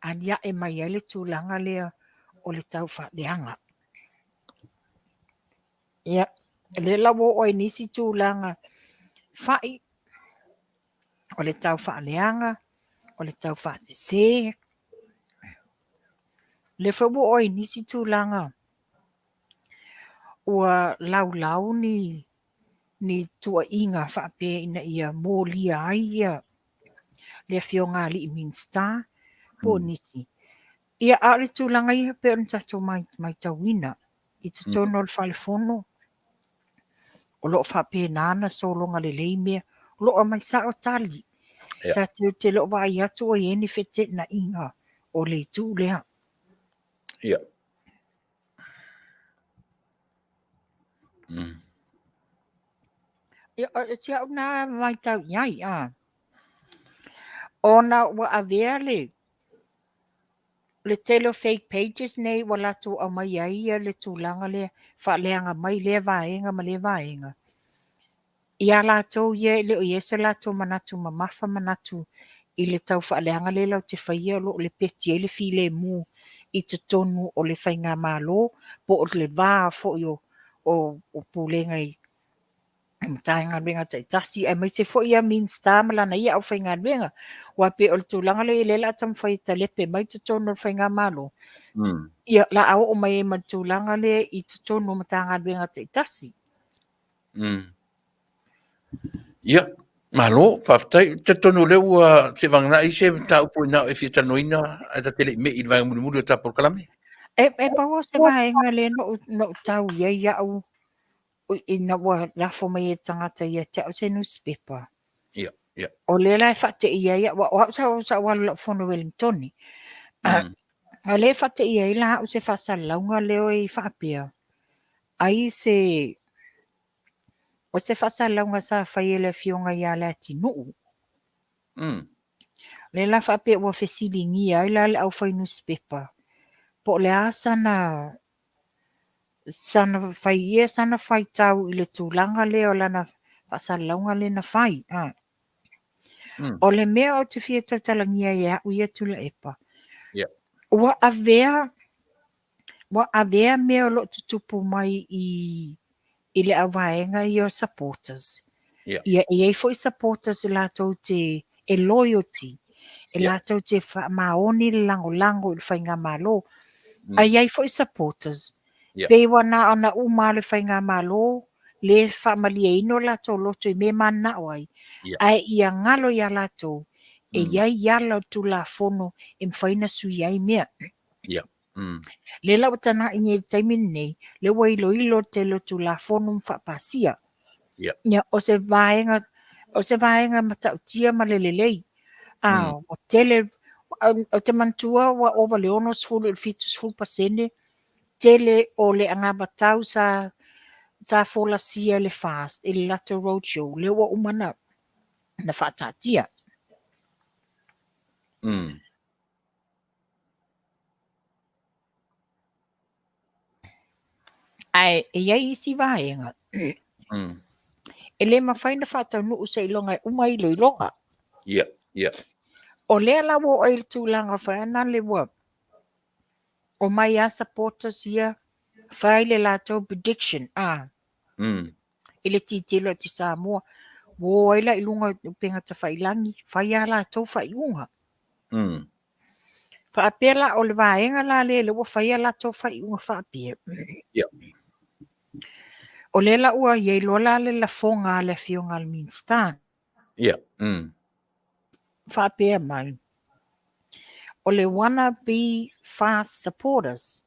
alia'e mai ai le tulaga lea o le taufaaleaga. Ia, lea la ua oo ai nisi tulaga fa'i o le taufaaleaga, o le taufaasese. Lea foi ua oo ai nisi tulaga ua laulau ni ni tuuaiga faapea ina ia molia ai ia le afioga a alii Minisita po o nisi. Ia, a o le tulaga ia pei ona tatou matauina i totonu o le Fale Fono, o lo o faapena ona sologa lelei mea, o lo o aumai sao tali. Yeah. Tatou te le o vaai atu o i ai ni feteenaiga o le itu lea. Yeah. Ia, o si au na matau i ai, a. Ona ua avea le, le tele o fake pages nei ua latou aumai ai ia le tulaga lea, faaleaga mai lea vaega ma lea vaega. Ia latou ia e le o i ai se latou manatu mamafa manatu i le tau faaleaga lea latou te faia o lo o lepeti ai le filemu i totonu o le faigamalo po o le va foi o o, o pulega i Matagaluega taitasi aemaise foi ia Minisita ma lana ia aufaigaluega. Aua pei o le tulaga lea lea o le a taumafai e talepe mai totonu o le faigamalo, ia o le a oo mai ai ma le tulaga lea i totonu o Matagaluega taitasi. Ia, malo, faafetai. Ou te talitonu o lea ua seivagana ai se mataupu na e fia talanoaina ae ta te le i me'i i le vaega mulimuli o ta polokalame. E, e pau o se vaega lea na ou tau i ai au ina ua lafo mai e le tagata ia te au se nusipepa. Ia, ia. O lea la e faateia ai au, o au sa, sa ou alu i lau fono i Welingtoni. A lea e faateia ai la au se faasalalauga lea e faapea, ai se, o se faasalalauga sa fai e le afioga ia Leatinuu. Lea la faapea ua fesiligia ai la le aufai nusipepa, po o le a sana sana fai ia sana faitau i le tulaga lea o lana faasalalauga lea na fai. A. O le mea ou te fia tautalagia ai e au ia Tuilaepa, ua avea ua avea mea o lo o tutupu mai i i le auvaega ia o supporters. Ia, e i ai foi supporters latou te e loyalty, e latou te faamaoni le lagolago i le faigamalo. Ae i ai foi supporters, pei ua na ona uma lava le faigamalo, le faamalieina o latou loto i mea e mananao ai, ae ia galo ia latou, e i ai ala o le Tulafono e mafai ona suia ai mea. Lea la ua tagai nei i le taimi lenei, lea ua iloilo le tele o Tulafono ma faapasia. Ia, o se vaega, o se vaega matautia ma le lelei. A, ua tele, ou te manatua ua ova i le 60 i le 70% tele o le anavatau sa, sa folasia e le FAST i le latou road show, lea ua uma na, na faataatia. Ae e i ai isi vaega e le mafai ona faataunuu seiloga e uma iloiloga. Ia, ia. O lea la ua oo ai i le tulaga faanale ua omai lava supporters ia fai le latou prediction a i le tilotilo atu i Samoa, ua o ai la i luga o upega tafailagi, fai a latou faaiuga. Faapea la, o le vaega la lea lea ua fai a latou faaiuga faapea. O lea la ua i ai loa la le lafoga a le afioga a le Minisita. Faapea mai, o le wanna be FAST supporters,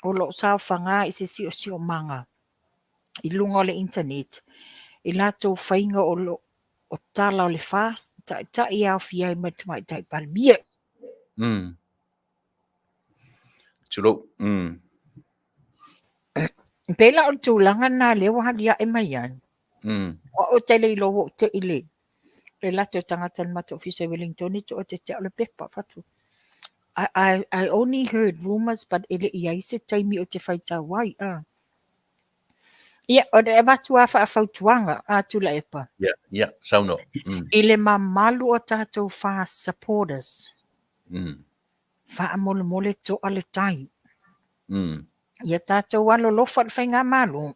o lo o saofaga i se siosiomaga i luga o le internet i latou faiga o lo o tala o le FAST taitai e aofia ai ma le Tamaitai Palemia. Tulou. E pei la o le tulaga lena lea ua aliae mai ai. O au ou te le iloa ua ou te i le le latou tagata i le matou ofisa i Wellington e toa te te au le pepa fatu. I only heard rumors but e le i ai se taimi ou te faitau ai. Ia, o le avatu lava faafautuaga a Tuilaepa. Ia, ia, saunoa. I le mamalu o tatou FAST supporters, faamolemole toa le tai. Ia tatou alolofa i le faigamalo.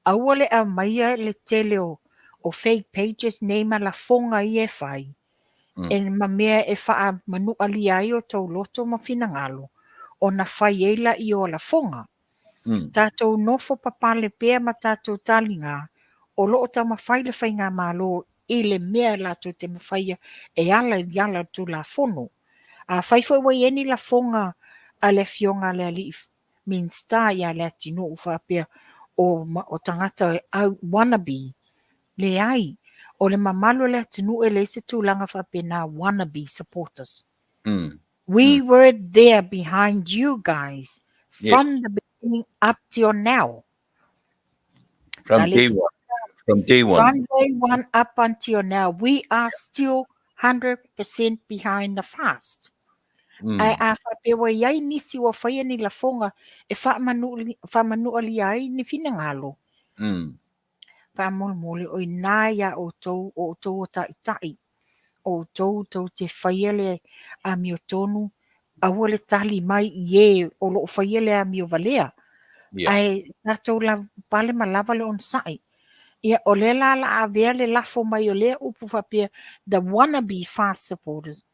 Aua le aumaia le tele o, o fake pages nei ma lafoga ia e fai, e ma mea e faamanualia ai o tou loto ma finagalo, ona fai ai laia o lafoga. Tatou nofo papale pea ma tatou taliga, o lo o taumafai le faigamalo i le mea latou te mafaia e ala i ala o le Tulafono. Afai foi ua i ai ni lafoga a le afioga a le alii Minisita ia Leatinuu faapea o, o tagata au wannabe, leai, o le mamalu o le atunuu e leai se tulaga faapena wannabe supporters. We were there behind you guys from the beginning up till now. From day one. From day one. From day one up until now, we are still 100% behind the FAST. Ae a faapea ua i ai nisi ua faia ni lafoga e faamanualia ai ni finagalo, faamolemole o i ina iā outou, o outou o taitai, o outou tou te faia le amiotonu, aua le tali mai i e o lo o faia le amio valea. Ia. Ae tatou lavapapale ma lava le onosai. Ia, o lea la la avea le lafo mai o lea upu faapea the wannabe FAST supporters.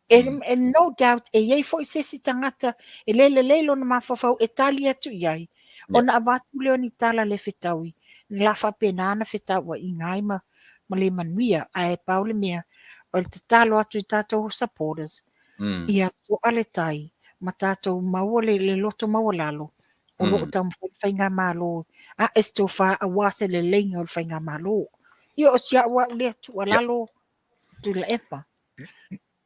E, e no doubt e i ai foi se isi tagata e le lelei lona mafaufau e tali atu i ai, ona avatu lea o ni tala le fetaui, la faapena ona fetauaiga ai ma, ma le manuia. Ae pau le mea, o le tatalo atu i tatou supporters, ia toa le tai ma tatou maua le, le loto maualalo o lo o taumafai le Faigamalo ae se tofa aua se leleiga o le Faigamalo. Ia o si au au lea tuualalo Tuilaepa.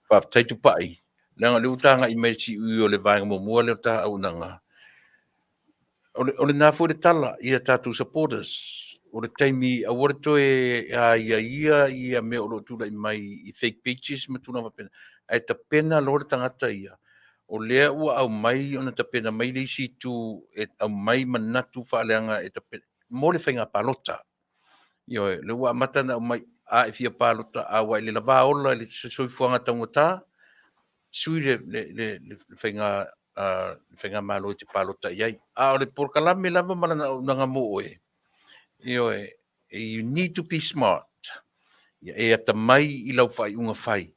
Faafetai Tupai, leaga o lea ua tagai mai le siui o le vaega muamua lea o ta auaunaga. O le, o lena foi le tala i a tatou supporters, o le taimi aua le toe aiaia ia mea o lo o tulai mai i fake pages ma tulaga faapena, ae tapena loa le tagata ia, o lea ua aumai ona tapena mai le isi itu e aumai manatu faaleaga e tapena mo le faiga palota. Ioe, lea ua amata ona aumai, a e fia palota, a ua e le lava ola i le soifuaga taugata, sui le, le, le, le faiga, uh, le faigamalo e te palota i ai. A o le polokalame lava ma lana auaunaga mo oe, ioe, you need to be smart. Ia e atamai i lau faaiuga fai.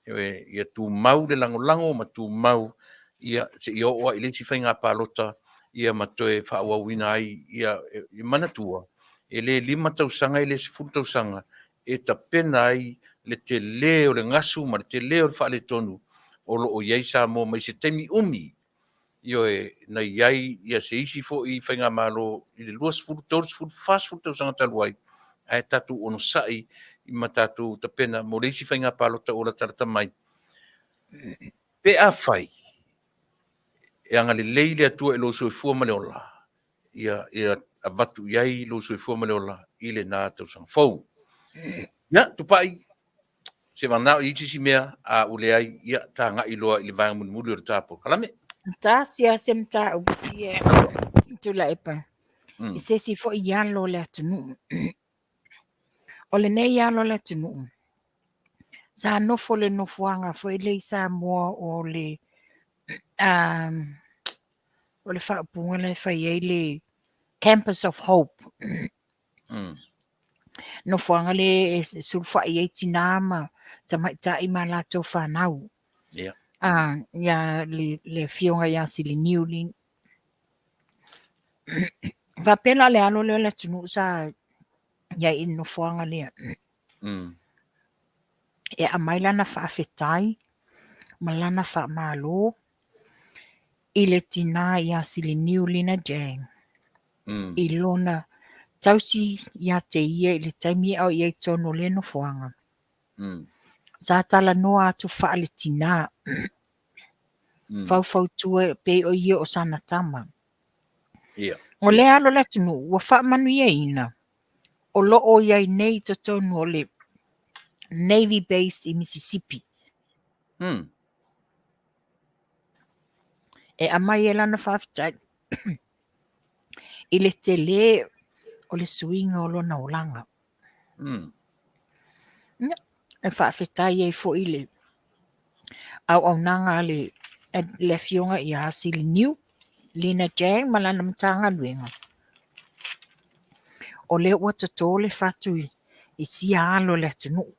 Ioe, ia tumau le lagolago ma tumau ia seia oo lava i le isi faiga palota ia ma toe faaauauina ai ia, ia manatua, e le 5 tausaga e le 10 tausaga e tapena ai le tele o le gasu ma le tele o le faaletonu o lo o i ai Samoa mai se taimi umi. Ioe, na i ai ia se isi foi faigamalo i le 20, 30, 40 tausaga talu ai, ae tatou onosai ma tatou tapena mo le isi faiga palota ua latalata mai. Pe afai e agalelei le Atua i lou soifua ma le ola, ia, ia avatu i ai lou soifua ma le ola i lena tausaga fou. Ia, Tupai, se vagana o i ai se isi mea, a ua leai, ia, tagai loa i le vaega mulimuli o le ta polokalame. Tasi lava se mataupu ia Tuilaepa, i se isi foi alo o le atunuu. O lenei alo o le atunuu, sa nofo i le nofoaga foi lea i Samoa o le o le faaupuga la e fai ai le Campus of Hope. Nofoaga lea e sulufai ai tinā ma tamaitai ma latou fanau. Yeah. Ia le, le afioga ia Siliniu Lin. Faapea la le alo lea o le atunuu sa i ai i le nofoaga lea. E aumai lana faafetai ma lana faamalo i le tinā ia Siliniu Lina Jang i lona tausi ia te ia i le taimi a o i ai i totonu o lea nofoaga. Sa talanoa atu faale-tinā, faufautua e pei o ia o sana tama. Yeah. O lea alo o le atunuu ua faamanuiaina o lo o i ai nei i totonu o le Navy Base i Mississippi. E aumai ai lana faafetai i le tele o le suiga o lona olaga. Ia, e faafetai ai foi i le auaunaga a le, le afioga ia Siliniu, Lina Jang ma lana Matagaluega. O lea ua toto le fatu i, i sia alo o le atunuu.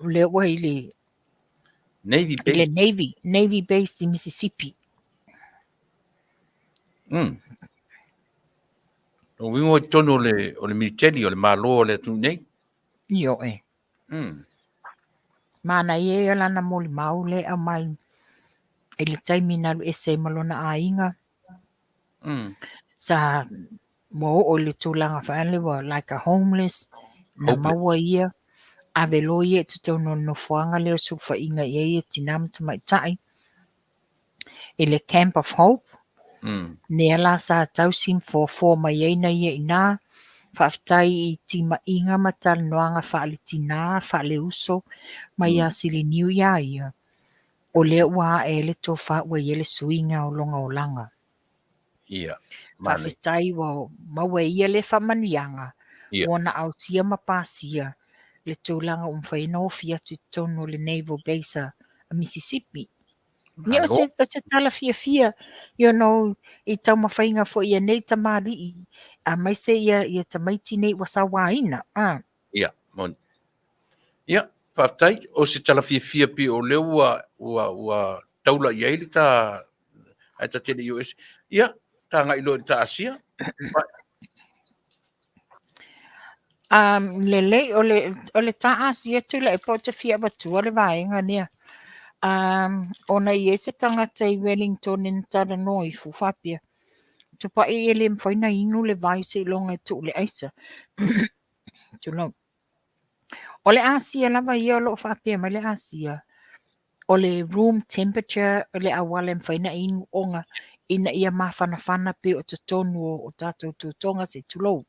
O lea ua i le Navy i le Navy, Navy based i Mississippi. O uiga i totonu o le, o le militeli, o le Malo o le atunuu nei. Ioe. Manaia ia o lana molimau lea e aumai i le taimi na alu ese ai ma lona aiga. Sa ua oo i le tulaga foi lea ua like a homeless, na maua ia, ave loa ia i totonu o le nofoaga lea o sulufaiga i ai tinā ma tamaitai i le Camp of Hope. Lea la sa tausi ma foafoa mai ai na ia i ina. Faafetai i timaiga ma talanoaga faale-tinā, faale-uso mai ia Siliniu iā ia, o lea ua ae ai le tofa ua i ai le suiga o lona olaga. Ia. Faafetai ua maua e ia lea faamanuiaga, ua na ausia ma pasia le tulaga ua mafai ai ona ofi atu i totonu o le Naval Base a Mississippi. Ia, o se, o se tala fiafia, you know, i taumafaiga foi ia nei tamalii, aemaise ia, ia tamaiti nei ua sauaina. Ah. Ia, moni. Ia, faafetai, o se tala fiafia pei o lea ua, ua, ua taula i ai le ta, ae ta te le i o ese. Ia, ta agai loa i le ta Asia. Um, lelei, o le, o le ta Asia Tuilaepa ou te fia avatua le vaega lea. Um, ona i ai se tagata i Wellington e na talanoa ifo faapea, Tupai e le mafai na inu le vai seiloga e tuu le aisa. Tulou. O le Asia lava ia o lo o faapea mai le Asia, o le room temperature le auala e mafai ona inu ona ina ia mafanafana pei o totonu o tatou tutoga se i tulou.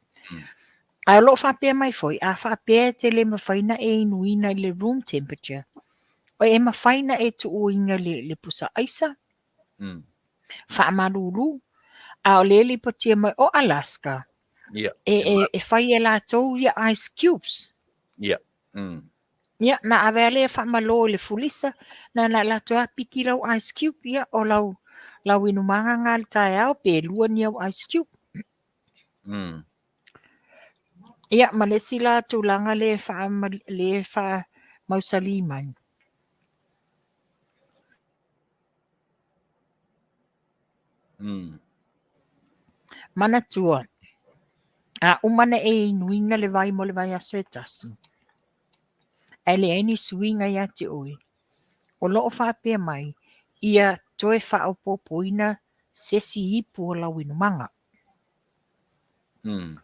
Ae o lo o faapea mai foi, a faapea e te le mafai ona e inuina i le room temperature, e mafai ona e tuuina le, le pusa aisa, faamalulu, a o le lipotia mai o Alaska, Yeah. E, e, e fai e latou ia ice cubes. Yeah. Mm. Ia, na ave ale e faamalo i le fulisa, na na latou a piki lau ice cube, ia, o lau, lau inumaga nga le taeao, pe lua ni au ice cube. Mm. Ia, ma le isi la tulaga le wha, le wha mausali mai. Mm. Manatua, a uma na e inuina le vai mo le vaiaso e tasi, ae leai ni suiga ia te oe, o lo o faapea mai, ia toe faaopoopoina se isi ipu o lau inumaga. Mm.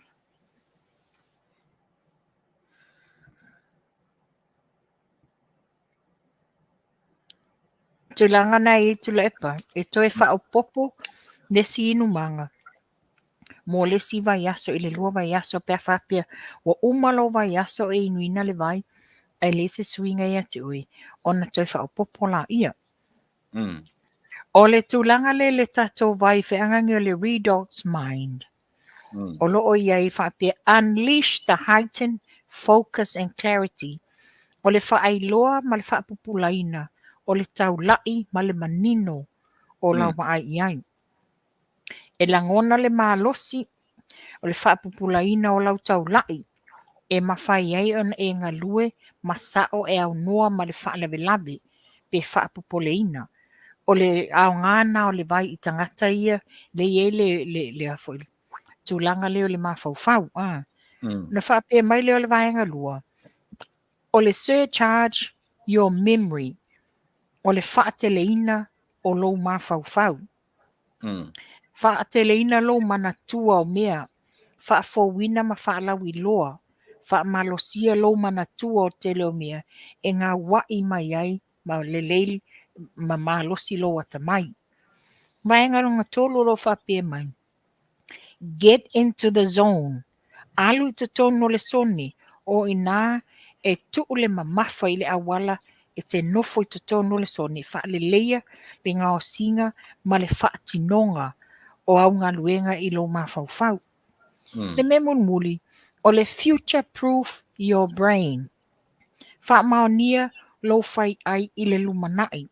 Tulaga na e i Tuilaepa, e toe faaopoopo le isi inumaga mo le isi vaiaso i le lua vaiaso pe a faapea ua uma lou vaiaso e inuina le vai ae leai se suiga ia te oe, ona toe faaopoopo laia. Mm. O le tulaga lea i le tatou vai feagagi o le Redox Mind. Mm. O lo o i ai faapea unleash the heightened focus and clarity. O le faailoa ma le faapupulaina o le taula'i ma le manino o lau mm. vaai i ai. E lagona le malosi o le faapupulaina o lau taula'i e mafai ai ona e galue ma sao e aunoa ma le faalavelave pe faapopoleina. O le aoga na o le vai i tagata ia le i ai le, le, le, a foi, tulaga lea o le mafaufau. Ah. Mm. Na faapea mai lea o le vaega lua, o le surcharge your memory, o le faateleina o lou mafaufau. Mm. Faateleina lou manatua o mea, faafouina ma faalauiloa, faamalosia lou manatua o tele o mea e gaua'i mai ai ma lelei ma malosi lou atamai. Vaega lona tolu o lo o faapea mai, Get into the zone, alu i totonu o le sone, o i inā e tuu le mamafa i le auala e te nofo i totonu o le sone, faaleleia le gaosiga ma le faatinoga o au galuega i lou mafaufau. Mm. Le mea mulimuli, o le future proof your brain. Faamaonia lou fai'ai i le lumanai.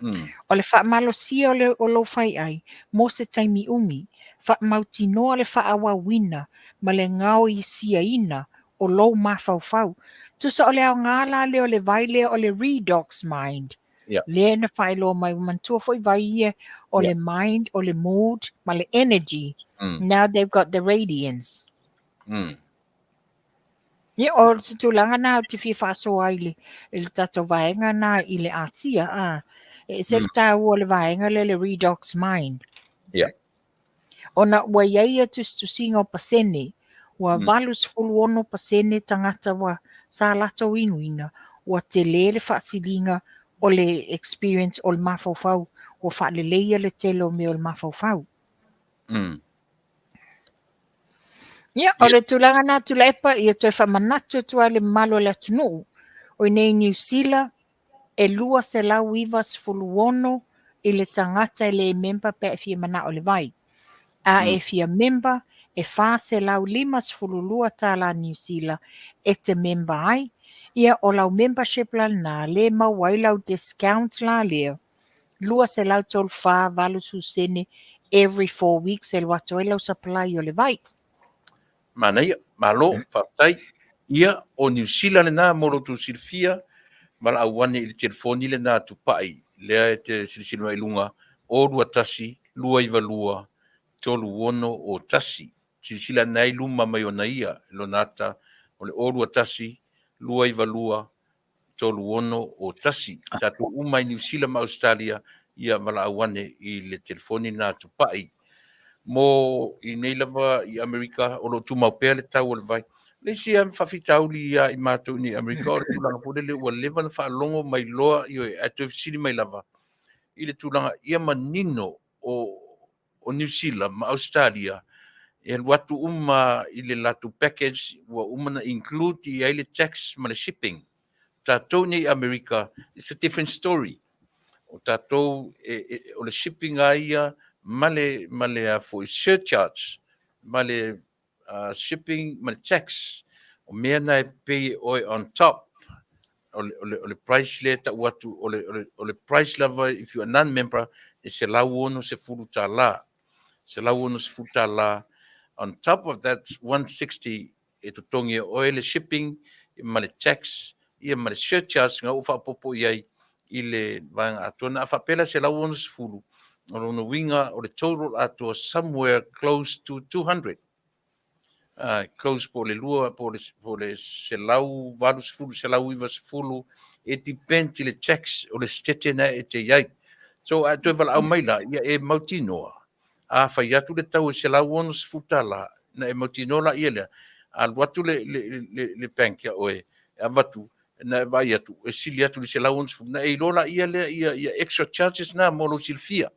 Mm. O le faamalosia o, le, o lou fai'ai mo se taimi umi, faamautinoa le faaauauina ma le gaosiaina o lou mafaufau. Tusa o le aoga la lea o le vai lea o le redox mind. Yeah. Lea na faailoa mai, ua manatua foi vai ia o Yeah. le mind, o le mood ma le energy. Mm. Now they've got the radiance. Mm. Ia, o se tulaga nā ou te fia faasoa ai i le, i le tatou vaega nā i le Asia, a. E ese le Mm. tāua o le vaega lea le redox mind. Yeah. Ona ua i ai ia tusitusiga o pasene, ua 86% tagata ua sa latou inuina, ua tele le faasiliga o le experience o le mafaufau, ua faaleleia le tele o mea o le mafaufau. Mm. Ia, o le tulaga nā Tuilaepa, ia toe faamanatu atu ai le mamalu o le atunuu, o i nei Niu Sila, e 296 i le tagata e le member pe a e fia manao i le vai. A e fia member, e 452 tālā Niu Sila e te member ai. Ia, o lau membership la lena, le maua ai lau discount la lea. 234 80 sene every 4 weeks e alu atu ai lau supply o le vai. Manaia, malo, faafetai. Ia, o Niu Sila lena mo lo outou silafia, valaau ane i le telefoni lena a Tupai, lea e te silasila mai i luga, 021 292 3601. Silasila ane ai i luma mai ona ia, lona ata o le 021 292 3601. Tatou uma i Niu Sila ma Ausetalia, ia valaau ane i le telefoni lena a Tupai. Mo i nei lava i Amerika, o lo o tumau pea le tau o le vai. Le isi lava faafitauli ia i matou i nei Amerika, o le tulaga foi lele ua leva ona faalogo mai loa, ioe, ae toe fesili mai lava i le tulaga ia manino o o Niu Sila ma Ausetalia, e alu atu uma i le latou package ua uma ona include i ai le tax ma le shipping. Tatou nei i Amerika, it's a different story. O tatou, e, e, o le shipping a ia ma le, ma le a foi, surcharge, ma le shipping ma le tax, o mea na e pay e oe on top o le, o le, o le price lea e tau atu, o le, o le, o le price lava if you are non-member e $160. $160. On top of that 160 e totogi e oe le shipping ma le tax ia ma le surcharge nga ua faaopoopo i ai i le vaega atoa. Na a faapea la 160, o lona uiga o le total atoa somewhere close to 200. Close po o le lua, po o le, po o le 180, 190, e depend i le tax o le sitete na e te i ai. So, a e toe valaau mai la, ia e mautinoa, a fai atu le tau e $160, na e mautinoa laia lea, a alu atu le, le, le, le bank ia oe, e avatu, na e vaai atu, e sili atu i le 160, na e iloa laia lea ia, ia extra charges na mo lou silafia.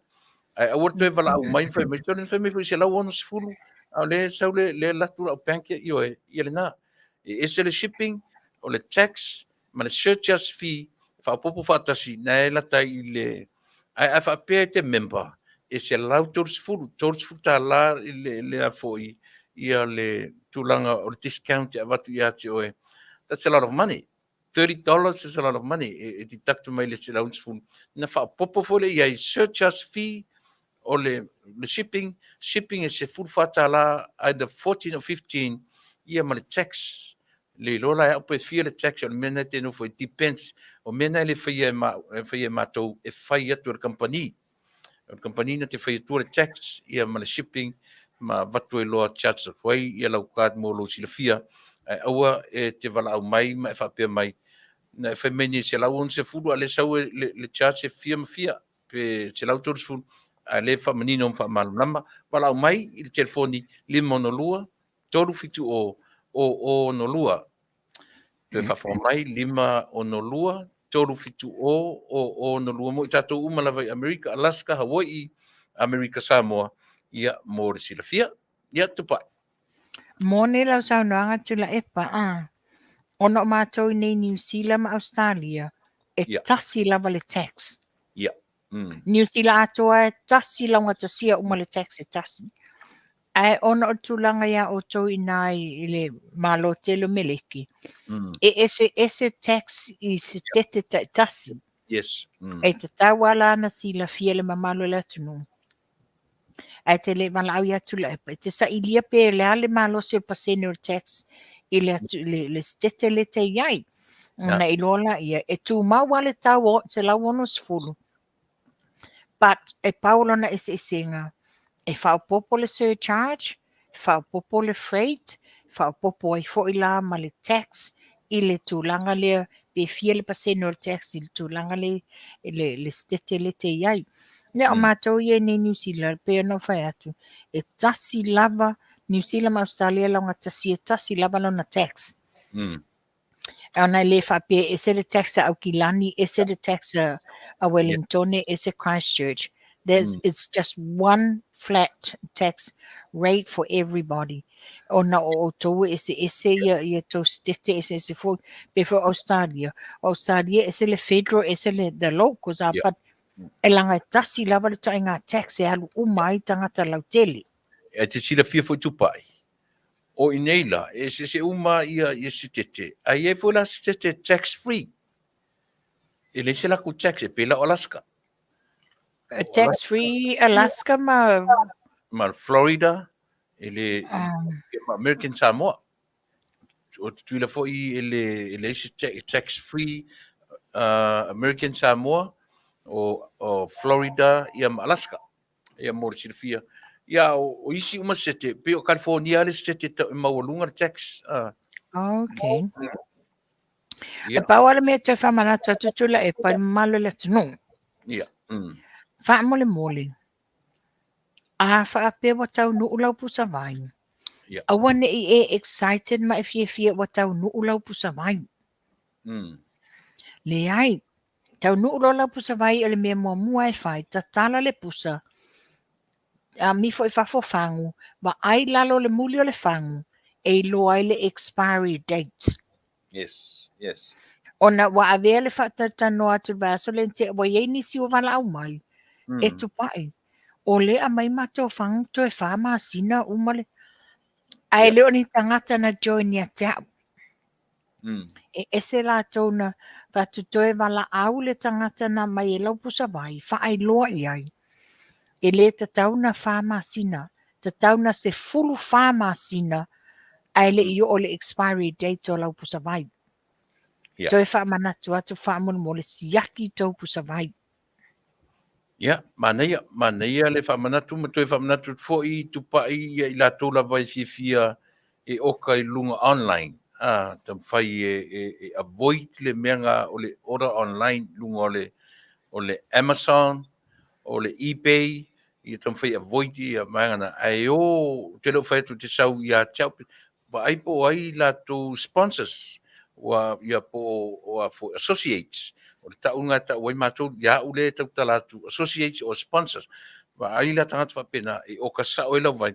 Ae aua le toe valaau mai ma fai mai, sole na fai mai foi 160, a o lea e sau le, le alu atu lau bank ia, ioe, ia lena. E ese le shipping, o le tax, ma le surcharge fee, faaopoopo faatasi, na e lata i le, ae a faapea e te member, e 130, $30 i le, le a foi, ia le tulaga o le discount e avatu ia te oe. That's a lot of money. $30 is a lot of money e, e deduct mai le 160. Na faaopoopo foi lea i ai surcharge fee o le, le shipping, shipping e $14, either 14 or 15, ia ma le tax. Le iloa la e au pe fia le tax o le mea na e te nofo ai, depends. O mea na e le faia e, ma, e faia e matou, e fai atu e le kamupani. O le kamupani na te fai atua le tax, ia ma le shipping, ma avatu ai loa charge atu ai ia lau card mo lou silafia. Ae aua e te valaau mai ma e faapea mai, na e fai mai nei 160 a le sau e le, le charge e fia ma fia, pe 130, a le faamanino ma faamalamalama. Valaau mai i le telefoni 562 370 0062. Toe faafofoga mai 562 370 0062 mo i tatou uma lava i Amerika, Alaska, Hawaii, Amerika Samoa, ia mo le silafia. Ia, Tupai. Moni lau saunoaga Tuilaepa, a, ona o matou i nei Niu Sila ma Ausetalia, e tasi lava le tax. Ia. Niu Sila atoa e tasi laugatasia uma le tax e tasi. Ae ona o le tulaga iā outou i ina i le Malo tele o Meleki, e eseese tax i setete taitasi. Yes. E tatau lava la ona silafia e le mamalu o le atunuu. Ae te le valaau ia Tuilaepa, e te sailia pe o le a le malosi o le pasene o le tax i le, atu, le, le setete lea e te i ai. Ona iloa laia, e tumau lava le tau o 160, but e pau lona eseesega, e faaopoopo le surcharge, faaopoopo le freight, faaopoopo ai foi la ma le tax i le tulaga lea pe fia le pasene o le tax i le tulaga lea le, le setete lea te i ai. Ia, o matou ia i nei Niu Sila, pei ona ou fai atu, e tasi lava Niu Sila ma Ausetalia laugatasia, e tasi lava lona tax. Ona e le faapea e ese le tax a Aukilani, ese le tax a, a Wellingtone, ese Christchurch. There's, It's just one flat tax rate for everybody. Ona o outou e eseese ia, ia tou setete eseese foi, pe foi o Australia. O Australia ese le federal, ese le the locals, a, but e laga e tasi lava le ituaiga tax e alu uma ai tagata lautele. E te silafia foi Tupai, O i nei la, e eseese uma ia, ia sitete, a i ai foi la sitete tax free. E leai se lakou tax, e pei la o Alaska. Tax free Alaska ma ma Florida e le ma American Samoa. O Tutuila foi e le e leai se tax free American Samoa o o Florida ia ma Alaska. Ia mo le silafia. Ia o, o isi uma sete, pei o California le sete e maualuga le tax. Okay. Ia. E pau lava le mea e toe faamanatu atu Tuilaepa i le mamalu o le atunuu. Ia. Faamolemole, a faapea ua taunuu lau pusavai, Ia. aua ne i e excited ma e fiafia ua taunuu lau pusavai. Leai, taunuu loa lau pusavai o le mea muamua e fai, tatala le pusa, amifo i fafo fagu, vaai lalo le muli o le fagu, e iloa ai le expiry date. Yes, yes. Ona ua avea le faatalatalanoa atu i le vaiaso lea na tea, ua i ai nisi ua valaau mai, e tupai. O lea aumai matou fagu toe fa masina uma le... Ae le o ni tagata na join ia te au. E ese latou na fai atu toe valaau le tagata na aumai e lau pusavai, faailoa i ai. E le tatau na fa masina, tatau na 14 masina ae le i oo i le expiry date o lau pusavai. Toe faamanatu atu faamolemole siaki tou pusavai. Ia, manaia, manaia le faamanatu ma toe faamanatu atu foi i tupai ia i latou lava e fiafia e oka i luga online, a, taumafai e, e, e avoid le mea nga o le order online i luga o le, o le Amazon, o le eBay, ia taumafai e avoid ia vaega na. Ae o, ou te le o fai atu e te sau ia te au, vaai po o ai latou sponsors, ua, ia po o a foi associates, o le tau lena e tau ai matou, ia au lea e tautala atu, associates or sponsors, vaai la tagata faapena e oka sao ai lau vai,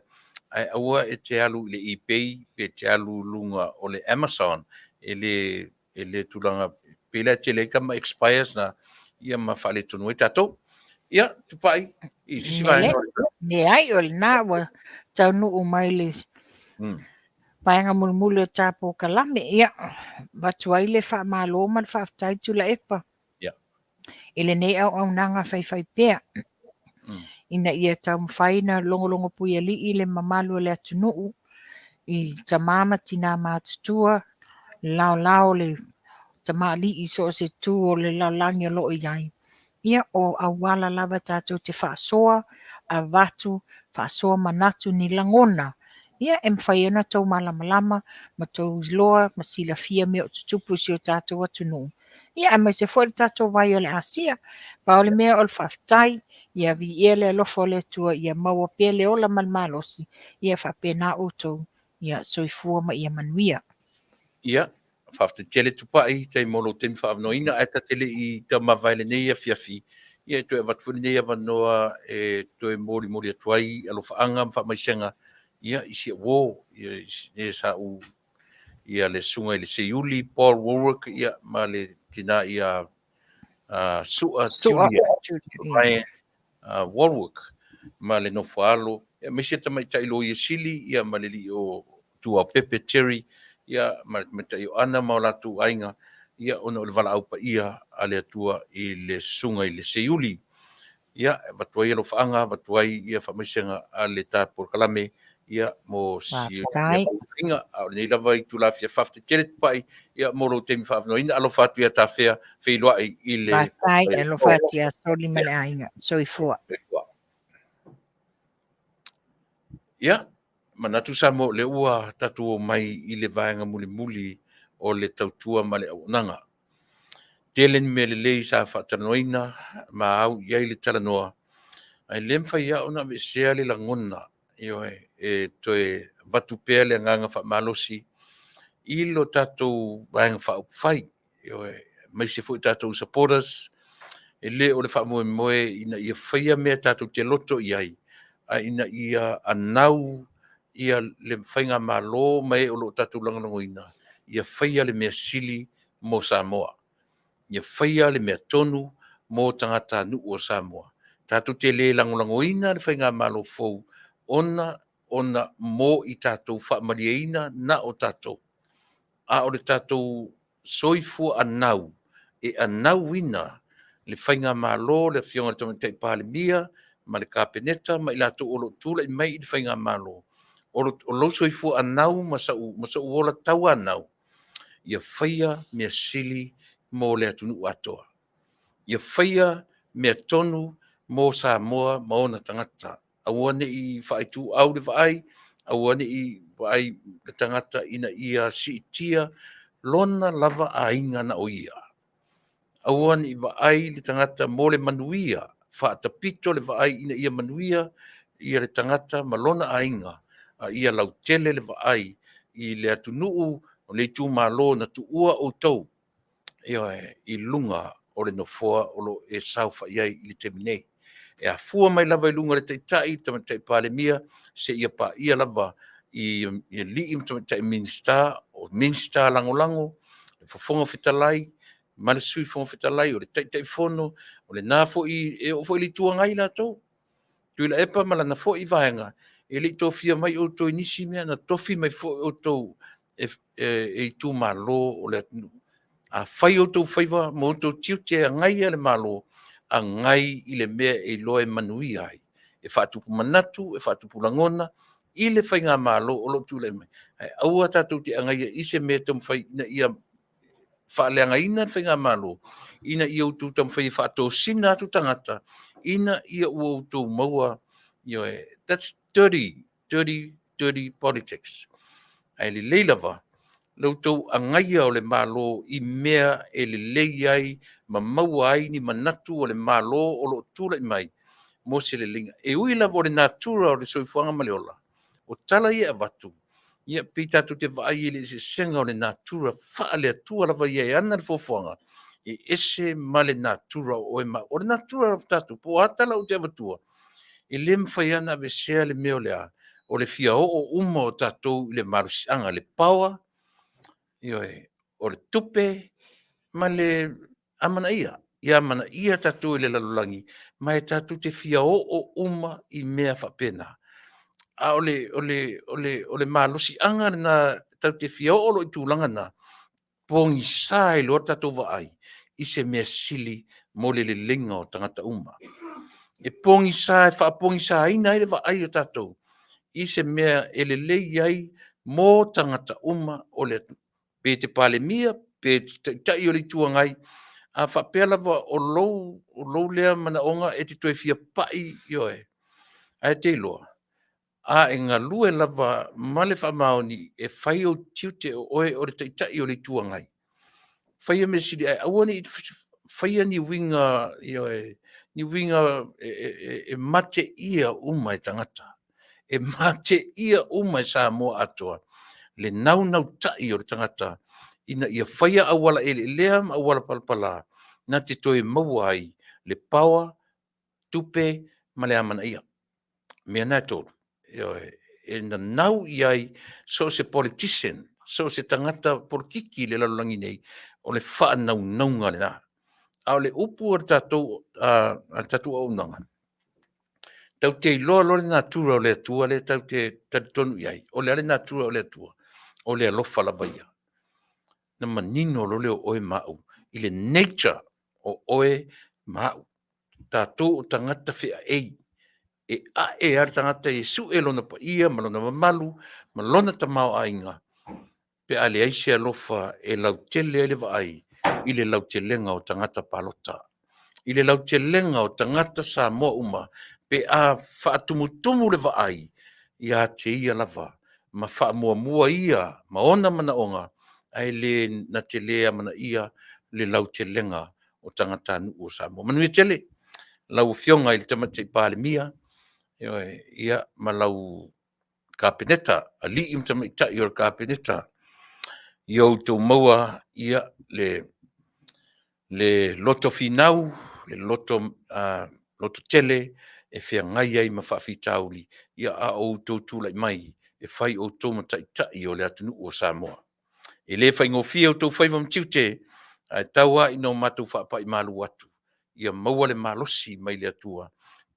ae aua e te alu i le eBay pe te alu i luga o le Amazon, e le, e le tulaga pei la e tele ai tama expires na ia ma faaletonu ai tatou. Ia, Tupai, i se isi vaega o le... Leai, o lena ua taunuu mai le vaega mulimuli o ta polokalame. Ia, avatu ai le faamalo ma le faafetai Tuilaepa. Ia. I lenei auaunaga faifaipea. Ina ia taumafai na logologo puialii le mamalu o le atunuu i tama ma tina matutua, laolao le tamalii i so o se tu o le lalolagi o lo o i ai. Ia, o auala lava tatou te faasoa, avatu, faasoa manatu ni lagona, ia e mafai ai ona tou malamalama ma tou iloa ma silafia mea o tutupu i si o tatou atunuu. Ia, aemaise foi le tatou vai o le Asia. Pau le mea o le faafetai, ia viia le alofa o le Atua, ia maua pea le ola ma le malosi, ia faapena outou, ia soifua ma ia manuia. Ia, faafetai tele Tupai, tai mo lou taimi faaavanoaina, ae ta te le i taumavae i lenei afiafi, ia e toe avatu foi lenei avanoa e toe molimoli atu ai alofaaga ma faamaisega, ia, i si au uo, ia, i sa ou ia le susuga i le Seiuli Paul Warwick ia ma le tina ia Sua Julia Ryan Warwick ma le nofo alo ia aemaise tamaitai loia sili ia ma le alii o Tuaopepe Terry ia ma le tamaitai o Ana ma o latou aiga ia ona o le valaau paia a le Atua i le susuga i le Seiuli. Ia, e avatu ai alofaaga, avatu ai ia faamaisega a le ta polokalame, ia, mo si faamatalaga, a o lenei lava itula fia faafetai tele Tupai, ia, mo lou taimi faaavanoaina. Alofa atu ia Tafea, feiloai i le Faafetai, alofa atu ia Soli ma le aiga. Soifua. Soifua. Ia, manatu Samoa o lea ua tatou omai i le vaega mulimuli o le tautua ma le auaunaga. Tele ni mea lelei sa faatalanoaina ma au i ai le talanoa, ae le mafai lava ona aveesea le lagona, ioe, e toe avatu pea le agaga faamalosi i lo tatou Vaega Faaupufai, ioe, aemaise foi tatou supporters. E le o le faamoemoe ina ia faia mea tatou te loto i ai, a ina ia anau ia le faigamalo ma e o lo o tatou lagolagoina, ia faia le mea sili mo Samoa. Ia faia le mea tonu mo tagatanuu o Samoa. Tatou te le lagolagoina le faigamalo fou ona ona mo i tatou faamalieina na o tatou. A o le tatou soifua anau e anauina. le Faigamalo, le Afioga i le Tamaitai Palemia ma le Kapeneta ma i latou o lo o tulai mai i le Faigamalo, o lou soifua anau ma sou ola tauanau, ia faia mea sili mo le atunuu atoa. Ia faia mea tonu mo Samoa ma ona tagata. Aua ne i faaituau le vaai, aua ne i vaai le tagata ina ia siitia lona lava aiga na o ia. Aua ne i vaai le tagata mo le manuia, faatapito le vaai ina ia manuia ia le tagata ma lona aiga, a ia lautele le vaai i le atunuu o le itumalo na tuua outou, ioe, i luga o le nofoa o lo o e saofai ai i le taimi nei. E afua mai lava i luga o le Taitai, le Tamaitai Palemia, seia paia lava i alii ma tamaitai Minisita, o Minisita Lagolago, le Fofoga Fetalai ma le Sui Fofoga Fetalai, o le Taitaifono, o lena foi, e oo foi i le Itu Agai latou. Tuilaepa ma lana foi vaega, e le i tofia mai outou i nisi mea, na tofi mai foi outou e itumalo o le atunuu. A fai outou faiva ma outou tiute e agaia le Malo, agai i le mea e iloa e manuia ai, e faatupu manatu, e faatupu lagona i le faigamalo o lo o tulai mai. Ae aua tatou te agaia i se mea e taumafai ina ia faaleagaina le faigamalo, ina ia outou taumafai e faatosina atu tagata ina ia ua outou maua, ioe, that's dirty, dirty, dirty politics. Ae lelei lava lo outou agaia o le Malo i mea e lelei ai ma maua ai ni manatu o le Malo o lo o tulai mai mo se leleiga. E ui lava o le natura o le soifuaga ma le ola, o tala ia e avatu, ia pei tatou te vaai i le eseesega o le natura faale-Atua lava ia e ana le fuafuaga, e ese ma le natura o oe ma au. O le natura o tatou, po o a tala ou te avatua, e le mafai lava ona aveesea le mea o le a? O le fia oo uma o tatou i le malosiaga, le power, ioe, o le tupe ma le amanaia. Ia amanaia tatou e le lalolagi, ma e tatou te fia oo uma i mea faapena. A o le malosiaga lena tatou te fia oo loa i tulaga na, pogisa ai loa le tatou vaai i se mea sili mo le leleiga o tagata uma. E pogisa, e faapogisaina ai le vaai a tatou i se mea e lelei ai mo tagata uma o le atunuu. Pe e te Palemia, pe e te Taitai o le Itu Agai, a faapea lava o lou lea manaoga e te toe fia pai, ioe, ae e te iloa, a e galue lava ma le faamaoni e fai ou tiute o oe o le Taitai o le Itu Agai, faia mea sili ae aua ne i faia ni uiga, ioe, ni uiga e mateia uma e tagata, e mateia uma e Samoa atoa le naunautai o le tagata ina ia faia auala eleelea ma auala palapala na te toe maua ai le power, tupe ma le amanaia. O mea na e tolu, ioe, e nanau i ai so o se politician, so o se tagata polokiki i le lalolagi nei, o le faanaunauga lena. A o le upu a le tatou, a le tatou auaunaga, tatou te iloa loa le natura o le Atua lea tatou te talitonu i ai. O le a le natura o le Atua? O le alofa lava ia. Na manino loa lea o oe ma au i le nature o oe ma au, tatou o tagata feaei, e ae lava le tagata e sue lona paia ma lona mamalu ma lona tamaoaiga pe a leai se alofa e lautele ai le vaai i le lautelega o tagata palota, i le lautelega o tagata Samoa uma pe a faatumutumu le vaai ia te ia lava ma faamuamua ia ma ona manaoga ae le na te le amanaia le lautelega o tagatanuu o Samoa. Manuia tele lau Afioga i le Tamaitai Palemia, ioe, ia ma lau Kapeneta, alii ma tamaitai o le Kapeneta, ia outou maua ia le loto finau, le loto, loto tele e feagai ai ma faafitauli, ia a o outou tulai mai e fai outou ma taitai o le atunuu o Samoa. E le faigofie outou faiva ma tiute, ae tau lava ina o matou faapai malu atu, ia maua le malosi mai le Atua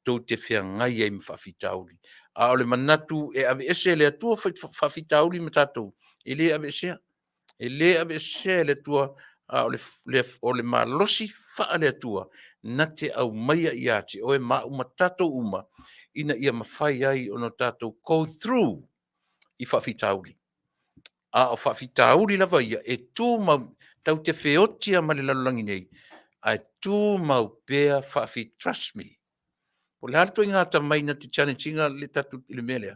tou te feagai ai ma faafitauli. A o le manatu e aveese e le Atua faafitauli ma tatou, e le aveesea. E le aveesea e le Atua, a o le malosi faale-Atua. na te aumaia ia te oe ma au ma tatou uma ina ia mafai ai ona tatou go through i faafitauli. A o faafitauli lava ia e tumau, tatou te feotia ma le lalolagi nei, ae tumau pea faafi, trust me. Po o le a le ituaiga atamai na te challenge ina le tatou i le mea lea,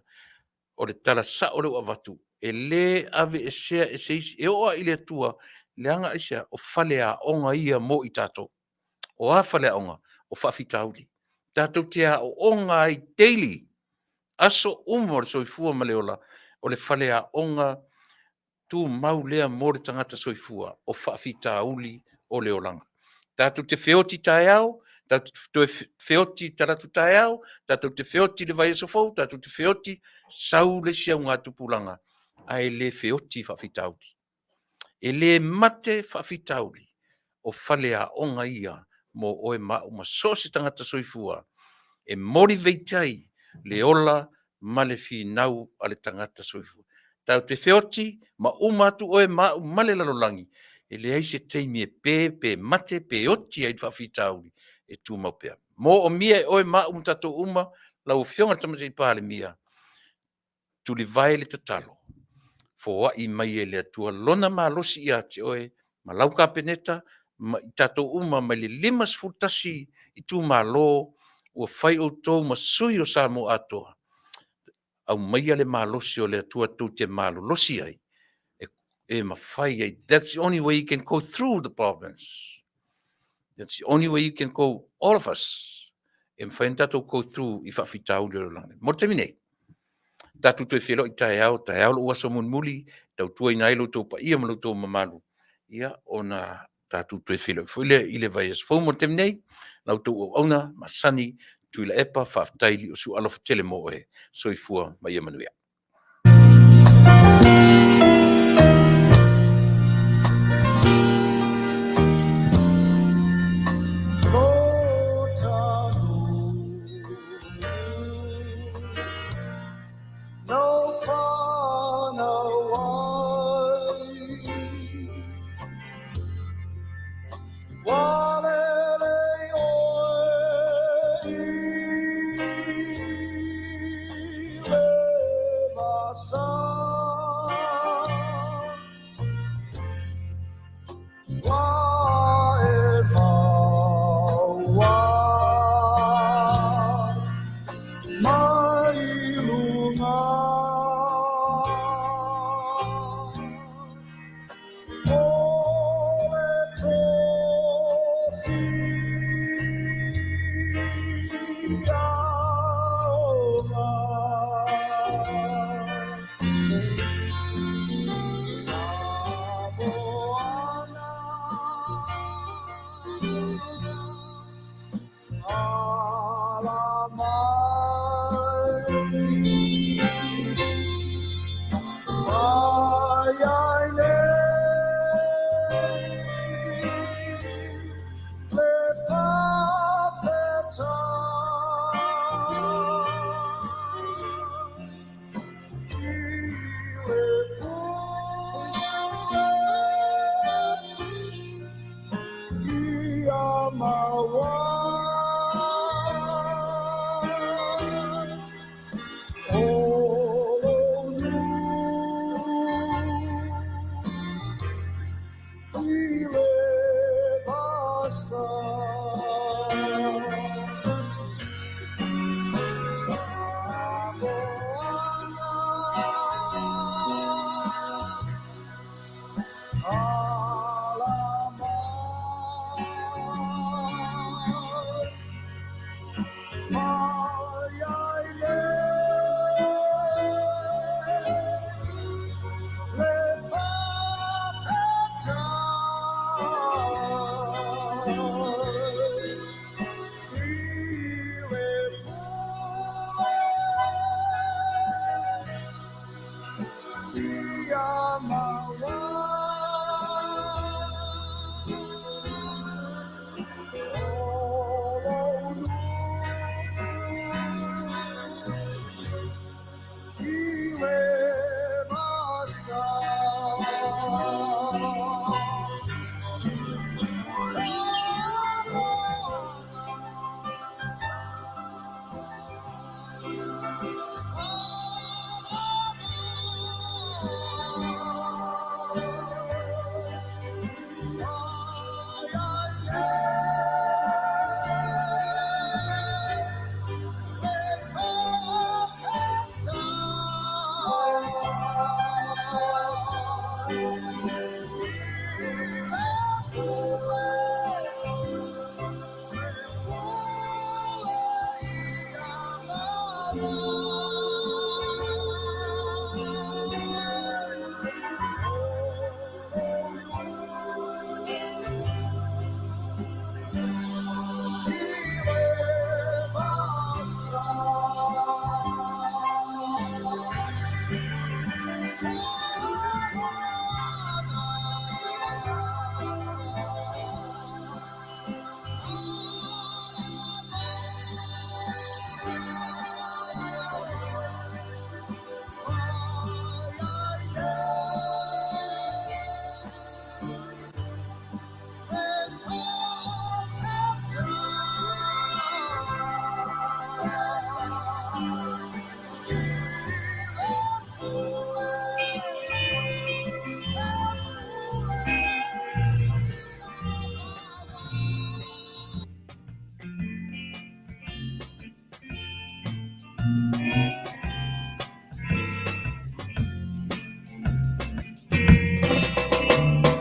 o le tala sao lea ua avatu, e le aveesea e se isi, e oo lava i le Atua, leaga aisea? O faleaoga ia mo i tatou. O a faleaoga? O faafitauli. Tatou te aooga ai daily, aso uma o le soifua ma le ola, o le faleaoga tumau lea mo le tagata soifua, o faafitauli o le olaga. Tatou te feoti taeao, tatou te toe feoti talaatu taeao, tatou te feoti le vaiaso fou, tatou te feoti, sau le isi augatupulaga, ae le feoti i faafitauli. E le mate faafitauli, o faleaoga ia mo oe ma au ma so o se tagata soifua e motivate ai le ola ma le finau a le tagata soifua. Tatou te feoti ma uma atu oe ma au ma le lalolagi, e leai se taimi e pe, pe mate, pe oti ai le faafitauli, e tumau pea. Moomia e oe ma au ma tatou uma, lau Afioga i le Tamaitai Palemia, tulivae le tatalo, foai mai e le Atua Lona malosi ia te oe ma lau Kapeneta ma i tatou uma mai le 51 itumalo ua fai outou ma sui o Samoa atoa, aumaia le malosi o le Atua tou te malolosi ai e mafai ai. That's the only way you can go through the problems. That's the only way you can go, all of us, e mafai ona tatou go through i faafitauli o le olaga. Mo le taimi nei, tatou toe feiloai taeao, taeao lou aso mulimuli, tautuaina ai lo outou paia ma lo outou mamalu, ia, ona tatou toe feiloai foi lea i le vaiaso fou. Mo le taimi nei, la outou auauna masani, Tuilaepa, faafetai Liusu, alofa tele mo oe. Soifua ma ia manuia.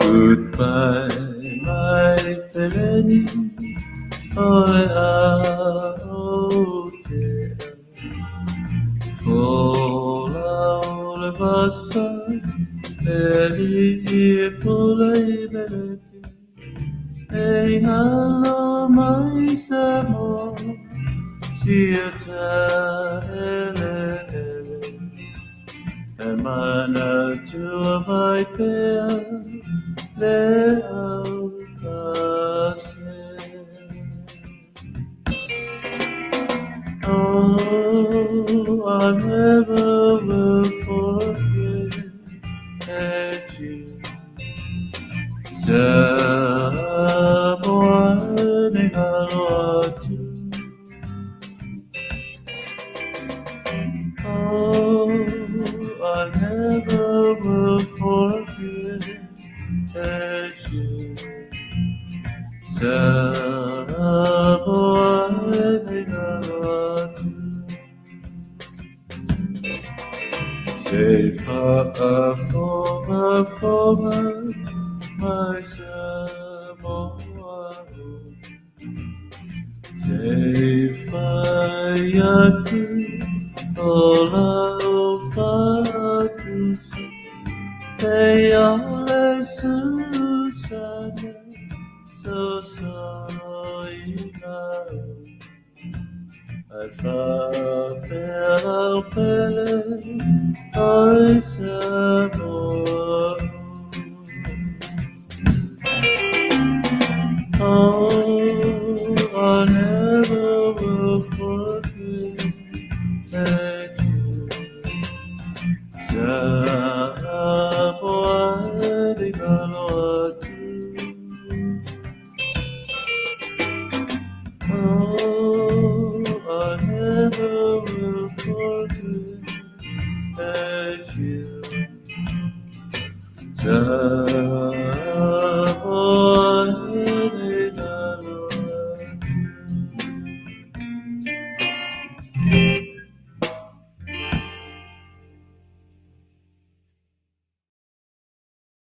Goodbye, my feleni, o le a o te Fola o le vasa, e li i pula i melefi, e halo mai sa mo, sia ta ele ele. E manatua mai pea, le au kase. Oh, I never will forget you. Samoa ni ngalo atu. Oh, I never will forget you. Samoa ni ngalo atu. Se fa'afoga foga mai Samoa o. Se fai atu o lau fa'atusa, e ia le susana sosoina o. Ai fa'apea lau pele oi Samoa o. Oh, I never will forget you. Samoa ni ngalo atu. Oh, I never will forget you. Samoa.